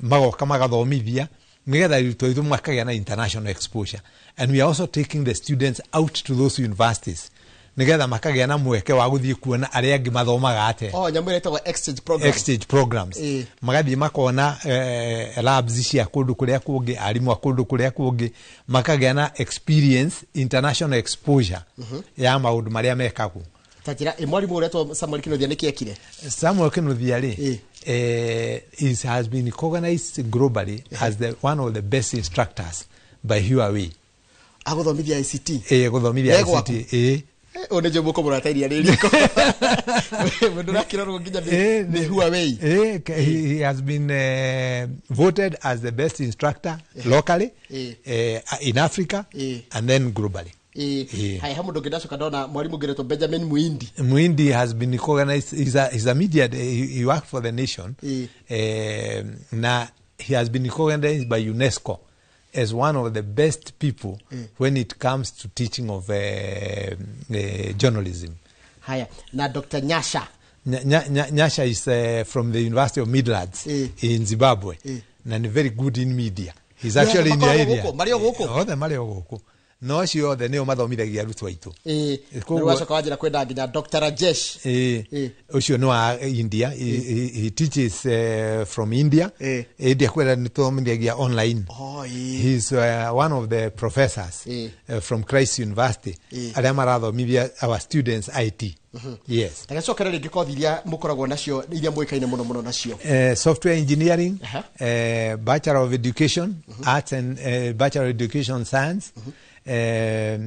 magoka magathomithia nigetha arutwo aitũ makagĩa na international exposure. And we are also taking the students out to those universities nigetha makagĩa na mweke wa gũthiĩ kuona arĩa angĩ mathomaga atĩa. Oh, nyamũ ĩrĩa ĩtagwo exchange program. Exchange programs. Magathiĩ makona labs cia kũndũ kũrĩa kũngĩ, arimũ a kũndũ kũrĩa kũngĩ, makagĩa na experience, international exposure ya maũndũ marĩa mekagwo. Ta njĩra mwarimũ ũretwo Samuel Kinuthia nĩkĩ ekire? Samuel Kinuthia rĩ, has been recognized globally as the one of the best instructors by Huawei. Agũthomithia ICT? Gũthomithia ICT. Ũyũ nĩ njũĩ mũkũmũrata iria rĩ riko. Mũndũ ũrakĩrorwo nginya nĩ Huawei. He has been voted as the best instructor locally, in Africa, and then globally. Haya, he mũndũ ũngĩ ndacoka ndona mwarimũ ũngĩ ũretwo Benjamin Muindi. Muindi has been recognized. He's a media, he worked for the nation. Na he has been recognized by UNESCO as one of the best people when it comes to teaching of journalism. Haya, na Dr. Nyasha. Nyasha is from the University of Midlands in Zimbabwe. And very good in media. He's actually in the area. Marĩ o gũkũ? Othe marĩ o gũkũ. No acio othe nĩo mathomithagia arutwo aitũ. Rĩu wacoka wanjĩra kwenda nginya Dr. Rajesh. Ũcio nĩ wa India. He teaches from India. India kwenda nĩ tũthomithagia online. He's one of the professors from Christ University arĩa marathomithia our students IT. Yes. Tagacokera rĩngĩ kothi iria mũkoragwo nacio, iria mũĩkaine mũno mũno nacio. Software engineering, Bachelor of Education, Arts and Bachelor of Education Science,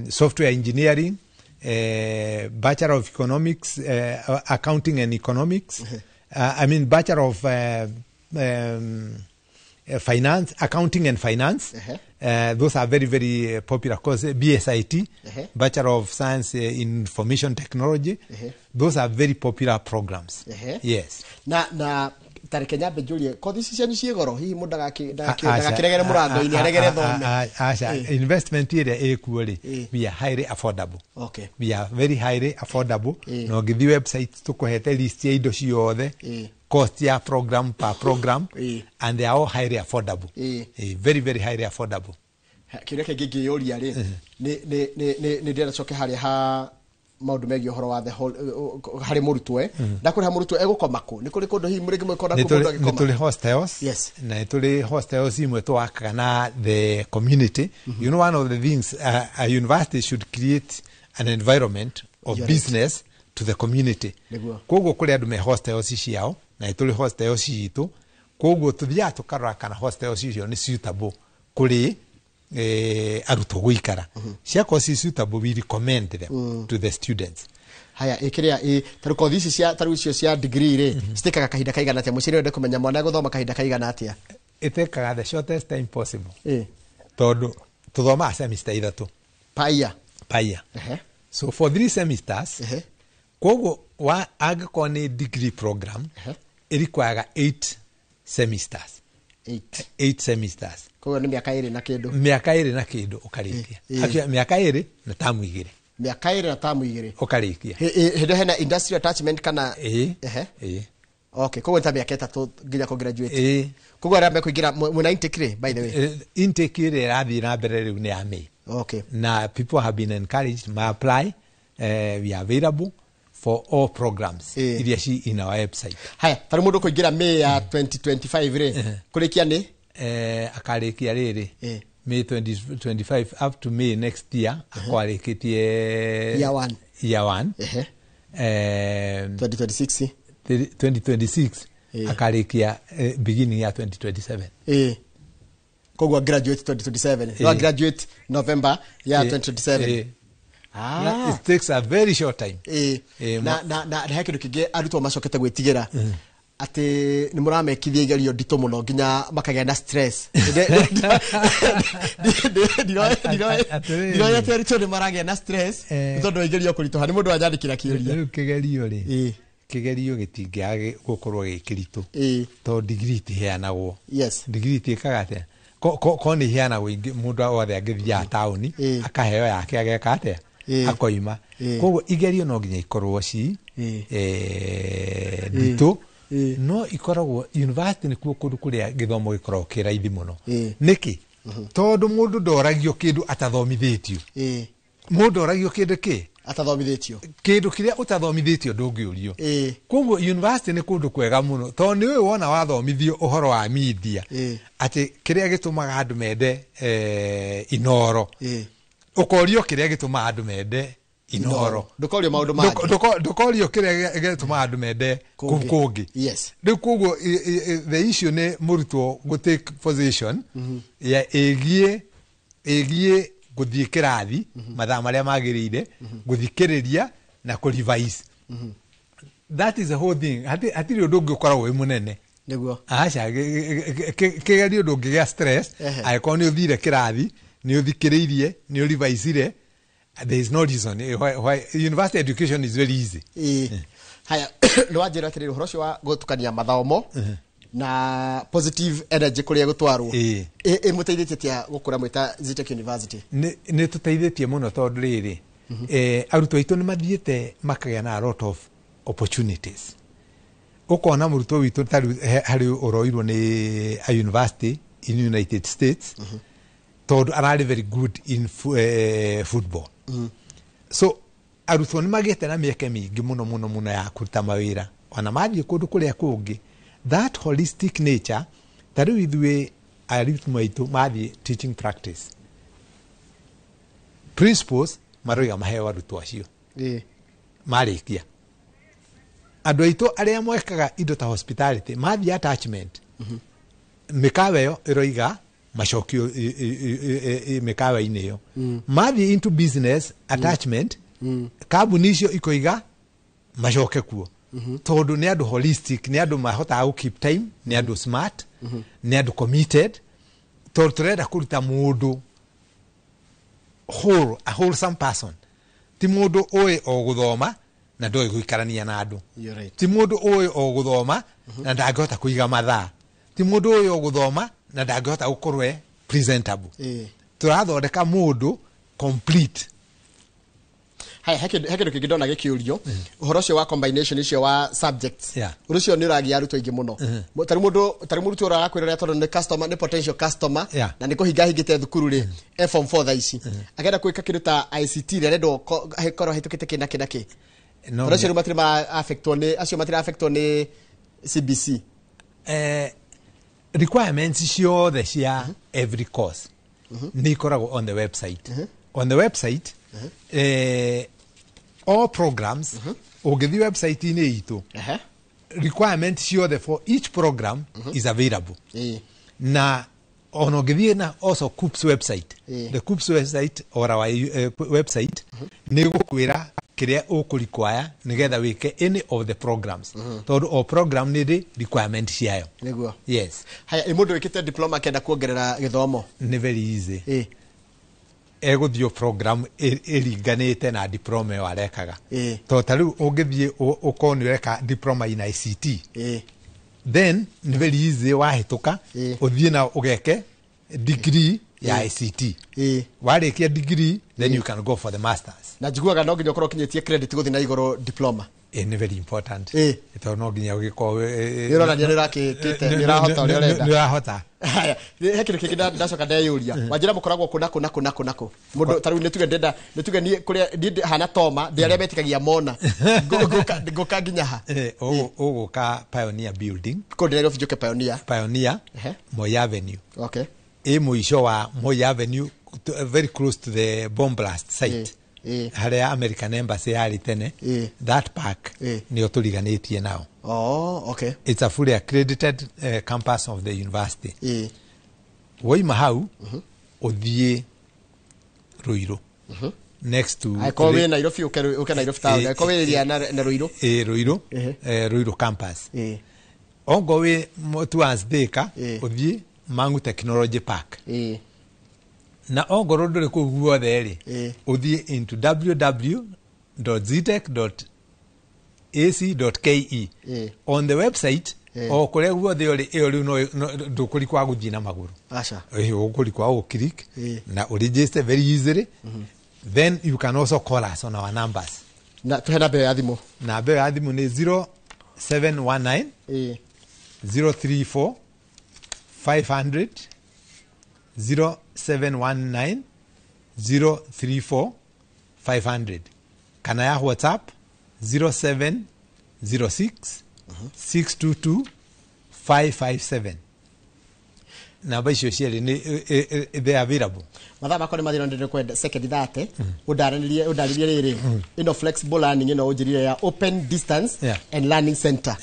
Software Engineering, Bachelor of Economics, Accounting and Economics, I mean Bachelor of Finance, Accounting and Finance. Those are very, very popular courses. BSIT, Bachelor of Science in Information Technology. Those are very popular programs. Yes. Na tareke nyambe njũrie, kothi ici cianyu ciĩ goro? Hihi mũndũ ndagakĩregere mũrango-inĩ, aregere thome? Aca, investment ĩrĩa ĩkuo rĩ, we are highly affordable. Okay. We are very highly affordable. Na ũngĩthiĩ website tũkũhete list ya indo ciothe, cost ya program per program, and they are all highly affordable. Very, very highly affordable. Kĩũria kĩngĩ ngĩyũria rĩ, nĩ ndĩrenda coke harĩa ha maũndũ megiĩ ũhoro wa the whole, harĩ mũrutwo, ndakũrĩha mũrutwo egũkoma kũ? Nĩ kũrĩ kũndũ hihi mũrĩngĩ mũgĩkona kũ mũndũ agĩkoma? Nĩ tũrĩ hostels. Yes. Na nĩ tũrĩ hostels imwe twakaga na the community. You know, one of the things a university should create an environment of business to the community. Koguo kũrĩ andũ me hostels ciao, na nĩ tũrĩ hostels citũ. Koguo tũthiaga tũkarora kana hostels icio nĩ suitable kũrĩ arutwo gũikara. Ciakorwo ci suitable, we recommend them to the students. Haya, ĩkĩrĩa tarĩu kothi ici cia tarĩu icio cia degree rĩ, citĩkaga kahinda kaigana atĩa? Mũciari wende kũmenya mwana egũthoma kahinda kaigana atĩa? Ĩtĩkaga the shortest time possible. Tondũ tũthomaga semester ithatũ. Paia. Paia. So for 3 semesters, koguo angĩkorwo nĩ degree program, ĩrequiraga 8 semesters. 8 semesters. Koguo nĩ mĩaka ĩrĩ na kĩndũ. Mĩaka ĩrĩ na kĩndũ ũkarĩkia. Actually, mĩaka ĩrĩ na tamu igĩrĩ. Mĩaka ĩrĩ na tamu igĩrĩ. Ũkarĩkia. Hĩndĩ hena industrial attachment kana? Okay, koguo nĩ ta mĩaka ĩtatũ nginya kũ graduate. Koguo arĩa mekũingĩra mwĩna intake rĩ, by the way? Intake ĩrĩa ĩrathiĩ na mbere rĩu nĩ ya May. Okay. Na people have been encouraged to apply. We are available for all programs iria ci in our website. Haya, tarĩu mũndũ kũingĩra May ya 2025 rĩ, kũrĩkia nĩ? Akarĩkia rĩrĩ May 2025 up to May next year, akorwo arĩkĩtie Year 1. Year 1. 2026. 2026 akarĩkia beginning ya 2027. Koguo graduate 2027. No graduate November ya 2027. It takes a very short time. Na he kĩndũ kĩngĩ arutwo macokete gwĩtigĩra atĩ nĩ mũramekithia igerio nditũ mũno nginya makagĩa na stress. Ndiroĩ atĩ arutwo nĩ maragĩa na stress nĩ tondũ wa igerio kũritũha. Nĩ mũndũ wanjandĩkĩra kĩũria. Rĩu kĩgerio rĩ, kĩgerio gĩtingĩaga gũkorwo gĩ kĩritũ tondũ degree itiheanagwo. Degree itiĩkaga atĩa? Ko nĩ iheanagwo mũndũ wothe angĩthiaga taũni akaheo yake ageka atĩa, akoima. Koguo igerio no nginya ikorwo ci nditũ, no ikoragwo university nĩkuo kũndũ kũrĩa gĩthomo gĩkoragwo kĩ raithi mũno. Nĩkĩ? Tondũ mũndũ ndoragio kĩndũ atathomithĩtio. Mũndũ oragio kĩndũ kĩ atathomithĩtio, kĩndũ kĩrĩa ũtathomithĩtio ndũngĩũrio. Koguo university nĩ kũndũ kwega mũno tondũ nĩ ũĩ wona wathomithio ũhoro wa media atĩ kĩrĩa gĩtũmaga andũ mende Inoro, ũkorio kĩrĩa gĩtũmaga andũ mende Inoro, ndũkorio maũndũ mangĩ, ndũkorio kĩrĩa gĩtũmaga andũ mende kũngĩ. Rĩu koguo the issue nĩ mũrutwo gũ take position ya ĩgiĩ gũthiĩ kĩrathi mathaa marĩa magĩrĩire, gũthikĩrĩria na kũ revise. That is the whole thing. Hatirĩ ũndũ ũngĩ ũkoragwo wĩ mũnene. Nĩguo. Aca, kĩgerio ndũngĩgĩa stress angĩkorwo nĩ ũthire kĩrathi, nĩ ũthikĩrĩirie, nĩ ũrevisire. There is no reason why university education is very easy. Haya, nĩ wanjĩra atĩrĩrĩ ũhoro ũcio wa gũtukania mathomo na positive energy kũrĩa gũtwarwo ĩmũteithĩtie atĩa gũkũra mwĩta Zetech University? Nĩ tũteithĩtie mũno tondũ rĩrĩ, arutwo aitũ nĩ mathiĩte makagĩa na a lot of opportunities. Ũkona mũrutwo witũ ta rĩu harĩ ũroirwo nĩ a university in United States tondũ ararĩ very good in football. So arutwo nĩ magĩte na mĩeke mĩingĩ mũno mũno mũno ya kũruta mawĩra ona mathiĩ kũndũ kũrĩa kũngĩ. That holistic nature, ta rĩu ithuĩ aritũ maitũ mathiĩ teaching practice principles maroiga maheo arutwo acio marĩkia. Andũ aitũ arĩa mwekaga indo ta hospitality mathiĩ attachment, mĩkawa ĩyo ĩroiga macokio mĩkawa-inĩ ĩyo. Mathiĩ into business attachment, kambuni icio ikoiga macoke kuo tondũ nĩ andũ holistic, nĩ andũ mahotaga gũ keep time, nĩ andũ smart, nĩ andũ committed, tondũ tũrenda kũruta mũndũ whole, a wholesome person. Ti mũndũ ũĩ o gũthoma na ndoĩ gũikarania na andũ. Ti mũndũ ũĩ o gũthoma na ndangĩhota kũiga mathaa. Ti mũndũ ũĩ o gũthoma na ndangĩhota gũkorwo e presentable. Tũrathondeka mũndũ complete. Haya, he kĩndũ kĩngĩ ndona gĩkĩũrio ũhoro ũcio wa combination ũcio wa subjects. Ũndũ ũcio nĩ ũragia arutwo aingĩ mũno. Tarĩ mũndũ, tarĩ mũrutwo ũragakwĩra ũrĩa tondũ nĩ customer, nĩ potential customer na nĩ kũhinga hingĩte thukuru rĩ, e form 4 thaa ici akenda gwĩka kĩndũ ta ICT rĩ, arendwo korwo ahĩtũkĩte kĩ na kĩ na kĩ. Tondũ acio rĩu matirĩ mara affectwo nĩ, acio matirĩ affectwo nĩ CBC. Requirements ciothe cia every course nĩ ikoragwo on the website. On the website, all programs, ũngĩthiĩ website-inĩ itũ, requirement ciothe for each program is available. Na ona ũngĩthiĩ na also KUCCPS website, the KUCCPS website or our website nĩ gũkwĩra kĩrĩa ũkũrequire nĩgetha wĩke any of the programs. Tondũ o program nĩ ĩrĩ requirement ciayo. Nĩguo. Yes. Haya, ĩ mũndũ wĩkĩte diploma akĩenda kuongerera gĩthomo? Nĩ very easy. Egũthiĩ o program ĩringanĩte na diploma ĩyo arekaga. Tondũ ta rĩu ũngĩthiĩ ũkorwo nĩ ũreka diploma in ICT, then nĩ very easy wahĩtũka ũthiĩ na ũgeke degree ya ICT. Warĩkia degree, then you can go for the masters. Na njiguaga no nginya ũkorwo ũkinyĩtie credit gũthiĩ na igũrũ diploma. Nĩ very important. Tondũ no nginya ũgĩkorwo Nĩ ũronania nĩ ũrakĩkĩte, nĩ ũrahota ũrĩa ũrenda. Nĩ ũrahota. Haya, he kĩndũ kĩngĩ ndacoka ndeyũria. Wanjĩra mũkoragwo kũ na kũ na kũ na kũ na kũ. Mũndũ ta rĩu nĩ tuge ndĩrenda, nĩ tuge niĩ kũrĩa niĩ hana Toma, ndĩ arĩa metĩkagia mona. Ngũka nginya ha? Ũgũka Pioneer Building. Kũu ndĩ Nairobi njũke Pioneer. Pioneer, Moi Avenue. Ĩ mũico wa Moi Avenue, very close to the bomb blast site. Harĩa American Embassy yarĩ tene. That park nĩyo tũriganĩtie nao. Oh, okay. It's a fully accredited campus of the university. Woima hau, ũthiĩ Ruiru. Next to Angĩkorwo wĩ Nairobi, ũke Nairobi town. Angĩkorwo wĩ area na Ruiru. Ĩ, Ruiru, Ruiru campus. Ongo wĩ towards Thika, ũthiĩ Mangu Technology Park. Na ongorwo ndũrĩ kũu guothe rĩ, ũthiĩ into www.zetech.ac.ke on the website. O kũrĩa guothe ũrĩ, ĩyo rĩu ndũkũrikwa gũthiĩ na magũrũ. Aca. Ũkũrikwa gũ click na ũregister very easily. Then you can also call us on our numbers. Na tuhe namba ĩyo ya thimũ. Namba ĩyo ya thimũ nĩ 0719 034 500, 0719 034 500, kana ya WhatsApp 0706 622 557. Namba icio cierĩ nĩ they are available. Mathaa makwa nĩ mathira, ndĩrĩ kwenda second 30 ũndarĩrie rĩrĩ, ĩno flexible learning ĩno ũnjĩrire ya open distance and learning center,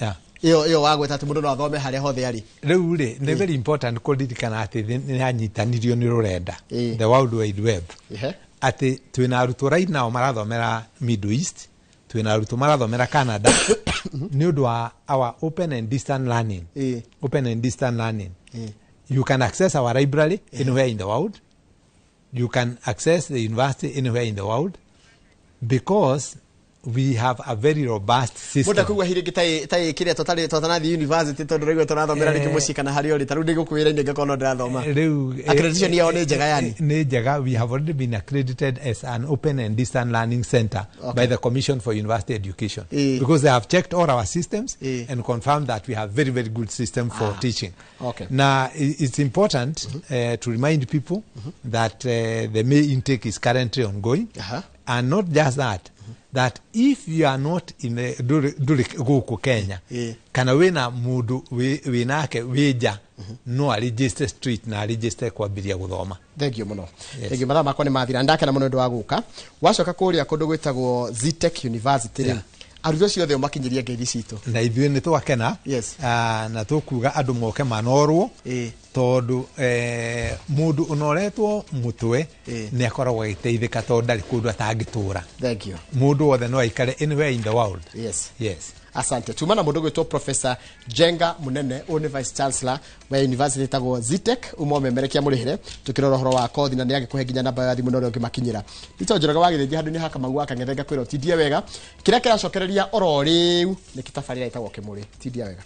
ĩyo wagweta atĩ mũndũ no athome harĩa hothe arĩ. Rĩu rĩ, nĩ very important kũririkana atĩ thĩ nĩ yanyitanĩirio nĩ rũrenda, the World Wide Web, atĩ twĩna arutwo right now marathomera Middle East, twĩna arutwo marathomera Canada nĩ ũndũ wa our open and distant learning. Open and distant learning, you can access our library anywhere in the world, you can access the university anywhere in the world, because we have a very robust system. Mũndũ akũigua hihi rĩngĩ ta ĩkĩrĩa tũtarĩ tũtanathiĩ university, tondũ raigua tũrathomera rĩngĩ mũciĩ kana harĩa ũrĩ, ta rĩu ndĩ gũkũ wĩra-inĩ ngakorwo no ndĩrathoma. Rĩu Accreditation yao nĩ njega yani? Nĩ njega. We have already been accredited as an open and distant learning center by the Commission for University Education, because they have checked all our systems and confirmed that we have very, very good system for teaching. Now, it's important to remind people that the May intake is currently ongoing, and not just that, that if you are not in the ndũrĩ gũkũ Kenya kana wĩna mũndũ wĩnake wĩ nja, no aregister straight na aregister kwambĩrĩria gũthoma. Thank you mũno. Yes. Thank you, mathaa makwa nĩ mathira. Ndakena mũno nĩ ũndũ wa gũka. Wacoka kũrĩa kũndũ gwĩtagwo Zetech University rĩ, arutwo acio othe ũmakinyĩrie ngeithi citũ. Na ithuĩ nĩ twakena. Na tũkuga andũ moke manorwo, tondũ mũndũ ũnoretwo mũtwe nĩ akoragwo agĩteithĩka, tondũ ndarĩ kũndũ atangĩtũra. Thank you. Mũndũ wothe no aikare anywhere in the world. Yes. Asante. Tuma na mũndũ gwĩtwo Professor Jenga Munene, ũyũ nĩ vice chancellor wa university ĩtagwo Zetech, uma ũmemerekia mũrĩhĩre tũkĩrora ũhoro wa kothi, na nĩ agĩkũhe nginya namba ya thimũ na ũrĩa ũngĩmakinyĩra. Peter Njoroge wa Gĩthĩnji handũ-inĩ ha Kamau wa Kang'ethe, ngakwĩra ũtindie wega. Kĩrĩa kĩracokereria oro rĩu nĩ kĩtabarĩra ĩtagwo Kĩmũrĩ. Tindia wega.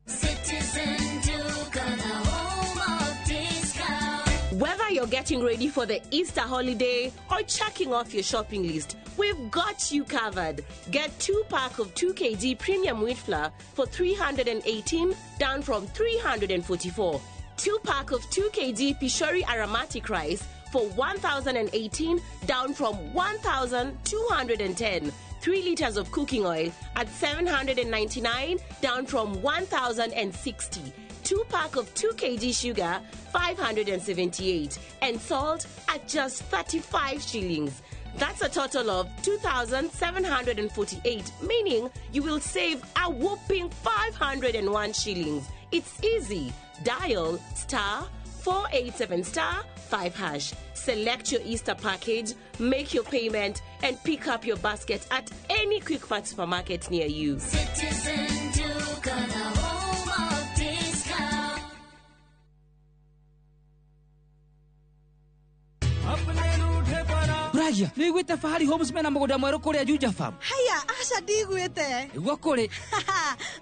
Citizen Duka, the home of discount. Whether you're getting ready for the Easter holiday or checking off your shopping list, we've got you covered. Get 2 pack of 2 kg premium wheat flour for 318, down from 344. 2 pack of 2 kg Pishori aromatic rice for 1,018, down from 1,210. 3 liters of cooking oil at 799, down from 1,060. 2 pack of 2 kg sugar, 578, and salt at just 35 shillings. That's a total of 2,748, meaning you will save a whopping 501 shillings. It's easy. Dial star 487 star 5 hash. Select your Easter package, make your payment, and pick up your basket at any Quickmart supermarket near you. Citizen Duka, the home of discount. Njaragia, nĩ wĩiguĩte Fahari Homes mena mũgũnda mwerũ kũrĩa Juja Farm? Haya, aca ndiguĩte. Nĩguo kũrĩ.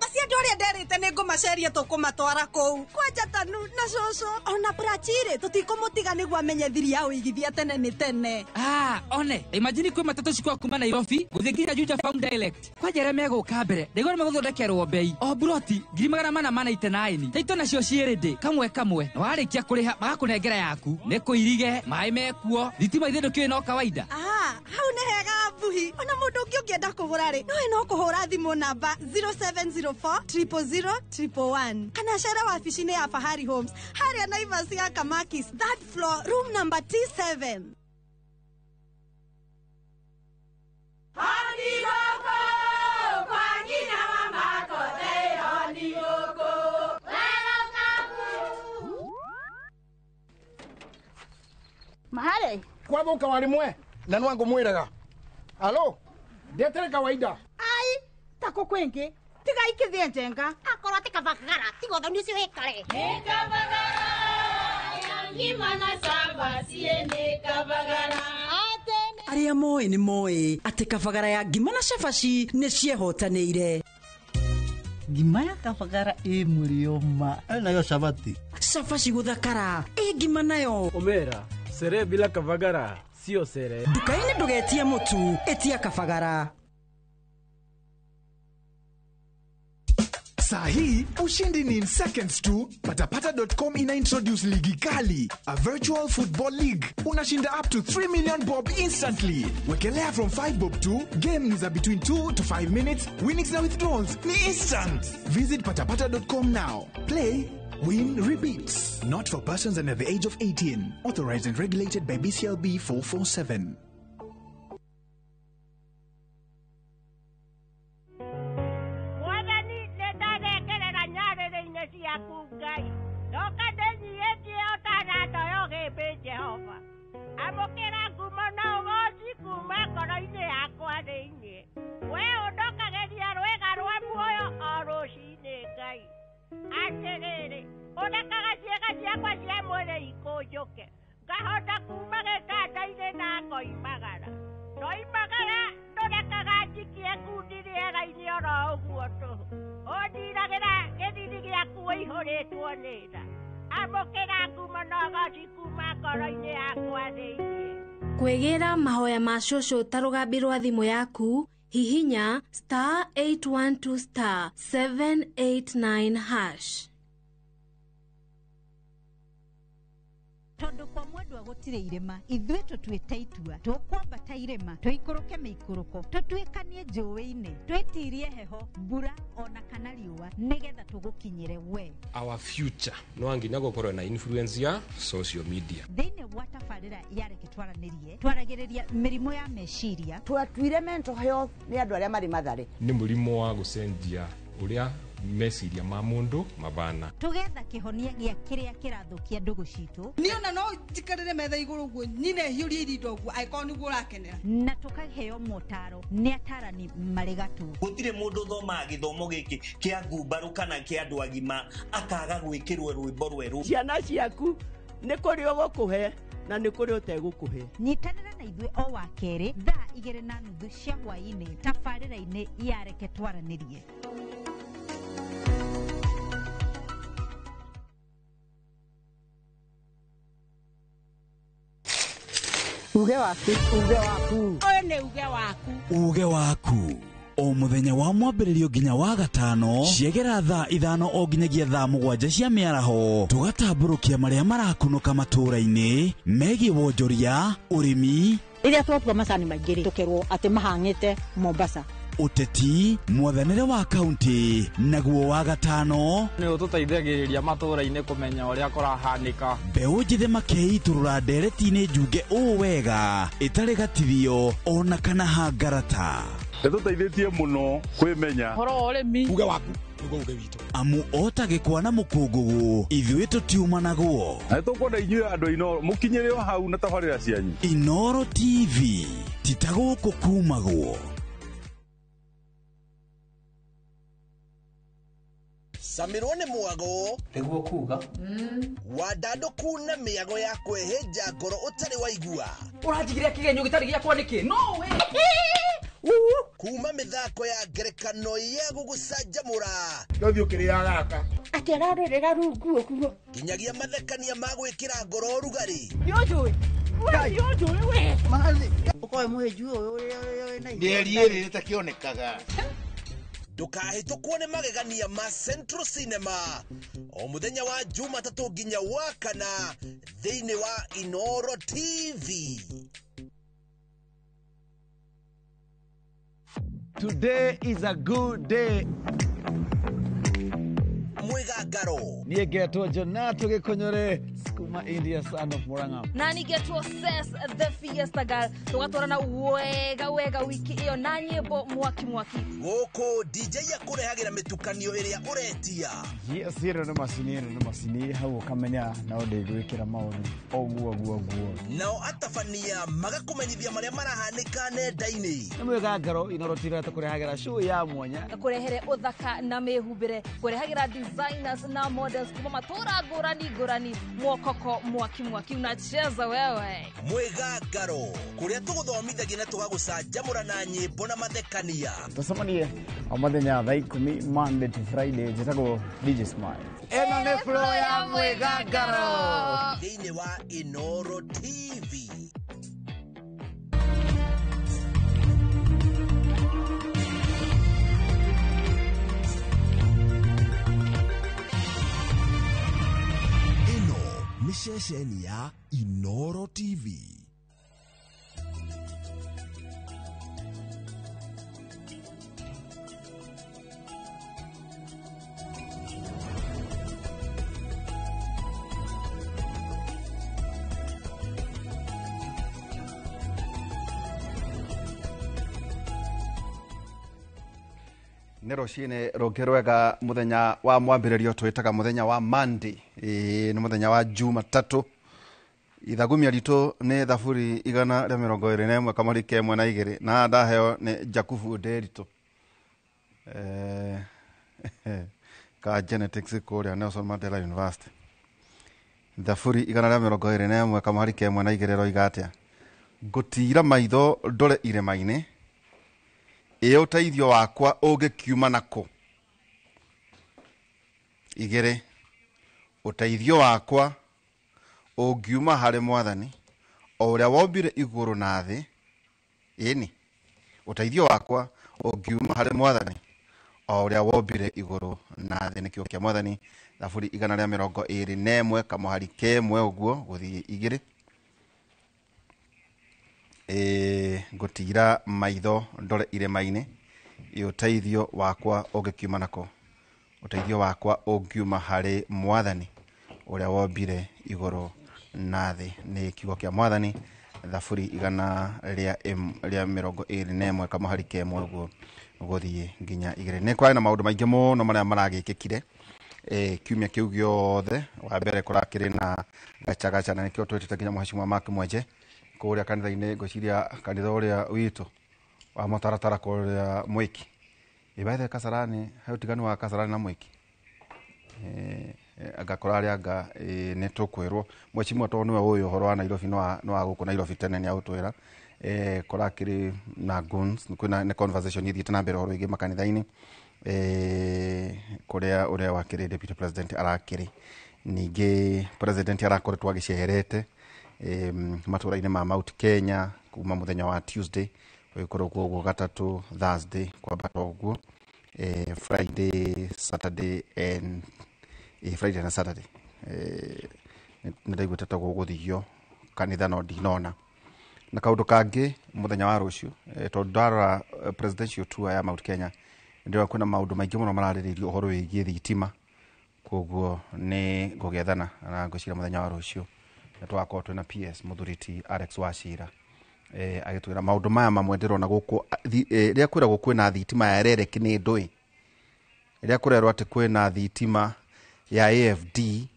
Macio andũ arĩa nderĩte nĩ ngũmaceria tũkũmatwara kũu. Kwanja Tanu na cũcũ ona Prachirĩ tũtikũmũtiga nĩguo amenye thiri ya ũigithia tene nĩ tene. Ah, one, imagine kwĩ matatũ cikwa kuma Nairobi gũthiĩ nginya Juja Farm direct. Kwanja arĩa megũka mbere, ndaigua nĩ megũthondekerwo bei. O buroti 489. Taito nacio ciĩ kamwe kamwe. Na warĩkia kũrĩha magakũnengera yaku. Nĩ kũirige, maĩ mekuo, thitima ithe ndũkĩũĩ no kawaida. Ah, hau nĩ hega mbuhi. Ona mũndũ ũngĩ ũngĩenda kũgũra rĩ, nowe no kũhũra thimũ namba 0704 000 111 kana cere wabici-inĩ ya Fahari Homes harĩa Naivas ya Kamakis, third floor, room number T7. Mahare kwathuka warimwe na nwangu mwiraga alo ndetere kawaida ai tako kwingi tiga ikithie njenga akorwo ti kabagara tiga ũthoni ũcio wĩkare nĩ kabagara ya ngima na cabaci nĩ kabagara. Arĩa moĩ nĩ moĩ atĩ kabagara ya ngima na cabaci nĩ ciehotanĩire. Ngima ya kabagara ĩ mũrĩo ma nayo cabaci. Cabaci gũthakara ĩ ngima nayo. Omera sere bila kabagara sio sere. Nduka-inĩ ndũgetie mũtu, ĩtia kabagara. Saa hii ushindi ni in seconds tu. Patapata.com ina introduce ligi kali, a virtual football league. Unashinda up to 3 million bob instantly. Wekelea from 5 bob to game ni za between 2 to 5 minutes. Winnings na withdrawals ni instant. Visit patapata.com now. Play, win, repeat. Not for persons under the age of 18. Authorized and regulated by BCLB 447. Amũkĩra ngumo na ũgooci kuma ngoro-inĩ yakwa thĩinĩ. We ũndokagĩria rwĩga rwa muoyo o rũcinĩ Ngai. Atĩrĩrĩ, ũrekaga ciĩga ciakwa cia mwĩrĩ ikũnjũke, ngahota kuma gĩtanda-inĩ na ngoimagara. Ndoimagara ndũrekaga njikie ngundi rĩera-inĩ oro ũguo tũhũ. Ũndiragĩra gĩthiri gĩaku ũihũrĩtwo nĩ tha. Amũkĩra ngumo na ũgooci kuma ngoro-inĩ yakwa thĩinĩ. Kwĩgĩra mahoya ma cũcũ ta rũgambi rwa thimũ yaku, hihinya star 812 star 789 hash. Tondu kwa mwendwa gutire irima ithuĩ tũtuĩte itua tũkwambata irĩma tũikũrũke mĩikũrũko tũtuĩkanie njũĩ-inĩ twĩtirie heho mbura ona kana riũa nĩgetha tũgũkinyĩre we. Our future no nginya gũkorwo na influence ya social media. Thĩinĩ wa tabarĩra ya Reke Twaranĩrie twaragĩrĩria mĩrimũ ya meciria. Twatuire mental health nĩ andũ arĩa marĩ Mathare. Nĩ mũrimũ wa gũcenjia ũrĩa meciria ma mundu mabana. Tugetha kihonia gia kiria kirathukia ndugu citu. Ni ona no njikarire metha iguru guo nyine hiurie irinda uguo angĩkorwo niguo ũrakenera. Na tukaheo motaro ni atarani marĩ gatu. Gutire mundu thomaga githomo giki kia ngumbaru kana kia andu agima akaga gwikirwo rwimbo rweru. Ciana ciaku ni kuri ugukuhe na nĩ kũrĩ ũtegũkũhe. Nyitanĩra na ithuĩ o wa kerĩ thaa 2:30 cia hwaĩ-inĩ tabarĩra-inĩ ya Reke Twaranĩrie. Uge waku, uge waku. Ũyũ nĩ uge waku. Uge waku. O muthenya wa mwambĩrĩrio nginya wa gatano ciegera thaa 5 o nginyagia thaa 7 cia mĩaraho tũgatambũrũkia marĩa marakunũka matũũra-inĩ megiĩ wonjoria, ũrĩmi. Rĩrĩa twatua macani maingĩ rĩ, tũkerwo atĩ mahang'ĩte Mombasa. Ũteti, mwathanĩre wa kaunti, naguo wa gatano nĩ ũtũteithagĩrĩria matũũra-inĩ kũmenya ũrĩa kũrahanĩka. Mbeũ njĩthĩ makeitũrũra ndereti-inĩ njunge ũũ wega ĩtarĩ gatithio ona kana hangarata. Nĩtũteithĩtie mũno kwĩmenya ũhoro wa ũrĩmi. Uge waku nĩguo uge witũ. Amu o ta gĩkwa na mũkũngũgũ ithuĩ tũtiumanagwo. Na nĩtũkwenda inyuĩ andũ a Inooro mũkinyĩre o hau na tabarĩra cianyu. Inooro TV ti ta gũkũ kumagwo. Camĩrwo nĩ mwago Nĩguo kuga wandandũku na mĩago ya kwĩhĩnja ngoro ũtarĩ waigua. Ũranjigĩrĩa kĩgenyo gĩtarĩ gĩakwa nĩkĩ? No we kuma mĩthako ya ngerekano ya gũgũcanjamũra Ndũthiĩ ũkĩrĩaga gaka. Atĩ ararorera rungu ũguo. Nginyagia mathekania ma gwĩkĩra ngoro ũrugarĩ. Nĩũnjũĩ we, nĩũnjũĩ we. Ũkoe mũhĩnju ũyũ ũrĩa wĩna Mĩeri ĩrĩ ĩtakĩonekaga. Ndũkahĩtũkwo nĩ magegania ma Central Cinema o mũthenya wa Jumatatũ nginya wa kana thĩinĩ wa Inoro TV. Today is a good day. Mwĩgangaro. Niĩ ngetwo Jonato Gĩkũnyũre, Skuma India, son of Murang'a. Na nigetwo Ses the Fiesta Girl, tũgatwarana wega wega wiki ĩyo na nyĩmbo mwaki mwaki. Gũkũ DJ akũrehagĩra mĩtukanio ĩrĩa ũretia. Yes, ĩno nĩ macini, ĩno nĩ macini, hau ũkamenya no ndĩgwĩkĩra maũndũ ũguo ũguo ũguo. Nao atabania magakũmenyithia marĩa marahanĩka nenda-inĩ. Nĩ mwĩgangaro Inoro TV tũkũrehagĩra show ya mwanya. Kũrehere ũthaka na mĩhumbĩre, kũrehagĩra designers na models kuma matũra ngũrani ngũrani, mwokoko mwaki mwaki unacheza wewe. Mwĩgangaro kũrĩa tũgũthomithagia na tũgagũcanjamũra na nyĩmbo na mathekania. Tũcemanie o mũthenya thaa 10 Monday to Friday, njĩtagwo DJ Smile. Ĩno nĩ flow ya mwĩgangaro thĩinĩ wa Inoro TV. Ĩno nĩ ceceni ya Inoro TV. Nĩ rũcinĩ rũngĩ rwega, mũthenya wa mwambĩrĩrio twĩtaga mũthenya wa Monday. Ĩĩ, nĩ mũthenya wa Jumatatũ. Ithagumia ritũ nĩ thaburi 121 kamũri kemwe na igĩrĩ, na ndaheo nĩ Jakubu Nderitu ka genetics kũrĩa Nelson Mandela University. Thaburi 121 kamũhari kemwe na igĩrĩ roiga atĩa? Ngũtiira maitho ndore irĩma-inĩ, ĩ ũteithio wakwa ũngĩkiuma nakũ? Igĩrĩ, ũteithio wakwa ũngiuma harĩ Mwathani o ũrĩa wombire igũrũ na thĩ. Ĩni, ũteithio wakwa ũngiuma harĩ Mwathani o ũrĩa wombire igũrũ na thĩ. Nĩkĩo kĩa Mwathani, thaburi 121 kamũhari kemwe ũguo gũthiĩ igĩrĩ. Ngũtiira maitho ndore irĩma-inĩ, ĩ ũteithio wakwa ũngĩkiuma nakũ? Ũteithio wakwa ũngiuma harĩ Mwathani ũrĩa wombire igũrũ na thĩ. Nĩ kiugo kĩa Mwathani, thaburi 121 kamũhari kemwe ũguo gũthiĩ nginya igĩrĩ. Nĩ kwarĩ na maũndũ maingĩ mũno marĩa maragĩkĩkire kiumia kĩu gĩothe. Wa mbere kũrakĩrĩ na gacagaca, na nĩkĩo twĩtĩte nginya Mheshimiwa Mark Mwenje kũrĩa kanitha-inĩ, ngwĩciria kanitha ũrĩa witũ wa mũtaratara kũrĩa Mwĩki. Ĩ Kasarani, he ũtiganu wa Kasarani na Mwĩki? Ngakora arĩa anga nĩ tũkwĩrwo. Mheshimiwa tondũ nĩwe ũĩ ũhoro wa Nairobi, nĩ wa gũkũ Nairobi tene, nĩ agũtwĩra. Kũrakĩrĩ na guns, kwĩna nĩ conversation ithiĩte na mbere ũhoro wĩgiĩ makanitha-inĩ, kũrĩa ũrĩa wakĩrĩ deputy president arakĩrĩ. Ningĩ president arakoretwo agĩcerete matũra-inĩ ma Mount Kenya kuma mũthenya wa Tuesday, ũgĩkorwo kuo ũguo gatatũ, Thursday kwambata ũguo, Friday, Saturday and Friday na Saturday. Nĩ ndaiguĩte ta gũgũthio kanitha no ndinona. Na kaũndũ kangĩ mũthenya wa rũciũ, tondũ ndarora presidential tour ya Mount Kenya, ndĩrona kwĩna maũndũ maingĩ mũno mararĩrĩrio ũhoro wĩgiĩ thitima. Koguo nĩ ngũgethana na ngwĩciria mũthenya wa rũciũ nĩ tũgakorwo twĩna PS mũthuri ti Alex Wachira, agĩtwĩra maũndũ maya mamwe ndĩrona gũkũ. Rĩrĩa kwĩragwo kwĩna thitima ya REREC nĩ ndũĩ, rĩrĩa kũrerwo atĩ kwĩna thitima ya AFD,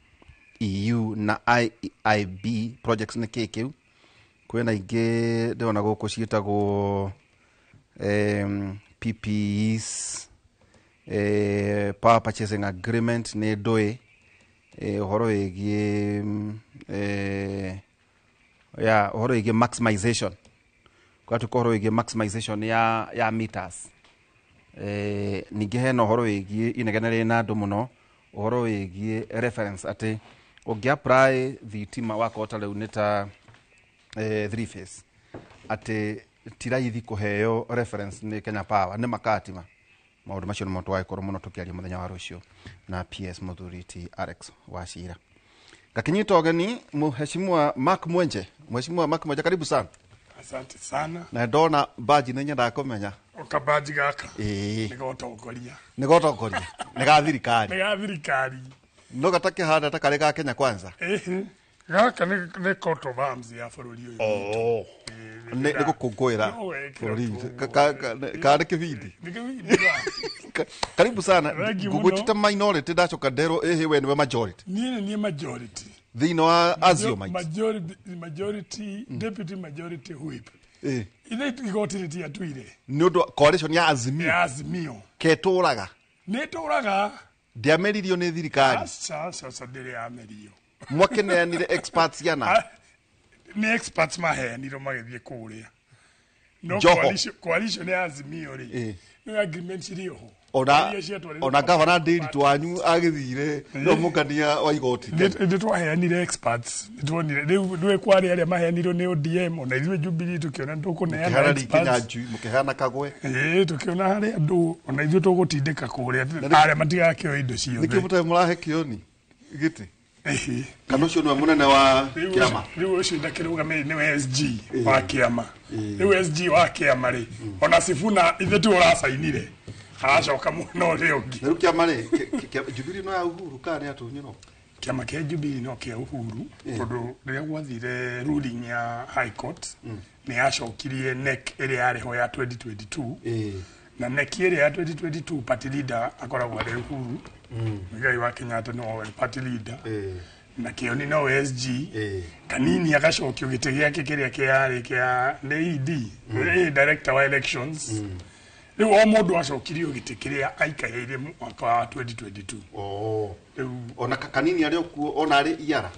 EU na IIB projects nĩ kĩ kĩu? Kwĩna ingĩ ndĩrona gũkũ ciĩtagwo PPEs, Power purchasing agreement nĩ ndũĩ, ũhoro wĩgiĩ ya ũhoro wĩgiĩ maximization, gwatuĩka ũhoro wĩgiĩ maximization ya meters. Ningĩ hena ũhoro wĩgiĩ inegene rĩna andũ mũno, ũhoro wĩgiĩ reference atĩ ũngĩ apply thitima wakorwo ta rĩu nĩ ta three phase, atĩ ti raithi kũheo reference nĩ Kenya Power, nĩ makatima. Maũndũ macio nĩmo tũgagĩkorwo mũno tũkĩaria mũthenya wa rũciũ na PS mũthuri ti Alex Wachira. Ngakinyita ũgeni Mheshimiwa Mark Mwenje. Mheshimiwa Mark Mwenje, karibu sana. Asante sana. Na ndona baji nĩ nyendaga kũmenya. Okabaji gaka. Ĩĩ. Nĩ gotongoria. Nĩ gotongoria. Nĩ ga thirikari. Nĩ ga thirikari. No gatakĩhanda ta karĩ ga Kenya Kwanza. Ĩhĩ. Gaka nĩ coat of arms ya bũrũri ũyũ. Oh. Nĩ gũkũngũĩra bũrũri witũ. Ka nĩ kĩbindi. Nĩ kĩbindi. Karibu sana. Thank you mũno. Ngũgwĩtĩte minority, ndacoka nderwo ĩhĩ we nĩwe majority. Niĩ nĩ niĩ majority. Thĩinĩ wa Azio Majority, majority, deputy majority whip. Ithe igoti rĩtiatuire. Nĩ ũndũ coalition ya Azimio. Ya Azimio. Ketũraga. Nĩ tũraga. Ndiameririo nĩ thirikari. Aca, aca, aca, ndĩrĩ yamerio. Mwakĩneanire experts yana. Nĩ experts maheanirwo magĩthiĩ kũrĩa. No Joho. coalition ya Azimio rĩ. Nĩ agreement cirĩ oho. Ona Iria ciatwarirwo ona gavana Ndiritu wanyu agĩthire no mũkania wa igoti. Nĩ twaheanire experts, nĩ tuonire rĩu nĩ kwarĩ arĩa maheanirwo nĩ ODM, ona ithuĩ Jubilee tũkĩona nĩ tũkũneana Mũkĩheana riki experts. Nyanjui, mũkĩheana Kagwe. Ĩĩ, tũkĩona harĩ andũ ona ithuĩ tũgũtindĩka kũrĩa arĩa matigakĩoe indo ciothe. Nĩkĩo mũtarĩ mũrahe kĩoni gĩtĩ. Kana ũcio nĩwe mũnene wa kĩama. Rĩu ũcio ndakĩrũgamĩrĩri nĩwe SG wa kĩama. Rĩu SG wa kĩama rĩ, ona Sifuna ithe tu ũracainire aracoka mwena ũrĩa ũngĩ. Na rĩu kĩama rĩ, Jubilee no ya Uhuru kana nĩ ya Tũnyũro? Kĩama kĩa Jubilee no kĩa Uhuru, tondũ rĩrĩa gwathire ruling ya High Court nĩ yacokirie NEC ĩrĩa yarĩ ho ya 2022, na NEC ĩrĩa ya 2022 party leader akoragwo arĩ Uhuru Muigai wa Kenyatta nĩwe party leader, na Kĩoni nowe SG, Kanini agacokio gĩtĩ gĩake kĩrĩa kĩarĩ kĩa nĩ ED, director wa elections. Rĩu o mũndũ acokirio gĩtĩ kĩrĩa aikarĩire mwaka wa 2022. Oh. Rĩu ona Kanini arĩ okuo, ona arĩ iara.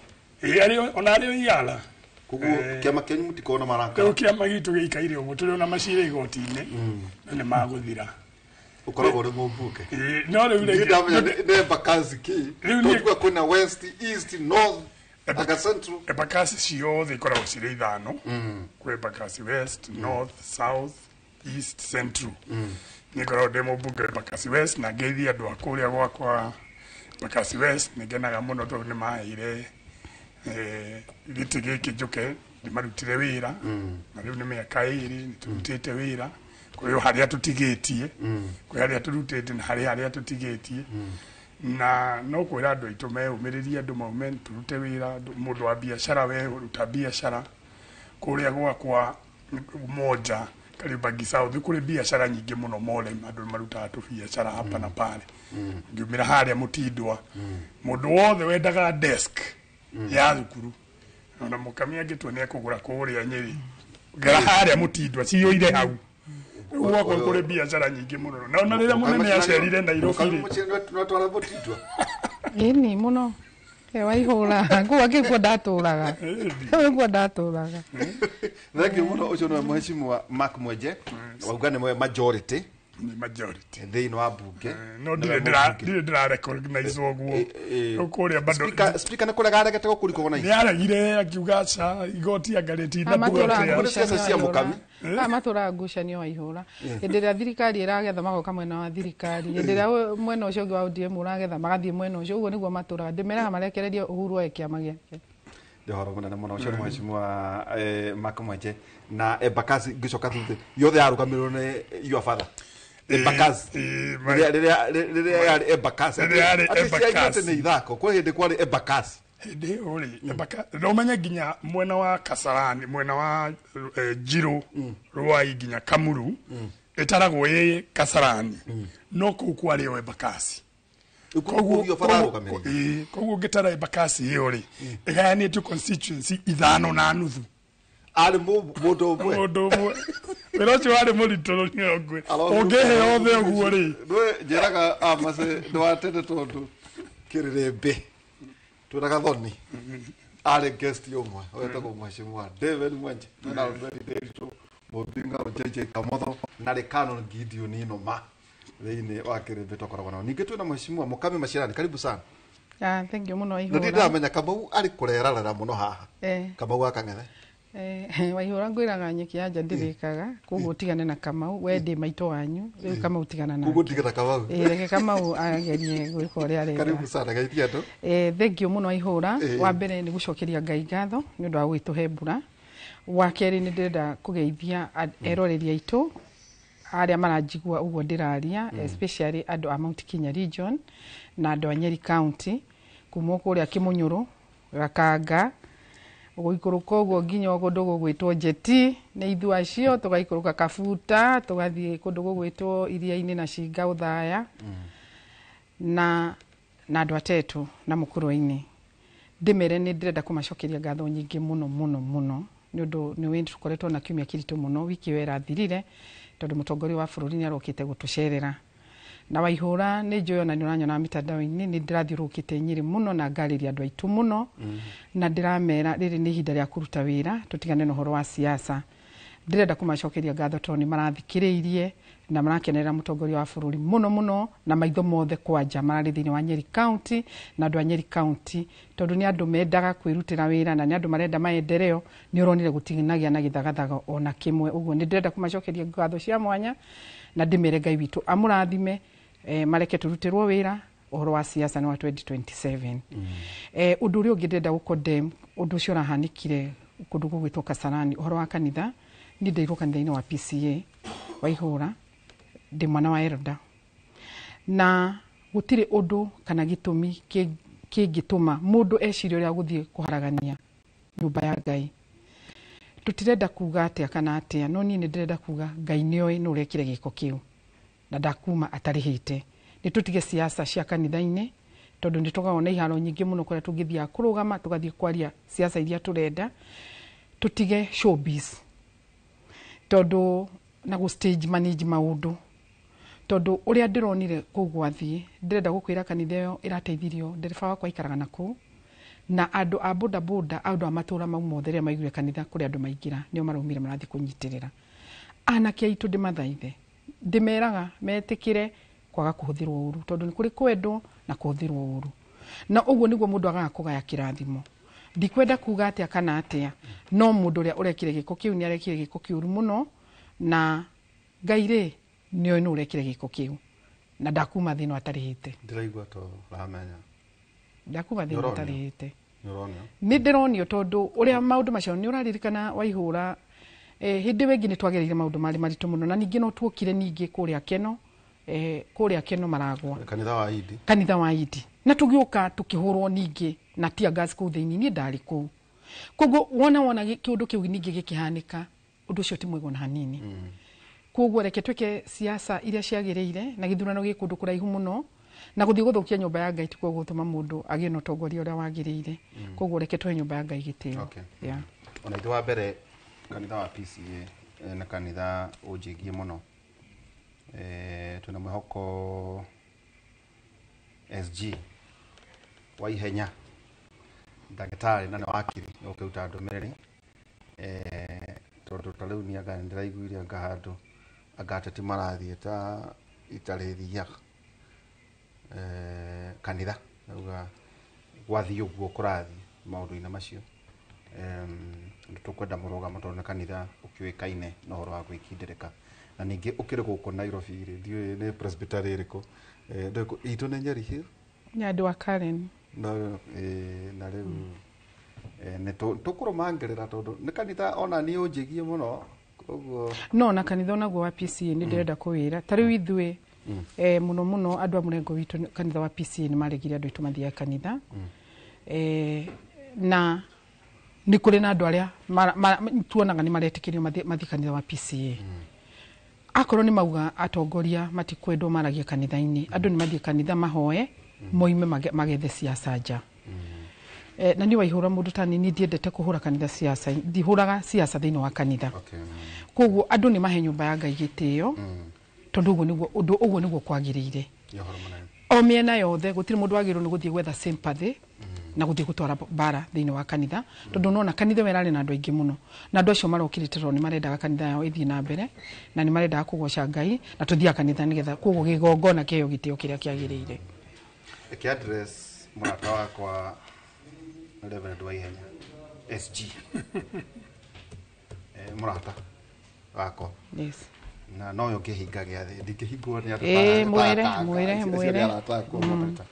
Ĩĩ, arĩ ona arĩ iara. Koguo kĩama kĩanyu mũtikona marakara. Rĩu kĩama gitũ gĩikaire ũguo, tũrĩ ona macira igoti-inĩ no nĩ magũthira. Ũkoragwo ũrĩ mũmbunge. Ĩĩ, no rĩu Niĩ ndamenya nĩ Embakasi kĩ. Rĩu Tondũ kwĩna West, East, North, anga Central. Embakasi ciothe ikoragwo cirĩ ithano. Kwĩ Embakasi West, North, South, East, Central. Niĩ ngoragwo ndĩ mũmbunge wa Embakasi West, na ngeithia andũ a kũrĩa gwakwa Embakasi West. Nĩ ngenaga mũno tondũ nĩ maheire gĩtĩ gĩkĩ njũke ndĩmarutire wĩra, na rĩu nĩ mĩaka 2 nĩ tũrutĩte wĩra. Kũrĩ o harĩa tũtigĩtie, kwĩ harĩa tũrutĩte na harĩ harĩa tũtigĩtie, na no kwĩra andũ aitũ meyũmĩrĩrie, andũ maume tũrute wĩra. Mũndũ wa biacara we ruta biacara kũrĩa gwakwa Moja Kariobangi South kũrĩ biacara nyingĩ mũno more, andũ marutaga tũbiacara hapa na pale. Ngiumĩra harĩa Mũtindwa, mũndũ wothe wendaga desk ya thukuru, ona mũkami angĩtua nĩ ekũgũra kũrĩa Nyĩrĩ, ngera harĩa Mũtindwa ciyũire hau. Rĩu gwakwa kũrĩ biacara nyingĩ mũno, na ona rĩrĩa mũnene acerire Nairobi rĩ. Nwatwara Mũtindwa. Ĩni mũno. Waihũra nguo ngĩkuo ndatũraga. Nguo ndatũraga. Thank you mũno. Ũcio nĩwe Mheshimiwa Mark Mwenje, wauga nĩwe majority. Nĩ majority thĩinĩ wa mbunge. No ndirĩ ndĩra recognize ũguo. Rĩu kũrĩa bado Speaker nĩ kũrega aregete gũkũrikwo na nĩ aregire akiuga aca igoti anga rĩtina ciaca cia mũkami. Aya matũraga ngucanio waihũra. Hĩndĩ ĩrĩa thirikari ĩragetha magoka mwena wa thirikari, hĩndĩ ĩrĩa mwena ũcio ũngĩ wa ODM ũragetha magathiĩ mwena ũcio. Ũguo nĩguo matũraga. Ndĩmeraga marekererie Uhuru oe kĩama gĩake. Nĩ ũhoro mũnene mũno. Ũcio nĩ Mheshimiwa Mark Mwenje. Na Embakasi ngĩcoka thutha yothe yarũgamĩrĩirwo nĩ your father. Embakasi. Rĩrĩa yarĩ Embakasi. Rĩrĩa yarĩ Embakasi. Atĩ nĩ ithako. Kwĩ hĩndĩ kwarĩ Embakasi. Hĩndĩ ĩyo rĩ, Embakasi, no ũmenye nginya mwena wa Kasarani, mwena wa Njirũ, Ruai nginya Kamuru, ĩtaragwo ĩ Kasarani, no kũu kwarĩ o Embakasi. Koguo koguo ngĩtara Embakasi ĩyo rĩ, ĩgayanĩtio constituency 5.5. Arĩ mũndũ ũmwe. Mũndũ ũmwe. Wĩra ũcio warĩ mũritũ nĩongwe. Ũngĩhe othe ũguo rĩ. Nĩ njĩraga amace nĩ wa tene tondũ kĩrĩrĩmbĩ twĩna Gathoni arĩ guest ũmwe wetagwo Mheshimiwa David Mwenje na Albert Nderitu Mũmbinga JJ Kamotho na rĩ Canon Gideon Noma thĩinĩ wa kĩrĩmbĩ tũkoragwo nao. Ningĩ twĩna Mheshimiwa Mukami Macirani, karibu sana. Ah, thank you muno Na Waihũra. ndirĩ ndamenya Kamau arĩ kũrerarera mũno haha. Kamau wa Kang'ethe. Waihũra ngwĩraga nyeki ya nja ndĩrĩkaga, koguo ũtigane na Kamau, we ndĩ maitũ wanyu, rĩu Kamau tigana nake. Koguo ndige na Kamau. Reke Kamau agerie gwĩka ũrĩa arenda. Karibu sana geithia andũ. Thank you mũno Waihũra. Wa mbere nĩ gũcokeria Ngai ngatho nĩ ũndũ wa gũgĩtũhe mbura. Wa kerĩ nĩ ndĩrenda kũgeithia eroreri aitũ arĩa maranjigua ũguo ndĩraria, especially andũ a Mount Kenya region na andũ a Nyeri County, kuma kũrĩa Kĩmunyũrũ, Gakanga, gũikũrũka ũguo nginya kũndũ gũgwĩtwo Njeti, nĩ ithuĩ acio, tũgaikũrũka Kabuta, tũgathiĩ kũndũ gũgwĩtwo Iria-inĩ na Cinga Ũthaya, na andũ atetũ na Mũkũrwe-inĩ. Ndĩmere nĩ ndĩrenda kũmacokeria ngatho nyingĩ mũno mũno mũno nĩ ũndũ nĩ tũkoretwo na kiumia kĩritũ mũno wiki ĩyo ĩrathirire, tondũ mũtongoria wa bũrũri nĩ arokĩte gũtũcerera. Na Waihũra nĩ njũĩ ona nĩ ũranyona mitandao-inĩ, nĩ ndĩrathiũrũrũkĩte Nyĩrĩ mũno na ngarĩria andũ aitũ mũno, na ndĩramera rĩrĩ nĩ ihinda rĩa kũruta wĩra, tũtigane na ũhoro wa siasa. Ndĩrenda kũmacokeria ngatho tondũ nĩ marathikĩrĩirie na marakenerera mũtongoria wa bũrũri mũno mũno, na maitho mothe kwanja mararĩ thĩinĩ wa Nyeri County na andũ a Nyeri County, tondũ nĩ andũ mendaga kwĩrutĩra wĩra na nĩ andũ marenda maendeleo. Nĩ ũronire gũtinagĩa na gĩthagathaga ona kĩmwe. Ũguo nĩ ndĩrenda kũmacokeria ngatho cia mwanya na ndĩmere Ngai witũ amũrathime, mareke tũrutĩrwo wĩra ũhoro wa siasa nĩ wa 2027. Ũndũ ũrĩa ũngĩ ndĩrenda gũ-condemn ũndũ ũcio ũrahanĩkire kũndũ gũgwĩtwo Kasarani, ũhoro wa kanitha. Niĩ ndeirwo kanitha-inĩ wa PCA Waihũra, ndĩ mwana wa elder, na gũtirĩ ũndũ kana gĩtũmi kĩngĩtũma mũndũ ecirie ũrĩa gũthiĩ kũharagania nyũmba ya Ngai. Tũtirenda kuga atĩa kana atĩa, no niĩ nĩ ndĩrenda kuga Ngai nĩoĩ nũ ũrekire gĩko kĩu na ndakuma atarĩhĩte. Nĩ tũtige siasa cia kanitha-inĩ, tondũ nĩ tũkoragwo na iharo nyingĩ mũno kũrĩa tũngĩthiaga kũrũgama tũgathiĩ kwaria siasa iria tũrenda. Tũtige showbiz, tondũ na gũ stage manage maũndũ, tondũ ũrĩa ndĩronire kũu gwathiĩ, ndĩrenda gũkwĩra kanitha ĩyo ĩrateithirio ndereba wakwa aikaraga na kũu, na andũ a boda boda, andũ a matũra mau mothe rĩrĩa maiguire kanitha kũrĩa andũ maingĩra nĩo maraumire marathiĩ kũnyitĩrĩra. Anake aitũ ndĩmathaithe, ndĩmeraga metĩkĩre kwaga kũhũthĩrwo ũru, tondũ nĩ kũrĩ kwendwo na kũhũthĩrwo ũru, na ũguo nĩguo mũndũ agaga kũgaya kĩrathimo. Ndikwenda kuga atĩa kana atĩa, no mũndũ ũrĩa ũrekire gĩko kĩu nĩ arekire gĩko kĩũru mũno, na Ngai rĩ nĩoĩ nũ ũrekire gĩko kĩu na ndakuma thĩna atarĩhĩte. Ndĩraigua to ũramenya. Ndakuma thĩna Nĩũronio? atarĩhĩte. Nĩũronio? Nĩ ndĩronio tondũ ũrĩa maũndũ macio nĩ ũraririkana Waihũra, hĩndĩ ĩyo ĩngĩ nĩ twagereire maũndũ marĩ maritũ mũno, na ningĩ no tuokire ningĩ kũrĩa Keno, kũrĩa Keno maragwa. Kanitha wa Idi. Kanitha wa Idi. Na tũgĩũka tũkĩhũrwo ningĩ na tear gas kũu thĩinĩ, niĩ ndarĩ kũu. Koguo wona kĩũndũ kĩu ningĩ gĩkĩhanĩka, ũndũ ũcio ti mwega ona hanini. Koguo reke twĩke siasa iria ciagĩrĩire, na gĩthurano gĩ kũndũ kũraihu mũno, na gũthiĩ gũthũkia nyũmba ya Ngai tikuo gũtũma mũndũ agĩe na ũtongoria ũrĩa wagĩrĩire. Koguo reke tũhe nyũmba ya Ngai gĩtĩo. Ona ithuĩ wa mbere kanitha wa PCA na kanitha ũnjĩgie mũno. Twĩna mwĩhoko SG wa ihenya, ndagĩtarĩ na nĩ wakiri ũkĩruta ndũmĩrĩri. Tondũ ta rĩu niĩ anga nĩndĩraiguire anga handũ anga ateti marathiĩ ta itarĩthiaga. Kanitha auga gwathiĩ ũguo kũrathiĩ maũndũ-inĩ macio. Nĩ tũkwenda mũrũgamo tondũ nĩ kanitha ũkĩũĩkaine na ũhoro wa gwĩkindĩrĩka. Na ningĩ ũkĩrĩ gũkũ Nairobi rĩ, ndiũĩ nĩ presbytery ĩrĩkũ. Ndũĩ itũ nĩ Nyeri Hill? Nĩ andũ a Karen. No, na rĩu, nĩ tũkũrũmangĩrĩra tondũ nĩ kanitha ona niĩ ũnjĩgie mũno, koguo No, na kanitha onaguo wa PCA nĩ ndĩrenda kũwĩra. Ta rĩu ithuĩ, mũno mũno andũ a mũrengo witũ kanitha wa PCA nĩ maregire andũ aitũ mathiage kanitha. Na nĩ kũrĩ na andũ arĩa tuonaga nĩ maretĩkĩrio mathiĩ kanitha wa PCA. Akorwo nĩ mauga atongoria matikwendwo maragie kanitha-inĩ, andũ nĩ mathiĩ kanitha mahoe, moime magethe siasa nja. Na niĩ waihũra mũndũ ta niĩ ndiendete kũhũra kanitha siasa, ndihũraga siasa thĩinĩ wa kanitha. Koguo andũ nĩ mahe nyũmba ya Ngai gĩtĩo, tondũ ũguo nĩguo ũndũ ũguo nĩguo kwagĩrĩire. O mĩena yothe gũtirĩ mũndũ wagĩrĩirwo nĩ gũthiĩ gwetha sympathy na gũthiĩ gũtwara mbara thĩinĩ wa kanitha, tondũ nona kanitha ĩyo ĩrarĩ na andũ aingĩ mũno, na andũ acio marokĩrĩte tondũ nĩ marendaga kanitha yao ĩthiĩ na mbere, na nĩ marendaga kũgoca Ngai, na tũthiaga kanitha nĩgetha koguo gĩgongona kĩheo gĩtĩo kĩrĩa kĩagĩrĩire. Reke address mũrata wakwa Reverend Waihenya SG. Mũrata wakwa. Yes. Na no yo ngĩhinga gĩathĩ ndingĩhingwo nĩ andũ Mwĩre, ta mwĩre, acio nĩ mwĩre. arata akwa moderator.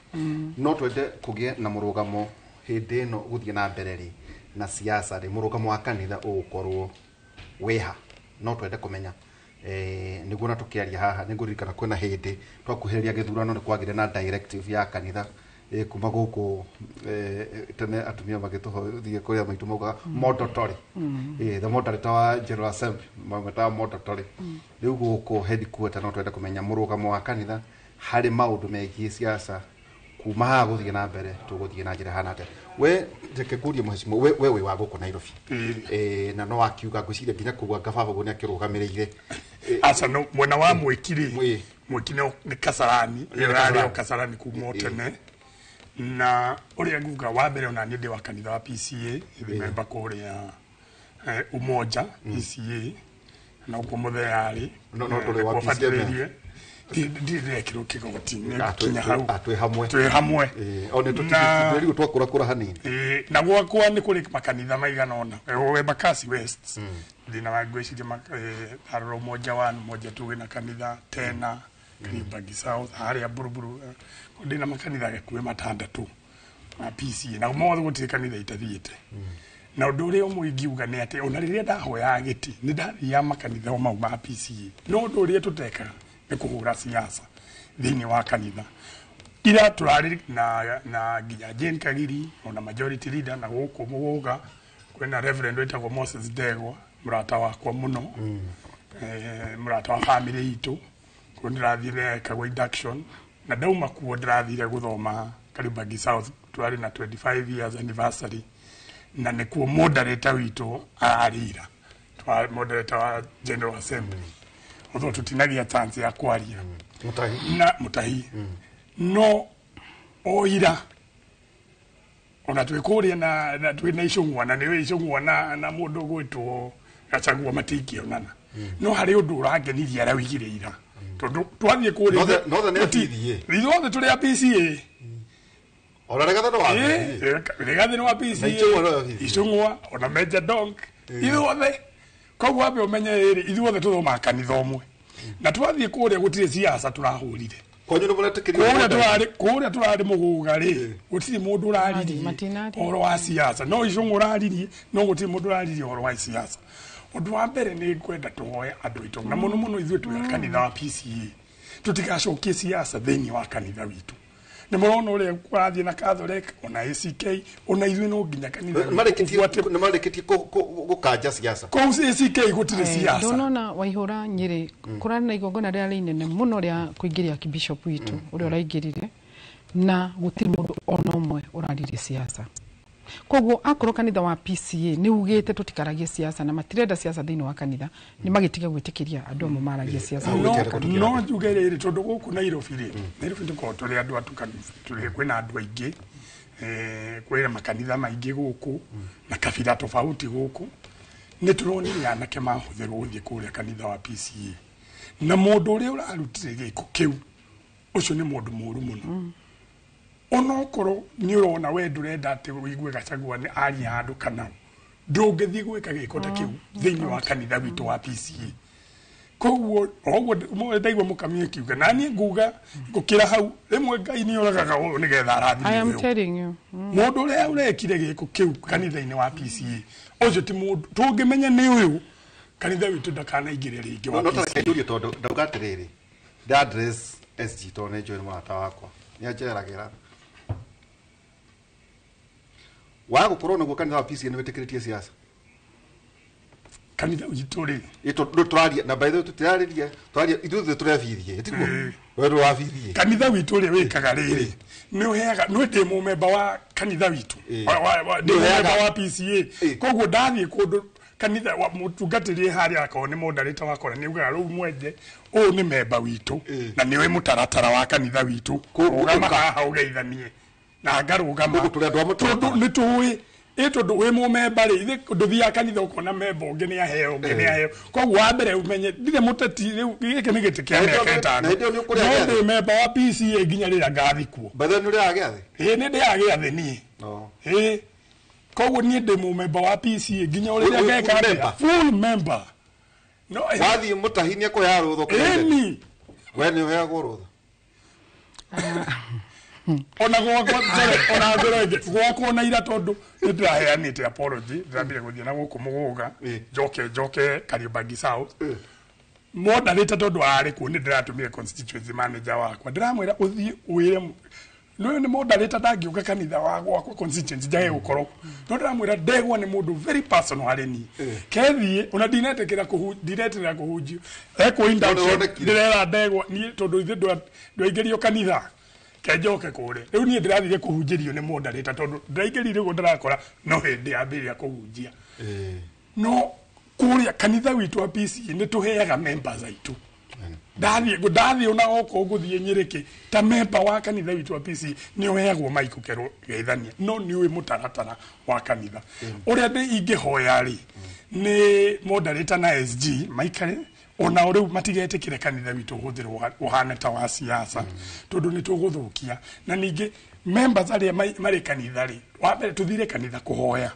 No twende kũgĩe na mũrũgamo hĩndĩ ĩno gũthiĩ na mbere rĩ na siasa rĩ, mũrũgamo wa kanitha ũgũkorwo wĩha? No twende kũmenya nĩguo na tũkĩaria haha nĩ ngũririkana kwĩna hĩndĩ twakuhĩrĩria gĩthurano nĩ kwagĩire na directive ya kanitha kuma gũkũ tene atumia magĩtũhothiĩ kũrĩa maitũ maugaga moderatory. The moderator wa General Assembly mametaga moderatory. Rĩu gũkũ headquarter no twende kũmenya mũrũgamo wa kanitha harĩ maũndũ megiĩ siasa kuma haha gũthiĩ na mbere, tũgũthiĩ na njĩra hana atĩa? We reke ngũrie mũhecimo, we wĩ wa gũkũ Nairobi, na no akiuga ngwĩciria nginya kũu anga baba ũguo nĩ akĩrũgamĩrĩire. Aca, no mwena wa Mwĩki rĩ, Mwĩki nĩ Kasarani, Nĩ ĩyo yarĩ Kasarani. o Kasarani kuma o tene. Na ũrĩa nguga wa mbere, ona niĩ ndĩ wa kanitha wa PCA, ndĩ member kũrĩa Umoja PCA, na ũguo mũthee arĩ. No ndũrĩ wa Nĩkuo PCA? batĩrĩirie. Ndirĩ ndekĩrwo kĩgoti nĩ Ah, gũkinya hau. Twĩ hamwe. Twĩ hamwe. O nĩ tũtigithĩrio twakũrakũra hanini. Na gwakwa nĩ kũrĩ makanitha maigana ũna. Embakasi West thĩna wa ngwĩciria arora Umoja 1, Umoja 2 wĩna kanitha tena Kariobangi South harĩa Buruburu, ndĩna makanitha gakuhĩ matandatũ ma PCA, na mothe gũtirĩ kanitha itathiĩte. Na ũndũ ũrĩa ũmwe ingiuga nĩ atĩ ona rĩrĩa ndahoyaga gĩtĩ nĩ ndathiaga makanitha o mau ma PCA, no ũndũ ũrĩa tũtekaga nĩ kũhũra siasa thĩinĩ wa kanitha. Ira tũrarĩ na nginya Jane Kagiri ona majority leader, na gũkũ Mũgũga kwĩna reverend wĩtagwo Moses Ndegwa, mũrata wakwa mũno, mũrata wa family itũ. Kuo ndĩrathire ekagwo induction, na ndauma kuo ndĩrathire gũthoma Kariobangi South, twarĩ na 25 years anniversary, na nĩkuo moderator witũ ararĩ ira. Moderator wa General Assembly, although tũtinagia chance ya kwaria. Mutahi. Na Mutahi no oira ona twĩ kũrĩa na twĩ na icũng'wa, na nĩwe icũng'wa na mũndũ ũgwĩtwo Gachagua matingĩonana, no harĩ ũndũ ũrangenirie araugire ira, tondũ twathiĩ kũrĩa Nothe nĩ PDA. Ithuothe tũrĩ a PCA. Ona Rigathĩ nĩ wa PCA. Rigathĩ nĩ wa Na PCA. Icũng'wa no wa PCA. Icũng'wa ona Major Donk, ithuothe. Koguo wambe ũmenye rĩrĩ, ithuothe tũthomaga kanitha ũmwe, na twathiĩ kũrĩa gũtirĩ siasa tũrahũrire. Kwanyu nĩ mũretĩkĩrio? Kũrĩa tũrarĩ, kũrĩa tũrarĩ Mũgũga rĩ, gũtirĩ mũndũ ũraririe Matinaria. ũhoro wa siasa, no Icũng'wa ũraririe, no gũtirĩ mũndũ ũraririe ũhoro wa siasa. Ũndũ wa mbere nĩ ngwenda tũhoe andũ aitũ, na mũno mũno ithuĩ twĩ kanitha wa PCA, tũtigacokie siasa thĩinĩ wa kanitha witũ. Nĩ mũrona ũrĩa kũrathiĩ na Catholic ona ACK, ona ithuĩ no nginya kanitha witũ Nĩ marĩkĩtie gũkanja siasa. Kũu ACK gũtirĩ siasa. Ndonona waihũra Nyĩrĩ kũrarĩ na igongona rĩrĩa inene mũno rĩa kũingĩria bishop witũ ũrĩa ũraingĩrire, na gũtirĩ mũndũ ona ũmwe ũraririe siasa. Koguo akorwo kanitha wa PCA nĩ ugĩte tũtikaragie siasa na matirenda siasa thĩinĩ wa kanitha, nĩ magĩtiga gwĩtĩkĩria andũ amwe maragie siasa. No njuge rĩrĩ, tondũ gũkũ Nairobi rĩ, Nairobi tũkoragwo tũrĩ andũ atukanu, tũrĩ kwĩna andũ aingĩ, kwĩna makanitha maingĩ gũkũ na kabira tofauti gũkũ. Nĩ tũronire anake mahũthĩrwo gũthiĩ kũrĩa kanitha wa PCA, na mũndũ ũrĩa ũrarutire gĩko kĩu ũcio nĩ mũndũ mũru mũno. Onokorwo nĩ ũrona we ndũrenda atĩ ũigue Gachagua nĩ aria handũ kana ndũngĩthiĩ gwĩka gĩko ta kĩu thĩinĩ wa kanitha witũ wa PCA. Koguo oguo ndaigua mũkamia kiuga, na niĩ nguga ngũkĩra hau rĩmwe Ngai nĩ oragaga ũyũ nĩgetha arathime I am ũyũ. telling you. Mũndũ ũrĩa ũrekire gĩko kĩu kanitha-inĩ wa PCA ũcio ti mũndũ tũngĩmenya nĩ ũyũ, kanitha witũ ndakanaingĩre rĩngĩ wa No PCA. tareke njurie, tondũ ndauga atĩrĩrĩ, nda address SG tondũ nĩ njũĩ nĩ mũrata wakwa, nĩ anjeragĩra wa gũkorwo naguo kanitha wa PCA nĩ wĩtĩkĩrĩtie siasa. Kanitha witũ rĩ, Ĩ tũraria na by the way tũtirarĩria, tũraria ithuĩ tũrebithie, tiguo we ndũrabithie. Kanitha witũ rĩ, wĩkaga rĩrĩ, nĩ ũheaga nĩ ndĩ mũmemba wa kanitha witũ, ndĩ mũmemba wa PCA, koguo ndathiĩ kũndũ kanitha wa mũtungatĩri harĩa akorwo nĩ moderator wakora nĩ ugaga rĩu mwenje ũyũ nĩ memba witũ na nĩwe mũtaratara wa kanitha witũ, rũgama haha ũgeithanie na ngarũgama tondũ nĩ tũĩ ĩ tondũ wĩ mũmemba rĩ, ithe ndũthiaga kanitha ũkona memba ũngĩ nĩ aheo ũngĩ nĩ aheo, koguo wa mbere ũmenye ndirĩ mũteti rĩu, gĩkĩ nĩ gĩtĩ kĩa mĩaka 5 na hĩndĩ ĩyo nĩ ũkũrĩa no gĩathĩ? ndĩ memba wa PCA nginya rĩrĩa ngathikwo. By the way nĩ ũrĩaga gĩathĩ? Ĩ, nĩ ndĩaga gĩathĩ niĩ. Ĩ, koguo niĩ ndĩ mũmemba wa PCA nginya ũrĩa ngeka Full atĩa. member? Full member. No, wathiĩ mũtahi nĩ akũheaga rũtha ũkĩrĩa? Ĩni. We nĩ ũheagwo rũtha? Ona gwakwa, sorry, ona ngoro ĩngĩ gwakwa ona ira tondũ nĩ ndĩraheanĩte apology, ndĩrambire gũthiĩ na gũkũ Mũgũga, njoke Kariobangi South moderator tondũ arĩ kuo, nĩ ndĩratũmire constituency manager wakwa, ndĩramwĩra ũthiĩ wĩre nĩ moderator ndangĩũka kanitha wa gwakwa constituency njage gũkorwo, no ndĩramwĩra ndegwa nĩ mũndũ very personal harĩ niĩ, kethiĩ ona ndinetĩkĩra ndinetĩkĩra kũhunjio ekwo induction, ndĩrera ndegwa niĩ tondũ ithuĩ ndwaingĩrio kanitha kenjoke kũrĩa, rĩu niĩ ndĩrathire kũhunjĩrio nĩ moderator tondũ ndĩraingĩrire ũguo ndĩrakora no hĩndĩ yambĩrĩria kũhunjia. No kũrĩa kanitha witũ wa PCA nĩ tũheaga members aitũ, ndathiĩ ona okorwo ngũthiĩ Nyĩrĩkĩ ta member wa kanitha witũ wa PCA nĩ ũheagwo mic ũkerwo geithania, no nĩ ũĩ mũtaratara wa kanitha ũrĩa ndĩ ingĩhoya rĩ nĩ moderator na SG maikare ona rĩu matigetĩkĩre kanitha witũ ũhũthĩrwo ũhane ta wa siasa tondũ nĩ tũgũthũkia. Na ningĩ members arĩa marĩ kanitha rĩ, wa mbere tũthire kanitha kũhoya,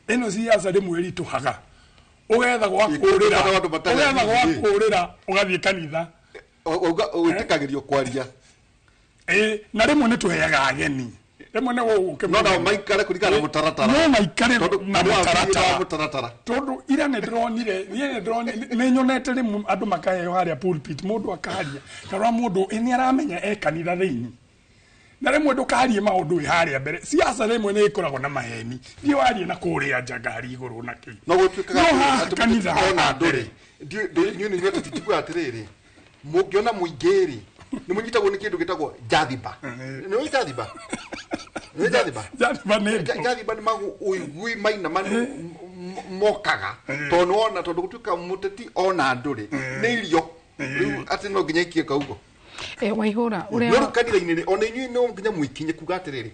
ĩno siasa rĩmwe ĩritũhaga, ũgetha gwa kũrĩra, ũgetha gwa kũrĩra ũgathiĩ kanitha. Wĩtĩkagĩrio kwaria. Ĩ, na rĩmwe nĩ tũheaga ageni, rĩmwe nĩ gũgũke No nao maikare kũringana na mũtaratara. No maikare Tondũ na andũ a mũtaratara. Mũtaratara. Tondũ ira nĩ ndĩronire, niĩ nĩ ndĩronire, nĩ nyonete rĩmwe andũ makaheo harĩa pulpit, mũndũ akaria karora mũndũ ĩ nĩ aramenya e kanitha thĩinĩ, na rĩmwe ndũkarie maũndũ wĩ harĩa mbere, siasa rĩmwe nĩ ĩkoragwo na maheni, thiĩ warie na kũrĩa nja ngari igũrũ na kĩ no gũtuĩkaga no haha atĩ kanitha ona haha andũ mbere. Rĩ, niĩ nĩ inyuĩ titiguaga atĩrĩrĩ, mũngĩona mũingĩ rĩ nĩ mũnyitagwo nĩ kĩndũ gĩtagwo jathiba. Nĩ ũĩ jathiba? Nĩ ũĩ jathiba? Jathiba nĩ Jathiba nĩ ũigui maina manu mokaga tondũ nĩwona tondũ gũtuĩka mũteti ona andũ rĩ nĩ irio rĩu atĩ no nginya ikie kaugo. Waihũra No ũrĩa rĩu kanitha-inĩ rĩ ona inyuĩ no nginya mũikinye kuga atĩrĩrĩ,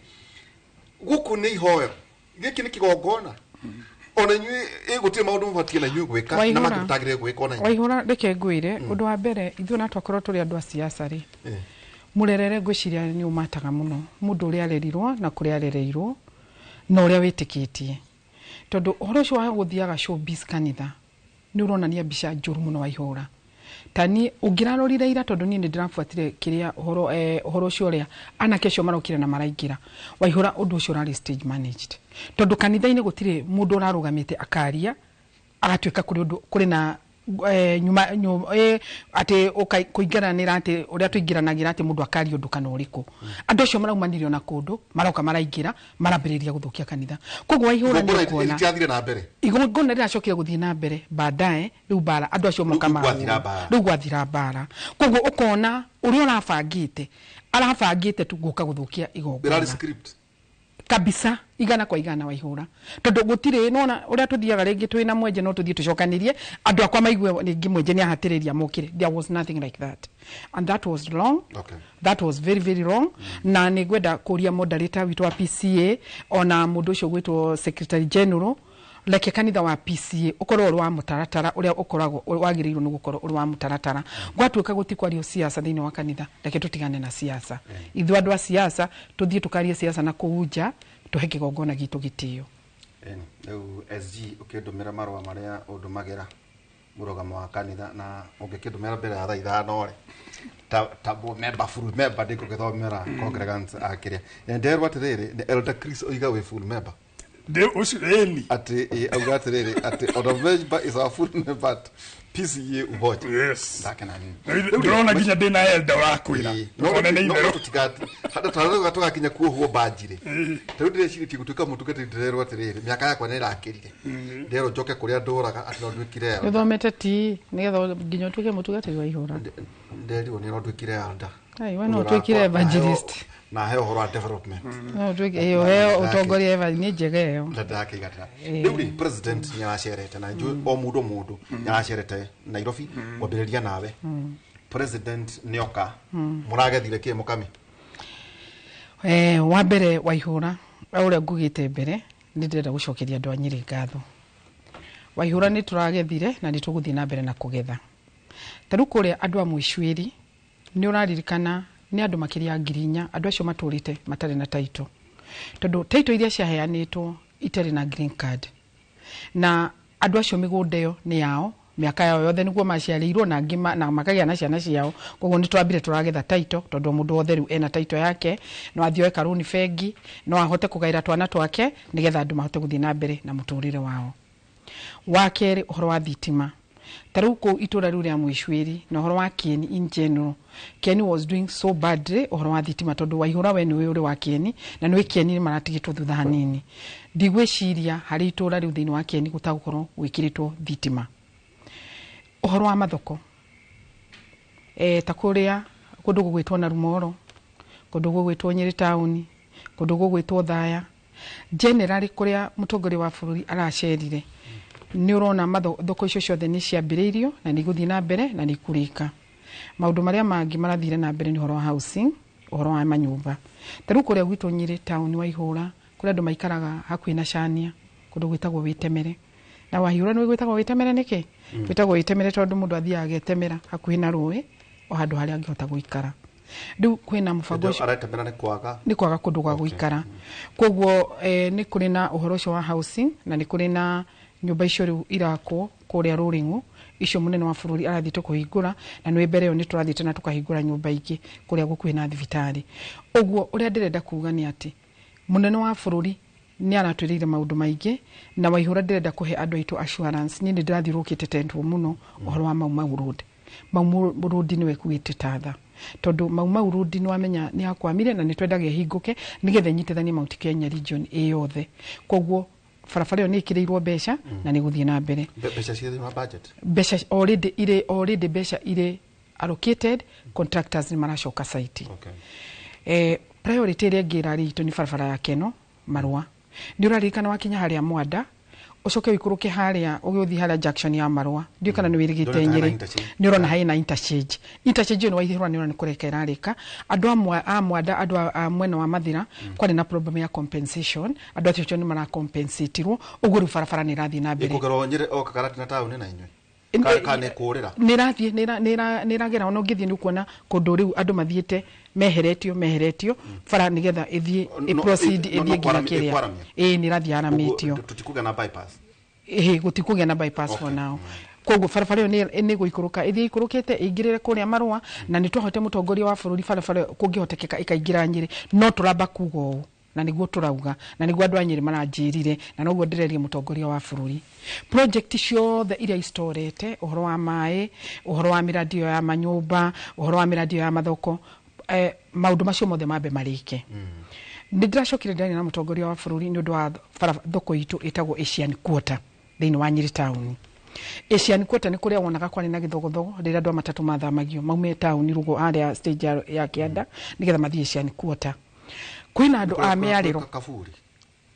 gũkũ nĩ ihoyo, gĩkĩ nĩ kĩgongona, ona inyuĩ ĩ gũtirĩ maũndũ mũbatiĩ na inyuĩ gwĩka na Waihũra. mangĩ mũtagĩrĩire gwĩka ona inyuĩ. Waihũra, reke ngwĩre ũndũ wa mbere, ithuĩ na twakorwo tũrĩ andũ a siasa rĩ, mũrerere ngwĩciria nĩ ũmataga mũno mũndũ ũrĩa arerirwo na kũrĩa arereirwo na ũrĩa wĩtĩkĩtie, tondũ ũhoro ũcio wa gũthiaga showbiz kanitha nĩ ũronania mbica njũru mũno Waihũra. Ta niĩ ũngĩrarorire ira, tondũ niĩ nĩ ndĩrabuatire kĩrĩa ũhoro ũhoro ũcio ũrĩa anake acio marokire na maraingĩra Waihũra, ũndũ ũcio ũrarĩ stage managed, tondũ kanitha-inĩ gũtirĩ mũndũ ũrarũgamĩte akaria agatuĩka kũrĩ ũndũ kũrĩ na nyuma atĩ kũingĩranĩra atĩ ũrĩa tũingĩranagĩra atĩ mũndũ akaria ũndũ kana ũrĩkũ. Andũ acio maraumanire ona kũndũ maroka maraingĩra marambĩrĩria gũthũkia kanitha, koguo Waihũra nĩ Igongona ũkuona rĩtiathire na mbere. Igongona rĩracokire gũthiĩ na mbere baadaye, rĩu mbara andũ acio moka Rĩu gwathira mahũrwo. mbara. Rĩu gwathira mbara, koguo ũkona ũrĩa ũrabangĩte arabangĩte tu gũka gũthũkia igongona. Ĩrarĩ script. Kabisa, igana kwa igana Waihũra, tondũ gũtirĩ nona ũrĩa tũthiaga rĩngĩ twĩ na mwenje no tũthiĩ tũcokanĩrie andũ akwa maigue rĩngĩ mwenje nĩ ahatĩrĩria mokire. There was nothing like that and that was wrong. That was very very wrong. Na nĩ ngwenda kũria moderator witũ wa PCA ona mũndũ ũcio gwĩtwo secretary general, reke kanitha wa PCA ũkorwo ũrĩ wa mũtaratara ũrĩa ũkoragwo wagĩrĩirwo nĩ gũkorwo ũrĩ wa mũtaratara. Gwatuĩka gũtikwario siasa thĩinĩ wa kanitha, reke tũtigane na siasa. Ithuĩ andũ a siasa tũthiĩ tũkarie siasa na kũu nja, tũhe kĩgongona gitũ gĩtĩo. Ĩni, rĩu SG ũkĩndũmĩra marũa marĩa ũndũmagĩra mũrũgamo wa kanitha, na ũngĩkĩndũmĩra mbere ya thaa 5 rĩ, ta member, full member ndĩngũgĩthomera congregants akĩrĩa nderwo atĩrĩrĩ nĩ Elder Chris oiga wĩ full member. Ndĩ ũcio ĩni. Atĩ auga atĩrĩrĩ atĩ ona member is our full member at PCEA Umoja. Yes. Ndakena nini. Ndĩrona nginya ndĩna elda ũrakwĩra. Ndũkone nĩ No itherũ. tũtiga twarauga tũgakinya kuohwo banjirĩ. Ta rĩu ndĩrecirĩtie gũtuĩka mũtungatĩri, ndĩrerwo atĩrĩrĩ, mĩaka yakwa nĩ ĩrakĩrire, nderwo njoke kũrĩa ndũraga atĩ no nduĩkire elder. Ũthomete ti nĩgetha nginya ũtuĩke mũtungatĩri wa ihũra? Nderirwo nĩ no nduĩkire elder. Ai, we no ũtuĩkire evangelist. Na heo ũhoro wa development. No ũtuĩke ĩyo heo ũtongoria nĩ njega ĩyo. Na ndakĩiganĩra. Rĩu rĩ, president nĩ aracerete na njũĩ o mũndũ o mũndũ nĩ aracerete Nairobi, kwambĩrĩria nawe. President nĩoka, mũragethire kĩ mũkami? Wa mbere wa ihũra, ũrĩa ngugĩte mbere, nĩ ndĩrenda gũcokeria andũ a Nyĩrĩ ngatho. Waihũra nĩ tũragethire na nĩ tũgũthiĩ na mbere na kũgetha. Ta rĩu kũrĩa andũ a Mũicwĩri, nĩ ũraririkana nĩ andũ makĩria ya 4,000 andũ acio matũrĩte matarĩ na title, tondũ title iria ciaheanĩtwo itarĩ na green card, na andũ acio mĩgũnda ĩyo nĩ yao mĩaka yao yothe, nĩguo maciarĩirwo na angĩ na makagĩa na ciana ciao. Koguo nĩ twambire tũragetha title, tondũ o mũndũ wothe rĩu ena title yake, no athiĩ oe karũni bengi, no ahote kũgaĩra twana twake, nĩgetha andũ mahote gũthiĩ na mbere na mũtũrĩre wao. Wa kerĩ, ũhoro wa thitima. Ta rĩu kũu itũra rĩu rĩa Mũicwĩri na ũhoro wa Kieni in general, Kieni was doing so badly ũhoro wa thitima, tondũ Waihũra we nĩwe ũrĩ wa Kieni na nĩwe Kieni nĩ maratigĩtwo thutha hanini. Ndigwĩciria harĩ itũra rĩu thĩinĩ wa Kieni gũtagũkorwo gwĩkĩrĩtwo thitima. Ũhoro wa mathoko, ta kũrĩa kũndũ gũgwĩtwo Narumoro, kũndũ gũgwĩtwo Nyĩrĩ taũni, kũndũ gũgwĩtwo Thaya, generally kũrĩa mũtongoria wa bũrũri aracerire, nĩ ũrona thoko icio ciothe nĩ ciambĩrĩirio na nĩ igũthiĩ na mbere na nĩ ikũrĩka. Maũndũ marĩa mangĩ marathire na mbere nĩ ũhoro wa housing, ũhoro wa manyũmba. Ta rĩu kũrĩa gwitũ Nyĩrĩ taũni wa Ihũra, kũrĩa andũ maikaraga hakuhĩ na Cania, kũndũ gwĩtagwo Wĩtemere. Na Waihũra nĩ gwĩtagwo Wĩtemere nĩkĩ? Gwĩtagwo Wĩtemere tondũ mũndũ athiaga agetemera hakuhĩ na rũĩ, o handũ harĩa angĩhota gũikara. Rĩu kwĩna mũbango ũcio. Aretemera nĩ kwaga. Nĩ kwaga kũndũ gwa gũikara. Koguo nĩ kũrĩ na ũhoro ũcio wa housing, na nĩ kũrĩ na nyũmba icio rĩu irakwo kũrĩa Rũrĩng'u, icio mũnene wa bũrũri arathiĩte kũhingũra, na nĩ mbere ĩyo nĩ tũrathiĩte na tũkahingũra nyũmba ingĩ kũrĩa gũkuhĩ na thibitarĩ. Ũguo ũrĩa ndĩrenda kuga nĩ atĩ mũnene wa bũrũri nĩ aratwĩrĩire maũndũ maingĩ, na Waihũra ndĩrenda kũhe andũ aitũ assurance. Niĩ nĩ ndĩrathiũrũrũkĩte tendwo mũno ũhoro wa Mau Mau Road. Mau Mau Road nĩwe ĩkuĩte tatha, tondũ Mau Mau Road nĩ wamenya nĩ yakwamire na nĩ twendaga ĩhingũke nĩgetha ĩnyitithanie Mount Kenya region ĩ yothe. Koguo barabara ĩyo nĩ ĩkĩrĩirwo mbeca na nĩ gũthiĩ na mbere. Mbeca ciĩ thĩinĩ wa budget? Mbeca already irĩ, already mbeca irĩ allocated, contractors nĩ maracoka site. Priority ĩrĩa ĩngĩ ĩrarĩ itũ nĩ barabara ya Keno Marũa. Nĩ ũraririkana wakinya harĩa Mwanda, ũcoke ũikũrũke harĩa ũgĩthiĩ harĩa junction ya Marũa, ndiũĩ kana nĩ wĩrĩgĩte Ndũrona Nyĩrĩ. hena interchange. Nĩ ũrona hena interchange. Interchange ĩyo nĩ Waihũra nĩ ũrona nĩ kũreka ĩrarĩka. Andũ a Mwanda, andũ a mwena wa Mathira, kwarĩ na problem ya compensation, andũ acio nĩ marakompensatirwo, ũguo rĩu barabara nĩ ĩrathiĩ na mbere. Ĩkũgerwo Nyĩrĩ o Kakarati na taũni na inyuĩ? Ka nĩ kũrĩra? Nĩ ĩrathiĩ, nĩ ĩragera, ona ũngĩthiĩ nĩ ũkuona kũndũ rĩu andũ mathiĩte meheretio bara nĩgetha ĩthiĩ, ĩ proceed, ĩthiĩ nginya kĩrĩa. Ĩkwaramia? Ĩĩ, nĩ ĩrathiĩ yaramĩtio. Ũguo tũtikũgĩa na bypass? Ĩhĩ, gũtikũgĩa na bypass for now. Koguo barabara ĩyo nĩ ĩgũikũrũka, ĩthiĩ ĩikũrũkĩte ĩingĩrĩre kũrĩa Marũa, na nĩ twahote mũtongoria wa bũrũri barabara ĩyo kũngĩhotekeka ĩkaingĩra Nyĩrĩ. No tũramba kuga ũũ, na nĩguo tũrauga, na nĩguo andũ a Nyĩrĩ maranjĩrire, na noguo ndĩreria mũtongoria wa bũrũri. Project ciothe iria icorete, ũhoro wa maĩ, ũhoro wa mĩradi ĩyo ya manyũmba, ũhoro wa mĩradi ĩyo ya mathoko, maũndũ macio mothe mambe marĩke. Nĩ ndĩracokire ndĩraria na mũtongoria wa bũrũri nĩ ũndũ wa bara thoko itũ ĩtagwo Asian Quarter thĩinĩ wa Nyĩrĩ taũni. Asian Quarter nĩ kũrĩa wonaga kwarĩ na gĩthogothogo rĩrĩa andũ a matatũ mathamagio maume taũni rũgo harĩa stage ya kĩanda nĩgetha mathiĩ Asian Quarter. Kwĩna andũ a mĩarĩro. Kaburi.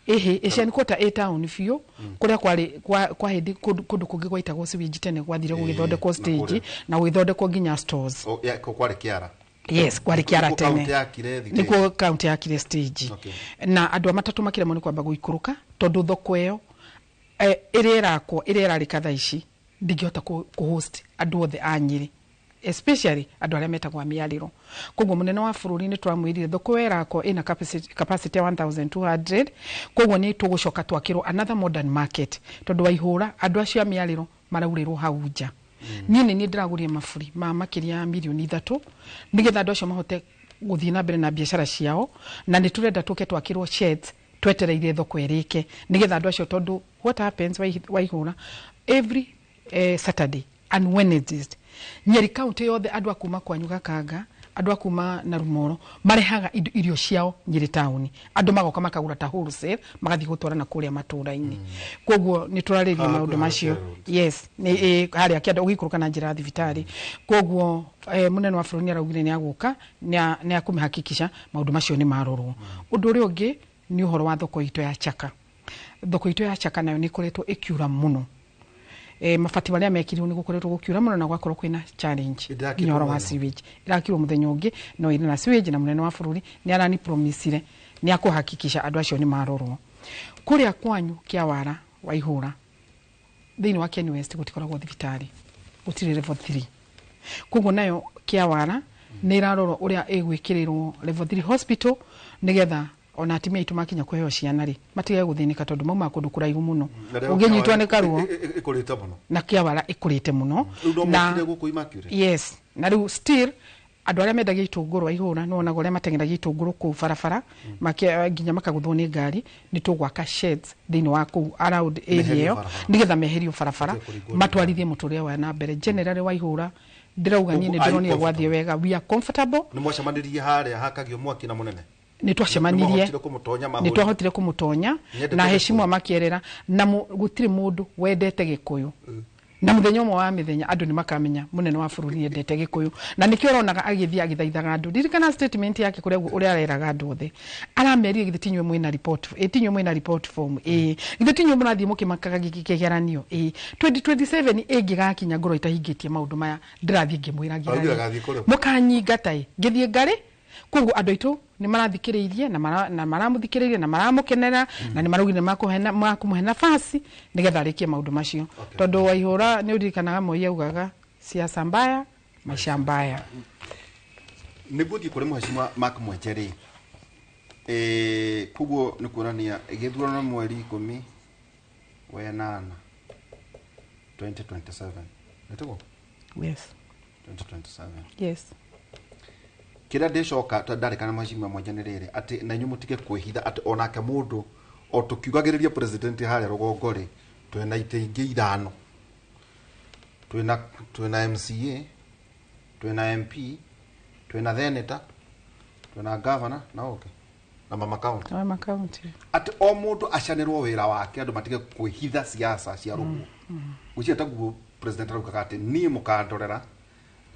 Ĩhĩ, Asian Quarter ĩ taũni biũ, kũrĩa kwarĩ kwa hĩndĩ kũndũ kũngĩ gwaitagwo sewage tene, gwathire gũgĩthondekwo na stage kũrĩa. na gũgĩthondekwo nginya stores. O, ya, kwarĩ kĩara. Yes, kwarĩ kĩara Nĩkuo tene. kaunti yakire thitĩnji. Nĩkuo kaunti yakire stage. Na andũ a matatũ makĩremwo nĩ kwamba gũikũrũka tondũ thoko ĩyo, ĩrĩa ĩrakwo, ĩrĩa ĩrarĩka thaa ici, ndingĩhota kũ-host andũ othe a Nyĩrĩ, especially andũ arĩa metagwo a mĩarĩro. Koguo mũnene wa bũrũri nĩ twamwĩrire thoko ĩyo ĩrakwo ĩna capacity ya 1200, koguo nĩ tũgũcoka twakĩrwo another modern market, tondũ Waihũra andũ acio a mĩarĩro maraurĩrwo hau nja. Niĩ nĩ niĩ ndĩragũrire maburi ma makĩria ya mirioni 3 nĩgetha andũ acio mahote gũthiĩ na mbere na biacara ciao, na nĩ tũrenda tũke twakĩrwo sheds Twetereire thoko ĩrĩke nĩgetha andũ acio, tondũ what happens, Waihũra, every Saturday and Wednesdays, Nyeri County yothe, andũ a kuma kwanyu Gakanga, andũ a kuma Narumoro, marehaga indo irio ciao Nyeri taũni, andũ magoka makagũra ta wholesale, magathiĩ gũtwara na kũrĩa matũũra-inĩ. Koguo nĩ tũrarĩria Haha maũndũ hakuhĩ macio. Road. Yes, nĩ harĩa kĩanda ũgĩikũrũka na njĩra ya thibitarĩ. Koguo mũnene wa bũrũri nĩ araugire nĩ agũka, nĩ akũmĩhakikisha maũndũ macio nĩ marorwo. Ũndũ ũrĩa ũngĩ nĩ ũhoro wa thoko itũ ya Chaka. Thoko itũ ya Chaka nayo nĩ ĩkoretwo ĩkiura mũno. Mabati marĩa mekĩrirwo, nĩ gũkoretwo gũkiura mũno na gwakorwo kwĩna challenge Ĩndĩrakirwo nginya ũhoro wa mũthenya? sewage. Ĩrakirwo mũthenya ũngĩ, no ĩrĩ na sewage, na mũnene wa bũrũri nĩ arani promisire nĩ akũhakikisha andũ acio nĩ marorwo. Kũrĩa kwanyu Kĩawara, Waihũra, thĩinĩ wa Ken West gũtikoragwo thibitarĩ, gũtirĩ level 3. Koguo nayo Kĩawara nĩ ĩrarorwo ũrĩa ĩgwĩkĩrĩrwo level 3 hospital, nĩgetha ona atumia aitũ makinya kũheo ciana rĩ, matige gũthĩnĩka, tondũ maumaga kũndũ kũraihu mũno. Ũngĩnyitwo nĩ karuo. Ĩkũrĩte mũno. Na Kĩawara ĩkũrĩte mũno. Rĩu no Na mokire gũkũ Immaculate? Yes, na rĩu still andũ arĩa mendagia itũngũrũ, Waihũra, nĩ wonaga ũrĩa mateng'eragia itũngũrũ kũu barabara, nginya makagũthwo nĩ ngari. Nĩ tũgwaka sheds thĩinĩ wa kũu around area Meherio ĩyo, barabara. nĩgetha meherio barabara, Matige kũringwo nĩ matwarithie mũtũrĩre wa na mbere. Generally, Waihũra, ndĩrauga niĩ Koguo nĩ are you ndĩronire gwathiĩ wega, we are comfortable. Nĩ mwacemanirie harĩa hakagio mwaki na mũnene? Nĩ twacemanirie. Nĩ mwahotire kũmũtonya Nĩ mahũri? twahotire kũmũtonya. Nyendete Na Gĩkũyũ. heshima makĩerera na gũtirĩ mũndũ wendete Gĩkũyũ, na mũthenya ũmwe wa mĩthenya andũ nĩ makamenya mũnene wa bũrũri endete Gĩkũyũ, na nĩkĩo ũronaga agĩthiĩ agĩthaithaga andũ. Ririkana statement yake kũrĩa ũrĩa areraga andũ othe, aramerire, githĩ tinyuĩ mwĩna report, ĩ tinyuĩ mwĩna report form, ĩ githĩ tinyuĩ mũrathiĩ mũkĩmakaga kĩgeranio, ĩ 2027 ĩngĩgakinya ngorwo itahingĩtie maũndũ maya ndĩrathiĩ ngĩmwĩragĩra Araugire rĩ. agathiĩ kũrĩma. Mũkanyingata ĩ ngĩthiĩ ngarĩ. Koguo andũ aitũ nĩ marathikĩrĩirie na maramũthikĩrĩria na maramũkenera, na nĩ maraugire makũmũhe nafasi nĩgetha arĩkie maũndũ macio, tondũ Waihũra, nĩ ũririkanaga Moi augaga siasa mbaya maisha mbaya. Nĩguo thiĩ kũrĩ mũhecimwa Mark Mwenje rĩ, koguo nĩ kuonania gĩthurano mweri 18 2027, nĩtiguo? Yes. 2027. Yes. Kĩrĩa ndĩcoka ndarĩkana mũhecimiwa Mwenje nĩ rĩrĩ, atĩ na inyuĩ mũtige kwĩhitha atĩ onake mũndũ o tũkiugagĩrĩria president harĩa rũgongo rĩ, twĩna itĩ ingĩ ithano, twĩna MCA, twĩna MP, twĩna senator, twĩna governor na ũngĩ na mama county. Mama county. Atĩ o mũndũ acanĩrwo wĩra wake, andũ matige kwĩhitha siasa cia rũguo. Ngwĩciria taguo president araugaga atĩ niĩ mũkandorera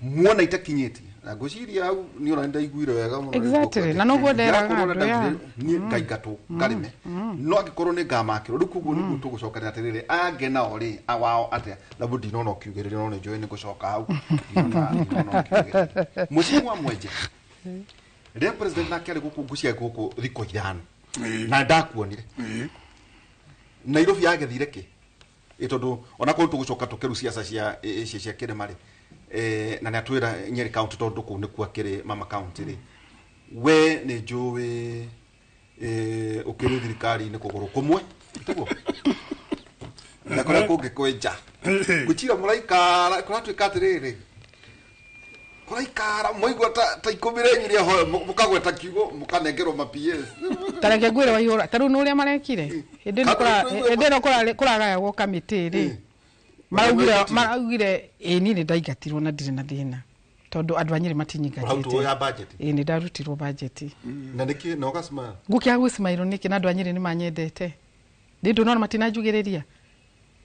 muona itakinyĩtie, na ngwĩciria hau niĩ ona nĩndaiguire wega mũno. Exactly, na noguo nderaga Ndĩrakorwo andũ, na ya. ndaugire niĩ ngaingatwo ngarĩme, no angĩkorwo nĩ ngamakĩrwo rĩu, koguo nĩguo tũgũcokanĩra atĩrĩrĩ, angĩ nao rĩ awao atĩa? Na bu ndinona ũkiugĩrĩria, no nĩ njũĩ nĩ ngũcoka hau. Ndinona ũkiugĩrĩria. Mũciĩ Mwenje, rĩrĩa president nake arĩ gũkũ, ngwĩciria gũkũ thikũ 5 na ndakuonire Nairobi yagethire kĩ, ĩ tondũ ona korwo tũgũcoka tũkeru ciaca cia cia kĩrĩma rĩ, na nĩ atwĩra Nyeri County, tondũ kũu nĩkuo akĩrĩ mama county rĩ, we nĩ njũĩ ũkĩrĩ thirikari-inĩ kũgũrũ kũmwe, tiguo, na kũrĩa kũngĩ kwĩ nja ngwĩciria mũraikara kũratuĩka atĩrĩrĩ, kũraikara mwaigua ta 10 rĩanyu rĩahoya mũkagweta kiugo mũkanengerwo ma PS. Tareke ngwĩre, Waihũra, ta rĩu nĩ ũrĩa marekire hĩndĩ ĩno hĩndĩ ĩno kũragayagwo kamĩtĩ rĩ, maraugire ĩ niĩ nĩ ndaingatirwo na ndirĩ na thĩna, tondũ andũ a Nyĩrĩ Ũrarutirwo ya matinyingatĩte. budget? Ĩ, nĩ ndarutirwo budget. Na nĩkĩ na ũgacimaya? Ngũkĩaga gwĩcimairwo nĩkĩ na andũ a Nyĩrĩ nĩ manyendete? Ndĩ ndũnona matinanjugĩrĩria,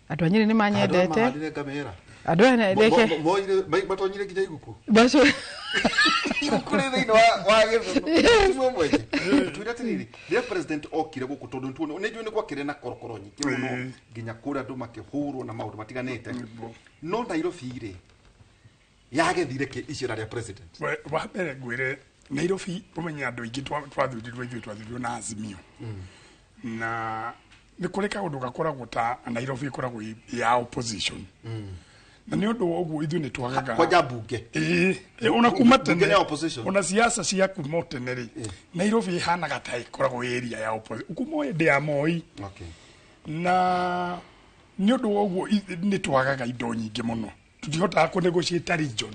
andũ a Nyĩrĩ nĩ manyendete. Mahandire ngamĩra. Andũ aya reke Moire matonyire nginya iguku. Macio. Iguku rĩ thĩinĩ wa gĩthomo. Timwe Mwenje, twĩre atĩrĩrĩ, rĩrĩa president okire gũkũ, tondũ nĩtuona nĩ njũĩ nĩ gwakĩrĩ na korokoro nyingĩ mũno, nginya kũrĩa andũ makĩhũrwo na maũndũ matiganĩte, no Nairobi rĩ yagethire kĩ icera rĩa president? Wa mbere ngwĩre, Nairobi, ũmenye andũ aingĩ twathurirwo, ithuĩ twathurirwo na Azimio, na nĩ kũrĩ kaũndũ gakoragwo ta Nairobi ĩkoragwo ya opposition, na nĩ ũndũ wa ũguo ithuĩ nĩ twagaga Kwanja bunge. Ĩĩ, ona kuma Bunge tene ya opposition. Ona siasa cia kuma tene rĩ, Nairobi ĩhanaga ta ĩkoragwo area ya opposition kuma hĩndĩ ya Moi. Na nĩ ũndũ wa ũguo nĩ twagaga indo nyingĩ mũno, tũtihotaga kũ negotiate region,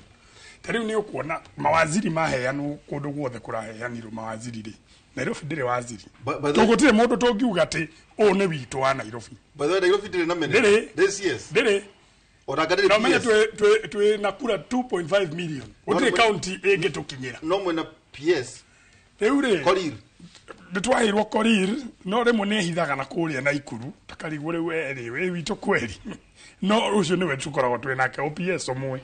Ta rĩu nĩ ũkuona mawaziri maheanwo kũndũ guothe kũraheanirwo mawaziri rĩ, Nairobi ndĩrĩ waziri. Tũgũtirĩ mũndũ tũngiuga atĩ ũyũ nĩ witũ wa Nairobi. By the way, Nairobi ndĩrĩ na minister. Ndĩrĩ. Ndĩrĩ CS. Ndĩrĩ. Ona anga ndĩrĩ Na ũmenye PS. twĩ na kura 2.5 million. Gũtirĩ county ĩngĩtũkinyĩra. No mwena PS. Rĩu rĩ, Korir. Nĩ twaheirwo Korir, no rĩmwe nĩ hithaga na kũrĩa Naikuru takarigwo rĩu erĩ wĩ witũ kweri, no ũcio nĩwe tũkoragwo twĩ nake OPS ũmwe.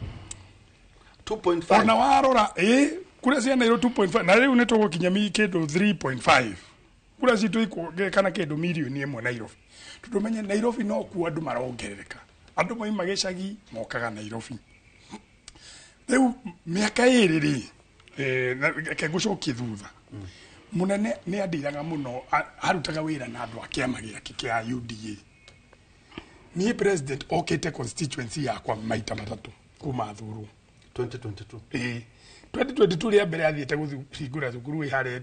2.5. Ona warora ĩ kura cia Nairobi 2.5, na rĩu nĩ tũgũkinya kĩndũ 3.5 kura citũ ikuongereka kĩndũ mirioni 1 Nairobi, tondũ menye Nairobi no kuo andũ marongerereka, andũ moima gĩcagi mokaga Nairobi. Rĩu mĩaka 2 rĩ, reke ngũcokie thutha. Mũnene nĩ andiraga mũno, arutaga wĩra na andũ a kĩama gĩake kĩa UDA. Niĩ president okĩte constituency yakwa maita 3 kuma athurwo. 2022. Ĩĩ. 2022 rĩa mbere athiĩte kũhingũra thukuru ĩ harĩa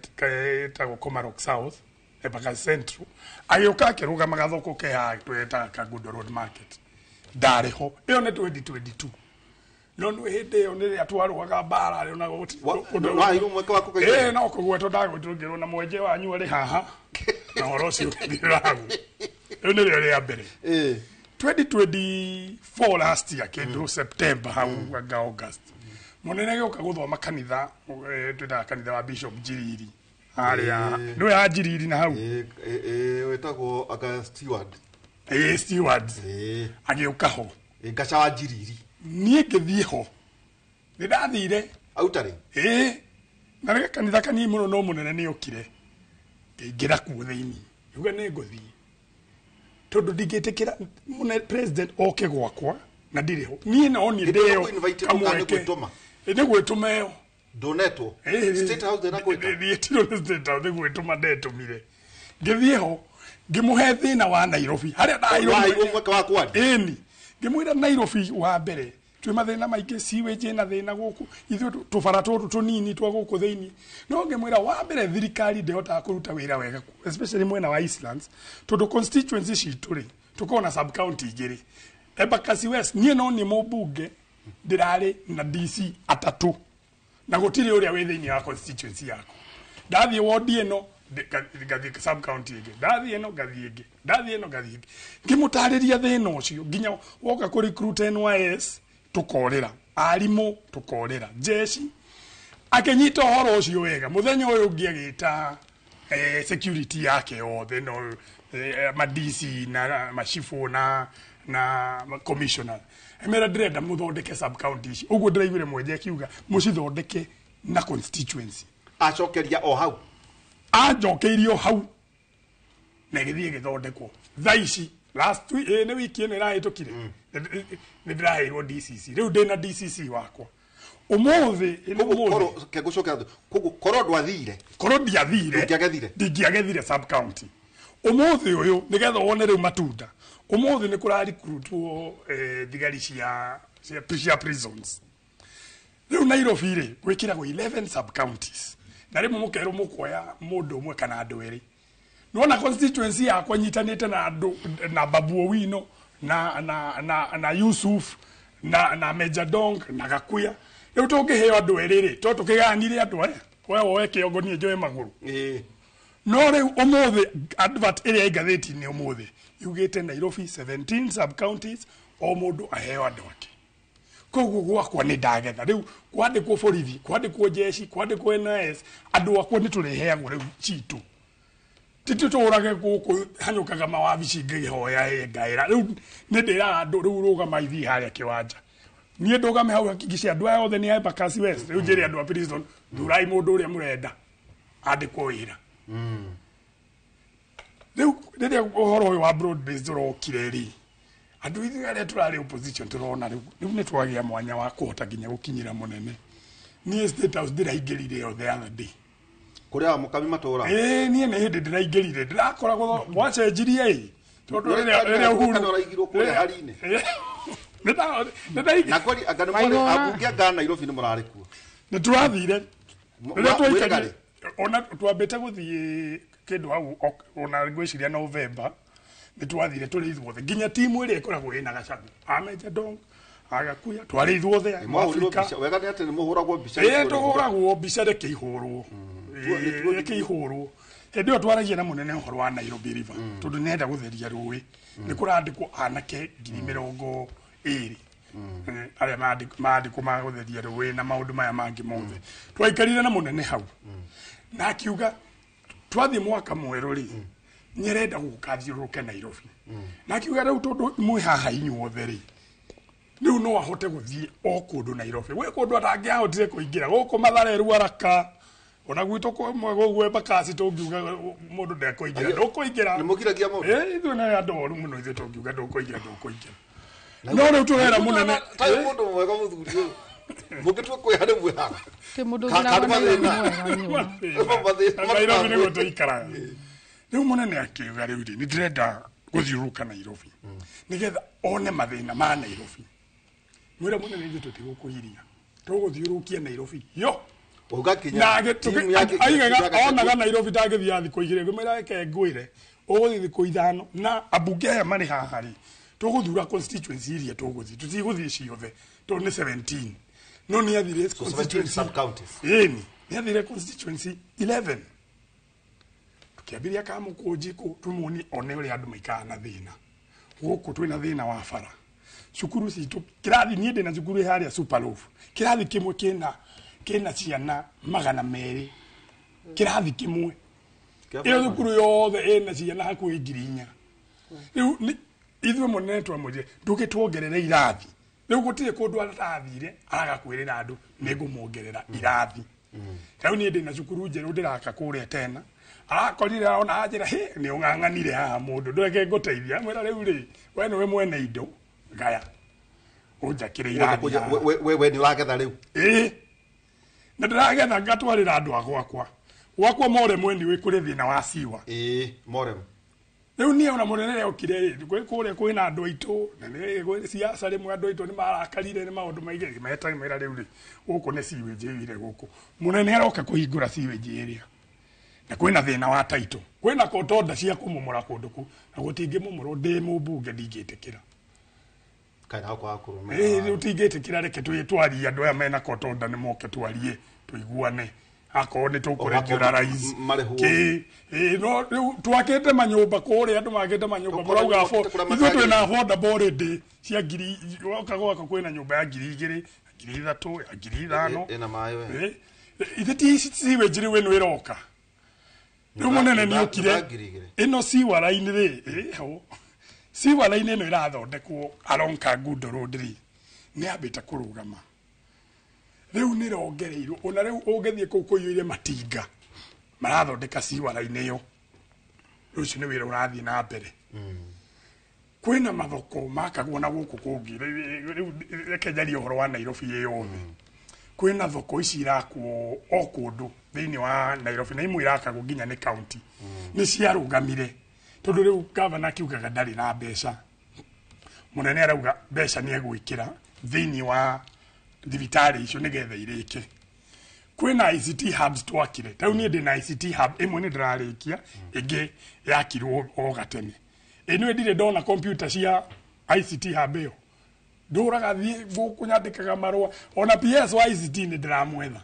ĩtagwo Komarok South, Embakasi Central, agĩũka akĩrũgama gathoko ke haha twetaga Kangundo Road Market. Ndarĩ ho. Ĩyo nĩ 2022. No nĩ hĩndĩ ĩyo nĩ rĩrĩa twarũaga mbara rĩ, ona gũti- Waheirwo mweke wa kũgeithania? Ĩĩ, no kũgwetwo ndagwetirwo ngĩrwo na mwenje wanyu arĩ haha na ũhoro ũcio ũgĩthirĩra hau. Rĩu nĩrĩo rĩa mbere. 2024 last year kĩndũ September hau anga August, mũnene agĩũka gũthoma kanitha, twĩtaga kanitha wa Bishop Njiriri harĩa nĩwe ya Njiriri na hau. Wĩtagwo anga Steward. Ĩĩ, Steward. Agĩũka ho. Ngaca wa Njiriri. Niĩ ngĩthiĩ ho. Nĩ ndathire. Autarĩ? Ĩĩ. Na rĩrĩa kanitha kanini mũno no mũnene nĩ okire. Ngĩingĩra kuo thĩinĩ. Ngiuga nĩ ngũthiĩ. Tondũ ndingĩtĩkĩra mũne president oke gwakwa na ndirĩ ho. Niĩ no niĩ Hĩndĩ ĩyo ndĩo ũkũ-invite ũka nĩ kamweke. gwĩtũma? Ĩ, nĩ gwĩtũma ĩyo. Ndũnetwo? State House ndĩnakwĩta? Ndietirwo nĩ State House, nĩ gwĩtũma ndetũmire. Ngĩthiĩ ho, ngĩmũhe thĩna wa Nairobi. Harĩa ndaheirwo Waheirwo mweke wa kwaria? Ĩni. Ngĩmwĩra Nairobi wa mbere twĩ mathĩna maingĩ, sewage ĩna thĩna gũkũ, ithuĩ tũbara tũtũ tũnini twa gũkũ thĩinĩ. No ngĩmwĩra wa mbere thirikari ndĩhotaga kũruta wĩra wega, especially mwena wa Eastlands, tondũ constituency citũ rĩ, tũkoragwo na sub county igĩrĩ. Embakasi West, niĩ no niĩ mũmbunge ndĩrarĩ na DC 3 na gũtirĩ ũrĩa wĩ thĩinĩ wa constituency yakwa. Ndathiĩ ward ĩno, ngathiĩ sub county ĩngĩ, ndathiĩ ĩno ngathiĩ ĩngĩ, ndathiĩ ĩno ngathiĩ ĩngĩ. Ngĩmũtarĩria thĩna ũcio nginya woka kũ recruit NYS tũkorĩra, arimũ tũkorĩra, jeshi. Akĩnyita ũhoro ũcio wega. Mũthenya ũyũ ũngĩ agĩta security yake yothe, no ma DC na machifu na commissioner. Emera ndĩrenda mũthondeke sub county ici. Ũguo ndĩraiguire mwenje akiuga mũcithondeke na constituency. Acokeria o hau. Anjokeirie o hau. Na ĩgĩthiĩ ĩgĩthondekwo. Thaa ici last week, nĩ wiki ĩno ĩrahĩtũkire. Nĩ ndĩraheirwo DCC. Rĩu ndĩna DCC wakwa. Ũmũthĩ, ĩno Koguo ũmũthĩ. korwo, ke ngũcokera thutha. Koguo korwo ndwathire. Korwo ndiathire. Ndũngĩagethire. Ndingĩagethire sub county. Ũmũthĩ ũyũ, nĩgetha wone rĩu matunda. Ũmũthĩ nĩ kũrarikurutwo thigari cia prisons. Rĩu Nairobi rĩ, gwĩkĩragwo 11 sub counties. Na rĩmwe mũkerwo mũkuoya mũndũ ũmwe kana andũ erĩ. Nĩwona constituency yakwa nyitanĩte na andũ, na Babu Owino, na Yusuf, na Major Dong, na Gakuya. Rĩu tũngĩheo andũ erĩ rĩ, to tũkĩgayanire andũ aya. We woe kĩongo niĩ njoe magũrũ. No rĩu ũmũthĩ advert ĩrĩa ĩ ngathĩti-inĩ ũmũthĩ yugĩte Nairobi 17 sub counties, o mũndũ aheo andũ ake. Koguo gwakwa nĩ ndagetha. Rĩu kwandĩkwo borithi, kwandĩkwo jeshi, kwandĩkwo NIS, andũ akwa nĩ tũrĩheagwo rĩu citũ. Ti tũtũrage gũkũ hanyũkaga mawabici ngĩhoya ngaĩra. Rĩu nĩ ndĩraga andũ rĩu rũgama ithiĩ harĩa kĩwanja. Niĩ ndũgame hau hakikishe andũ aya othe nĩ a Embakasi West. Rĩu njĩre andũ a prison, thurai mũndũ ũrĩa mũrenda andĩkwo wĩra. Rĩu rĩrĩa ũhoro ũyũ wa broad based ũrokire rĩ, andũ ithuĩ arĩa tũrarĩ opposition tũrona rĩu nĩ twagĩa mwanya wa kũhota nginya gũkinyĩra mũnene. Niĩ State House ndĩraingĩrire o the other day. Kũrĩa wa mũkami matũra? Ĩĩ, niĩ nĩ hĩndĩ ndĩraingĩrire. Ndĩrakoragwo gwacenjirie ĩ. Tondũ rĩrĩa Uhuru Kana ũraigirwo kũrĩa hari-inĩ? Nĩ Na kweli, anga nĩ mwarĩ, ambunge anga Nairobi nĩ mũrarĩ kuo? Nĩ tũrathire. Rĩrĩa Mwĩrĩ twaikarire, garĩ? ona twambĩte gũthiĩ kĩndũ hau, ona ngwĩciria November, nĩ twathire tũrĩ ithuothe. Nginya timu ĩrĩa ĩkoragwo ĩna Gachagua, a Major Dong, Agakuya twarĩ ithuothe Mwahũrirwo Afrika. mbica wega nĩ atĩ nĩ mũhũragwo mbica Ĩĩ, tũhũragwo mbica reke ihũrwo. Ĩĩ, reke ihũrwo. Hĩndĩ ĩyo twaragia na mũnene ũhoro wa Nairobi River, tondũ nĩenda gũtheria rũĩ. Nĩ kũrandĩkwo anake 20,000 arĩa mandĩkwo ma gũtheria rũĩ na maũndũ maya mangĩ mothe. Twaikarire na mũnene hau na akiuga twathiĩ mwaka mwerũ rĩ, nĩarenda gũka thiũrũrũke Nairobi, na akiuga rĩu tondũ mwĩ haha inyuothe rĩ, rĩu no ahote gũthiĩ o kũndũ Nairobi, gwĩ kũndũ atangĩahotire kũingĩra gũkũ Mathare Ruaraka, ona gwitũ kũmwe gũguo Embakasi, tũngiuga mũndũ ndekũingĩra ndũkũingĩra. Nĩ mũgiragia mũndũ? Ĩ, ithuĩ nĩ andũ oru mũno, ithuĩ tũngiuga ndũkũingĩra ndũkũingĩra, no rĩu tũrera mũnene taĩ mũndũ mwega mũthuri ũyũ mũngĩtua kwĩha nĩ mwĩhaga. Ti mũndũ Ka- ũgĩragwo ka- Nairobi mathĩna. mwega nyũa. Na Nairobi nĩguo tũikaraga. Rĩu mũnene akiuga rĩu rĩ, nĩ ndĩrenda gũthiũrũrũka Nairobi nĩgetha one mathĩna ma Nairobi. Mwĩra mũnene, ithuĩ tũtigũkũgiria, tũgũthiũrũrũkia Nairobi yo. Ũgakinya Na timu ya aigaga ya onaga Nairobi ndangĩthiĩ thikũ 2, ngĩmwĩra reke ngwĩre ũgũthiĩ thikũ 5, na ambunge aya marĩ haha rĩ, tũgũthura constituency iria tũgũthiĩ, tũtigũthiĩ ciothe tondũ nĩ 17, no nĩ athire So 17 sub-counties. Ĩni, nĩ athire constituency 11, tukĩambĩrĩria Kamũkũnji kũ tũmuonie one ũrĩa andũ maikaraga na thĩna. Gũkũ twĩna thĩna wa bara, cukuru citũ, kĩrathi, niĩ ndĩna cukuru ĩ harĩa Superloaf, kĩrathi kĩmwe kĩna ciana 200, kĩrathi kĩmwe. Ĩyo thukuru yothe ĩna ciana hakuhĩ 4,000. Rĩu ithuĩ mũnene twamwĩrire ndũke tuongerere irathi. Rĩu gũtirĩ kũndũ atathire araga kwĩrĩra andũ nĩngũmuongerera irathi. Rĩu niĩ ndĩna cukuru njerũ ndĩraka kũrĩa tena, arakorire ona anjĩra, hĩ, nĩ ũng'ang'anire haha mũndũ, ndũreke ngũteithia. Mwĩra rĩu rĩ, we nĩwe mwene indo, ngaya ũnjakĩre irathi haha. We nĩ ũragetha rĩu. Ĩĩ, na ndĩragetha ngatwarĩra andũ a gwakwa Morem anyway, kũrĩ thĩna wa siwa. Ĩĩ, Morem. Rĩu niĩ ona mũnene okire rĩ, gwĩ kũrĩa kwĩna andũ aitũ, na nĩ gwĩ siasa, rĩmwe andũ aitũ nĩ marakarire nĩ maũndũ maingĩ meta mera. Rĩu rĩ, gũkũ nĩ sewage ĩire gũkũ, mũnene aroka kũhingũra sewage ĩrĩa, na kwĩna thĩna wa taito, kwĩna kotonda cia kũmomora kũndũ kũu, na gũtingĩmomorwo ndĩ mũmbunge, ndingĩtĩkĩra. Kaĩ naho kwaga kũrũmĩrĩra Ĩĩ, watho. rĩu tingĩtĩkĩra, reke twarie andũ aya mena kotonda nĩ moke twarie tũiguane, akorwo nĩ tũkũregularize Marĩhwo. kĩ. Ĩĩ, no rĩu twakĩte manyũmba kũrĩa, andũ makĩte manyũmba Tũkũrĩa marauga mwakĩte kũrĩa ithuĩ twĩna matagĩrĩire. affordable already cia ngiri, woka gwakwa kwĩna nyũmba ya 2,000, 3,000, ya 5,000. Ĩna maĩ we. Ĩ, ithe ti sewage rĩu ĩno ĩroka rĩu mũnene nĩ okire. Nyũmba 2,000. Ĩno sewer line rĩ, ĩ, ho sewer line ĩno ĩrathondekwo along Kangundo Road rĩ, nĩ yambĩte kũrũgama, rĩu nĩ ĩrongereirwo, ona rĩu ũngĩthiĩ kũu kũiyũire matinga marathondeka sewer line ĩyo. Rĩu ũcio nĩ wĩra ũrathiĩ na mbere. Kwĩna mathoko makagwo na gũkũ kũngĩ. Rĩu reke njarie ũhoro wa Nairobi ĩ yothe. Kwĩna thoko ici irakwo o kũndũ thĩinĩ wa Nairobi, na imwe irakagwo nginya nĩ county, nĩ ciarũgamire tondũ rĩu gavana akiugaga ndarĩ na mbeca. Mũnene arauga mbeca nĩ egwĩkĩra thĩinĩ wa thibitarĩ icio nĩgetha irĩke. Kwĩna ICT hubs twakire, tarĩu niĩ ndĩna ICT hub ĩmwe nĩ ndĩrarĩkia, ĩngĩ yakirwo o gatene. Ĩno ndirĩ ndona computer cia ICT hub ĩyo, ndũraga thiĩ gũkũ nyandĩkaga marũa, ona PS wa ICT nĩ ndĩramwetha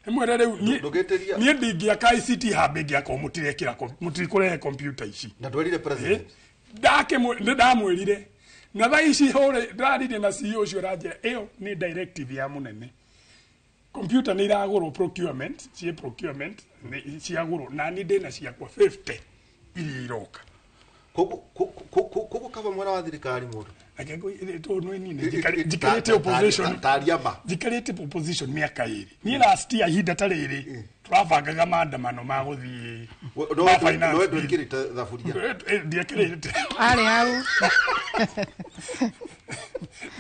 ĩmwĩre rĩu Ndũgĩtĩria. niĩ ndingĩaka ICT hub ĩngĩ akorwo mũtirekĩra mũtikũrehe computer ici. Na ndwerire president? Nĩ ndamwĩrire, na thaa ici hũre ndĩraririe na CEO ũcio, aranjĩra ĩyo nĩ directive ya mũnene, computer nĩ iragũrwo, procurement ciĩ procurement nĩ ciagũrwo, na niĩ ndĩna ciakwa 50 iria iroka. Koguo kaba mwena wa thirikari mũndũ. Reke tondũ nĩ niĩ njikarĩte opposition. Taria ma. Njikarĩte opposition mĩaka 2. Niĩ last year ihinda ta rĩrĩ tũrabangaga maandamano ma gũthiĩ ma finance No bill. ndwĩkĩrĩte thaburia. Ndiekĩrĩte. Arĩ hau.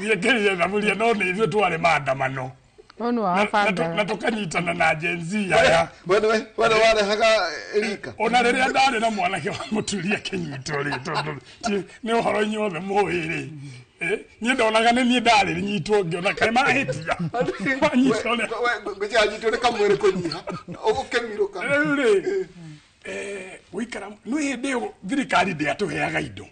Ndiekĩrĩte thaburia, no nĩ ithuĩ twarĩ maandamano. No nĩ Na wabangaga. tũkanyitana na Gen Z aya. We warehaga rika. Ona rĩrĩa ndarĩ na mwanake wa mũturi akĩnyitwo rĩ, tondũ nĩ ũhoro inyuothe mũĩ rĩ, niĩ ndonaga nĩ niĩ ndarĩ nyitwo, ngĩona kaĩ mahĩtia manyitwo nĩ Ngwĩciria nĩ kamwĩrĩ kũnyiha ũgũkĩmirũka. Rĩu rĩ, gũikara nĩ hĩndĩ ĩyo thirikari ndĩatũheaga indo.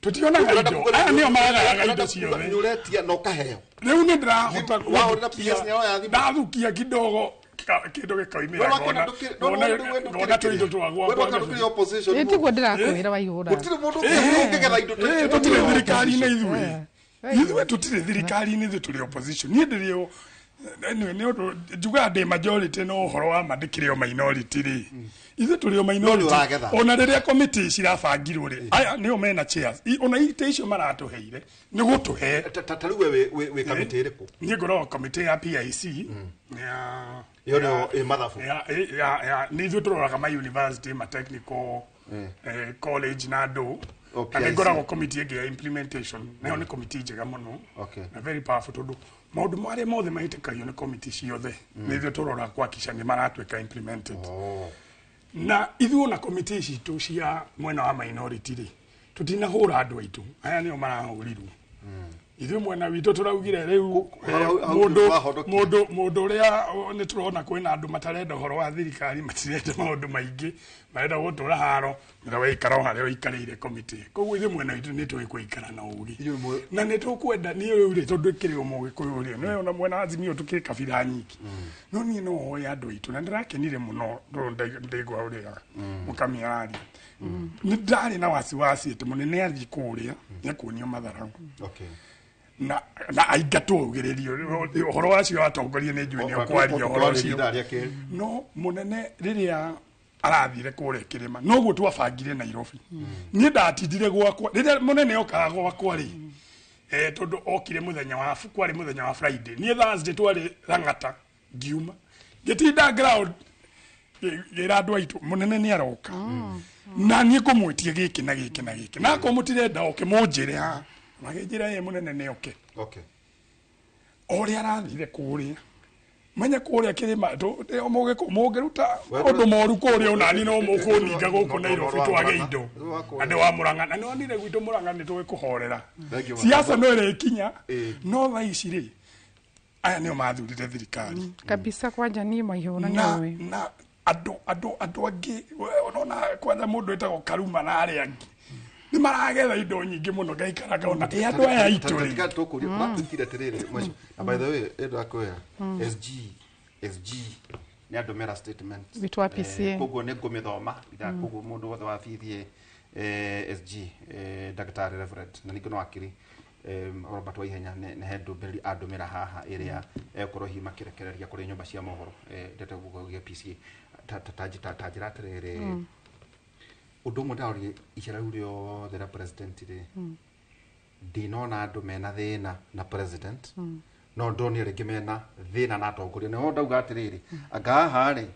Tutionaga indo. Aya nĩo magagaga indo ciothe. Nĩ ũretia na ũkaheo. Rĩu nĩ ndĩrahota Wahũrĩra PS nĩaroya thimũ. Ndathukia kidogo kĩndũ gĩkoimĩra We wakĩona ngona tũindo twa We wakĩona ndũkĩrĩ opposition. Ĩ tiguo ndĩrakwĩra Waihũra. Gũtirĩ mũndũ ũngĩgetha indo ta icio. Tũtirĩ thirikari-inĩ ithuĩ. Ithuĩ tũtirĩ thirikari-inĩ, ithuĩ tũrĩ opposition. Niĩ ndĩrĩ o anyway, nĩ ũndũ njugaga ndĩ majority no ũhoro wa ma ndĩkĩrĩ o minority rĩ. Ithuĩ tũrĩ o minority. No nĩ ũragetha. Ona rĩrĩa committee cirabangirwo rĩ, aya nĩo mena chairs. Ona itĩ icio maratũheire nĩ gũtũhe. Ta rĩu we wĩ kamĩtĩ ĩrĩkũ? Niĩ ngoragwo committee ya PIC. Ya Ĩyo nĩyo ĩ mathabu. Ya nĩ ithuĩ tũroraga ma university, ma technical college na andũ. O Na nĩ PIC. ngoragwo committee ĩngĩ ya implementation. Nayo nĩ committee njega mũno. Okay. Na very powerful tondũ maũndũ marĩa mothe mahĩtũkagio nĩ committee ciothe nĩ ithuĩ tũroraga kuhakikisha nĩ maratuĩka implemented. Na ithuĩ ona committee citũ cia mwena wa minority rĩ, tũtinahũra andũ aitũ. Aya nĩo marahũrirwo. Ithuĩ mwena witũ tũraugire rĩu mũndũ mũndũ ũrĩa nĩ tũrona kwĩna andũ matarenda ũhoro wa thirikari, matirenda maũndũ maingĩ, marenda gũtũra haro, na waikara o harĩa ũikarĩire committee. Koguo ithuĩ mwena witũ nĩ tũĩ kũikara na ũgĩ. Na nĩ tũkwenda niĩ rĩu rĩ, tondũ kĩrĩ o Mũgĩkũyũ rĩ, nĩ ona mwena wa Azimio tũkĩrĩ kabira nyingĩ. No niĩ no hoye andũ aitũ na ndĩrakenire mũno tondũ ndaigua ũrĩa Mũkami araria. Nĩ ndarĩ na wasiwasi atĩ mũnene athiĩ kũrĩa nĩekuonio matharau. Okay. Na aingatwo augĩrĩrio ũhoro wacio atongoria nĩ njũĩ nĩ ũkwaria ũhoro ũcio. No mũnene rĩrĩa arathire kũrĩa kĩrĩma noguo twabangire Nairobi. Niĩ ndatindire gwakwa rĩrĩa mũnene okaga gwakwa rĩ, tondũ okire mũthenya wa kwarĩ mũthenya wa Friday, niĩ Thursday twarĩ Lang'ata ngiuma ngĩtinda ground ngĩra andũ aitũ mũnene nĩ aroka na niĩ ngũmwĩtie gĩkĩ na gĩkĩ na gĩkĩ, na akorwo mũtirenda oke mũnjĩre haha. Magĩnjĩra ĩ mũnene nĩ oke. Okay. O ũrĩa arathire kũrĩa menye kũrĩa kĩrĩma mũngĩruta ũndũ moru kũrĩa onani no mũkũninga gũkũ Nairobi twage indo. Na nĩ wa Mũrang'a na nĩwonire gwitũ Mũrang'a nĩ tũĩ kũhorera. Siasa no ĩrĩkinya no thaa ici rĩ aya nĩo mathurire thirikari. Kabisa kwanja niĩ Maihũra nĩũĩ. Na andũ angĩ ũrona kwanja mũndũ wĩtagwo Karuma na arĩa angĩ nĩ maragetha indo nyingĩ mũno ngaikara ngona ĩ andũ aya aitũ rĩ. Tiga tũkũria ũratigire atĩrĩrĩ mwacio. Na by the way ĩndũ akwĩra SG nĩ andũmĩra statement. Witũ wa PCA. Koguo nĩ ngũmĩthoma koguo mũndũ wothe wa BBA SG Dr. Reverend na ningĩ no akiri Robert Waihenya nĩ he ndũmĩrĩri andũmĩra haha ĩrĩa ekorwo hihi makĩrekereria kũrĩ nyũmba cia mohoro ndeto gĩa PCA ta njĩra atĩrĩrĩ ũndũ ũmwe ndarorie icera rĩu rĩothe rĩa president rĩ ndinona andũ mena thĩna na president no ndonire rĩngĩ mena thĩna na atongoria. Nĩho ndauga atĩrĩrĩ anga haha rĩ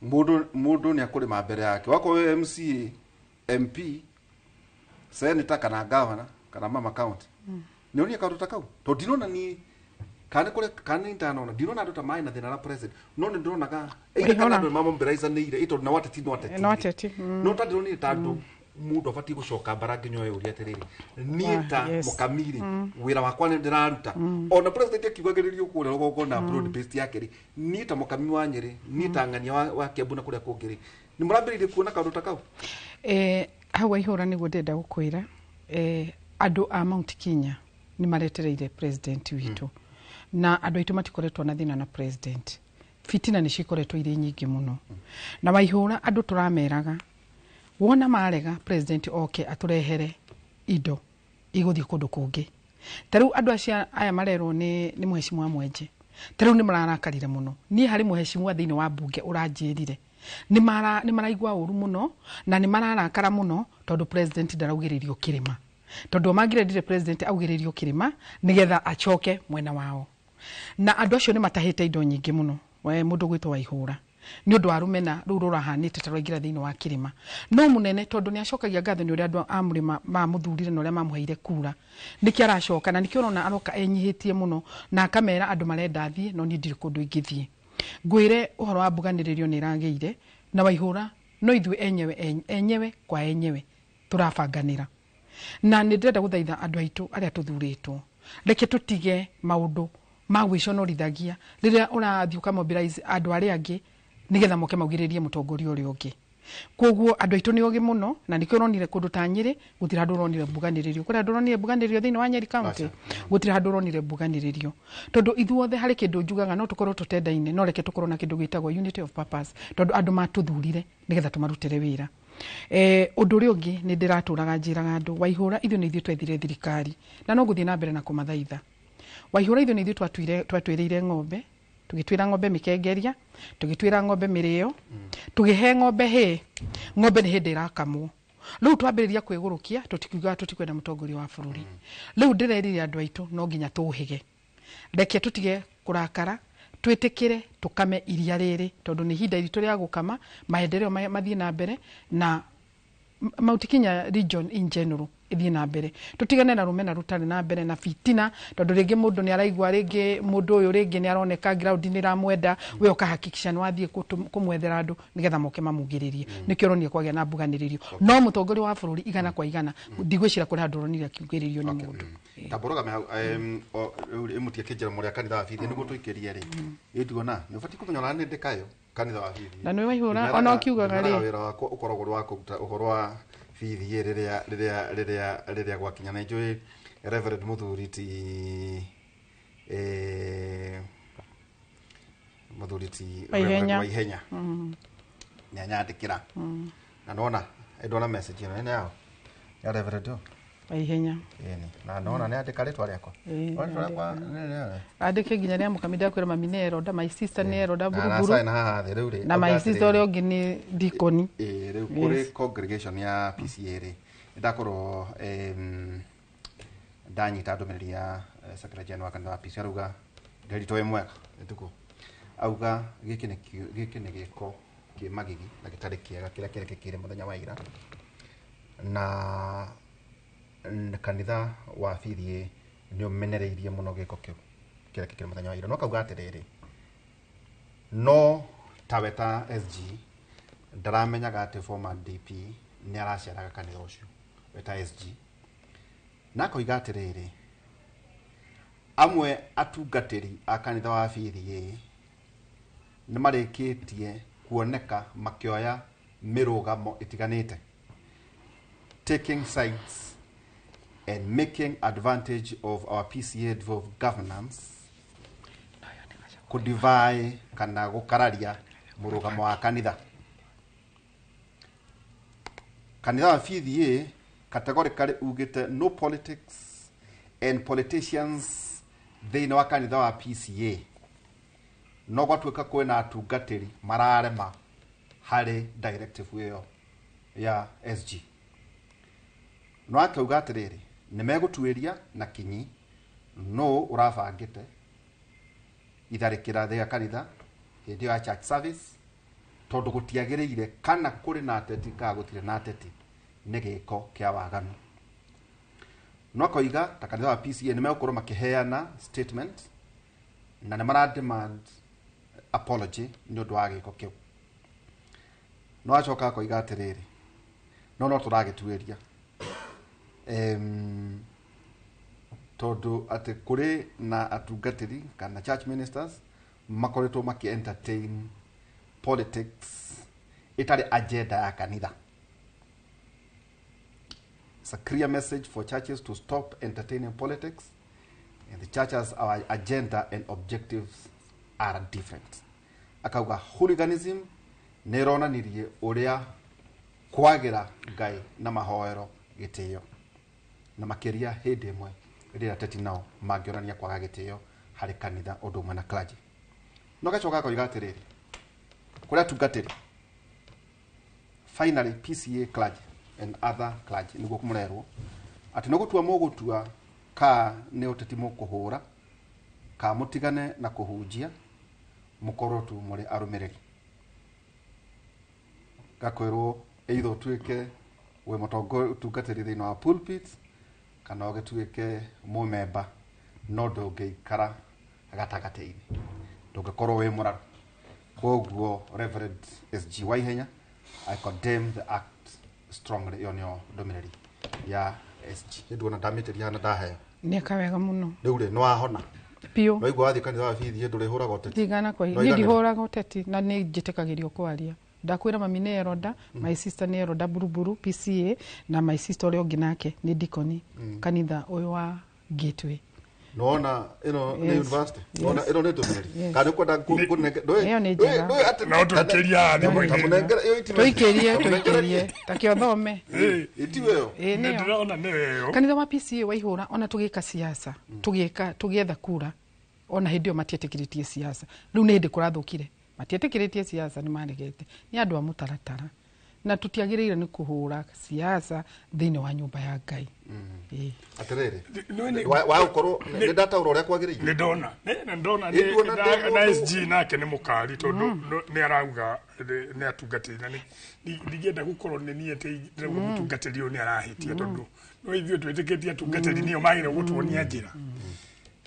mũndũ nĩ akũrĩma mbere yake wakorwo wĩ MCA MP senator kana governor kana mama county nĩ ũrĩa kaũndũ ta kau tondũ ndinona niĩ kana kũrĩa kana nĩ ndanona ndinona andũ ta marĩ na thĩna na president no nĩ ndĩronaga either kana andũ nĩmamobilizanĩire tondũ na wateti no ateti No ateti. No ta ndĩronire ta andũ mũndũ abatiĩ gũcoka mbara nginya oe ũria atĩrĩrĩ niĩ ta Mũkamiri wĩra wakwa nĩ ndĩraruta. Ona president akiugagĩrĩrio kũrĩa rũgongo na broad based yake rĩ niĩ ta Mũkami wa Nyĩrĩ niĩ ta Ng'ania wa Kiambu na kũrĩa kũngĩ rĩ nĩ mũrambĩrĩirie kuona kaũndũ ta kau? Hau Waihũra nĩguo ndĩrenda gũkwĩra andũ a Mount Kenya nĩ maretereire president witũ na andũ aitũ matikoretwo na thĩna na president. Fitina nĩ cikoretwo irĩ nyingĩ mũno na Waihũra andũ tũrameraga wona marega president oke atũrehere indo igũthiĩ kũndũ kũngĩ. Ta rĩu andũ acio aya marerwo nĩ mũhecimwa Mwenje ta rĩu nĩ mararakarire mũno. Niĩ harĩ mũhecimwa thĩinĩ wa mbunge ũranjĩrire nĩ maraigua ũru mũno na nĩ mararakara mũno tondũ president ndaraugĩrĩrio kĩrĩma tondũ mangĩrendire president augĩrĩrio kĩrĩma nĩgetha acoke mwena wao. Na andũ acio nĩ matahĩte indo nyingĩ mũno we mũndũ gwĩtwo Waihũra nĩ ũndũ wa rũmena rũu rũrahanĩte ta rwaingĩra thĩinĩ wa kĩrĩma. No mũnene tondũ nĩ acokagia ngatho nĩ ũrĩa andũ a mũrĩma mamũthurire na ũrĩa mamũheire kura nĩkĩo aracoka na nĩkĩo ũrona aroka enyihĩtie mũno na akamera andũ marenda thiĩ no niĩ ndirĩ kũndũ ingĩthiĩ. Ngwĩre ũhoro wa mbuganĩrĩrio nĩ ĩragĩire na Waihũra no ithuĩ enyewe enyewe kwa enyewe tũrabanganĩra. Na nĩ ndĩrenda gũthaitha andũ aitũ arĩa tũthurĩtwo reke tũtige maũndũ ma gwĩconorithagia rĩrĩa ũrathiĩ ũkamobilize andũ arĩa angĩ nĩgetha moke maugĩrĩrie mũtongoria ũrĩa ũngĩ. Koguo andũ aitũ nĩ ogĩ mũno, na nĩkĩo ũronire kũndũ ta Nyĩrĩ gũtirĩ handũ ũronire mbuganĩrĩrio. Kũrĩ handũ ũronire mbuganĩrĩrio thĩinĩ wa Nyeri County? Gũtirĩ handũ ũronire mbuganĩrĩrio, tondũ ithuothe harĩ kĩndũ njugaga, no tũkorwo tũtendaine, no reke tũkorwo na kĩndũ gĩtagwo unity of purpose, tondũ andũ matũthurire nĩgetha tũmarutĩre wĩra. Ũndũ ũrĩa ũngĩ nĩ ndĩratũraga njĩraga andũ Waihũra, ithuĩ nĩ ithuĩ twethire thirikari, na no ngũthiĩ na mbere na kũmathaitha. Waihũra, ithuĩ nĩ ithuĩ twatwĩrĩire ng'ombe, tũgĩtuĩra ng'ombe mĩkengeria, tũgĩtuĩra ng'ombe mĩrĩo, tũgĩhe ng'ombe hĩ. Ng'ombe nĩ hĩndĩ ĩrakamwo. Rĩu twambĩrĩria kwĩgũrũkia, tũtikiugaga tũtikwenda mũtongoria wa bũrũri. Rĩu ndĩrerire andũ aitũ no nginya tũhĩge, reke tũtige kũrakara, twĩtĩkĩre tũkame iria rĩrĩ, tondũ nĩ ihinda ritũ rĩa gũkama maendeleo mathiĩ na mbere na Mount Kenya region in general ĩthiĩ na mbere. Tũtigane na rũmena rũtarĩ na mbere na fitina, tondũ rĩngĩ mũndũ nĩ araigua rĩngĩ mũndũ ũyũ rĩngĩ nĩ aroneka ground nĩ ĩramwenda, we ũkahakikisha nĩ wathiĩ kũmwethera andũ nĩgetha moke mamugĩrĩrie. Nĩkĩo ũronire kwagĩa na mbuganĩrĩrio. No mũtongoria wa bũrũri igana kwa igana, ndigwĩciria kũrĩ handũ ũronire akiugĩrĩrio nĩ mũndũ. Tambũrũgame hau, rĩu ĩmũtie kĩnjĩra mũrĩa kanitha wa bithi nĩguo tũikĩrie rĩ, ĩtuona nĩ ũbatiĩ kũmenya ona nĩ ndĩkayo kanitha wa bithi. Na nĩ Waihũra ona ũkiugaga rĩ, wĩra wakwa ũkoragwo ũrĩ wa kũruta ũhoro wa bithi rĩrĩa rĩrĩa rĩrĩa rĩrĩa gwakinya, na njũĩ Reverend mũthuri ti mũthuri ti Waihenya. Waihenya nĩ anyandĩkĩra na nona ndona message ĩno nĩ yao ya Reverend ũyũ. Waihenya. Ĩni na nona nĩ andĩka rĩtwa rĩakwa. Rĩtwa rĩakwa nĩ andĩke nginya rĩa mũkami. Ndakwĩra mami nĩ eronda, my sister nĩ eronda buruburu. Na haha thĩ rĩu rĩ, na my sister ũrĩa ũngĩ nĩ dikoni. Ĩĩ, rĩu kũrĩ congregation ya PCA rĩ, ndakorwo ndanyita ndũmĩrĩri ya secretary general wa kanitha wa PCA, arauga nderitũ wĩ mwega ĩtukũ, auga gĩkĩ nĩ gĩkĩ nĩ gĩko kĩ magigi na gĩtarĩ kĩega kĩrĩa kĩrekĩkire mũthenya wa ira, na kanitha wa PCA nĩ ũmenereirie mũno gĩko kĩu kĩrĩa kĩrekĩkire mũthenya wa ira. No akauga atĩrĩrĩ, no tawe ta SG ndaramenyaga atĩ former DP nĩ araceraga kanitha ũcio we ta SG, na akoiga atĩrĩrĩ, amwe atungatĩri a kanitha wa PCA nĩ marĩkĩtie kuoneka makĩoya mĩrũgamo ĩtiganĩte, taking sides and making advantage of our PCA devolved governance kudivai kana gũkararia mũrũgamo wa kanitha. Kanitha wa PCA categorically ugĩte no politics and politicians thĩinĩ wa kanitha wa PCA, no gwatuĩka kwĩna atungatĩri mararema harĩ directive ĩyo ya SG. No akauga atĩrĩrĩ, nĩ megũtuĩria na kinyi no ũrabangĩte itharĩkĩra rĩa kanitha hĩndĩ ĩyo ya church service, tondũ gũtiagĩrĩire kana kũrĩ na ateti kana gũtirĩ na ateti, nĩ gĩko kĩa waganu. No akoiga ta kanitha wa PCA nĩ megũkorwo makĩheana statement na nĩ mara demand apology nĩ ũndũ wa gĩko kĩu. No acoka akoiga atĩrĩrĩ, no tũragĩtuĩria tondũ atĩ kũrĩ na atungatĩri kana church ministers makoretwo makĩ entertain politics ĩtarĩ agenda ya kanitha. It's a clear message for churches to stop entertaining politics, and the churches, our agenda and objectives are different. Akauga hooliganism nĩ ĩronanirie ũrĩa kwagĩra Ngai na mahoero gĩtĩo, na makĩria hĩndĩ ĩmwe rĩrĩa ateti nao mangĩonania kwaga gĩtĩo harĩ kanitha ũndũ ũmwe na clergy. No gacoka akoiga atĩrĩrĩ, kũrĩ atungatĩri, finally PCA clergy and other clergy nĩguo kũmũrerwo atĩ nĩ gũtua mũgũtua ka nĩ ũteti mũkũhũra, ka mũtigane na kũhunjia, mũkorwo tu mũrĩ arũmĩrĩri. Gakwĩrwo either ũtuĩke wĩ mũtongoria ũtungatĩri thĩinĩ wa pulpit kana ũgĩtuĩke mũmemba, no ndũngĩikara gatagatĩ-inĩ, ndũngĩkorwo wĩ mũraru. Koguo Reverend SG Waihenya, I condemn the act strongly. Ĩyo nĩyo ndũmĩrĩri ya SG. Nĩ nduona ndamĩtĩria hana ndaheo. Nĩeka wega mũno. Rĩu rĩ, nĩ wahona? Biũ. Waigua wathiĩ kanitha wa bithi ndũrĩhũraga ũteti? Ndigana kwa niĩ ndihũraga ũteti, na nĩ njĩtĩkagĩrio kwaria. Ndakwĩra mami nĩ eroda, my sister nĩ eroda Buruburu PCA, na my sister ũrĩa ũngĩ nake nĩ dikoni kanitha ũyũ wa Gateway. Nona ĩno nĩ Yes. university. Nona Yes. ĩno nĩ ndũmĩrĩri. Yes. Kana ũkwenda kũnenge ndũĩ. Ĩyo nĩ njega. No tũikĩrie haha thimũ-inĩ. Tũikĩrie, tũikĩrie take ũthome. Itiwe ĩyo. Ĩĩ, nĩyo. Nĩndĩrona nĩyo ĩyo. Kanitha wa PCA waihũra ona tũgĩka siasa, tũgĩka tũgĩetha kura, ona hĩndĩ ĩyo matietĩkĩrĩtie siasa. Rĩu nĩ hĩndĩ kũrathũkire, matietĩkĩrĩtie siasa, nĩ maregete. Nĩ andũ a mũtaratara na tũtiagĩrĩire nĩ kũhũra siasa thĩinĩ wa nyũmba ya Ngai. Ĩĩ. Atĩrĩrĩ. Wa gũkorwo nĩ ndataũra ũrĩa kwagĩrĩire. Nĩ ndona. Nĩ ndona Ĩ, tuona ndĩ na mũndũ- SG nake nĩ mũkari tondũ nĩ arauga nĩ atungatĩri na ndingĩenda gũkorwo nĩ niĩ atĩ ndĩrauga mũtungatĩri ũyũ nĩ arahĩtia tondũ no ithuĩ twĩtĩkĩtie atungatĩri nĩo magĩrĩirwo gũtuonia njĩra.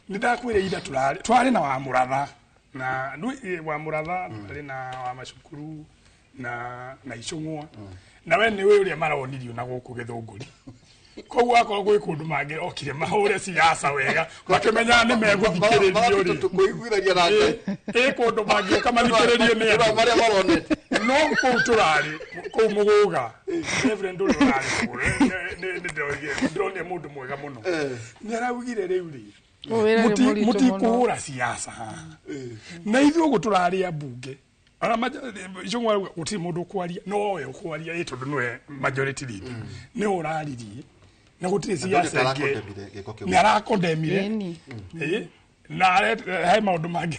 Nĩ ndakwĩra ira tũrarĩ twarĩ na wa mũratha na wa mũratha twarĩ na wa macukuru na icũng'wa na we nĩ ũĩ ũrĩa maronirio na gũkũ Gĩthũngũri. Koguo akorwo gwĩ kũndũ mangĩrokire mahũre siasa wega makĩmenyaga nĩ megũthikĩrĩrio rĩ. Kũiguithania na Ngai. Ĩ kũndũ mangĩũka mathikĩrĩrio nĩ andũ. Marĩa maronete. No kũu tũrarĩ kũu Mũgũga, Reverend ũrĩa ũrarĩ kũu, ndĩronire mũndũ mwega mũno. Nĩ araugire rĩu rĩ, Ũyũ wĩra nĩ mũritũ mũno. mũtikũhũra siasa haha. Na ithuĩ ũguo tũrarĩ ambunge ona Icũng'wa arauga gũtirĩ mũndũ ũkwaria, no we ũkwaria ĩ tondũ nĩwe majority leader. Nĩwe ũraririe na gũtirĩ siasa ĩngĩ. Nĩ arakondemire. Ĩ, na he maũndũ mangĩ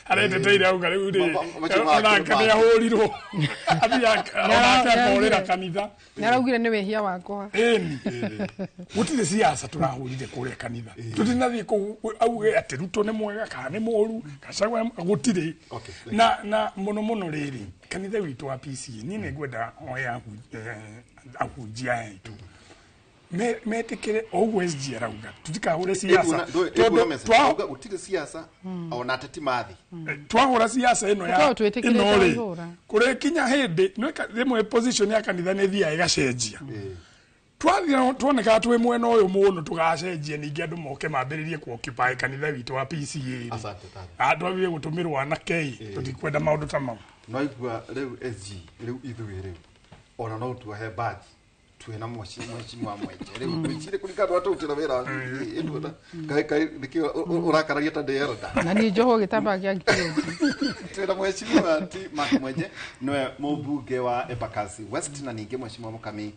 areteteire auga rĩu rĩ, onake nĩ ahũrirwo. Athiĩ onake akorĩra kanitha. Nĩ araugire nĩ wĩhia wakwa. Ĩni. Gũtirĩ siasa tũrahũrire kũrĩa kanitha. Tũtinathiĩ kũu auge atĩ Ruto nĩ mwega kana nĩ mũũru, Gachagua nĩ mwega, gũtirĩ. Na mũno mũno rĩrĩ, kanitha witũ wa PCA, niĩ nĩ ngwenda oe ahunjia aitũ metĩkĩre o ũguo SG arauga tũtikahũre siasa tondũ gũtirĩ siasa ona ateti mathi. Twahũra siasa ĩno ya Tũkoragwo twĩtĩkĩrĩte ĩno rĩ, waihũra. kũrĩkinya hĩndĩ rĩmwe position ya kanitha nĩ ĩthiaga ĩgacenjia. Twathiĩ tuonekaga twĩ mwena ũyũ mũno tũgacenjia ningĩ andũ moke mambĩrĩrie ku occupy kanitha witũ wa PCA rĩ. Asante tata. Twagĩrĩire gũtũmĩrwo anake ĩ, tũtikwenda maũndũ ta mau. No igua rĩu SG rĩu ithuĩ rĩu ona no tuohe badge twĩna mheshimiwa Mwenje rĩu twĩcire kũringana na tũrutĩra wĩra ĩtuona kaĩ kaĩ nĩkĩo ũrakararia ta ndĩ elder. Na niĩ njohwo gĩtambaya kĩa kĩenji. Twĩna mheshimiwa T Mark Mwenje nĩwe mũmbunge wa Embakasi West na ningĩ mheshimiwa Mũkami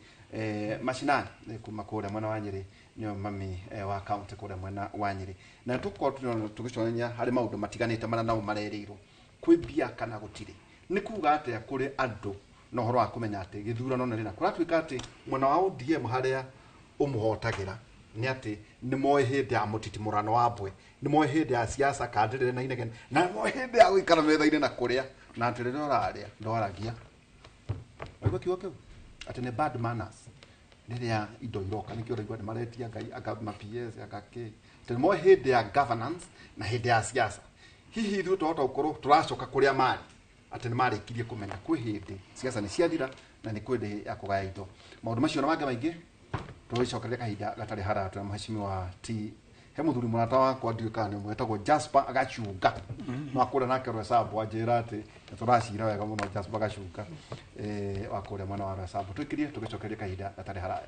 Mashinani kuma kũrĩa mwena wa Nyĩrĩ nĩwe mami wa county kũrĩa mwena wa Nyĩrĩ. Na tũkorwo tũgĩcemania harĩ maũndũ matiganĩte marĩa nao marerĩirwo kwĩ mbia kana gũtirĩ. Nĩ kuga atĩa kũrĩ andũ na ũhoro wa kũmenya atĩ gĩthurano nĩ rĩna kũratuĩka atĩ mwena wa ODM harĩa ũmũhotagĩra nĩ atĩ nĩ moĩ hĩndĩ ya mũtitimũrano wa mbwe, nĩ moĩ hĩndĩ ya siasa kandĩrĩre na inegene, na nĩ moĩ hĩndĩ ya gũikara metha-inĩ na kũrĩa, na atĩ rĩrĩa ũrarĩa ndwaragia. Waigua kiugo kĩu? Atĩ nĩ bad manners rĩrĩa indo iroka nĩkĩo ũraigua nĩ maretia Ngai anga ma PS anga kĩ. Atĩ nĩ moĩ hĩndĩ ya governance na hĩndĩ ya siasa. Hihi ithuĩ twahota gũkorwo tũracoka kũrĩa marĩ atĩ nĩ marĩkirie kũmenya kwĩ hĩndĩ siasa nĩ ciathira na nĩ kwĩ hĩndĩ ya kũgaya indo. Maũndũ macio na mangĩ maingĩ tũgĩcokeria kahinda gatarĩ haraya twĩna mheshimiwa T he mũthuri mũrata wakwa ndiũĩ kana nĩ ũmwe wetagwo Jasper Gachunga. No akũrĩa nake Roysambu anjĩra atĩ nĩ tũracira wega mũno Jasper Gachunga wa kũrĩa mwena wa Roysambu. Tũikirie tũgĩcokeria kahinda gatarĩ haraya.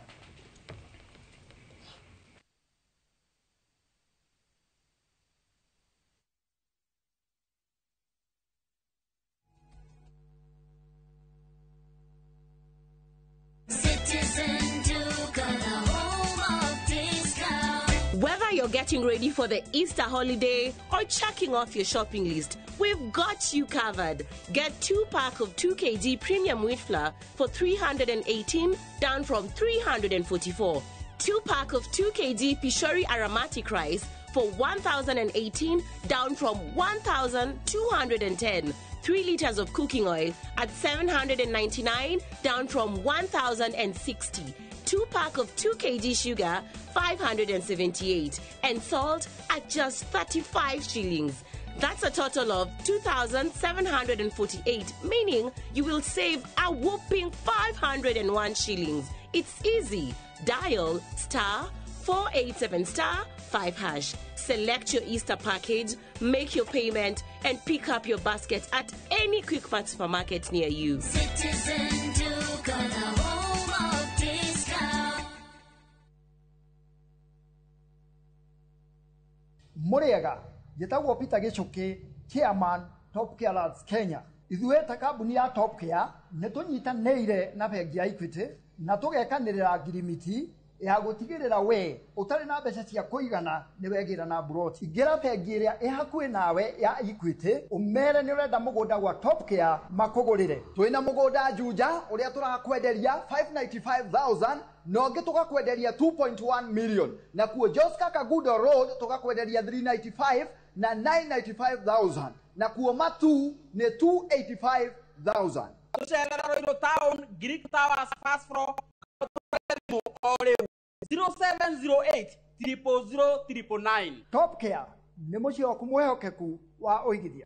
Whether you're getting ready for the Easter holiday or checking off your shopping list, we've got you covered. Get 2 pack of 2 kg premium wheat flour for 318, down from 344. 2 pack of 2 kg Pishori aromatic rice for 1,018, down from 1,210. 3 liters of cooking oil at 799, down from 1,060. 2 pack of 2 kg sugar, 578, and salt at just 35 shillings. That's a total of 2,748, meaning you will save a whopping 501 shillings. It's easy. Dial star 487 star 5 hash. Select your Easter package, make your payment, and pick up your basket at any Quickmart supermarket near you. Citizen Duka, the home of discount. Muriega, njĩtagwo Peter Gĩchũkĩ, chairman Top Care Lads Kenya. Ithuĩ ta kambuni ya Top Care nĩ tũnyitanĩire na bengi ya Equity na tũgekanĩrĩra ngirimiti ya gũtigĩrĩra we ũtarĩ na mbeca cia kũigana nĩ wegĩra na mburoti. Ingĩra bengi ĩrĩa ĩ hakuhĩ nawe ya Equity ũmere nĩ ũrenda mũgũnda gwa Top Care makũgũrĩre. Twĩna mũgũnda Juja ũrĩa tũrakwenderia 595,000 na ũngĩ tũgakwenderia 2.1 million, na kuo Joska Kagudo Road tũgakwenderia 395 na 995,000, na kuo Matu nĩ 285,000. Tũcerera Ruiru Town, Greek Towers, first floor, thimũ o rĩu 0708 000 999. Top Care nĩ mũciĩ waku mwĩhokeku wa ũigithia.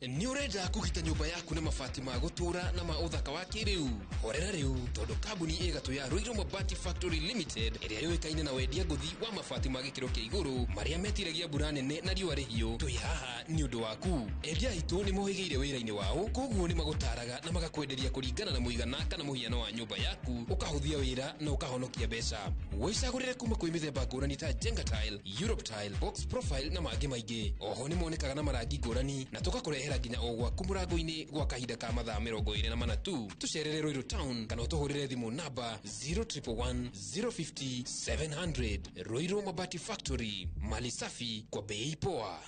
Nĩ ũrenda kũgita nyũmba yaku na mabati ma gũtũũra na ma ũthaka wa kĩrĩu? Horera rĩu, tondũ kambuni ĩgatũ ya Ruiru Mabati Factory Limited ĩrĩa yũĩkaine na wendia ngũthi wa mabati ma gĩkĩro kĩa igũrũ marĩa metiragia mbura nene na riũa rĩhiũ, twĩ haha nĩ ũndũ waku. Endia aitũ nĩ mohĩgĩire wĩra-inĩ wao, koguo nĩ magũtaraga na magakwenderia kũringana na mũigana kana mũhiano wa nyũmba yaku, ũkahũthia wĩra na ũkahonokia mbeca. Wĩcagũrĩre kuma kwĩ mĩthemba ngũrani ta Jenga Tile, Europe Tile, Box Profile na mangĩ maingĩ. Oho nĩ monekaga na marangi ngũrani na tũgakũrehera nginya o gwaku mũrango-inĩ gwa kahinda ka mathaa 24 tu. Tũcerere Ruiru Town kana ũtũhũrĩre thimũ namba 0111 050 700. Ruiru Mabati Factory, mali safi kwa bei poa.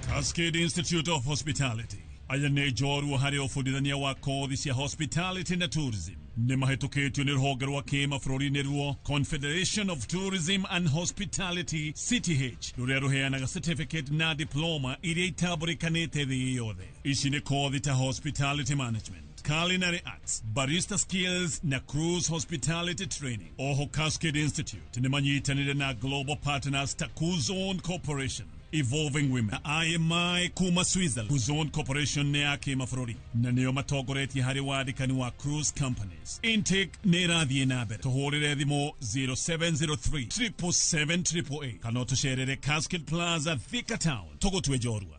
Cascade Institute of Hospitality aya nĩ njorua harĩ ũbundithania wa kothi cia hospitality na tourism. Nĩ mahĩtũkĩtio nĩ rũhonge rwa kĩmabũrũri nĩruo Confederation of Tourism and Hospitality CTH, rũrĩa rũheanaga certificate na diploma iria itambũrĩkanĩte thĩ yothe. Ici nĩ kothi ta hospitality management, culinary arts, barista skills na cruise hospitality training. Oho Cascade Institute nĩ manyitanĩire na global partners ta Kuzon Corporation, Evolving Women na IMI kuma Switzerland. Kuzon Corporation nĩ ya kĩmabũrũri na nĩo matongoretie harĩ wandĩkani wa cruise companies. Intake nĩ ĩrathiĩ na mbere. Tũhũrĩre thimũ 0703 777 888 kana ũtũcerere Cascade Plaza, Thika Town. Tũgũtue njorua.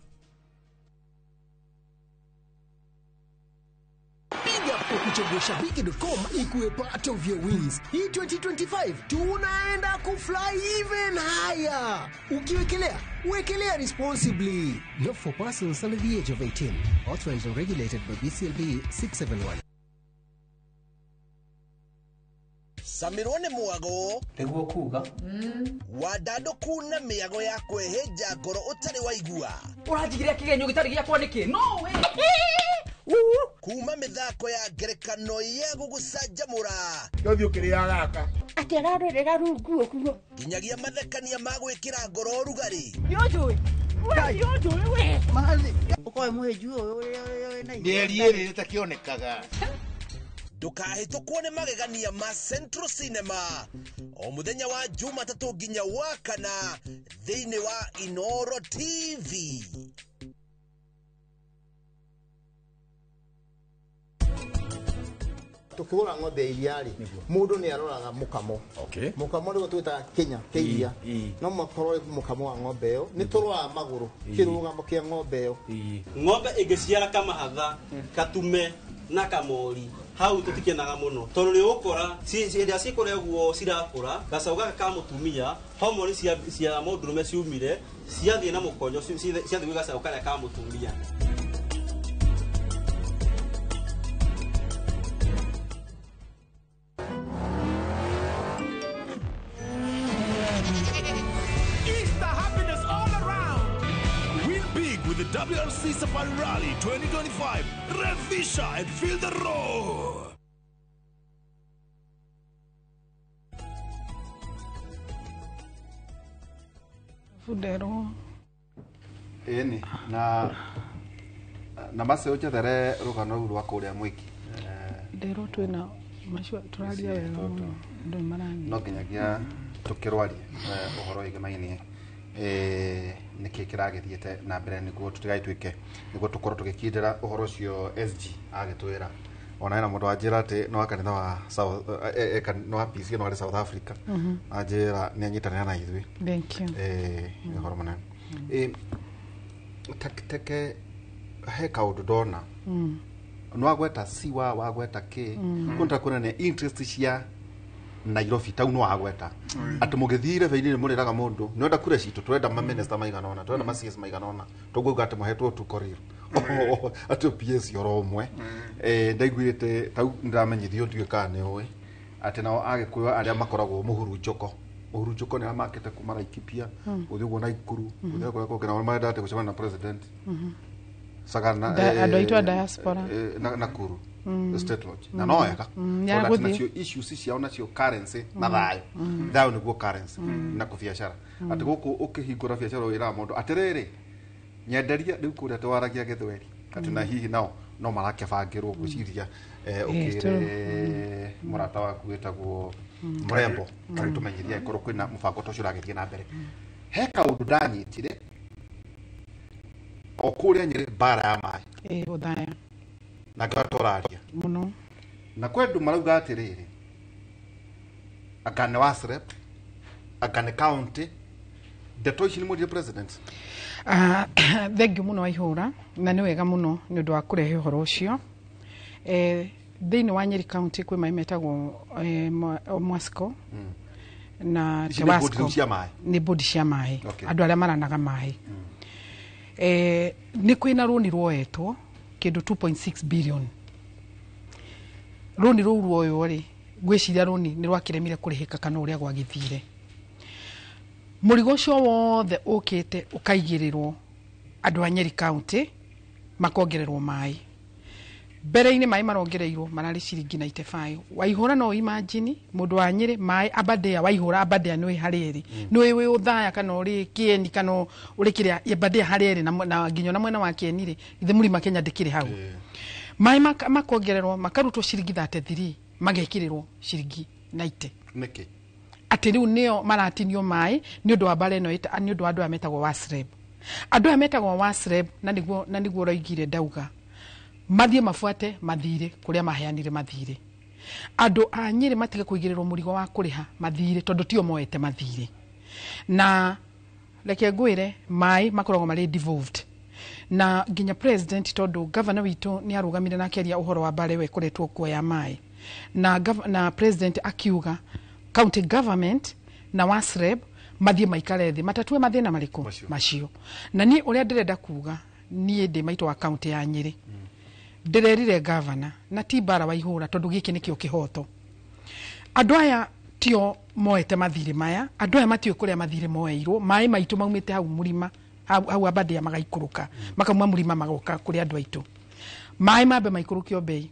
Piga kwa kuchagua shabiki.com ikuwe part of your wins. Hii 2025 tunaenda kufly even higher. Ukiwekelea, wekelea responsibly. Not for persons under the age of 18. Authorized and regulated by BCLB 671. Samirwo nĩ mwago nĩguo kuga wandandũku na mĩago ya kwĩhĩnja ngoro ũtarĩ waigua. Ũranjigĩrĩra kĩgenyo gĩtarĩ gĩakwa nĩkĩ? No way. Kuma mĩthako ya ngerekano ya gũgũcanjamũra Ndothiĩ ũkĩrĩaga gaka. Atĩ ararorera rungu ũguo. Nginyagia mathekania ma gwĩkĩra ngoro ũrugarĩ. Nĩũnjũĩ? We nĩũnjũĩ we? Ũkoe mũhĩnju ũyũ ũrĩa wĩna Mĩeri ĩrĩ ĩtakĩonekaga. Ndũkahĩtũkwo nĩ magegania ma Central Cinema o mũthenya wa Jumatatũ nginya wa kana thĩinĩ wa Inoro TV. Tukigura ng'ombe ya iria rĩ, mũndũ nĩ aroraga mũkamo. Mũkamo nĩguo twĩtaga kĩnya kĩa iria. No makorwo mũkamo wa ng'ombe ĩyo nĩ tũroraga magũrũ, kĩrũgamo kĩa ng'ombe ĩyo. Ng'ombe ĩngĩciara kamahatha, katume na kamori, hau tũtikenaga mũno tondũ nĩ ũgũkora hĩndĩ ĩrĩa cikũrĩa ũguo cirakũra, gacaũ gaka ka mũtumia homoni cia mũndũrũme ciumire ciathiĩ na mũkonyo, ciathiĩ gwĩ gacaũ karĩa ka mũtumia. The WRC Safari Rally 2025. Revisha and feel the roar. Fundero. Ĩni na macio njethere rũgano rũu rwa kũrĩa mwiki. Nderwo twĩna macio tũraria wega mũno andũ marani. No nginyagia tũkĩrwarie ũhoro wĩgĩmainie Nĩkĩ kĩragĩthiĩte na mbere nĩguo tũtigagĩtuĩke nĩguo tũkorwo tũgĩkindĩra ũhoro ũcio SG agĩtwĩra. Ona hena mũndũ wanjĩra atĩ nĩ wa kanitha wa South, nĩ wa PCA no arĩ South Africa. Anjĩra nĩ anyitanĩra na ithuĩ. Thank you. Nĩ ũhoro mũnene. Teke he kaũndũ ndona nĩwagweta siwa wagweta kĩ kũnda kuonania interest cia Nairobi tau nĩwagweta atĩ mũgĩthiĩ irebe-inĩ nĩmũrĩraga mũndũ nĩwenda kura citũ tũrenda maminista maigana ũna tũrenda ma CS maigana ũna tũguo atĩ mũhetwo tu korir atĩ PS oro ũmwe. Ndaiguĩte tau nĩndamenyithio ndiũĩ kana nĩ ũĩ atĩ nao Agĩkũyũ arĩa makoragwo mũhurunjũko nĩ arĩa makĩte kuma Laikipia gũthiĩ ũguo Naikuru gũthiĩ kũrĩa kũngĩ nao marenda atĩ gũcemania na president Sagana Andũ aitũ a diaspora. Nakuru State Lodge na no wega Ya tondũ atĩ gũthiĩ. nacio issues ciao nacio currency na thayũ thayũ nĩguo currency na kũbiacara atĩ gũkũ ũkĩhingũra biacara wĩraga mũndũ atĩrĩrĩ nyenderia rĩu kũrĩa twaragia gĩthweri atĩ na hihi nao no marakĩbangĩrwo gwĩciria ũkĩre mũrata waku wĩtagwo Mrembo agĩtũmenyithia angĩkorwo kwĩna mũbango ta ũcio ũragĩthiĩ na mbere. He kaũndũ ndanyitire o kũrĩa Nyĩrĩ mbara ya maĩ Ũthaya na ngĩona tũraria mũno na kwĩ andũ marauga atĩrĩrĩ anga nĩ WASREB anga nĩ county ndeto ici nĩ mwĩrire president. Thank you mũno Waihũra na nĩ wega mũno nĩ ũndũ wa kũrehe ũhoro ũcio. Thĩinĩ wa Nyeri County kwĩ maĩ metagwo Mwasco na Ici nĩ bodi Tewasco. rĩu cia maĩ? Nĩ bodi cia maĩ. Okay. Andũ arĩa maranaga maĩ. Nĩ kwĩna rũni rwoetwo kĩndũ 2.6 billion. Rũni rũu ruoywo rĩ ngwĩciria rũni nĩ rwakĩremire kũrĩhĩka kana ũrĩa gwagĩthire. Mũrigo ũcio wothe ũkĩte ũkaigĩrĩrwo andũ a Nyeri County makongererwo maĩ. Mbere-inĩ maĩ marongereirwo mararĩ ciringi 95. Waihũra no imagine mũndũ wa Nyĩrĩ maĩ Aberdare Waihũra Aberdare nĩũĩ harĩa ĩrĩ nĩũĩ wĩ Ũthaya kana ũrĩ Kĩeni kana ũrĩ kĩrĩa Aberdare harĩa ĩrĩ na nginya na mwena wa Kĩeni rĩ ithe Mũrima Kenya ndĩkĩrĩ hau. Maĩ makongererwo makarutwo ciringi 33 magekĩrĩrwo ciringi 90. Nĩkĩ? Atĩ rĩu nĩo maratinio maĩ nĩ ũndũ wa mbara ĩno nĩ ũndũ wa andũ aya metagwo WASREB. Andũ aya metagwo WASREB na nĩguo ũroigire ndauga mathiĩ mabuate mathirĩ kũrĩa maheanire mathirĩ. Andũ a Nyĩrĩ matige kũigĩrĩrwo mũrigo wa kũrĩha mathirĩ tondũ tio moete mathirĩ. Na reke ngwĩre maĩ makoragwo marĩ devolved. Na nginya president tondũ governor witũ nĩ arũgamire na akĩaria ũhoro wa mbara ĩyo ĩkoretwo kuo ya maĩ. Na president akiuga county government na WASREB mathiĩ maikare thĩ matatue mathĩna marĩkũ macio. Na niĩ ũrĩa ndĩrenda kuga niĩ ndĩ maitũ wa county ya Nyĩrĩ. Ndĩrerire governor na ti mbara Waihũra tondũ gĩkĩ nĩkĩo kĩhoto. Andũ aya tio moete mathirĩ maya, andũ aya matiũĩ kũrĩa mathirĩ moeirwo, maĩ maitũ maumĩte hau mũrima hau Aberdare magaikũrũka makauma mũrima magoka kũrĩ andũ aitũ. Maĩ mambe maikũrũkio bei.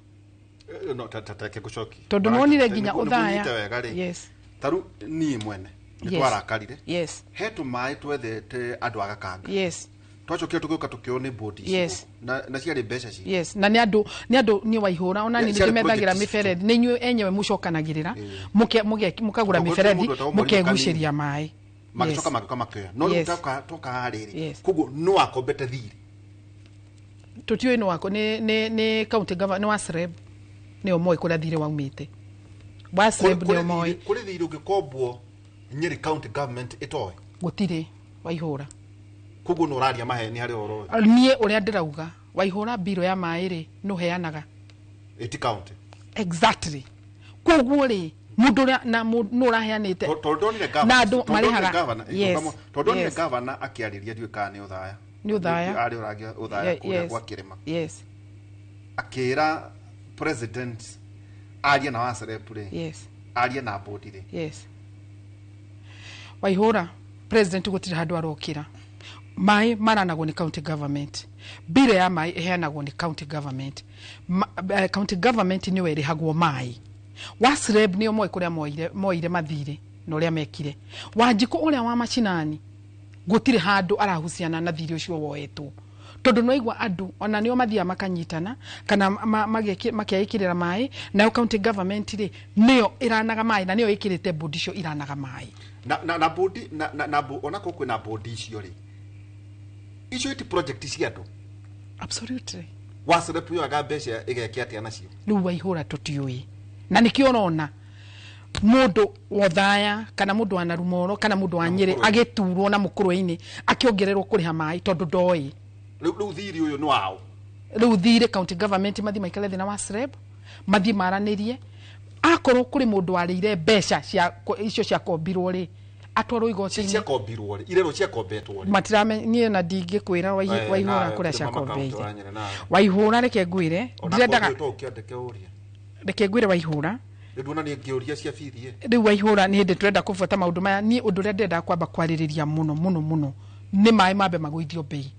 No ta gũcoki. Tondũ nĩwonire nginya Ũthaya. Yes. Taru niĩ mwene nĩ twarakarire. Yes. He tũmaĩ twethete andũ a Gakanga. Yes. Twacokire tũgĩũka tũkĩoywo nĩ bodi ici. Yes. Na ciarĩ mbeca citũ. Yes, na nĩ andũ niĩ Waihũra ona niĩ Ciarĩ nĩndĩmethagĩra project citũ. mĩberethi nĩ inyuĩ enyewe mũcokanagĩrĩra mũkagũra Tondũ gũtirĩ mĩberethi mũndũ wetagwo Mwalimu mũkegucĩria Kanini. maĩ. Magĩcoka magĩũka makĩoya. No rĩu Yes. toka harĩrĩ. Yes. Koguo no akombete thirĩ. Tũtiũĩ nĩ wako nĩ county governor nĩ WASREB nĩo moĩ kũrĩa thirĩ waumĩte. WASREB nĩo moĩ. Kũrĩ thirĩ ũngĩkombwo Nyĩrĩ county government ĩtoĩ. Gũtirĩ Waihũra. Koguo nĩ ũraria maheni harĩ ũhoro ũyũ. Niĩ ũrĩa ndĩrauga Waihũra mbirũ ya maĩ rĩ nũheanaga. Ĩti county. Exactly. Koguo rĩ mũndũ ũrĩa na nũ ũraheanĩte na andũ marĩhaga. Yes. Tondũ ndonire governor akĩarĩria ndiũĩ kana nĩ Ũthaya. Nĩ Ũthaya. Arĩ ũragia Ũthaya kũrĩa gwa kĩrĩma. Yes. Akĩra president arie na WASREB rĩ. Yes. Arie na bodi rĩ. Yes. Waihũra president gũtirĩ handũ arokĩra. Maĩ maranagwo nĩ county government. Mbirũ ya maĩ ĩheanagwo nĩ county government. County government nĩyo ĩrĩhagwo maĩ. WASREB nĩo moĩ kũrĩa moire mathirĩ na ũrĩa mekire. Wanjikũ ũrĩa wa macinani gũtirĩ handũ arahuciana na thirĩ ũcio woetwo. Tondũ nĩwaigua andũ ona nĩo mathiaga makanyitana kana makeĩkĩrĩra maĩ, nayo county government rĩ nĩyo ĩranaga maĩ na nĩyo ĩkĩrĩte bodi icio iranaga maĩ. Na bodi na ona ko kwina bodi icio ri icio ti project cia andu. Absolutely. WASREB yoyaga mbeca igeke atia nacio? Riu Waihura tutiui na nikio urona mundu wothaya kana mundu wa Narumoro kana mundu wa Nyeri agiturwo na mukurwe-ini akiongererwo kuriha mai tondu ndoi. Riu thiri uyu ni wao. Riu thiri county government mathi maikare thi na WASREB mathi maranirie akorwo kuri mundu warĩire mbeca cia icio cia kombirwo ri atwarwo igoti-inĩ. Cia kombirwo ri irerwo cia kombetwo ri matirame nie na ndingĩkwĩra Waihura kũrĩa cia kombeire. Waihura reke ngwĩre ndirendaga reke ngwĩre Waihura nduona ni ngĩũria cia bithi. Rĩu Waihura nĩ hĩndĩ tũrenda kũbuata maũndũ maya. Niĩ ũndũ ũrĩa ndĩrenda kwamba kwarĩrĩria mũno mũno mũno nĩ maĩ mambe magũithio bei.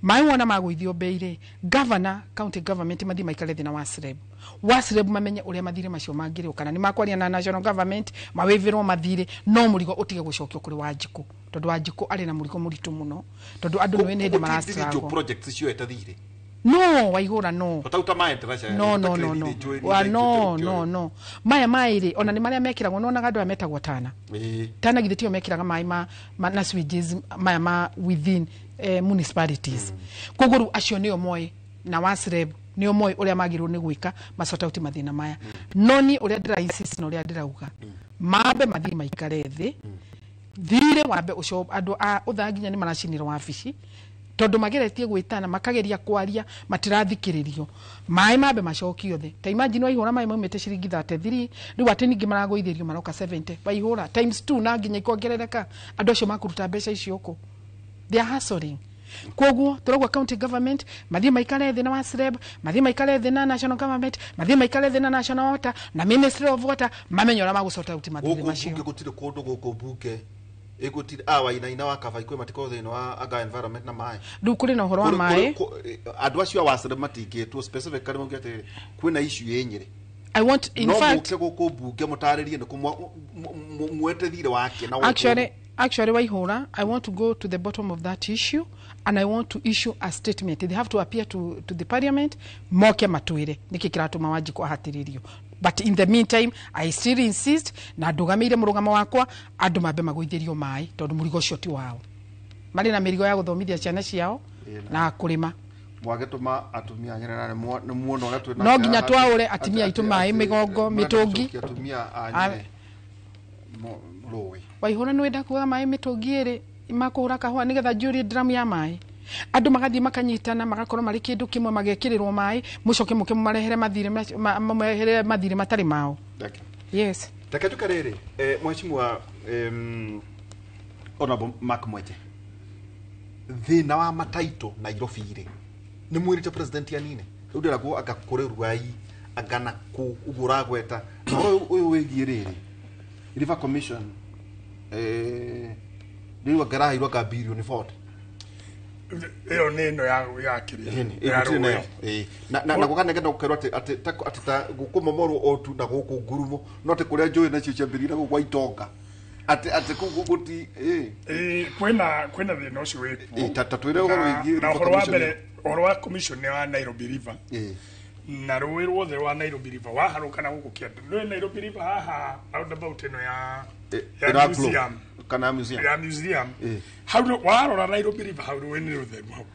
Maĩ wona magũithio bei rĩ, governor county government mathi maikare thĩ na WASREB. WASREB mamenye ũrĩa mathirĩ macio mangĩrĩo kana nĩ makwaria na national government mawĩvĩrwo mathirĩ, no mũrigo ũtige gũcokio kũrĩ Wanjikũ tondũ Wanjikũ arĩ na mũrigo mũritũ mũno tondũ andũ nĩ hĩndĩ marastruggle. Project cioete thirĩ. No Waihura no. No no no no. Wa no no no. Maya maĩ rĩ ona nĩ marĩa mekĩragwo nonaga andũ aya metagwo tana. Tana githĩ tio mekĩraga maĩ ma na sewage maya ma within municipalities. Koguo rĩu acio nĩo moĩ na WASREB nĩo moĩ ũrĩa magĩrĩirwo nĩ gwĩka masort out mathĩna maya. No niĩ ũrĩa ndĩra insist na ũrĩa ndĩrauga mambe mathiĩ maikare thĩ thirĩ wambe ũcio andũ a ũthaa nginya nĩ maracinĩrwo wabici tondu mageretie gwitana makageria kwaria matirathikiririo. Maĩ mambe macokio thĩ. Ta imagine Waihura maĩ maumĩte ciringi 33 rĩu atĩ ningĩ maragũithĩrio maroka 70. Waihura times 2 na nginya ikongerereka. Andũ acio makũruta mbeca icio kũ? They are hustling. Koguo tũrauga county government mathiĩ maikare thĩ na WASREB, mathiĩ maikare thĩ na national government, mathiĩ maikare thĩ na national water na ministry of water mamenye ũrĩa magũsort out mathirĩ macio. Gũkũ gũtirĩ kũndũ gũkũ bunge igutire awa ina wa kaba ikwe matiko thĩinĩ wa aga environment na maĩ. Rĩu kũrĩ na ũhoro wa maĩ. Andũ acio a WASREB matingĩtwo specifically mauge atĩrĩrĩ kwĩna issue ĩ Nyĩrĩ. I want in fact no mũke gũkũ bunge mũtarĩrie nĩ mwete thirĩ wake na Actually Waihura, I want to go to the bottom of that issue and I want to issue a statement. They have to appear to the parliament moke matwire niki kiratuma Wanjikũ ahatĩrĩrio. But in the meantime I still insist na ndugamĩire mũrũgamo wakwa andũ mambe magũithĩrio maĩ tondũ mũrigo ũcio ti wao. Marĩ na mĩrigo ya gũthomithia ciana ciao na kũrĩma. Mwagĩtũma atumia a Nyĩrĩ na nĩ muona ũrĩa twĩna no nginya twaũre atumia aitũ maĩ mĩgongo mĩtũngi atumia a Nyĩrĩ rũĩ. Waihura nĩ wenda kuoya maĩ mĩtũngi ĩrĩ makũhũra kahũa nĩgetha njũrie dramu ya maĩ. Andũ magathiĩ makanyitana magakorwo marĩ kĩndũ kĩmwe magekĩrĩrwo maĩ mũcoke mũke mũmarehere mathirĩ mũmarehere mathirĩ matarĩ mao. Yes. Reke njuke rĩrĩ mheshimiwa Honorable Mark Mwenje, thĩna wa mataito Nairobi rĩ nĩ mwĩrĩte president anine rĩu ndĩragwo anga kũrĩ Ruai anga na kũ ũguo ũragweta na ũhoro ũyũ wĩgiĩ rĩrĩ River Commission rĩu anga ĩraheirwo anga birioni 40 ĩyo nĩ ĩno ya kĩrĩa na gũkanengera gũkerwo atĩ ta gũkũmomorwo o tu na gũkũ ngurumo no atĩ kũrĩa njũĩ nacio ciambĩrĩire na gũkũ gwa itonga atĩ kũu gũti kwĩna thĩna ũcio wĩkuo. Ta twĩre ũhoro wĩgiĩ na ũhoro wa mbere ũhoro wa commission nĩ wa Nairobi River na rũĩ ruothe rwa Nairobi River waharũka na gũkũ kĩanda rũĩ Nairobi River haha roundabout ĩno ya museum kana museum ya museum hau warora Nairobi River hau rũĩ nĩ rũtheru hau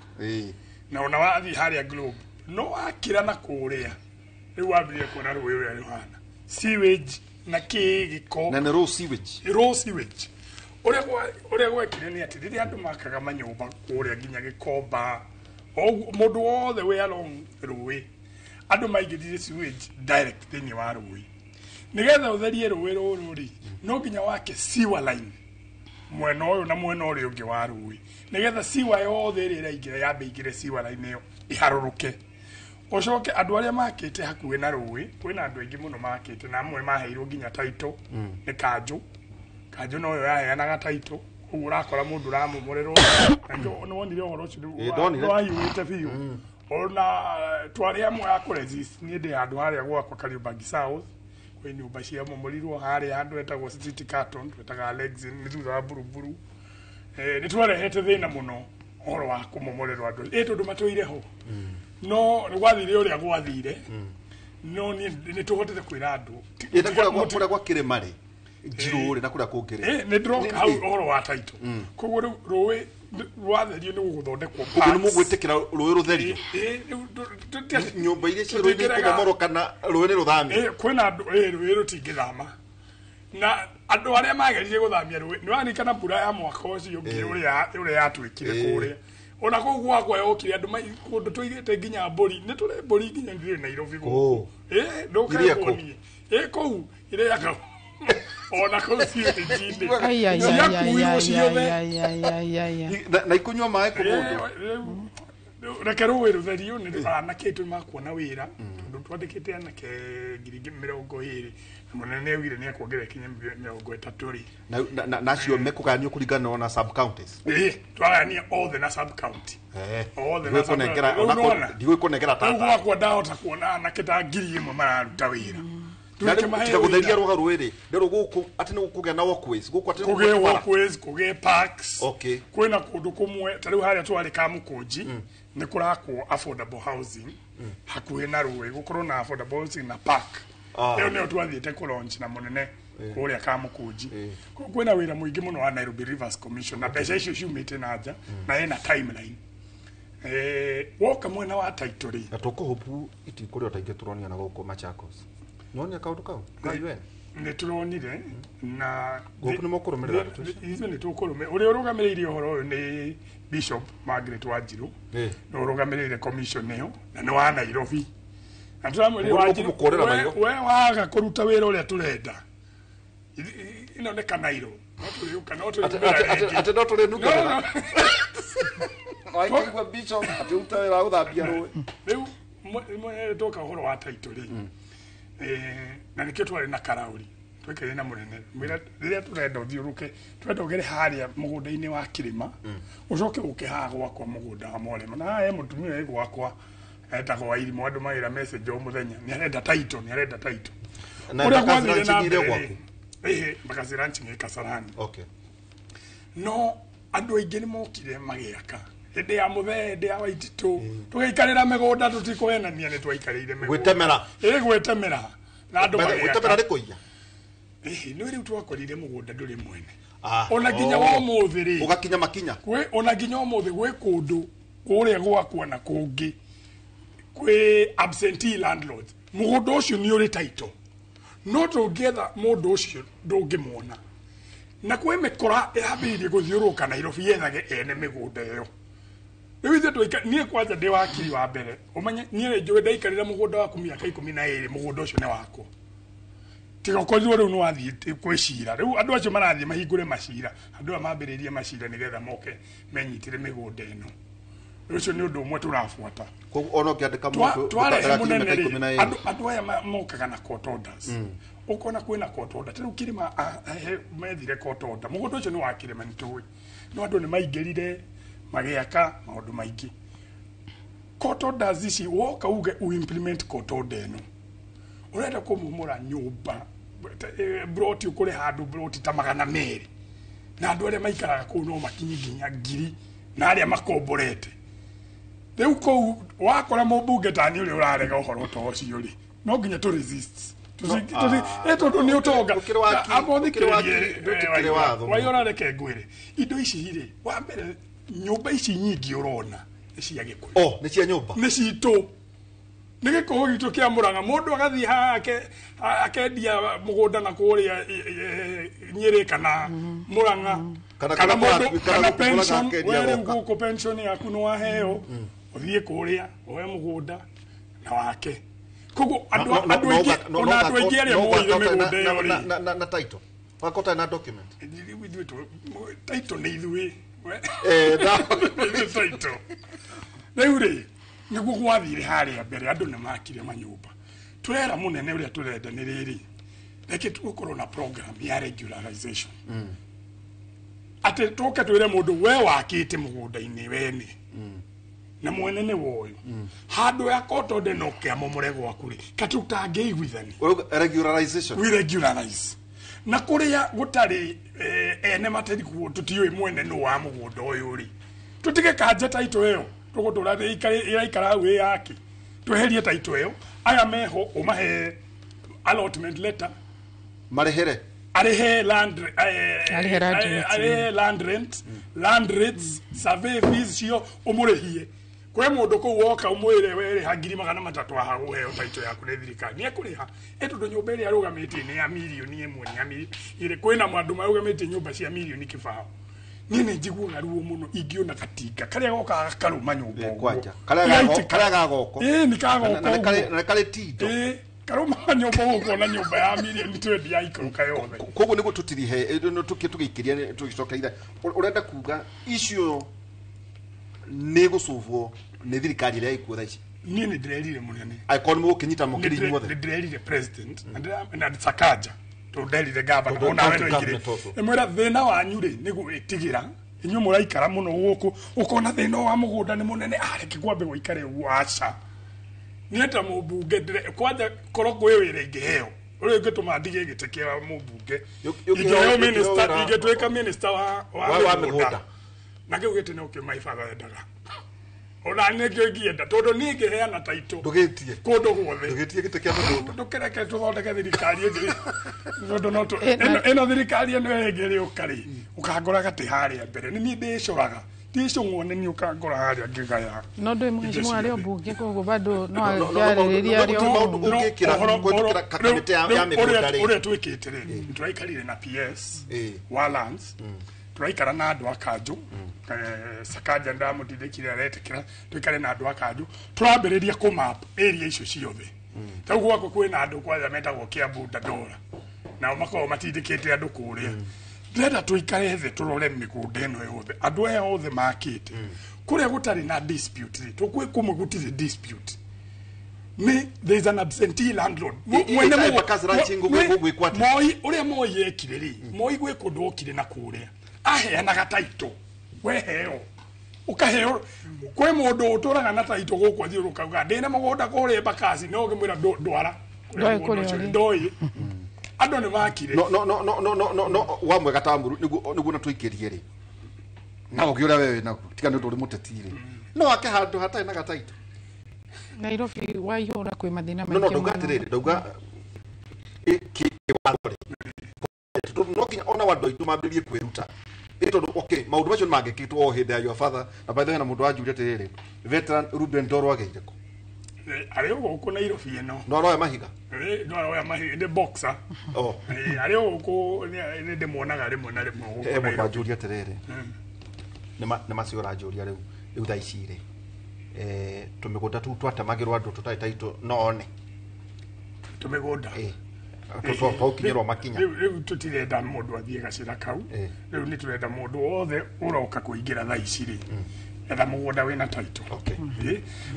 na ona wathiĩ harĩa Globe no wakĩra na kũrĩa rĩu wambĩrĩria kuona rũĩ ũrĩa rũhana sewage na kĩ gĩko na nĩ raw sewage raw sewage ũrĩa gwekire nĩ atĩ rĩrĩa andũ makaga manyũmba kũrĩa nginya Gĩkomba mũndũ wothe wĩ along rũĩ andũ maingĩrire sewage direct thĩinĩ wa rũĩ nĩgetha ũtherie rũĩ rũrũ rĩ no nginya wake sewer line mwena ũyũ na mwena ũrĩa ũngĩ wa rũĩ nĩgetha sewer yothe ĩrĩa ĩraingĩra yambe ĩingĩre sewer line ĩyo ĩharũrũke ũcoke andũ arĩa makĩte hakuhĩ na rũĩ kwĩna andũ aingĩ mũno makĩte na amwe maheirwo nginya title nĩ kanjũ kanjũ noyo yaheanaga title koguo ũrakora mũndũ ũramomorerwo nĩ wonire ũhoro ũcio nĩwahiũhĩte biũ ona twarĩ amwe a kũresist niĩ ndĩ handũ harĩa gwakwa Kariobangi South kwĩ nyũmba ciamomorirwo harĩa handũ hetagwo City Carton twetaga Alexin nĩ thutha wa Buruburu nĩ twarehete thĩna mũno ũhoro wa kũmomorerwo andũ ĩ tondũ matũire ho no nĩ gwathire ũrĩa gwathire no nĩ tũhotete kwĩra andũ kũrĩa gwa kĩrĩma rĩ Njirũ rĩ na kũrĩa kũngĩ rĩ. Nĩ ndĩroka hau ũhoro wa taito. Koguo rĩu rũĩ rwatherio nĩ gũgũthondekwo. Koguo nĩ mũgwĩtĩkĩra rũĩ rũtherio? Nyũmba iria ciĩ rũĩ-inĩ ikũmomorwo kana rũĩ nĩ rũthame? Kwĩna andũ, rũĩ rũtingĩthama. Na andũ arĩa mageririe gũthamia rũĩ, nĩ waririkana mbura ya mwaka ũcio ũngĩ ũrĩa yatuĩkire kũrĩa. Ona kũu gwakwa yokire andũ kũndũ tũigĩte nginya mbũri, nĩ tũrĩ mbũri nginya ndirĩ Nairobi gũkũ. Ndũke kuonie. Kũu irĩaga ona kũu ciĩnjinĩ. Ciakuirwo ciothe. Na ikũnyua maĩ kũ mũndũ. Reke rũĩ rũtherio nĩ anake aitũ makuona wĩra tondũ twandĩkĩte anake 20,000 na mũnene nĩ augire nĩ ekuongerera kinya 30 rĩ. Na acio mekũgayanio kũringana na sub counties. Twagayania othe na sub county. Othe na sub county. Ndigũkũnengera tata. Rĩu gwakwa ndahota kuona anake ta 1,000 mararuta wĩra. Tiga gũtheria rũga rũĩ rĩ, rĩu gũkũ atĩ nĩ gũkũgĩa na walkways, gũkũ atĩ kũgĩe walkways, kũgĩe parks. Kwĩna kũndũ kũmwe ta rĩu harĩa twarĩ Kamũkũnji nĩ kũrakwo affordable housing hakuhĩ na rũĩ, gũkorwo na affordable housing na park. Ĩyo nĩyo twathiĩte kũ launch na mũnene kũrĩa Kamũkũnji. Kwĩna wĩra mũingĩ mũno wa Nairobi Rivers Commission na mbeca icio ciumĩte na nja na ĩna timeline. Woka mwena wa title rĩ. Na tũkũhũpu itikũrĩ o ta ingĩ tũronia na gũkũ Machakos. Nyonia kaũndũ kau ka UN nĩ tũronire na gũkũ nĩ mũkũrũmĩrĩra ithuĩ nĩ tũkũrũmĩrĩra. Ũrĩa ũrũgamĩrĩire ũhoro ũyũ nĩ Bishop Margaret Wanjiru, nĩ ũrũgamĩrĩire commission ĩyo na nĩ wa Nairobi. Na tũramwĩrire Wanjiru, we waga kũruta wĩra ũrĩa tũrenda, ĩno nĩ Kanairo, no tũrĩũka, no tũrĩnungĩra atĩ no tũrĩnungĩrĩra. Waigua Bishop atĩ ũruta wĩra wa gũthambia rũĩ. Rĩu twoka ũhoro wa title rĩ, na nĩkĩo twarĩ na karauri twekire na mũnene mwĩra rĩrĩa tũrenda ũthiũrũke, tũrenda ũgere harĩa mũgũnda-inĩ wa kĩrĩma, ũcoke ũke haha gwakwa mũgũnda wa Morema. Na haha he mũtumia wĩ gwakwa etagwo Wairimũ, andũ magĩra message o mũthenya nĩ arenda title, nĩ arenda title. Ũrĩa gwathire na mbere rĩ, Mbakasi Ranching ĩ Kasarani. No andũ aingĩ nĩ mokire magĩaka hĩndĩ ya mũthee, hĩndĩ ya Waititũ, tũgĩikarĩra mĩgũnda tũtikũhenania, nĩ twaikarĩire mĩgũnda. Gwĩtemera. Gwĩtemera. Na andũ magĩaka. Gwĩtemera nĩ kũiya. Nĩ rĩu twakorire mũgũnda ndũrĩ mwene. Ona nginya wa ũmũthĩ rĩ. Ũgakinya makinya. Ona nginya ũmũthĩ gwĩ kũndũ kũrĩa gwakwa na kũngĩ kwĩ absentee landlords. Mũgũnda ũcio nĩ ũrĩ title. No tũngĩetha mũndũ ũcio ndũngĩmuona. Na kwĩ mĩkora ĩrambĩrĩirie gũthiũrũrũka Nairobi yethage ene mĩgũnda ĩyo. Rĩu ithuĩ niĩ kwanja ndĩ wakiri wa mbere, ũmenye niĩ nĩ njũĩ ndaikarĩra mũgũnda waku mĩaka 12, mũgũnda ũcio nĩ wakwa. Tiga ũkorirwo rĩu nĩ wathiĩ kwĩ cira. Rĩu andũ acio marathiĩ mahingũre macira, andũ aya mambĩrĩrie macira nĩgetha moke menyitĩre mĩgũnda ĩno. Ũcio nĩ ũndũ ũmwe tũrabuata. Koguo ona ũngĩandĩka mũndũ twarehe mũnene rĩ, andũ aya mokaga na court orders. Ũkona kwĩna court order. Ta rĩu kĩrĩma methire court order. Mũgũnda ũcio nĩ wa kĩrĩma nĩ tũĩ. No andũ nĩ maingĩrire magĩaka maũndũ maingĩ. Court orders ici woka uge u-implement court order ĩno, ũrenda kũmomora nyũmba broti, ũkũrĩ handũ broti ta 200 na andũ arĩa maikaraga kũu no makinye nginya 1,000 na arĩa makomborete. Rĩu kũu wakora mũmbunge tani ũrĩa ũrarega ũhoro ta ũcio rĩ, no nginya tũ resist. Tondũ nĩ ũtonga. Waiyora, reke ngwĩre indo ici rĩ, wa mbere nyũmba ici nyingĩ ũrona nĩ cia Gĩkũyũ. Nĩ cia nyũmba? Nĩ citũ. Nĩ Gĩkũyũ gitũ kĩa Mũrang'a. Mũndũ agathiĩ haha akendia mũgũnda na kũrĩa Nyĩrĩ kana Mũrang'a kana mũndũ kana pension, we rĩu gũkũ pension yaku nĩ waheo, ũthiĩ kũrĩa woe mũgũnda na wake. Koguo andũ aingĩ ona andũ aingĩ arĩa moire mĩgũnda ĩyo rĩ na title wakota na document title nĩ ithuĩ. Title rĩu rĩ nĩguo gwathire harĩa mbere andũ nĩ makire manyũmba. Tũrera mũnene ũrĩa tũrenda nĩ rĩrĩ, reke tũgũkorwo na program ya regularization. Atĩ tũke twĩre mũndũ we wakĩte mũgũnda-inĩ wene na mwene nĩ woyo, handũ ya kotonde no kĩamomore gwaku rĩ, katũtangĩiguithania. Regularization. We regularize. Na kũrĩa gũtarĩ ene matarĩ tũtiũĩ mwene nũ wa mũgũnda ũyũ rĩ, tũtige kanja taitũ ĩyo tũgũtũra ĩraikara hau ĩ yake, tweherie taitũ ĩyo, aya meho ũmahe allotment letter marĩhĩre Arĩhe land Arĩhe land rates. Arĩhe land rent, land rates, survey fees cio ũmũrĩhie. Kwĩ mũndũ kũu woka ũmwĩre werĩha 300,000 haha ũheo taito yaku nĩ thirikari, nĩ ekũrĩha. Ĩ tondũ nyũmba ĩrĩa arũgamĩtie nĩ ya mirioni 1, nĩ ya 2 million, kwĩna andũ marũgamĩtie nyũmba cia mirioni 20. Niĩ nĩ njiguaga ruo mũno ingĩona gatinga karĩa gokaga gakarũma nyũmba ũguo. Kwanja karĩa gagoko. Ĩĩ, nĩ kagoko. Na nĩ ũguo. Na nĩ karĩ tindo. Ĩĩ, karũma nyũmba ũguo na nyũmba ya mirioni 20 yaikũrũka yothe. Koguo nĩguo tũtirihe tũgĩikĩria tũgĩcokeire, ũrenda kuga icio nĩ gũcũbwo nĩ thirikari ĩrĩa ĩkuo thaa ici? Niĩ nĩ ndĩrerire mũnene. Angĩkorwo nĩ mũgũkĩnyita mũkĩrĩ inyuothe. Nĩ ndĩrerire president na Sakaja, tondũ nderire gavana Tondũ onawe county no ingĩrĩ. government also. Ĩmwĩra thĩna wanyu rĩ nĩ gwĩtigĩra inyuĩ mũraikara mũno gũkũ, ũkona thĩna wa mũgũnda nĩ mũnene, areke kwambe gũikare ũguo. Aca, niĩ ta mũmbunge kwanja korwo kwĩ wĩra ingĩheo ũrĩa ũngĩtũma ndige gĩtĩ kĩa mũmbunge, ingĩheo minister, ingĩtuĩka minister wa wa mĩgũnda. Mĩgũnda. Na kĩu gĩtĩ no kĩo my father endaga, ona nĩkĩo ingĩenda, tondũ niĩ ingĩheana taitũ ndũgĩtie kũndũ guothe. Ndũgĩtie gĩtĩ kĩa mĩgũnda. Ndũkĩreke tũthondeke thirikari ĩngĩ, tondũ no ĩno thirikari ĩno ĩngĩ ĩrĩũka rĩ, ũkangora gatĩ harĩa mbere nĩ niĩ ndĩcoraga ndicũng'wo, nĩ niĩ ũkangora harĩa ngĩgaya. No ndå indo mheshimiwa arä o ciothe. mbunge, koguo bado no No, no, no, angĩarĩrĩria no, arĩ no, o maũndũ mbunge. ũngĩkĩra kũhĩtũkĩra kamĩtĩ ya mĩgũnda rĩ. Ũrĩa twĩkĩte rĩ, tũraikarire na PS wa lands, tũraikara na andũ a kanjũ. Sakaja ndamũtindĩkire, aretĩkĩra tũikare na andũ a kanjũ, tũrambĩrĩria kũmap area icio ciothe. Rĩu gwakwa kwĩna andũ kwanja metagwo Kiambu Dandora, nao makoragwo matindĩkĩte andũ kũrĩa. Ndĩrenda tũikare thĩ tũrore mĩgũnda ĩno yothe, andũ aya othe makĩte kũrĩa gũtarĩ na dispute rĩ, tũkwĩ kũmwe gũtirĩ dispute, nĩ there is an absentee landlord. Mwene Embakasi Ranching gwĩkwo atĩa? Moi, ũrĩa Moi ekire rĩ, Moi gwĩ kũndũ okire na kũrĩa aheanaga taito, weheo ũkaheo. Kwĩ mũndũ ũtũraga na taito gũkũ athiũrũka uga ndĩna mũgũnda kũrĩa Embakasi, no ũngĩmwĩra ndwara kũrĩa Ndoĩ mũgũnda kũrĩa ũcio ũrĩ. ndoĩ andũ nĩ makire. No no no no no no no no wa mwega ta mũru nĩguo na tũikĩrie rĩ, na ũgĩ ũrĩa wewe naguo tiga nĩ ũndũ ũrĩ mũteti rĩ, no ake handũ hatarĩ na gataito. Nairobi waihũra kwĩ mathĩna No maingĩ ndauga mũno. atĩrĩrĩ, ndauga kĩwatho rĩ, tondũ no nginya ona andũ aitũ mambĩrĩrie kwĩruta ĩ, tondũ okay, maũndũ macio nĩ mangĩkĩtwo o hĩndĩ ya your father. Na by the way, na mũndũ wanjũria atĩrĩrĩ, veteran Ruben Ndoro ageire kũ? Arĩ o gũkũ Nairobi ĩno. No aroya mahiga? No aroya mahiga, nĩ boxer. Oh. Arĩ o gũkũ, nĩ ndĩmuonaga rĩmwe na rĩmwe gũkũ He mũndũ Nairobi. wanjũria atĩrĩrĩ, nĩ macio ũranjũria rĩu thaa ici rĩ, tũmĩgũnda tũu twatemagĩrwo andũ tũtarĩ taitũ no one? Tũmĩgũnda twaũkinyĩrwo makinya. Rĩu tũtirenda mũndũ athiĩ gacĩra kau. Rĩu nĩ tũrenda mũndũ wothe ũroka kũingĩra thaa ici rĩ, etha mũgũnda wĩna taito.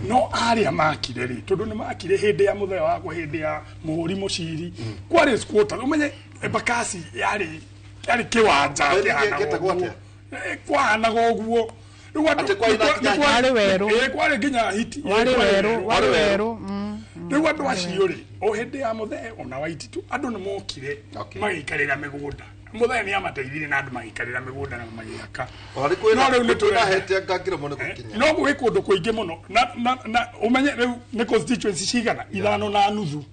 No arĩa makire rĩ, tondũ nĩ makire hĩndĩ ya mũthenya wakwa, hĩndĩ ya mũhũri mũciri, kwarĩ squatter. Ũmenye Embakasi yarĩ kĩwanja Ĩĩ, kĩhanaga gĩtagwo ũguo. atĩa? Kwahanaga ũguo. Rĩu andũ Atĩ kwarĩ na nginya Warĩ werũ. Kwarĩ nginya hiti. Warĩ Kwarĩ werũ, warĩ werũ. Rĩu andũ acio rĩ, o hĩndĩ ya mũthee ona waititu, andũ nĩ mokire magĩikarĩra mĩgũnda. Mũthee nĩ amateithirie na andũ magĩikarĩra mĩgũnda na magĩaka. Ona nĩ kwĩna No rĩu nĩ kwĩna tũrenda hete ngangĩremwo nĩ gũkinya. No gwĩ kũndũ kũingĩ mũno na ũmenye rĩu nĩ constituency cigana? 5.5.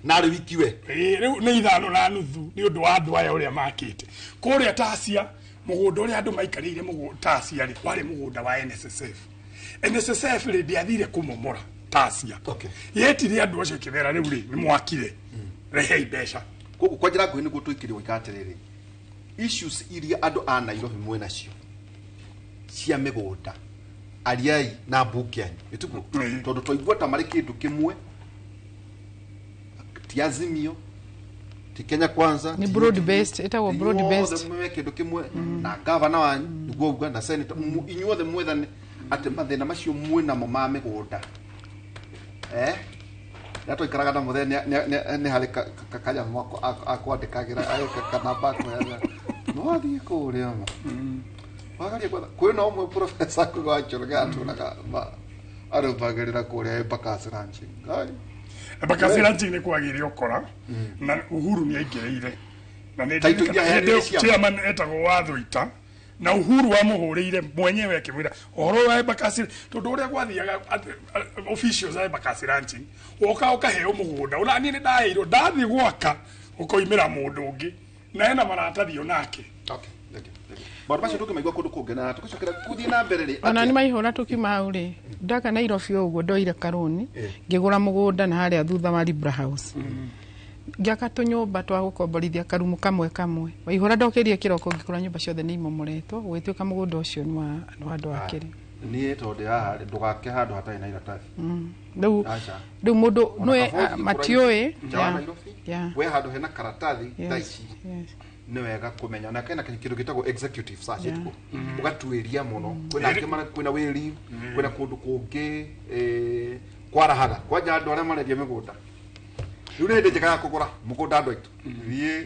Narĩ wiki we. Ĩĩ, rĩu nĩ 5.5 nĩ ũndũ wa andũ aya ũrĩa makĩte kũrĩa Tasia. Mũgũnda ũrĩa andũ maikarĩire mũgũnda Tasia rĩ, warĩ mũgũnda wa NSSF. NSSF rĩ, ndĩathire kũmomora Tasia, yetire andũ acio ĩkĩmera rĩu rĩ, nĩ mwakire, rehei mbeca. Koguo kwa njĩra nguhĩ nĩguo tũikĩrie gũika atĩrĩrĩ, issues iria andũ a Nairobi mwĩ nacio cia mĩgũnda, ariai na mbunge anyu ĩtiguo, tondũ twaigua ta marĩ kĩndũ kĩmwe, ti Azimio, ti Kenya Kwanza, Nĩ ti broad UDA, based, ĩtagwo broad inyuothe based. mwe kĩndũ kĩmwe na gavana wanyu nĩguo uga na senator, inyuothe mwethane atĩ mathĩna macio mwĩ namo ma mĩgũnda. Rĩrĩa twaikaraga na mũthee nĩ harĩ kanyamũ akwandĩkagĩra kanamba akũheaga, no wathiĩ kũrĩa ma wagaria gwetha kwĩna ũmwe profesa wa Njoroge atũraga arũmagĩrĩra kũrĩa Embakasi Ranching. Ngai. Embakasi Ranching nĩ kwagĩire ũkora na Uhuru nĩ aingĩrĩire na nĩ Taitũ iria ndirikanaga heanire hĩndĩ ĩyo ciama. chairman etagwo Wathuita, na Uhuru amũhũrĩire mwenyewe akĩmwĩra ũhoro wa Embakasi, tondũ ũrĩa gwathiaga officials a Embakasi Ranching, woka ũkaheo mũgũnda ona niĩ nĩ ndaheirwo, ndathiĩ gwaka ũkoimĩra mũndũ ũngĩ. Na ena maratathi onake. Okay, thank you. Maũndũ macio tũkĩmaigua kũndũ kũngĩ na tũgĩcokera gũthiĩ na mbere rĩ. Ona nĩ maihũra tũkiuma hau rĩ, ndaka Nairobi ũguo ndoire karũni ngĩgũra mũgũnda na harĩa thutha wa Libra House, ngĩaka tũnyũmba twa gũkomborithia karumu kamwe kamwe. Waihũra ndokĩrie kĩroko ngĩkora nyũmba ciothe nĩ imomoretwo, gũgĩtuĩka mũgũnda ũcio nĩ wa andũ a kĩrĩ. Niĩ tondũ haha ndũgake handũ hatarĩ na iratathi. Rĩu rĩu mũndũ nĩwe matiũĩ. Nja wa Nairobi we handũ hena karatathi thaa ici nĩ wega kũmenya na kena kĩndũ gĩtagwo executive search ĩtuko ũgatuĩria mũno. Kwĩna angĩ kwĩna wĩri, kwĩna kũndũ kũngĩ kwarahaga kwanja andũ arĩa marendia mĩgũnda. Rĩu nĩ hĩndĩ njega ya kũgũra mũgũnda andũ aitũ, thiĩ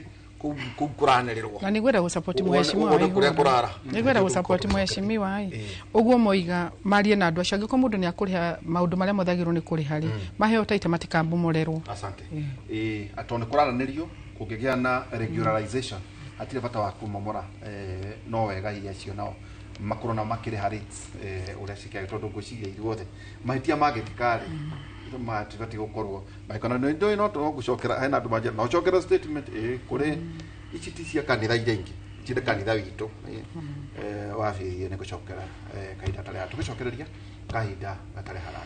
kũu kũranĩrĩrwo. Na nĩngwenda gũsupport mheshimiwa. Wone kũrĩa kũrara. Nĩngwenda gũsupport mheshimiwa ĩ ũguo moiga marie na andũ acio, angĩkorwo mũndũ nĩ akũrĩha maũndũ marĩa mothe agĩrĩirwo nĩ kũrĩha rĩ, maheo taita matikambomorerwo. Asante. Atondũ nĩ kũraranĩrio kũngĩgĩa na regularization hatirĩ bata wa kũmomora, no wega hihi acio nao makorwo nao makĩrĩha rates ũrĩa cikĩagĩ, tondũ ngwĩciria ithuothe mahĩtia mangĩkĩka rĩ matibatiĩ gũkorwo magĩkona. Nĩ ndũĩ no gũcokera hena andũ manjĩra no ũcokere statement kũrĩ ici ti cia kanitha iria ingĩ, ici nĩ kanitha witũ wabirie nĩ gũcokera kahinda gatarĩ tũgĩcokereria kahinda gatarĩ haraya.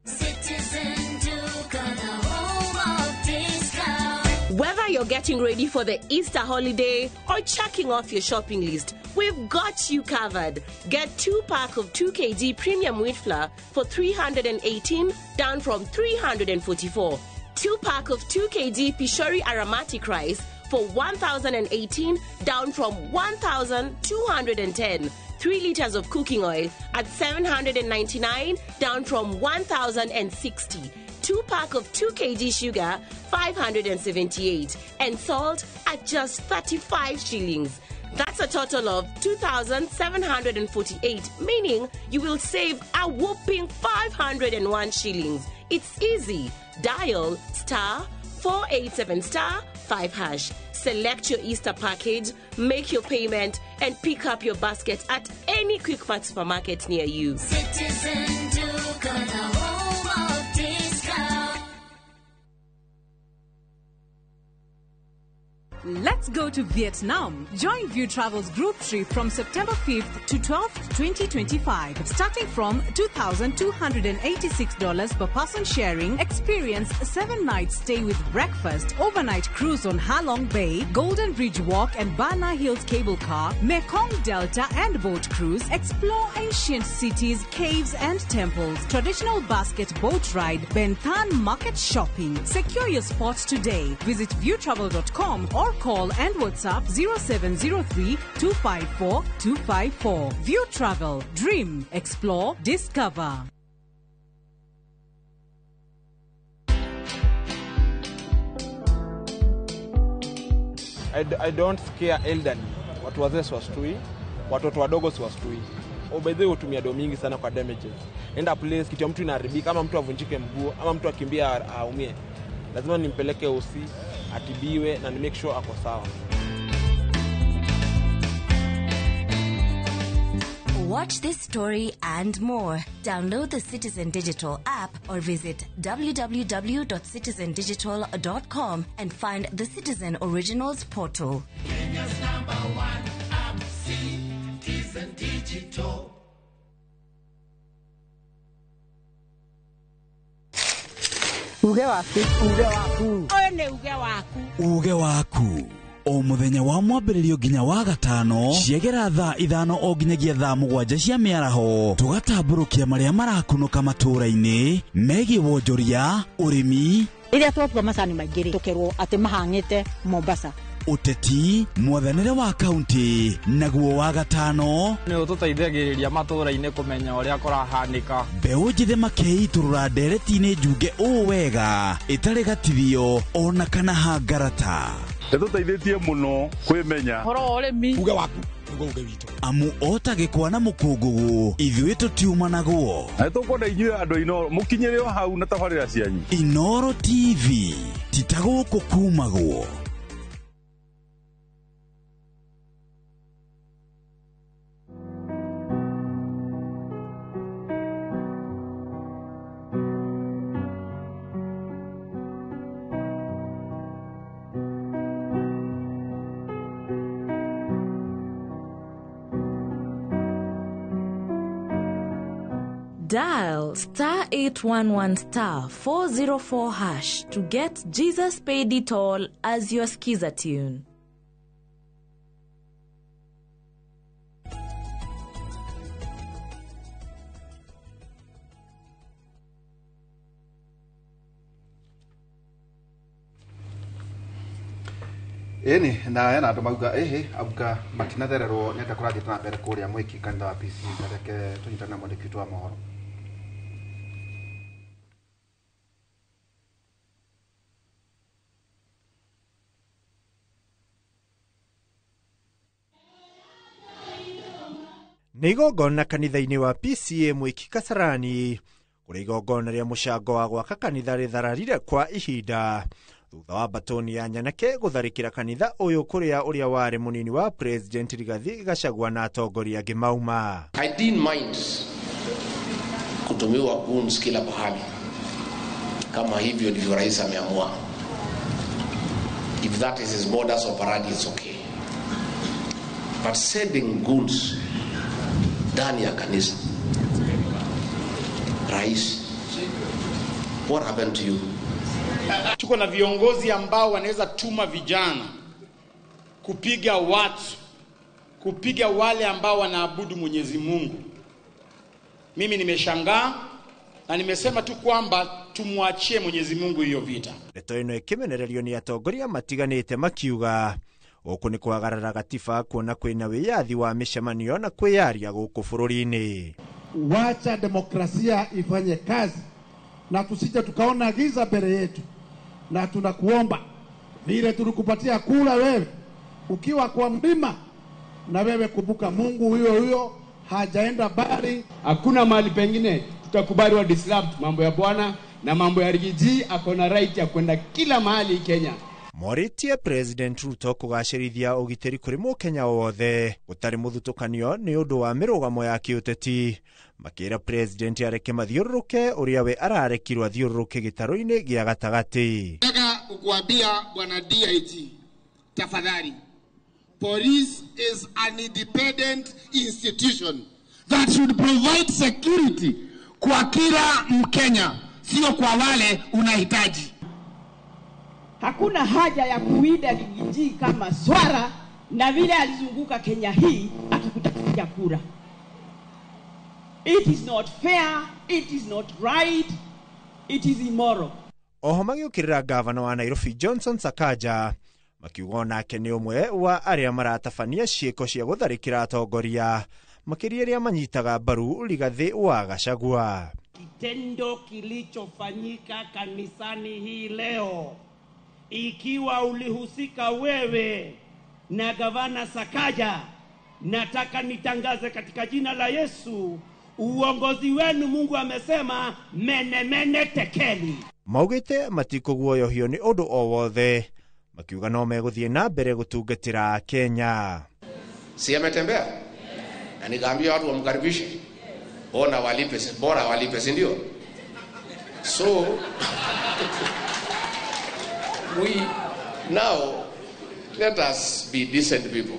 Citizen Duka, the home of discount. Whether you're getting ready for the Easter holiday or checking off your shopping list, we've got you covered. Get 2 pack of 2 kg premium wheat flour for 318, down from 344. 2 pack of 2 kg Pishori aromatic rice for 1,018, down from 1,210. 3 liters of cooking oil at 799, down from 1,060. 2 pack of 2 kg sugar, 578, and salt at just 35 shillings. That's a total of 2,748, meaning you will save a whopping 501 shillings. It's easy. Dial star 487 star 5 hash. Select your Easter package, make your payment, and pick up your basket at any Quickmart supermarket near you. Citizen Duka, the home of discount. Let's go to Vietnam. Join View Travel's group trip from September 5th to 12th, 2025. Starting from $2,286 per person sharing, experience 7 nights stay with breakfast, overnight cruise on Halong Bay, Golden Bridge Walk and Bana Hills Cable Car, Mekong Delta and boat cruise, explore ancient cities, caves and temples, traditional basket boat ride, Ben Thanh market shopping. Secure your spot today. Visit viewtravel.com or call and WhatsApp 0703 254 254. View Travel. Dream, explore, discover. I don't scare elderly. Watu wazee siwastui, watoto wadogo siwastui. Oh, by the way, hutumia do mingi sana kwa damages. Enda place kitu ya mtu inaharibika, ama mtu avunjike mguu, ama mtu akimbia aumie. Lazima nimpeleke OC, atibiwe na ni make sure ako sawa. Watch this story and more. Download the Citizen Digital app or visit www.citizendigital.com and find the Citizen Originals portal. Kenya's number one app, Citizen Digital. Uge waku. Uge waku. Ũyũ nĩ uge waku. Uge waku. O muthenya wa mwambĩrĩrio nginya wa gatano ciegera thaa 5 o nginyagia thaa 7 cia mĩaraho tũgatambũrũkia marĩa marakunũka matũũra-inĩ megiĩ wonjoria, ũrĩmi, rĩrĩa twatua macani maingĩ rĩ tũkerwo atĩ mahang'ĩte Mombasa, ũteti, mwathanĩre wa kaunti, naguo wa gatano nĩ ũtũteithagĩrĩria matũũra-inĩ kũmenya ũrĩa kũrahanĩka. Mbeũ njĩthĩ makeitũrũra ndereti-inĩ njunge ũũ wega ĩtarĩ gatithio ona kana hangarata. Nĩtũteithĩtie mũno kwĩmenya ũhoro wa ũrĩmi. Uge waku nĩguo uge witũ. Amu ota gĩkwa na mũkũngũgũ ithuĩ tũtiumanagwo. Na nĩtũkwenda inyuĩ andũ a Inooro mũkinyĩre o hau na tabarĩra cianyu. Inooro TV ti ta gũkũ kumagwo. Dial star 811 star 404 hash to get Jesus Paid It All as your skiza tune. Ĩni na hena andũ mauga ĩhĩ auga matinathererwo nĩ atĩa kũrathiĩ na mbere kũrĩa Mwĩki kanitha wa PC. Na reke tũnyitane na mwandĩki witũ wa mohoro. Nĩ igongona kanitha-inĩ wa PCA Mwĩki Kasarani kũrĩa igongona rĩa mũcango wa gwaka kanitha rĩthararire kwa ihinda thutha wa batoni ya nyanake gũtharĩkĩra kanitha ũyũ kũrĩa ũrĩa warĩ mũnini wa President Rigathi Gachagua na atongoria angĩ mauma. I didn't mind kutumiwa goons kila pahali kama hivyo ndivyo rais ameamua. If that is his modus operandi, it's okay. But sending goons ndani ya kanisa, rais, what happened to you? Tuko na viongozi ambao wanaweza tuma vijana kupiga watu, kupiga wale ambao wanaabudu Mwenyezi Mungu. Mimi nimeshangaa na nimesema tu kwamba tumwachie Mwenyezi Mungu hiyo vita. Ndeto ĩno ĩkĩmenererio nĩ atongoria matiganĩte makiuga gũkũ nĩ kwagarara gatiba kuona kwĩna wĩyathi wa mĩcemanio na kwĩyaria gũkũ bũrũri-inĩ. Wacha demokrasia ifanye kazi na tusije tukaona giza mbele yetu, na tunakuomba vile tulikupatia kula wewe ukiwa kwa mlima, na wewe kumbuka Mungu huyo huyo hajaenda bali. Hakuna mahali pengine tutakubali wa disrupt mambo ya Bwana na mambo ya Rigiji. Akona right ya kwenda kila mahali Kenya. Morĩtie President Ruto kũgacĩrithia ũgitĩri kũrĩ mũkenya wothe gũtarĩ mũthutũkanio nĩ ũndũ wa mĩrũgamo ya kĩũteti, makĩra President areke mathiũrũrũke ũrĩa we ararekirwo athiũrũrũke gĩtarũ-inĩ gĩa gatagatĩ. Nataka kukuambia bwana DIG, tafadhali, police is an independent institution that should provide security kwa kila Mkenya, sio kwa wale unahitaji. Hakuna haja ya kuwinda Rigiji kama swara na vile alizunguka Kenya hii akikutafutia kura. It is not fair, it is not right, it is immoral. Oho magĩũkĩrĩra gavana wa Nairobi Johnson Sakaja makiuga onake nĩ ũmwe wa arĩa maratabania ciĩko cia gũtharĩkĩra atongoria makĩria arĩa manyitaga mbaru Rigathi wa Gachagua. Kitendo kilichofanyika kanisani hii leo, ikiwa ulihusika wewe na gavana Sakaja, nataka nitangaze katika jina la Yesu, uongozi wenu Mungu amesema mene mene tekeli. Maugĩte matikũguoyohio nĩ ũndũ o wothe, makiuga no megũthiĩ na mbere gũtungatĩra Kenya. Si ametembea na nikaambia watu wamkaribishe, ona walipe, bora walipe, si ndio? So we now let us be decent people.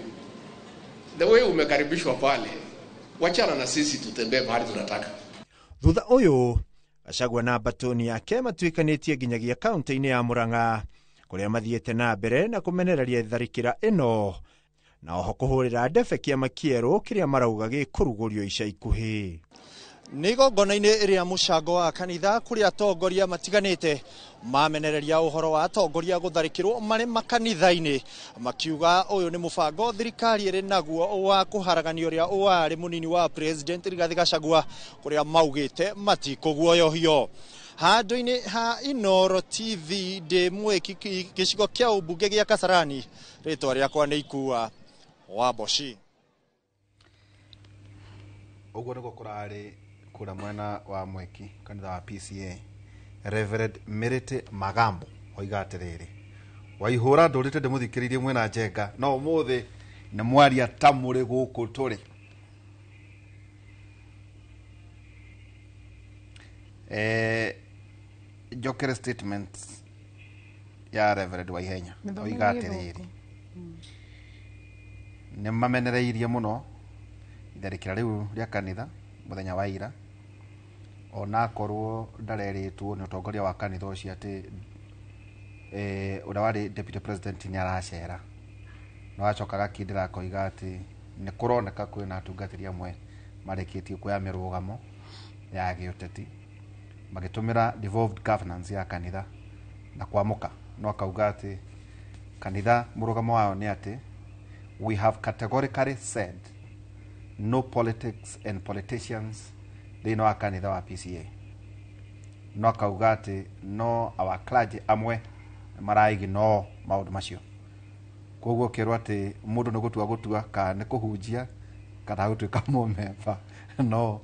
The way umekaribishwa pale, wachana na sisi tutembee pahali tunataka. Thutha ũyũ Gachagua na batoni yake matuĩkanĩtie nginyagia kaunti-inĩ ya Murang'a kũrĩa mathiĩte na mbere na kũmenereria tharĩkĩra ĩno na oho kũhũrĩra ndebe kĩama kĩerũ kĩrĩa marauga gĩkũrugũrio ica ikuhĩ. Nĩ igongona-inĩ rĩa mũcango wa kanitha kũrĩa atongoria matiganĩte mamenereria ũhoro wa atongoria gũtharĩkĩrwo marĩ makanitha-inĩ, makiuga ũyũ nĩ mũbango thirikari ĩrĩ naguo wa kũharagania ũrĩa warĩ mũnini wa President Rigathi Gachagua kũrĩa maugĩte matikũguoyohio. Handũ-inĩ ha Inooro TV ndĩ Mwĩki gĩcigo kĩa ũmbunge gĩa Kasarani, rĩtwa rĩakwa nĩ Ikua wa Mboci. Ũguo nĩguo kũrarĩ kũrĩa mwena wa Mwĩki kanitha wa PCA. Reverend Merete Magambo oiga atĩrĩrĩ, Waihũra ndũrĩte ndĩmũthikĩrĩirie mwena Njenga, no ũmũthĩ nĩ mwaria ta mũrĩ gũkũ tũrĩ. Njokere statement ya Reverend Waihenya oiga atĩrĩrĩ, nĩ mamenereirie mũno itharĩkĩra rĩu rĩa kanitha mũthenya wa ira, Onakorwo ndarerĩtwo nĩ ũtongoria wa kanitha ũcio atĩ ũrĩa warĩ deputy president nĩ aracera, no acoka agakindĩra akoiga atĩ nĩ kũroneka kwĩna atungatĩri amwe marĩkĩtie kuoya mĩrũgamo ya gĩũteti magĩtũmĩra devolved governance ya kanitha na kwamũka, no akauga atĩ kanitha mũrũgamo wao nĩ atĩ we have categorically said no politics and politicians thĩinĩ wa kanitha wa PCA. No akauga atĩ no our clergy amwe maraignore maũndũ macio, koguo ũkĩrwo atĩ mũndũ nĩ gũtua gũtua kana nĩ kũhunjia kana gũtuĩka mũmemba. No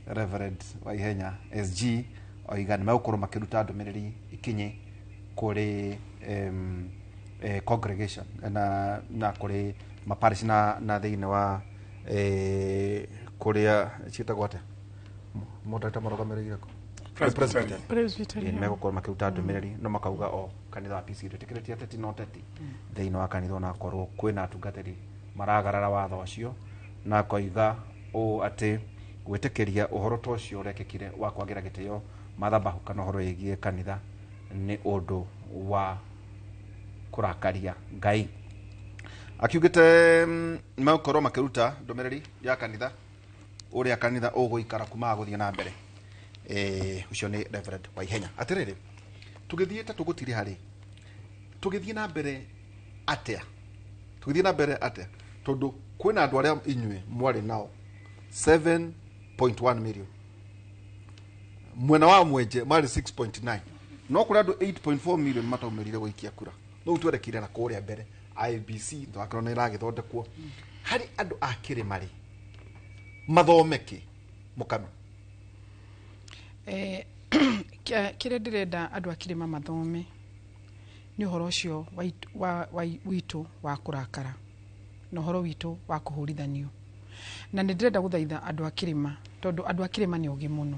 Reverend Waihenya SG oiga nĩ megũkorwo makĩruta ndũmĩrĩri ikinye kũrĩ congregation na kũrĩ maparish na thĩinĩ wa kũrĩa ciĩtagwo atĩa, mũndũ marũgamĩrĩire kũ? Presbytery. Presbytery, Ĩĩ, nĩmegũkorwo makĩruta ndũmĩrĩri, no makauga o kanitha wa PCA ndwĩtĩkĩrĩtie ateti na ũteti thĩinĩ wa kanitha, onakorwo kwĩna atungatĩri maragarara watho ũcio. Na akoiga ũũ atĩ gwĩtĩkĩria ũhoro ta ũcio ũrekĩkire wa kwagĩra gĩtĩo mathabahu kana ũhoro wĩgiĩ kanitha nĩ ũndũ wa kũrakaria Ngai. Akiugĩte megũkorwo makĩruta ndũmĩrĩri ya kanitha ũrĩa kanitha ũgũikara kuma gũthiĩ na mbere. Ũcio nĩ Reverend Waihenya. Atĩrĩrĩ, tũgĩthiĩ ta tũgũtirĩ harĩ tũgĩthiĩ na mbere atĩa, tũgĩthiĩ na mbere atĩa, tondũ kwĩna andũ arĩa inyuĩ mwarĩ nao 7.1 million, mwena wa Mwenje marĩ 6.9, no kũrĩ andũ 8.4 million mataumĩrire gũikia kura. No twerekire na kũrĩa mbere IBC twakorwo nĩ ĩragĩthondekwo harĩ andũ a kĩrĩma rĩ mathome kĩ mũkami? Kĩrĩa ndĩrenda andũ a kĩrĩma mathome nĩ ũhoro ũcio witũ wa kũrakara na ũhoro witũ wa kũhũrithanio. Na nĩ ndĩrenda gũthaitha andũ a kĩrĩma, tondũ andũ a kĩrĩma nĩ ogĩ mũno,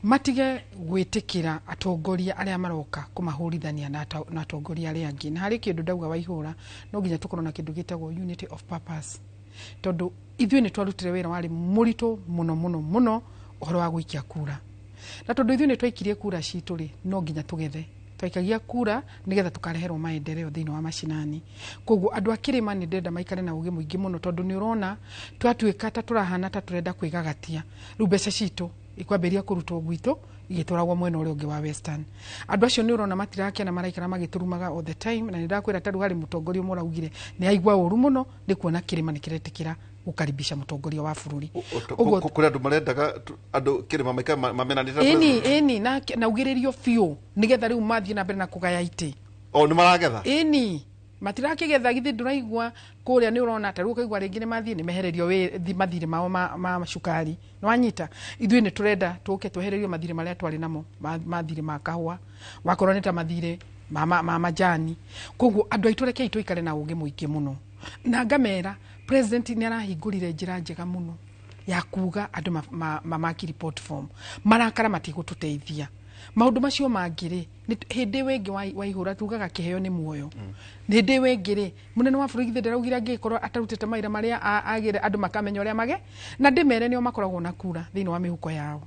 matige gwĩtĩkĩra atongoria arĩa maroka kũmahũrithania na atongoria arĩa angĩ. Na harĩ kĩndũ ndauga Waihũra, no nginya tũkorwo na kĩndũ gĩtagwo unity of purpose, tondũ ithuĩ nĩ twarutire wĩra warĩ mũritũ mũno mũno mũno, ũhoro wa gũikia kura. Na tondũ ithuĩ nĩ twaikirie kura citũ rĩ, no nginya tũgethe. Twaikagia kura nĩgetha tũkareherwo maendeleo thĩinĩ wa macinani. Koguo andũ a kĩrĩma nĩ ndĩrenda maikare na ũgĩ mũingĩ mũno, tondũ nĩ ũrona twatuĩka ta tũrahana ta tũrenda kwĩgagatia. Rĩu mbeca citũ ikwambĩrĩria kũrutwo gwitũ igĩtwaragwo mwena ũrĩa ũngĩ wa Western. Andũ acio nĩ ũrona matirakena, maraikara magĩtũrumaga all the time. Na nĩ ndakwĩra, ta rĩu harĩ mũtongoria ũmwe ũraugire nĩ aigua ũru mũno nĩ kuona kĩrĩma nĩ kĩretĩkĩra gũkaribisha mũtongoria wa bũrũri. Ũguo Kũrĩ andũ marendaga andũ kĩrĩma maikare mamenanĩte na ĩni president. Ĩni, na ugĩrĩrio biũ nĩgetha rĩu mathiĩ na mbere na kũgaya itĩ. O nĩ maragetha. Ĩni, matirakĩgetha. Githĩ ndũraigua kũrĩa nĩ ũrona ta rĩu ũkaigua rĩngĩ nĩ mathiĩ nĩ mehererio mathirĩ mao ma cukari. Nĩ wanyita? Ithuĩ nĩ tũrenda tũke twehererio mathirĩ marĩa twarĩ namo, mathirĩ ma kahũa, wakorwo nĩ ta mathirĩ ma majani. Koguo andũ aitũ, rekei tũikare na ũgĩ mũingĩ mũno. Na ngamera president nĩ arahingũrire njĩra njega mũno ya kuga andũ mamaki report form. Marakara matigũtũteithia. Maũndũ macio mangĩ rĩ, nĩ hĩndĩ ĩyo ĩngĩ Waihũra tugaga kĩheo nĩ muoyo. Hĩndĩ ĩyo ĩngĩ rĩ, mũnene wa bũrũri githĩ ndaraugire angĩkorwo atarutĩte mawĩra marĩa agĩre andũ makamenya ũrĩa mage na ndĩmere nĩo makoragwo na kura thĩinĩ wa mĩhuko yao.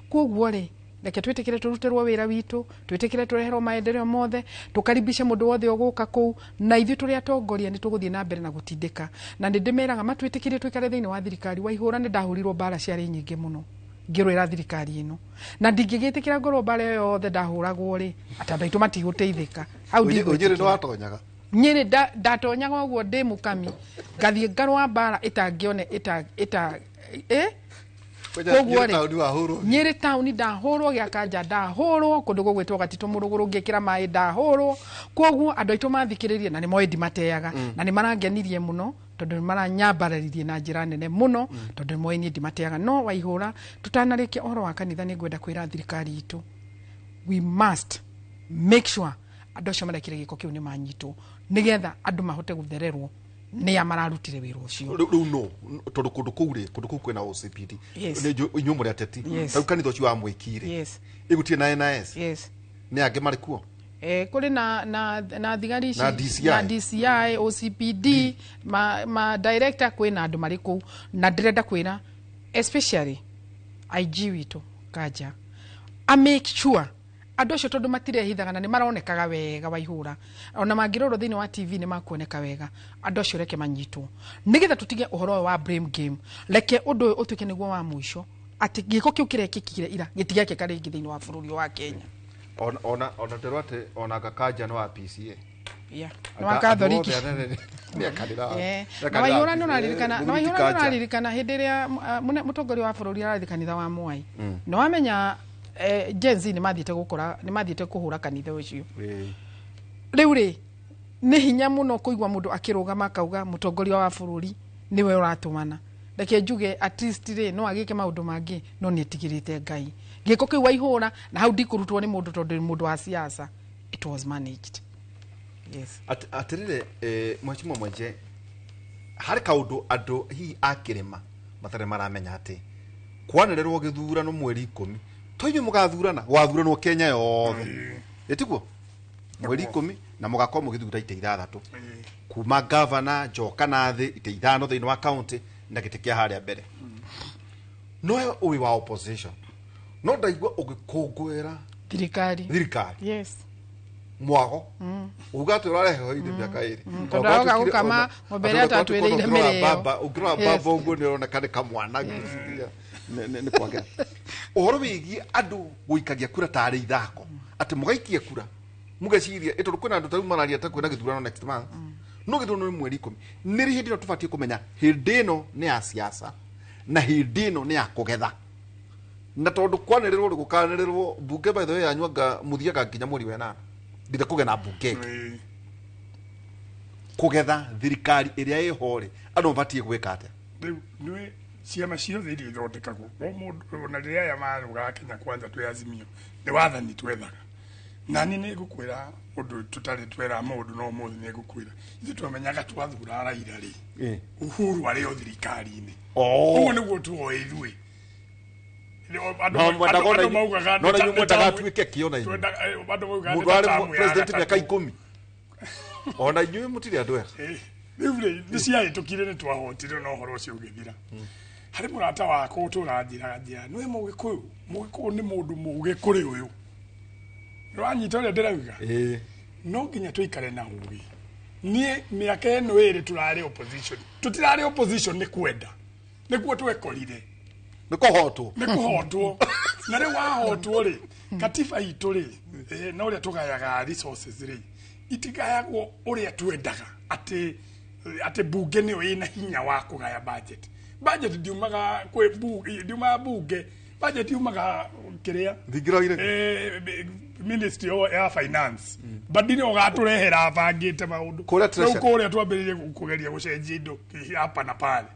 Koguo rĩ, reke twĩtĩkĩre tũrutĩrwo wĩra witũ, twĩtĩkĩre tũreherwo maendeleo mothe, tũkaribishe mũndũ wothe ũgũka kũu. Na ithuĩ tũrĩ atongoria nĩ tũgũthiĩ na mbere na gũtindĩka. Na nĩ ndĩmeraga matwĩtĩkĩrie tũikare thĩinĩ wa thirikari. Waihũra, nĩ ndahũrirwo mbara ciarĩ nyingĩ mũno ngĩrũĩra thirikari ĩno, na ndingĩgĩtĩkĩra ngorwo mbara ĩyo yothe ndahũragwo rĩ, atĩ andũ aitũ matigũteithĩka hau. Ũnyĩrĩ nĩ Ndigwĩtĩkĩra. Watonyaga. Nyĩrĩ ndatonyaga ũguo ndĩ mũkami, ngathiĩ ngarũa mbara ĩtangĩone ĩta ĩta ĩ. Koguo Nyĩrĩ rĩ, taũni wahũrwo. Nyĩrĩ taũni ndahũrwo, Gĩakanja ndahũrwo, kũndũ gũgwĩtwo Gatitũ Mũrũgũrũ ngĩkĩra maĩ ndahũrwo. Koguo andũ aitũ mathikĩrĩrie na nĩ moĩ ndimateaga. Na nĩ marangenirie mũno tondũ nĩ maranyambararirie na njĩra nene mũno, tondũ nĩ moĩ niĩ ndimateaga. No Waihũra, tũtanarĩkia ũhoro wa kanitha, nĩ ngwenda kwĩra thirikari itũ we must make sure andũ acio marekire gĩko kĩu nĩ manyitwo, nĩgetha andũ mahote gũthererwo nĩa mararutire wĩra ũcio. Rĩu no tondũ kũndũ kũu rĩ, kũndũ kũu kwĩna OCPD. Yes. Nĩ inyuĩ mũrĩ ateti. Yes. Rĩu kanitha ũcio wa mwĩki rĩ, Yes. ĩgũtirĩ na NIS? Yes. Nĩ angĩ marĩ kuo? Kũrĩ na thigari ici Na DCI. Na DCI, OCPD, ma director, kwĩna andũ marĩ kũu. Na ndĩrenda kwĩra especially IG witũ Sakaja a make sure andũ acio tondũ matirehithaga na nĩ maronekaga wega Waihũra, ona mangĩrorwo thĩinĩ wa TV nĩ makuoneka wega, andũ acio reke manyitwo nĩgetha tũtige ũhoro ũyũ wa blame game. Reke ũndũ ũyũ ũtuĩke nĩguo wa mũico, atĩ gĩko kĩu kĩrekĩkire ira gĩtigekĩka rĩngĩ thĩinĩ wa bũrũri ũyũ wa Kenya. Ona nderwo atĩ ona Gakanja nĩ wa PCA. Yeah. Nĩ wa Katholiki. Andũ othe anene nĩ akanitha. Na Waihũra nĩ ũraririkana, na Waihũra nĩ ũraririkana hĩndĩ ĩrĩa mũtongoria wa bũrũri arathiĩ kanitha wa Mwai, nĩ wamenya Gen Z nĩ mathiĩte gũkora, nĩ mathiĩte kũhũra kanitha ũcio. Rĩu rĩ nĩ hinya mũno kũigua mũndũ akĩrũgama akauga mũtongoria wa bũrũri nĩwe ũratũmana. Reke njuge at least rĩ no agĩke maũndũ mangĩ, no nĩ etigĩrĩte Ngai. Gĩko kĩu Waihũra, na hau ndikũrutwo nĩ mũndũ tondũ nĩ mũndũ wa siasa, it was managed. Yes. Atĩrĩrĩ, mheshimiwa Mwenje, harĩ kaũndũ andũ hihi a kĩrĩma matarĩ maramenya atĩ kwanĩrĩrwo gĩthurano mweri 10, to inyuĩ mũgathurana, gwathuranwo Kenya yothe, ĩtiguo mweri 10, na mũgakorwo mũgĩthura itĩ 6 kuma gavana njoka na thĩ, itĩ 5 thĩinĩ wa county na gĩtĩ kĩa harĩa mbere. No we ũrĩ wa opposition, no ndaigua ũgĩkũngũĩra thirikari. Thirikari. Yes. Mwago uga atĩ ũrarehe hwainĩ mĩaka 2. Tondũ aroka gũkama ng'ombe ĩrĩa atatwĩrĩire mĩrĩo. Ũngĩrora baba ũguo nĩ ũroneka nĩ kamwana, ngĩciria nĩ kwagĩra. Ũhoro wĩgiĩ andũ gũikagia kura tarĩ ithako, atĩ mũgaikia kura mũgeciria ĩ tondũ kwĩna andũ tarĩu mararia ta kwĩna gĩthurano next month, no gĩthurano nĩ mweri 10. Nĩ rĩ hĩndĩ ĩno tũbatiĩ kũmenya hĩndĩ ĩno nĩ ya siasa na hĩndĩ ĩno nĩ ya kũgetha? Na tondũ kwanĩrĩrwo rĩ gũkanĩrĩrwo mbunge, by the way, yanyu anga mũthiaga nginya mweri wa 8 nginya kũgĩa na mbunge ĩngĩ. Kũgetha thirikari ĩrĩa ĩho rĩ, andũ mabatiĩ gwĩka atĩa? Rĩu nĩ ciama ciothe iria ithondekagwo o mũndũ, ona rĩrĩa aya marũgaga Kenya Kwanza twĩ Azimio, nĩ wathani twethaga. Na niĩ nĩ ngũkwĩra ũndũ tũtarĩ twera mũndũ, no ũmũthĩ nĩ ngũkwĩra, ithuĩ twamenyaga twathura Raila rĩ, Uhuru arĩ o thirikari-inĩ. Ũguo nĩguo tuoĩ ithuĩ. No mwendaga ona Andũ maugaga no na inyuĩ mwendaga atuĩke kĩ ona inyuĩ? Andũ maugaga Mũndũ nĩ ta arĩ tamu ya president mĩaka gatatũ. 10, ona inyuĩ mũtirĩ andũ ega. Rĩu rĩ nĩ ciahĩtũkire, nĩ twahotire na ũhoro ũcio ũgĩthira. Harĩ mũrata wakwa ũtũranjĩraga njĩra, nĩwe Mũgĩkũyũ, Mũgĩkũyũ nĩ mũndũ mũũgĩ kũrĩ ũyũ. Nĩwanyita ũrĩa ndĩrauga? No nginya tũikare na ũgĩ. Niĩ mĩaka ĩno 2 tũrarĩ opposition, tũtirarĩ opposition nĩ kwenda, nĩguo twekorire. Nĩ kũhotwo. Nĩ kũhotwo. Na rĩu wahotwo rĩ, katiba itũ rĩ, na ũrĩa tũgayaga resources rĩ, itigayagwo ũrĩa twendaga, atĩ bunge nĩyo ĩna hinya wa kũgaya budget. Budget ndiumaga kwĩ bunge, ndiumaga bunge, budget yumaga kĩrĩa? Thingira-inĩ. Ministry ya finance. But nĩ ũgatũrehera bangĩte maũndũ. Kũrĩa Rĩu treasury. kũrĩa twambĩrĩrie kũgeria gũcenjia indo hapa na pale.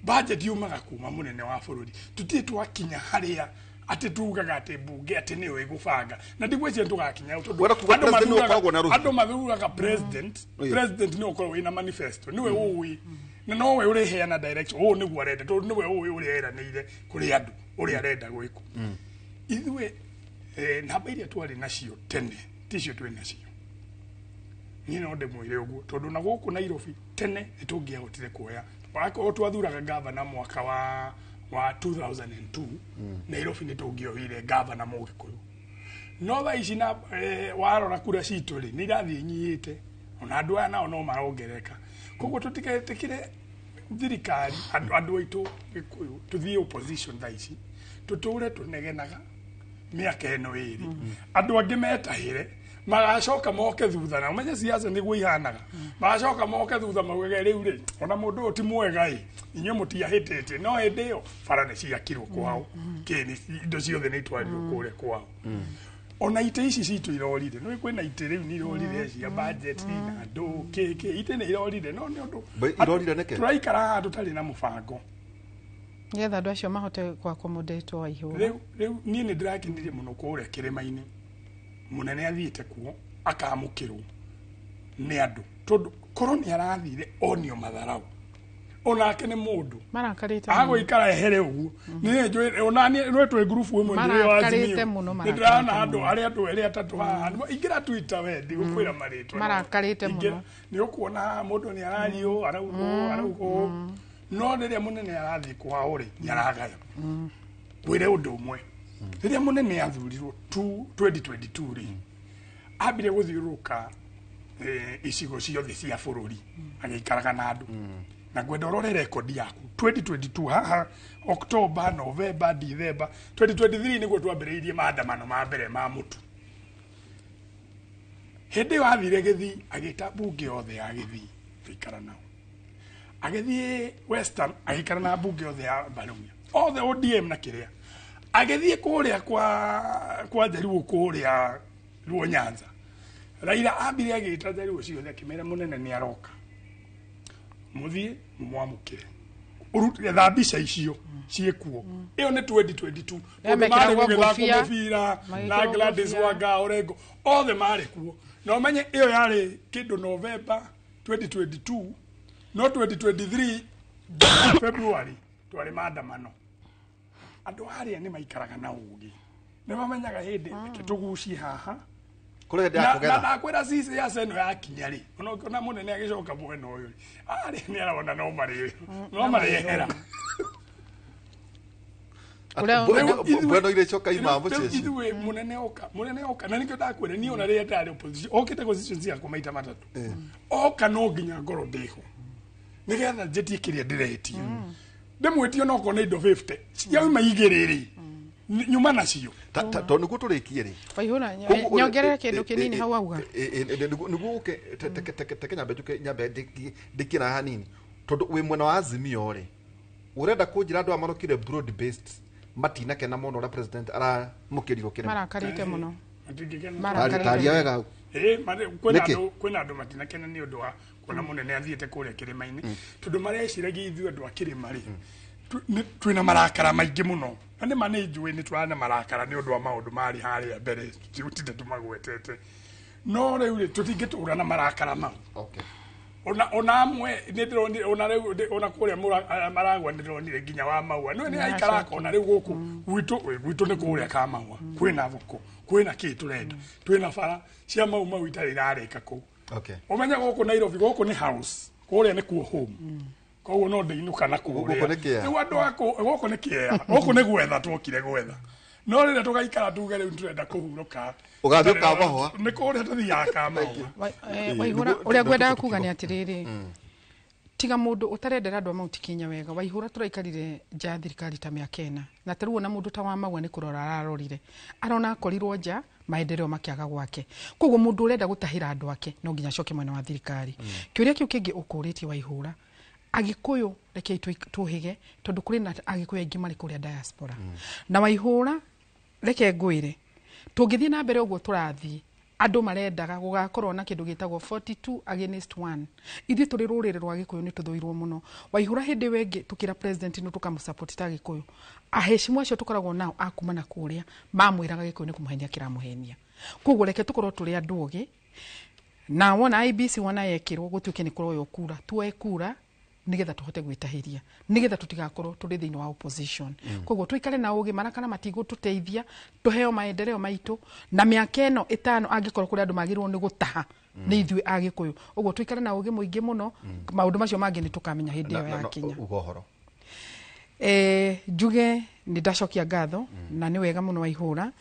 Budget yumaga kuma mũnene wa bũrũri. Tũtirĩ twakinya harĩa atĩ tugaga atĩ bunge atĩ nĩyo ĩgũbanga, na ndigwĩciria tũgakinya hau tondũ Wenda kuga andũ president nĩwe mathuraga- ũkoragwo na rũhiũ. andũ mathuraga president. President nĩwe ũkoragwo wĩna manifesto, nĩwe ũĩ na nowe ũrĩheana direction, ũũ nĩguo arenda, tondũ nĩwe ũĩ ũrĩa eranĩire kũrĩ andũ, ũrĩa arenda gwĩkwo. Ithuĩ namba iria twarĩ nacio tene ticio twĩ nacio. Niĩ no ndĩmwĩre ũguo tondũ na gũkũ Nairobi tene nĩ tũngĩahotire kuoya, wakorwo twathuraga gavana mwaka wa 2002, Nairobi nĩ tũngĩoire gavana Mũgĩkũyũ. No thaa ici na warora kura citũ rĩ, nĩ irathiĩ inyihĩte, ona andũ aya nao no marongerereka. Koguo tũtigetĩkĩre thirikari, andũ aitũ Gĩkũyũ tũthiĩ opposition thaa ici, tũtũre tũnegenaga mĩaka ĩno 2, andũ angĩ metahĩre, magacoka moke thutha, na ũmenye siasa nĩguo ihanaga, magacoka moke thutha maugage rĩu rĩ, ona mũndũ ũyũ ti mwega ĩ, inyuĩ mũtiahĩtĩtie. No hĩndĩ ĩyo bara nĩ ciakirwo kwao, kĩ nĩ indo ciothe nĩ itwarirwo kũrĩa kwao. Ona itĩ ici citũ irorire, nĩ kwĩna itĩ rĩu nĩ irorire cia budget na andũ kĩ kĩ, itĩ nĩ irorire, no nĩ ũndũ Irorire nĩkĩ? Tũraikara haha tũtarĩ na mũbango nĩgetha andũ acio mahote kũ-accommodate Waihũra. Rĩu niĩ nĩ ndĩrakenirie mũno kũrĩa kĩrĩma-inĩ, mũnene athiĩte kuo akamũkĩrwo nĩ andũ, tondũ korwo nĩ arathire onio matharau, onake nĩ mũndũ marakarĩte mũno. Agũikara ehere ũguo. Niĩ njũĩ ona niĩ nĩ twĩ ngurubu ĩmwe ndĩrĩ wa Marakarĩte Azimio. mũno, Nĩ ndĩrona marakarĩte andũ mũno. arĩa andũ erĩ atatũ haha, ingĩra Twitter we ndigũkwĩra marĩtwa. Marakarĩte Ingĩra- mũno. Nĩ ũkuona haha mũndũ nĩ araria ũũ, arauga ũũ, arauga ũũ, no rĩrĩa mũnene arathiĩ kwao rĩ, nĩ aragaya. Ngwĩre ũndũ ũmwe, Rĩrĩa mũnene athurirwo 2022 rĩ, ambire gũthiũrũrũka icigo ciothe cia bũrũri agĩikaraga na andũ. Na ngwenda ũrore rekondi yaku 2022 haha October, November, December 2023 nĩguo twambĩrĩirie maandamano ma mbere ma mũtu. Hĩndĩ ĩyo athire Gĩthii agĩta mbunge yothe ya Gĩthii tũikara nao. Agĩthiĩ Western agĩikara na mbunge yothe ya Barumia othe ODM na kĩrĩa. Agĩthiĩ kũrĩa kwa Jaruo kũrĩa Luo Nyanza. Raila ambire agĩta Jaruo ciothe akĩmera mũnene nĩ aroka. Mũthiĩ mũmwamũkĩre. Ũrute tha mbica icio ciĩkuo. Ĩyo nĩ 2022. Tondũ marĩ gũgĩthakwo mũbira na Gladys Wanga Orengo othe marĩ kuo. Na ũmenye ĩyo yarĩ kĩndũ November 2022 no 2023 February twarĩ maandamano. Andũ arĩa nĩ maikaraga na ũgĩ. Nĩ mamenyaga hĩndĩ reke tũgucie haha. Kũrĩ hĩndĩ ya kũgetha. Na ndakwĩra cici ya ceno yakinya rĩ, ona mũnene agĩcoka mwena ũyũ rĩ, arĩa nĩ arona no marĩehera. Bweno irĩcoka imambo ciacio. Ithuĩ mũnene oka na nĩkĩo ndakwĩra niĩ ona rĩrĩa ndarĩ opposition okĩte constituency yakwa maita matatũ. Oka no nginya ngorwo ndĩho nĩgetha njĩtie kĩrĩa ndĩretie. Ndĩmwĩtie onokorwo nĩ indo 50 ciauma igĩrĩ rĩ, nyuma nacio. Tondũ nĩguo tũrĩkie rĩ. Waihũra nyongerere kĩndũ kĩnini hau auga. Nĩguo ũke teke nyambe njuke nyambe ndĩkie na hanini. Tondũ wĩ mwena wa Azimio rĩ, ũrenda kũnjĩra andũ aya marokire broad based matinakena mũno ũrĩa president aramũkĩrirwo kĩrĩma. Marakarĩte mũno. Taria wega hau. Kwĩna andũ matinakena nĩ ũndũ wa kuona mũnene athiĩte kũrĩa kĩrĩma-inĩ tondũ mareciragia ithuĩ andũ a kĩrĩma rĩ twĩna marakara maingĩ mũno. Na nĩ ma nĩ njũĩ nĩ tũrarĩ na marakara nĩ ũndũ wa maũndũ marĩ harĩa mbere tũtinde tũmagwetete. No rĩu rĩ tũtingĩtũra na marakara mau. Ona amwe nĩ ndĩronire ona rĩu ona kũrĩa Maragwa nĩ ndĩronire nginya wa Maua. Nĩ aikara akona rĩu gũkũ gwitũ nĩ kũrĩa ka Maua. Kwĩna thoko, kwĩna kĩ tũrenda. Twĩna bara cia Mau Mau itarĩ irarĩka kũu. Ũmenye gũkũ Nairobi gũkũ nĩ house, kũrĩa nĩ kuo home. Koguo no ndĩinũka na kũrĩa. Rĩu andũ a gũkũ nĩ kĩea. Gũkũ nĩ gwetha twokire gwetha. No rĩrĩa tũgaikara tuge rĩu tũrenda kũhurũka. Ũgathiĩ Kamahũa. Nĩ kũrĩa tũthiaga Kamahũa. Waihũra ũrĩa ngwendaga kuga nĩ atĩrĩrĩ, tiga mũndũ ũtarendera andũ a Mount Kenya wega. Waihũra tũraikarire nja ya thirikari ta mĩaka ĩna. Na tarĩu ona mũndũ ta wa Maua nĩ kũrora ararorire. Arona akorirwo nja maendeleo makĩaga gwake. Koguo mũndũ ũrenda gũtahĩra andũ ake no nginya acoke mwena wa thirikari. Kĩũria kĩu kĩngĩ ũkũrĩtie Waihũra, Agĩkũyũ rekei tũhĩge tondũ kũrĩ na Agĩkũyũ aingĩ marĩ kũrĩa diaspora. Na Waihũra reke ngwĩre tũngĩthiĩ na mbere ũguo tũrathiĩ andũ marendaga gũgakorwo na kĩndũ gĩtagwo 42 against 1. Ithuĩ tũrĩ rũrĩrĩ rwa Gĩkũyũ nĩ tũthũirwo mũno. Waihũra hĩndĩ ĩyo ĩngĩ tũkĩra president nĩ tũkamũsupport ta Gĩkũyũ. Aheshimu acio tũkoragwo nao a kuma na kũrĩa mamwĩraga Gĩkũyũ nĩ kũmũhenia kĩramũhenia. Koguo reke tũkorwo tũrĩ andũ ogĩ na wona IEBC wona yekĩrwo gũtuĩke nĩ kũroywo kura, tuoe kura nigetha tuhote gwĩtahĩria nigetha tutigakorwo tũrĩ thĩinĩ wa opposition. Koguo tuikare na ũgĩ marakara matigũtũteithia tũheo maendeleo maitũ na mĩaka ĩno ĩtano angĩkorwo kũrĩ andũ magĩrĩirwo nĩ gũtaha nĩ ithuĩ Agĩkũyũ. Ũguo tuikare na ũgĩ mũingĩ mũno maũndũ macio mangĩ nĩ tũkamenya hĩndĩ ĩyo yakinya. Uga ũhoro. Njuge nĩ ndacokia ngatho na nĩ wega mũno Waihũra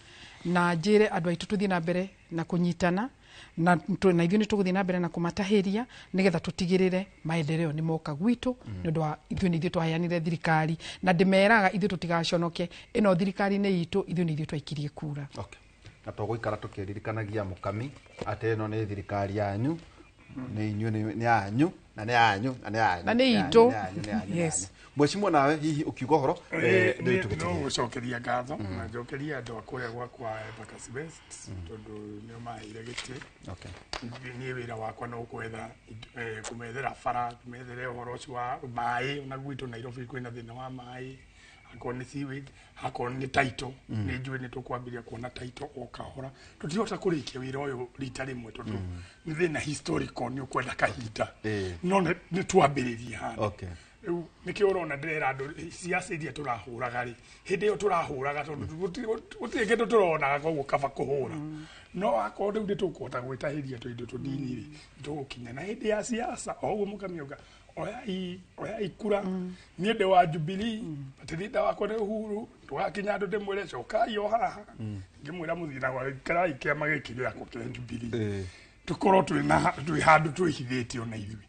na njĩre andũ aitũ tũthiĩ na mbere na kũnyitana na ithuĩ nĩ tũgũthiĩ na mbere na kũmatahĩria nĩgetha tũtigĩrĩre maendeleo nĩ moka gwitũ nĩ ũndũ wa ithuĩ nĩ ithuĩ twaheanire thirikari na ndĩmeraga ithuĩ tũtigaconoke ĩno thirikari nĩ itũ ithuĩ nĩ ithuĩ twaikirie kura. Na tũgũikara tũkĩririkanagia mũkami atĩ ĩno nĩ thirikari yanyu nĩ inyuĩ nĩ yanyu na nĩ yanyu na nĩ yanyu na nĩ itũ. Yes. Mheshimiwa nawe hihi ũkiuga ũhoro no gũcokeria ngatho na njokeria andũ a kũrĩa gwakwa Embakasi West tondũ nĩo maheire gĩtĩ. Niĩ wĩra wakwa no kwetha kũmethera bara kũmethere ũhoro ũcio wa maĩ ona gwitũ Nairobi kwĩna thĩna wa maĩ akorwo nĩ sewage akorwo nĩ title nĩ njũĩ nĩ tũkwambĩrĩria kuona title o kahora tũtirahota kũrĩkia wĩra ũyũ rita rĩmwe tondũ nĩ thĩna historical nĩ ũkwenda kahinda no nĩ twambĩrĩrie handũ. Rĩu nĩkĩo ũrona ndĩrera andũ ciaca iria tũrahũraga rĩ hĩndĩ ĩyo tũrahũraga tondũ gũtirĩ kĩndũ tũronaga koguo kaba kũhũra no akorwo rĩu nĩ tũkũhota gwĩtahĩria tũindo tũnini rĩ tũgũkinya na hĩndĩ ya siasa o ũguo mũkamiuga Oyai kura. Niĩ ndĩ wa Jubilee, batithita wakwa nĩ Uhuru. Twakinya andũ ndĩmwĩre cokai o haha, ngĩmwĩra mũthiĩ na ikarai kĩama gĩkĩ gĩakwa kĩa Jubilee, tũkorwo twĩna twĩ handũ twĩhithĩte ona ithuĩ,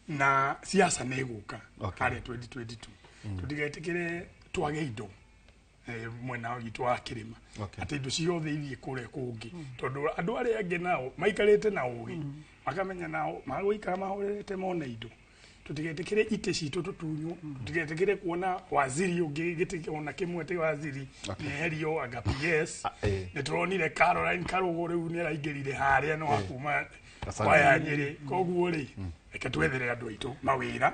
na siasa nĩ ĩgũka harĩa 2022. Tũtigetĩkĩre twage indo mwena witũ wa kĩrĩma, atĩ indo ciothe ithiĩ kũrĩa kũngĩ, tondũ andũ arĩa angĩ nao maikarĩte na ũgĩ, makamenya nao magũikara mahorerete mone indo. Tũtigetĩkĩre itĩ citũ tũtunywo, tũtigetĩkĩre kuona waziri ũngĩ gĩtĩ ona kĩmwe ti waziri nĩeherio anga PS. Nĩ tũronire Caroline Karũgũ rĩu nĩ araingĩrire harĩa no akuma kwaya Nyĩrĩ. Koguo rĩ, reke twethere andũ aitũ mawĩra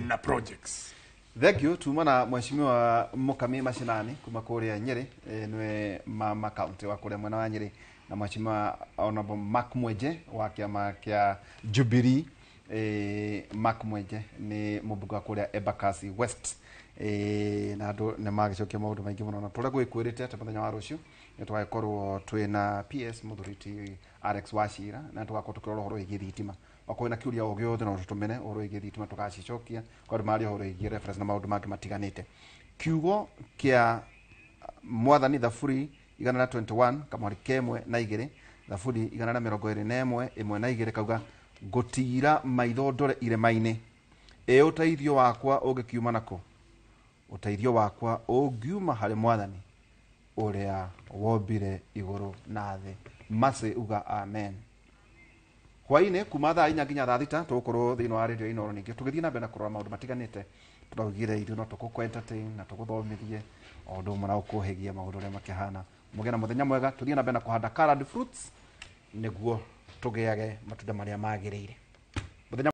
na projects. Thank you. Tuma na mheshimiwa Mukami Mashinani kuma kuria Nyeri, niwe mama county wa kuria mwena wa Nyeri, na mheshimiwa Honorable Mark Mwenje wa kiama kia Jubilee. Mark Mwenje ni mũmbunge wa kuria Embakasi West. Na andũ nĩ magĩcokia maũndũ maingĩ mũno, na tũrĩa gwĩkwĩrĩte atĩ mũthenya wa rũciũ nĩ tũgagĩkorwo twĩna PS mũthuri ti Alex Wachira, na tũgakorwo tũkĩrora ũhoro wĩgiĩ thitima. Okorwo na kĩũria o gĩothe no tũtũmĩre ũhoro wĩgiĩ thitima, tũgacicokia kwa andũ maria ũhoro wĩgiĩ reference na maũndũ mangĩ matiganĩte. Kiugo kĩa Mwathani, Thaburi 121 kamwari kemwe na igĩrĩ, Thaburi 121 ĩmwe na igĩrĩ, kauga, "Ngũtiira maitho ndore irĩma-inĩ, ĩ ũteithio wakwa ũngĩkiuma nakũ? Ũteithio wakwa ũngiuma harĩ Mwathani ũrĩa wombire igũrũ na thĩ." Masi uga amen. Hwainĩ kuma thaa 4 nginya thaa 6 tũgũkorwo thĩinĩ wa radio Inooro ningĩ tũgĩthiĩ na mbere na kũrora maũndũ matiganĩte. Tũraugire ithuĩ no tũgũkũ entertain na tũgũthomithie o ũndũ ũmwe na gũkũhĩgia maũndũ ũrĩa makĩhana. Mũgĩe na mũthenya mwega. Tũthiĩ na mbere na kũhanda colored fruits nĩguo tũgĩage matunda marĩa magĩrĩire.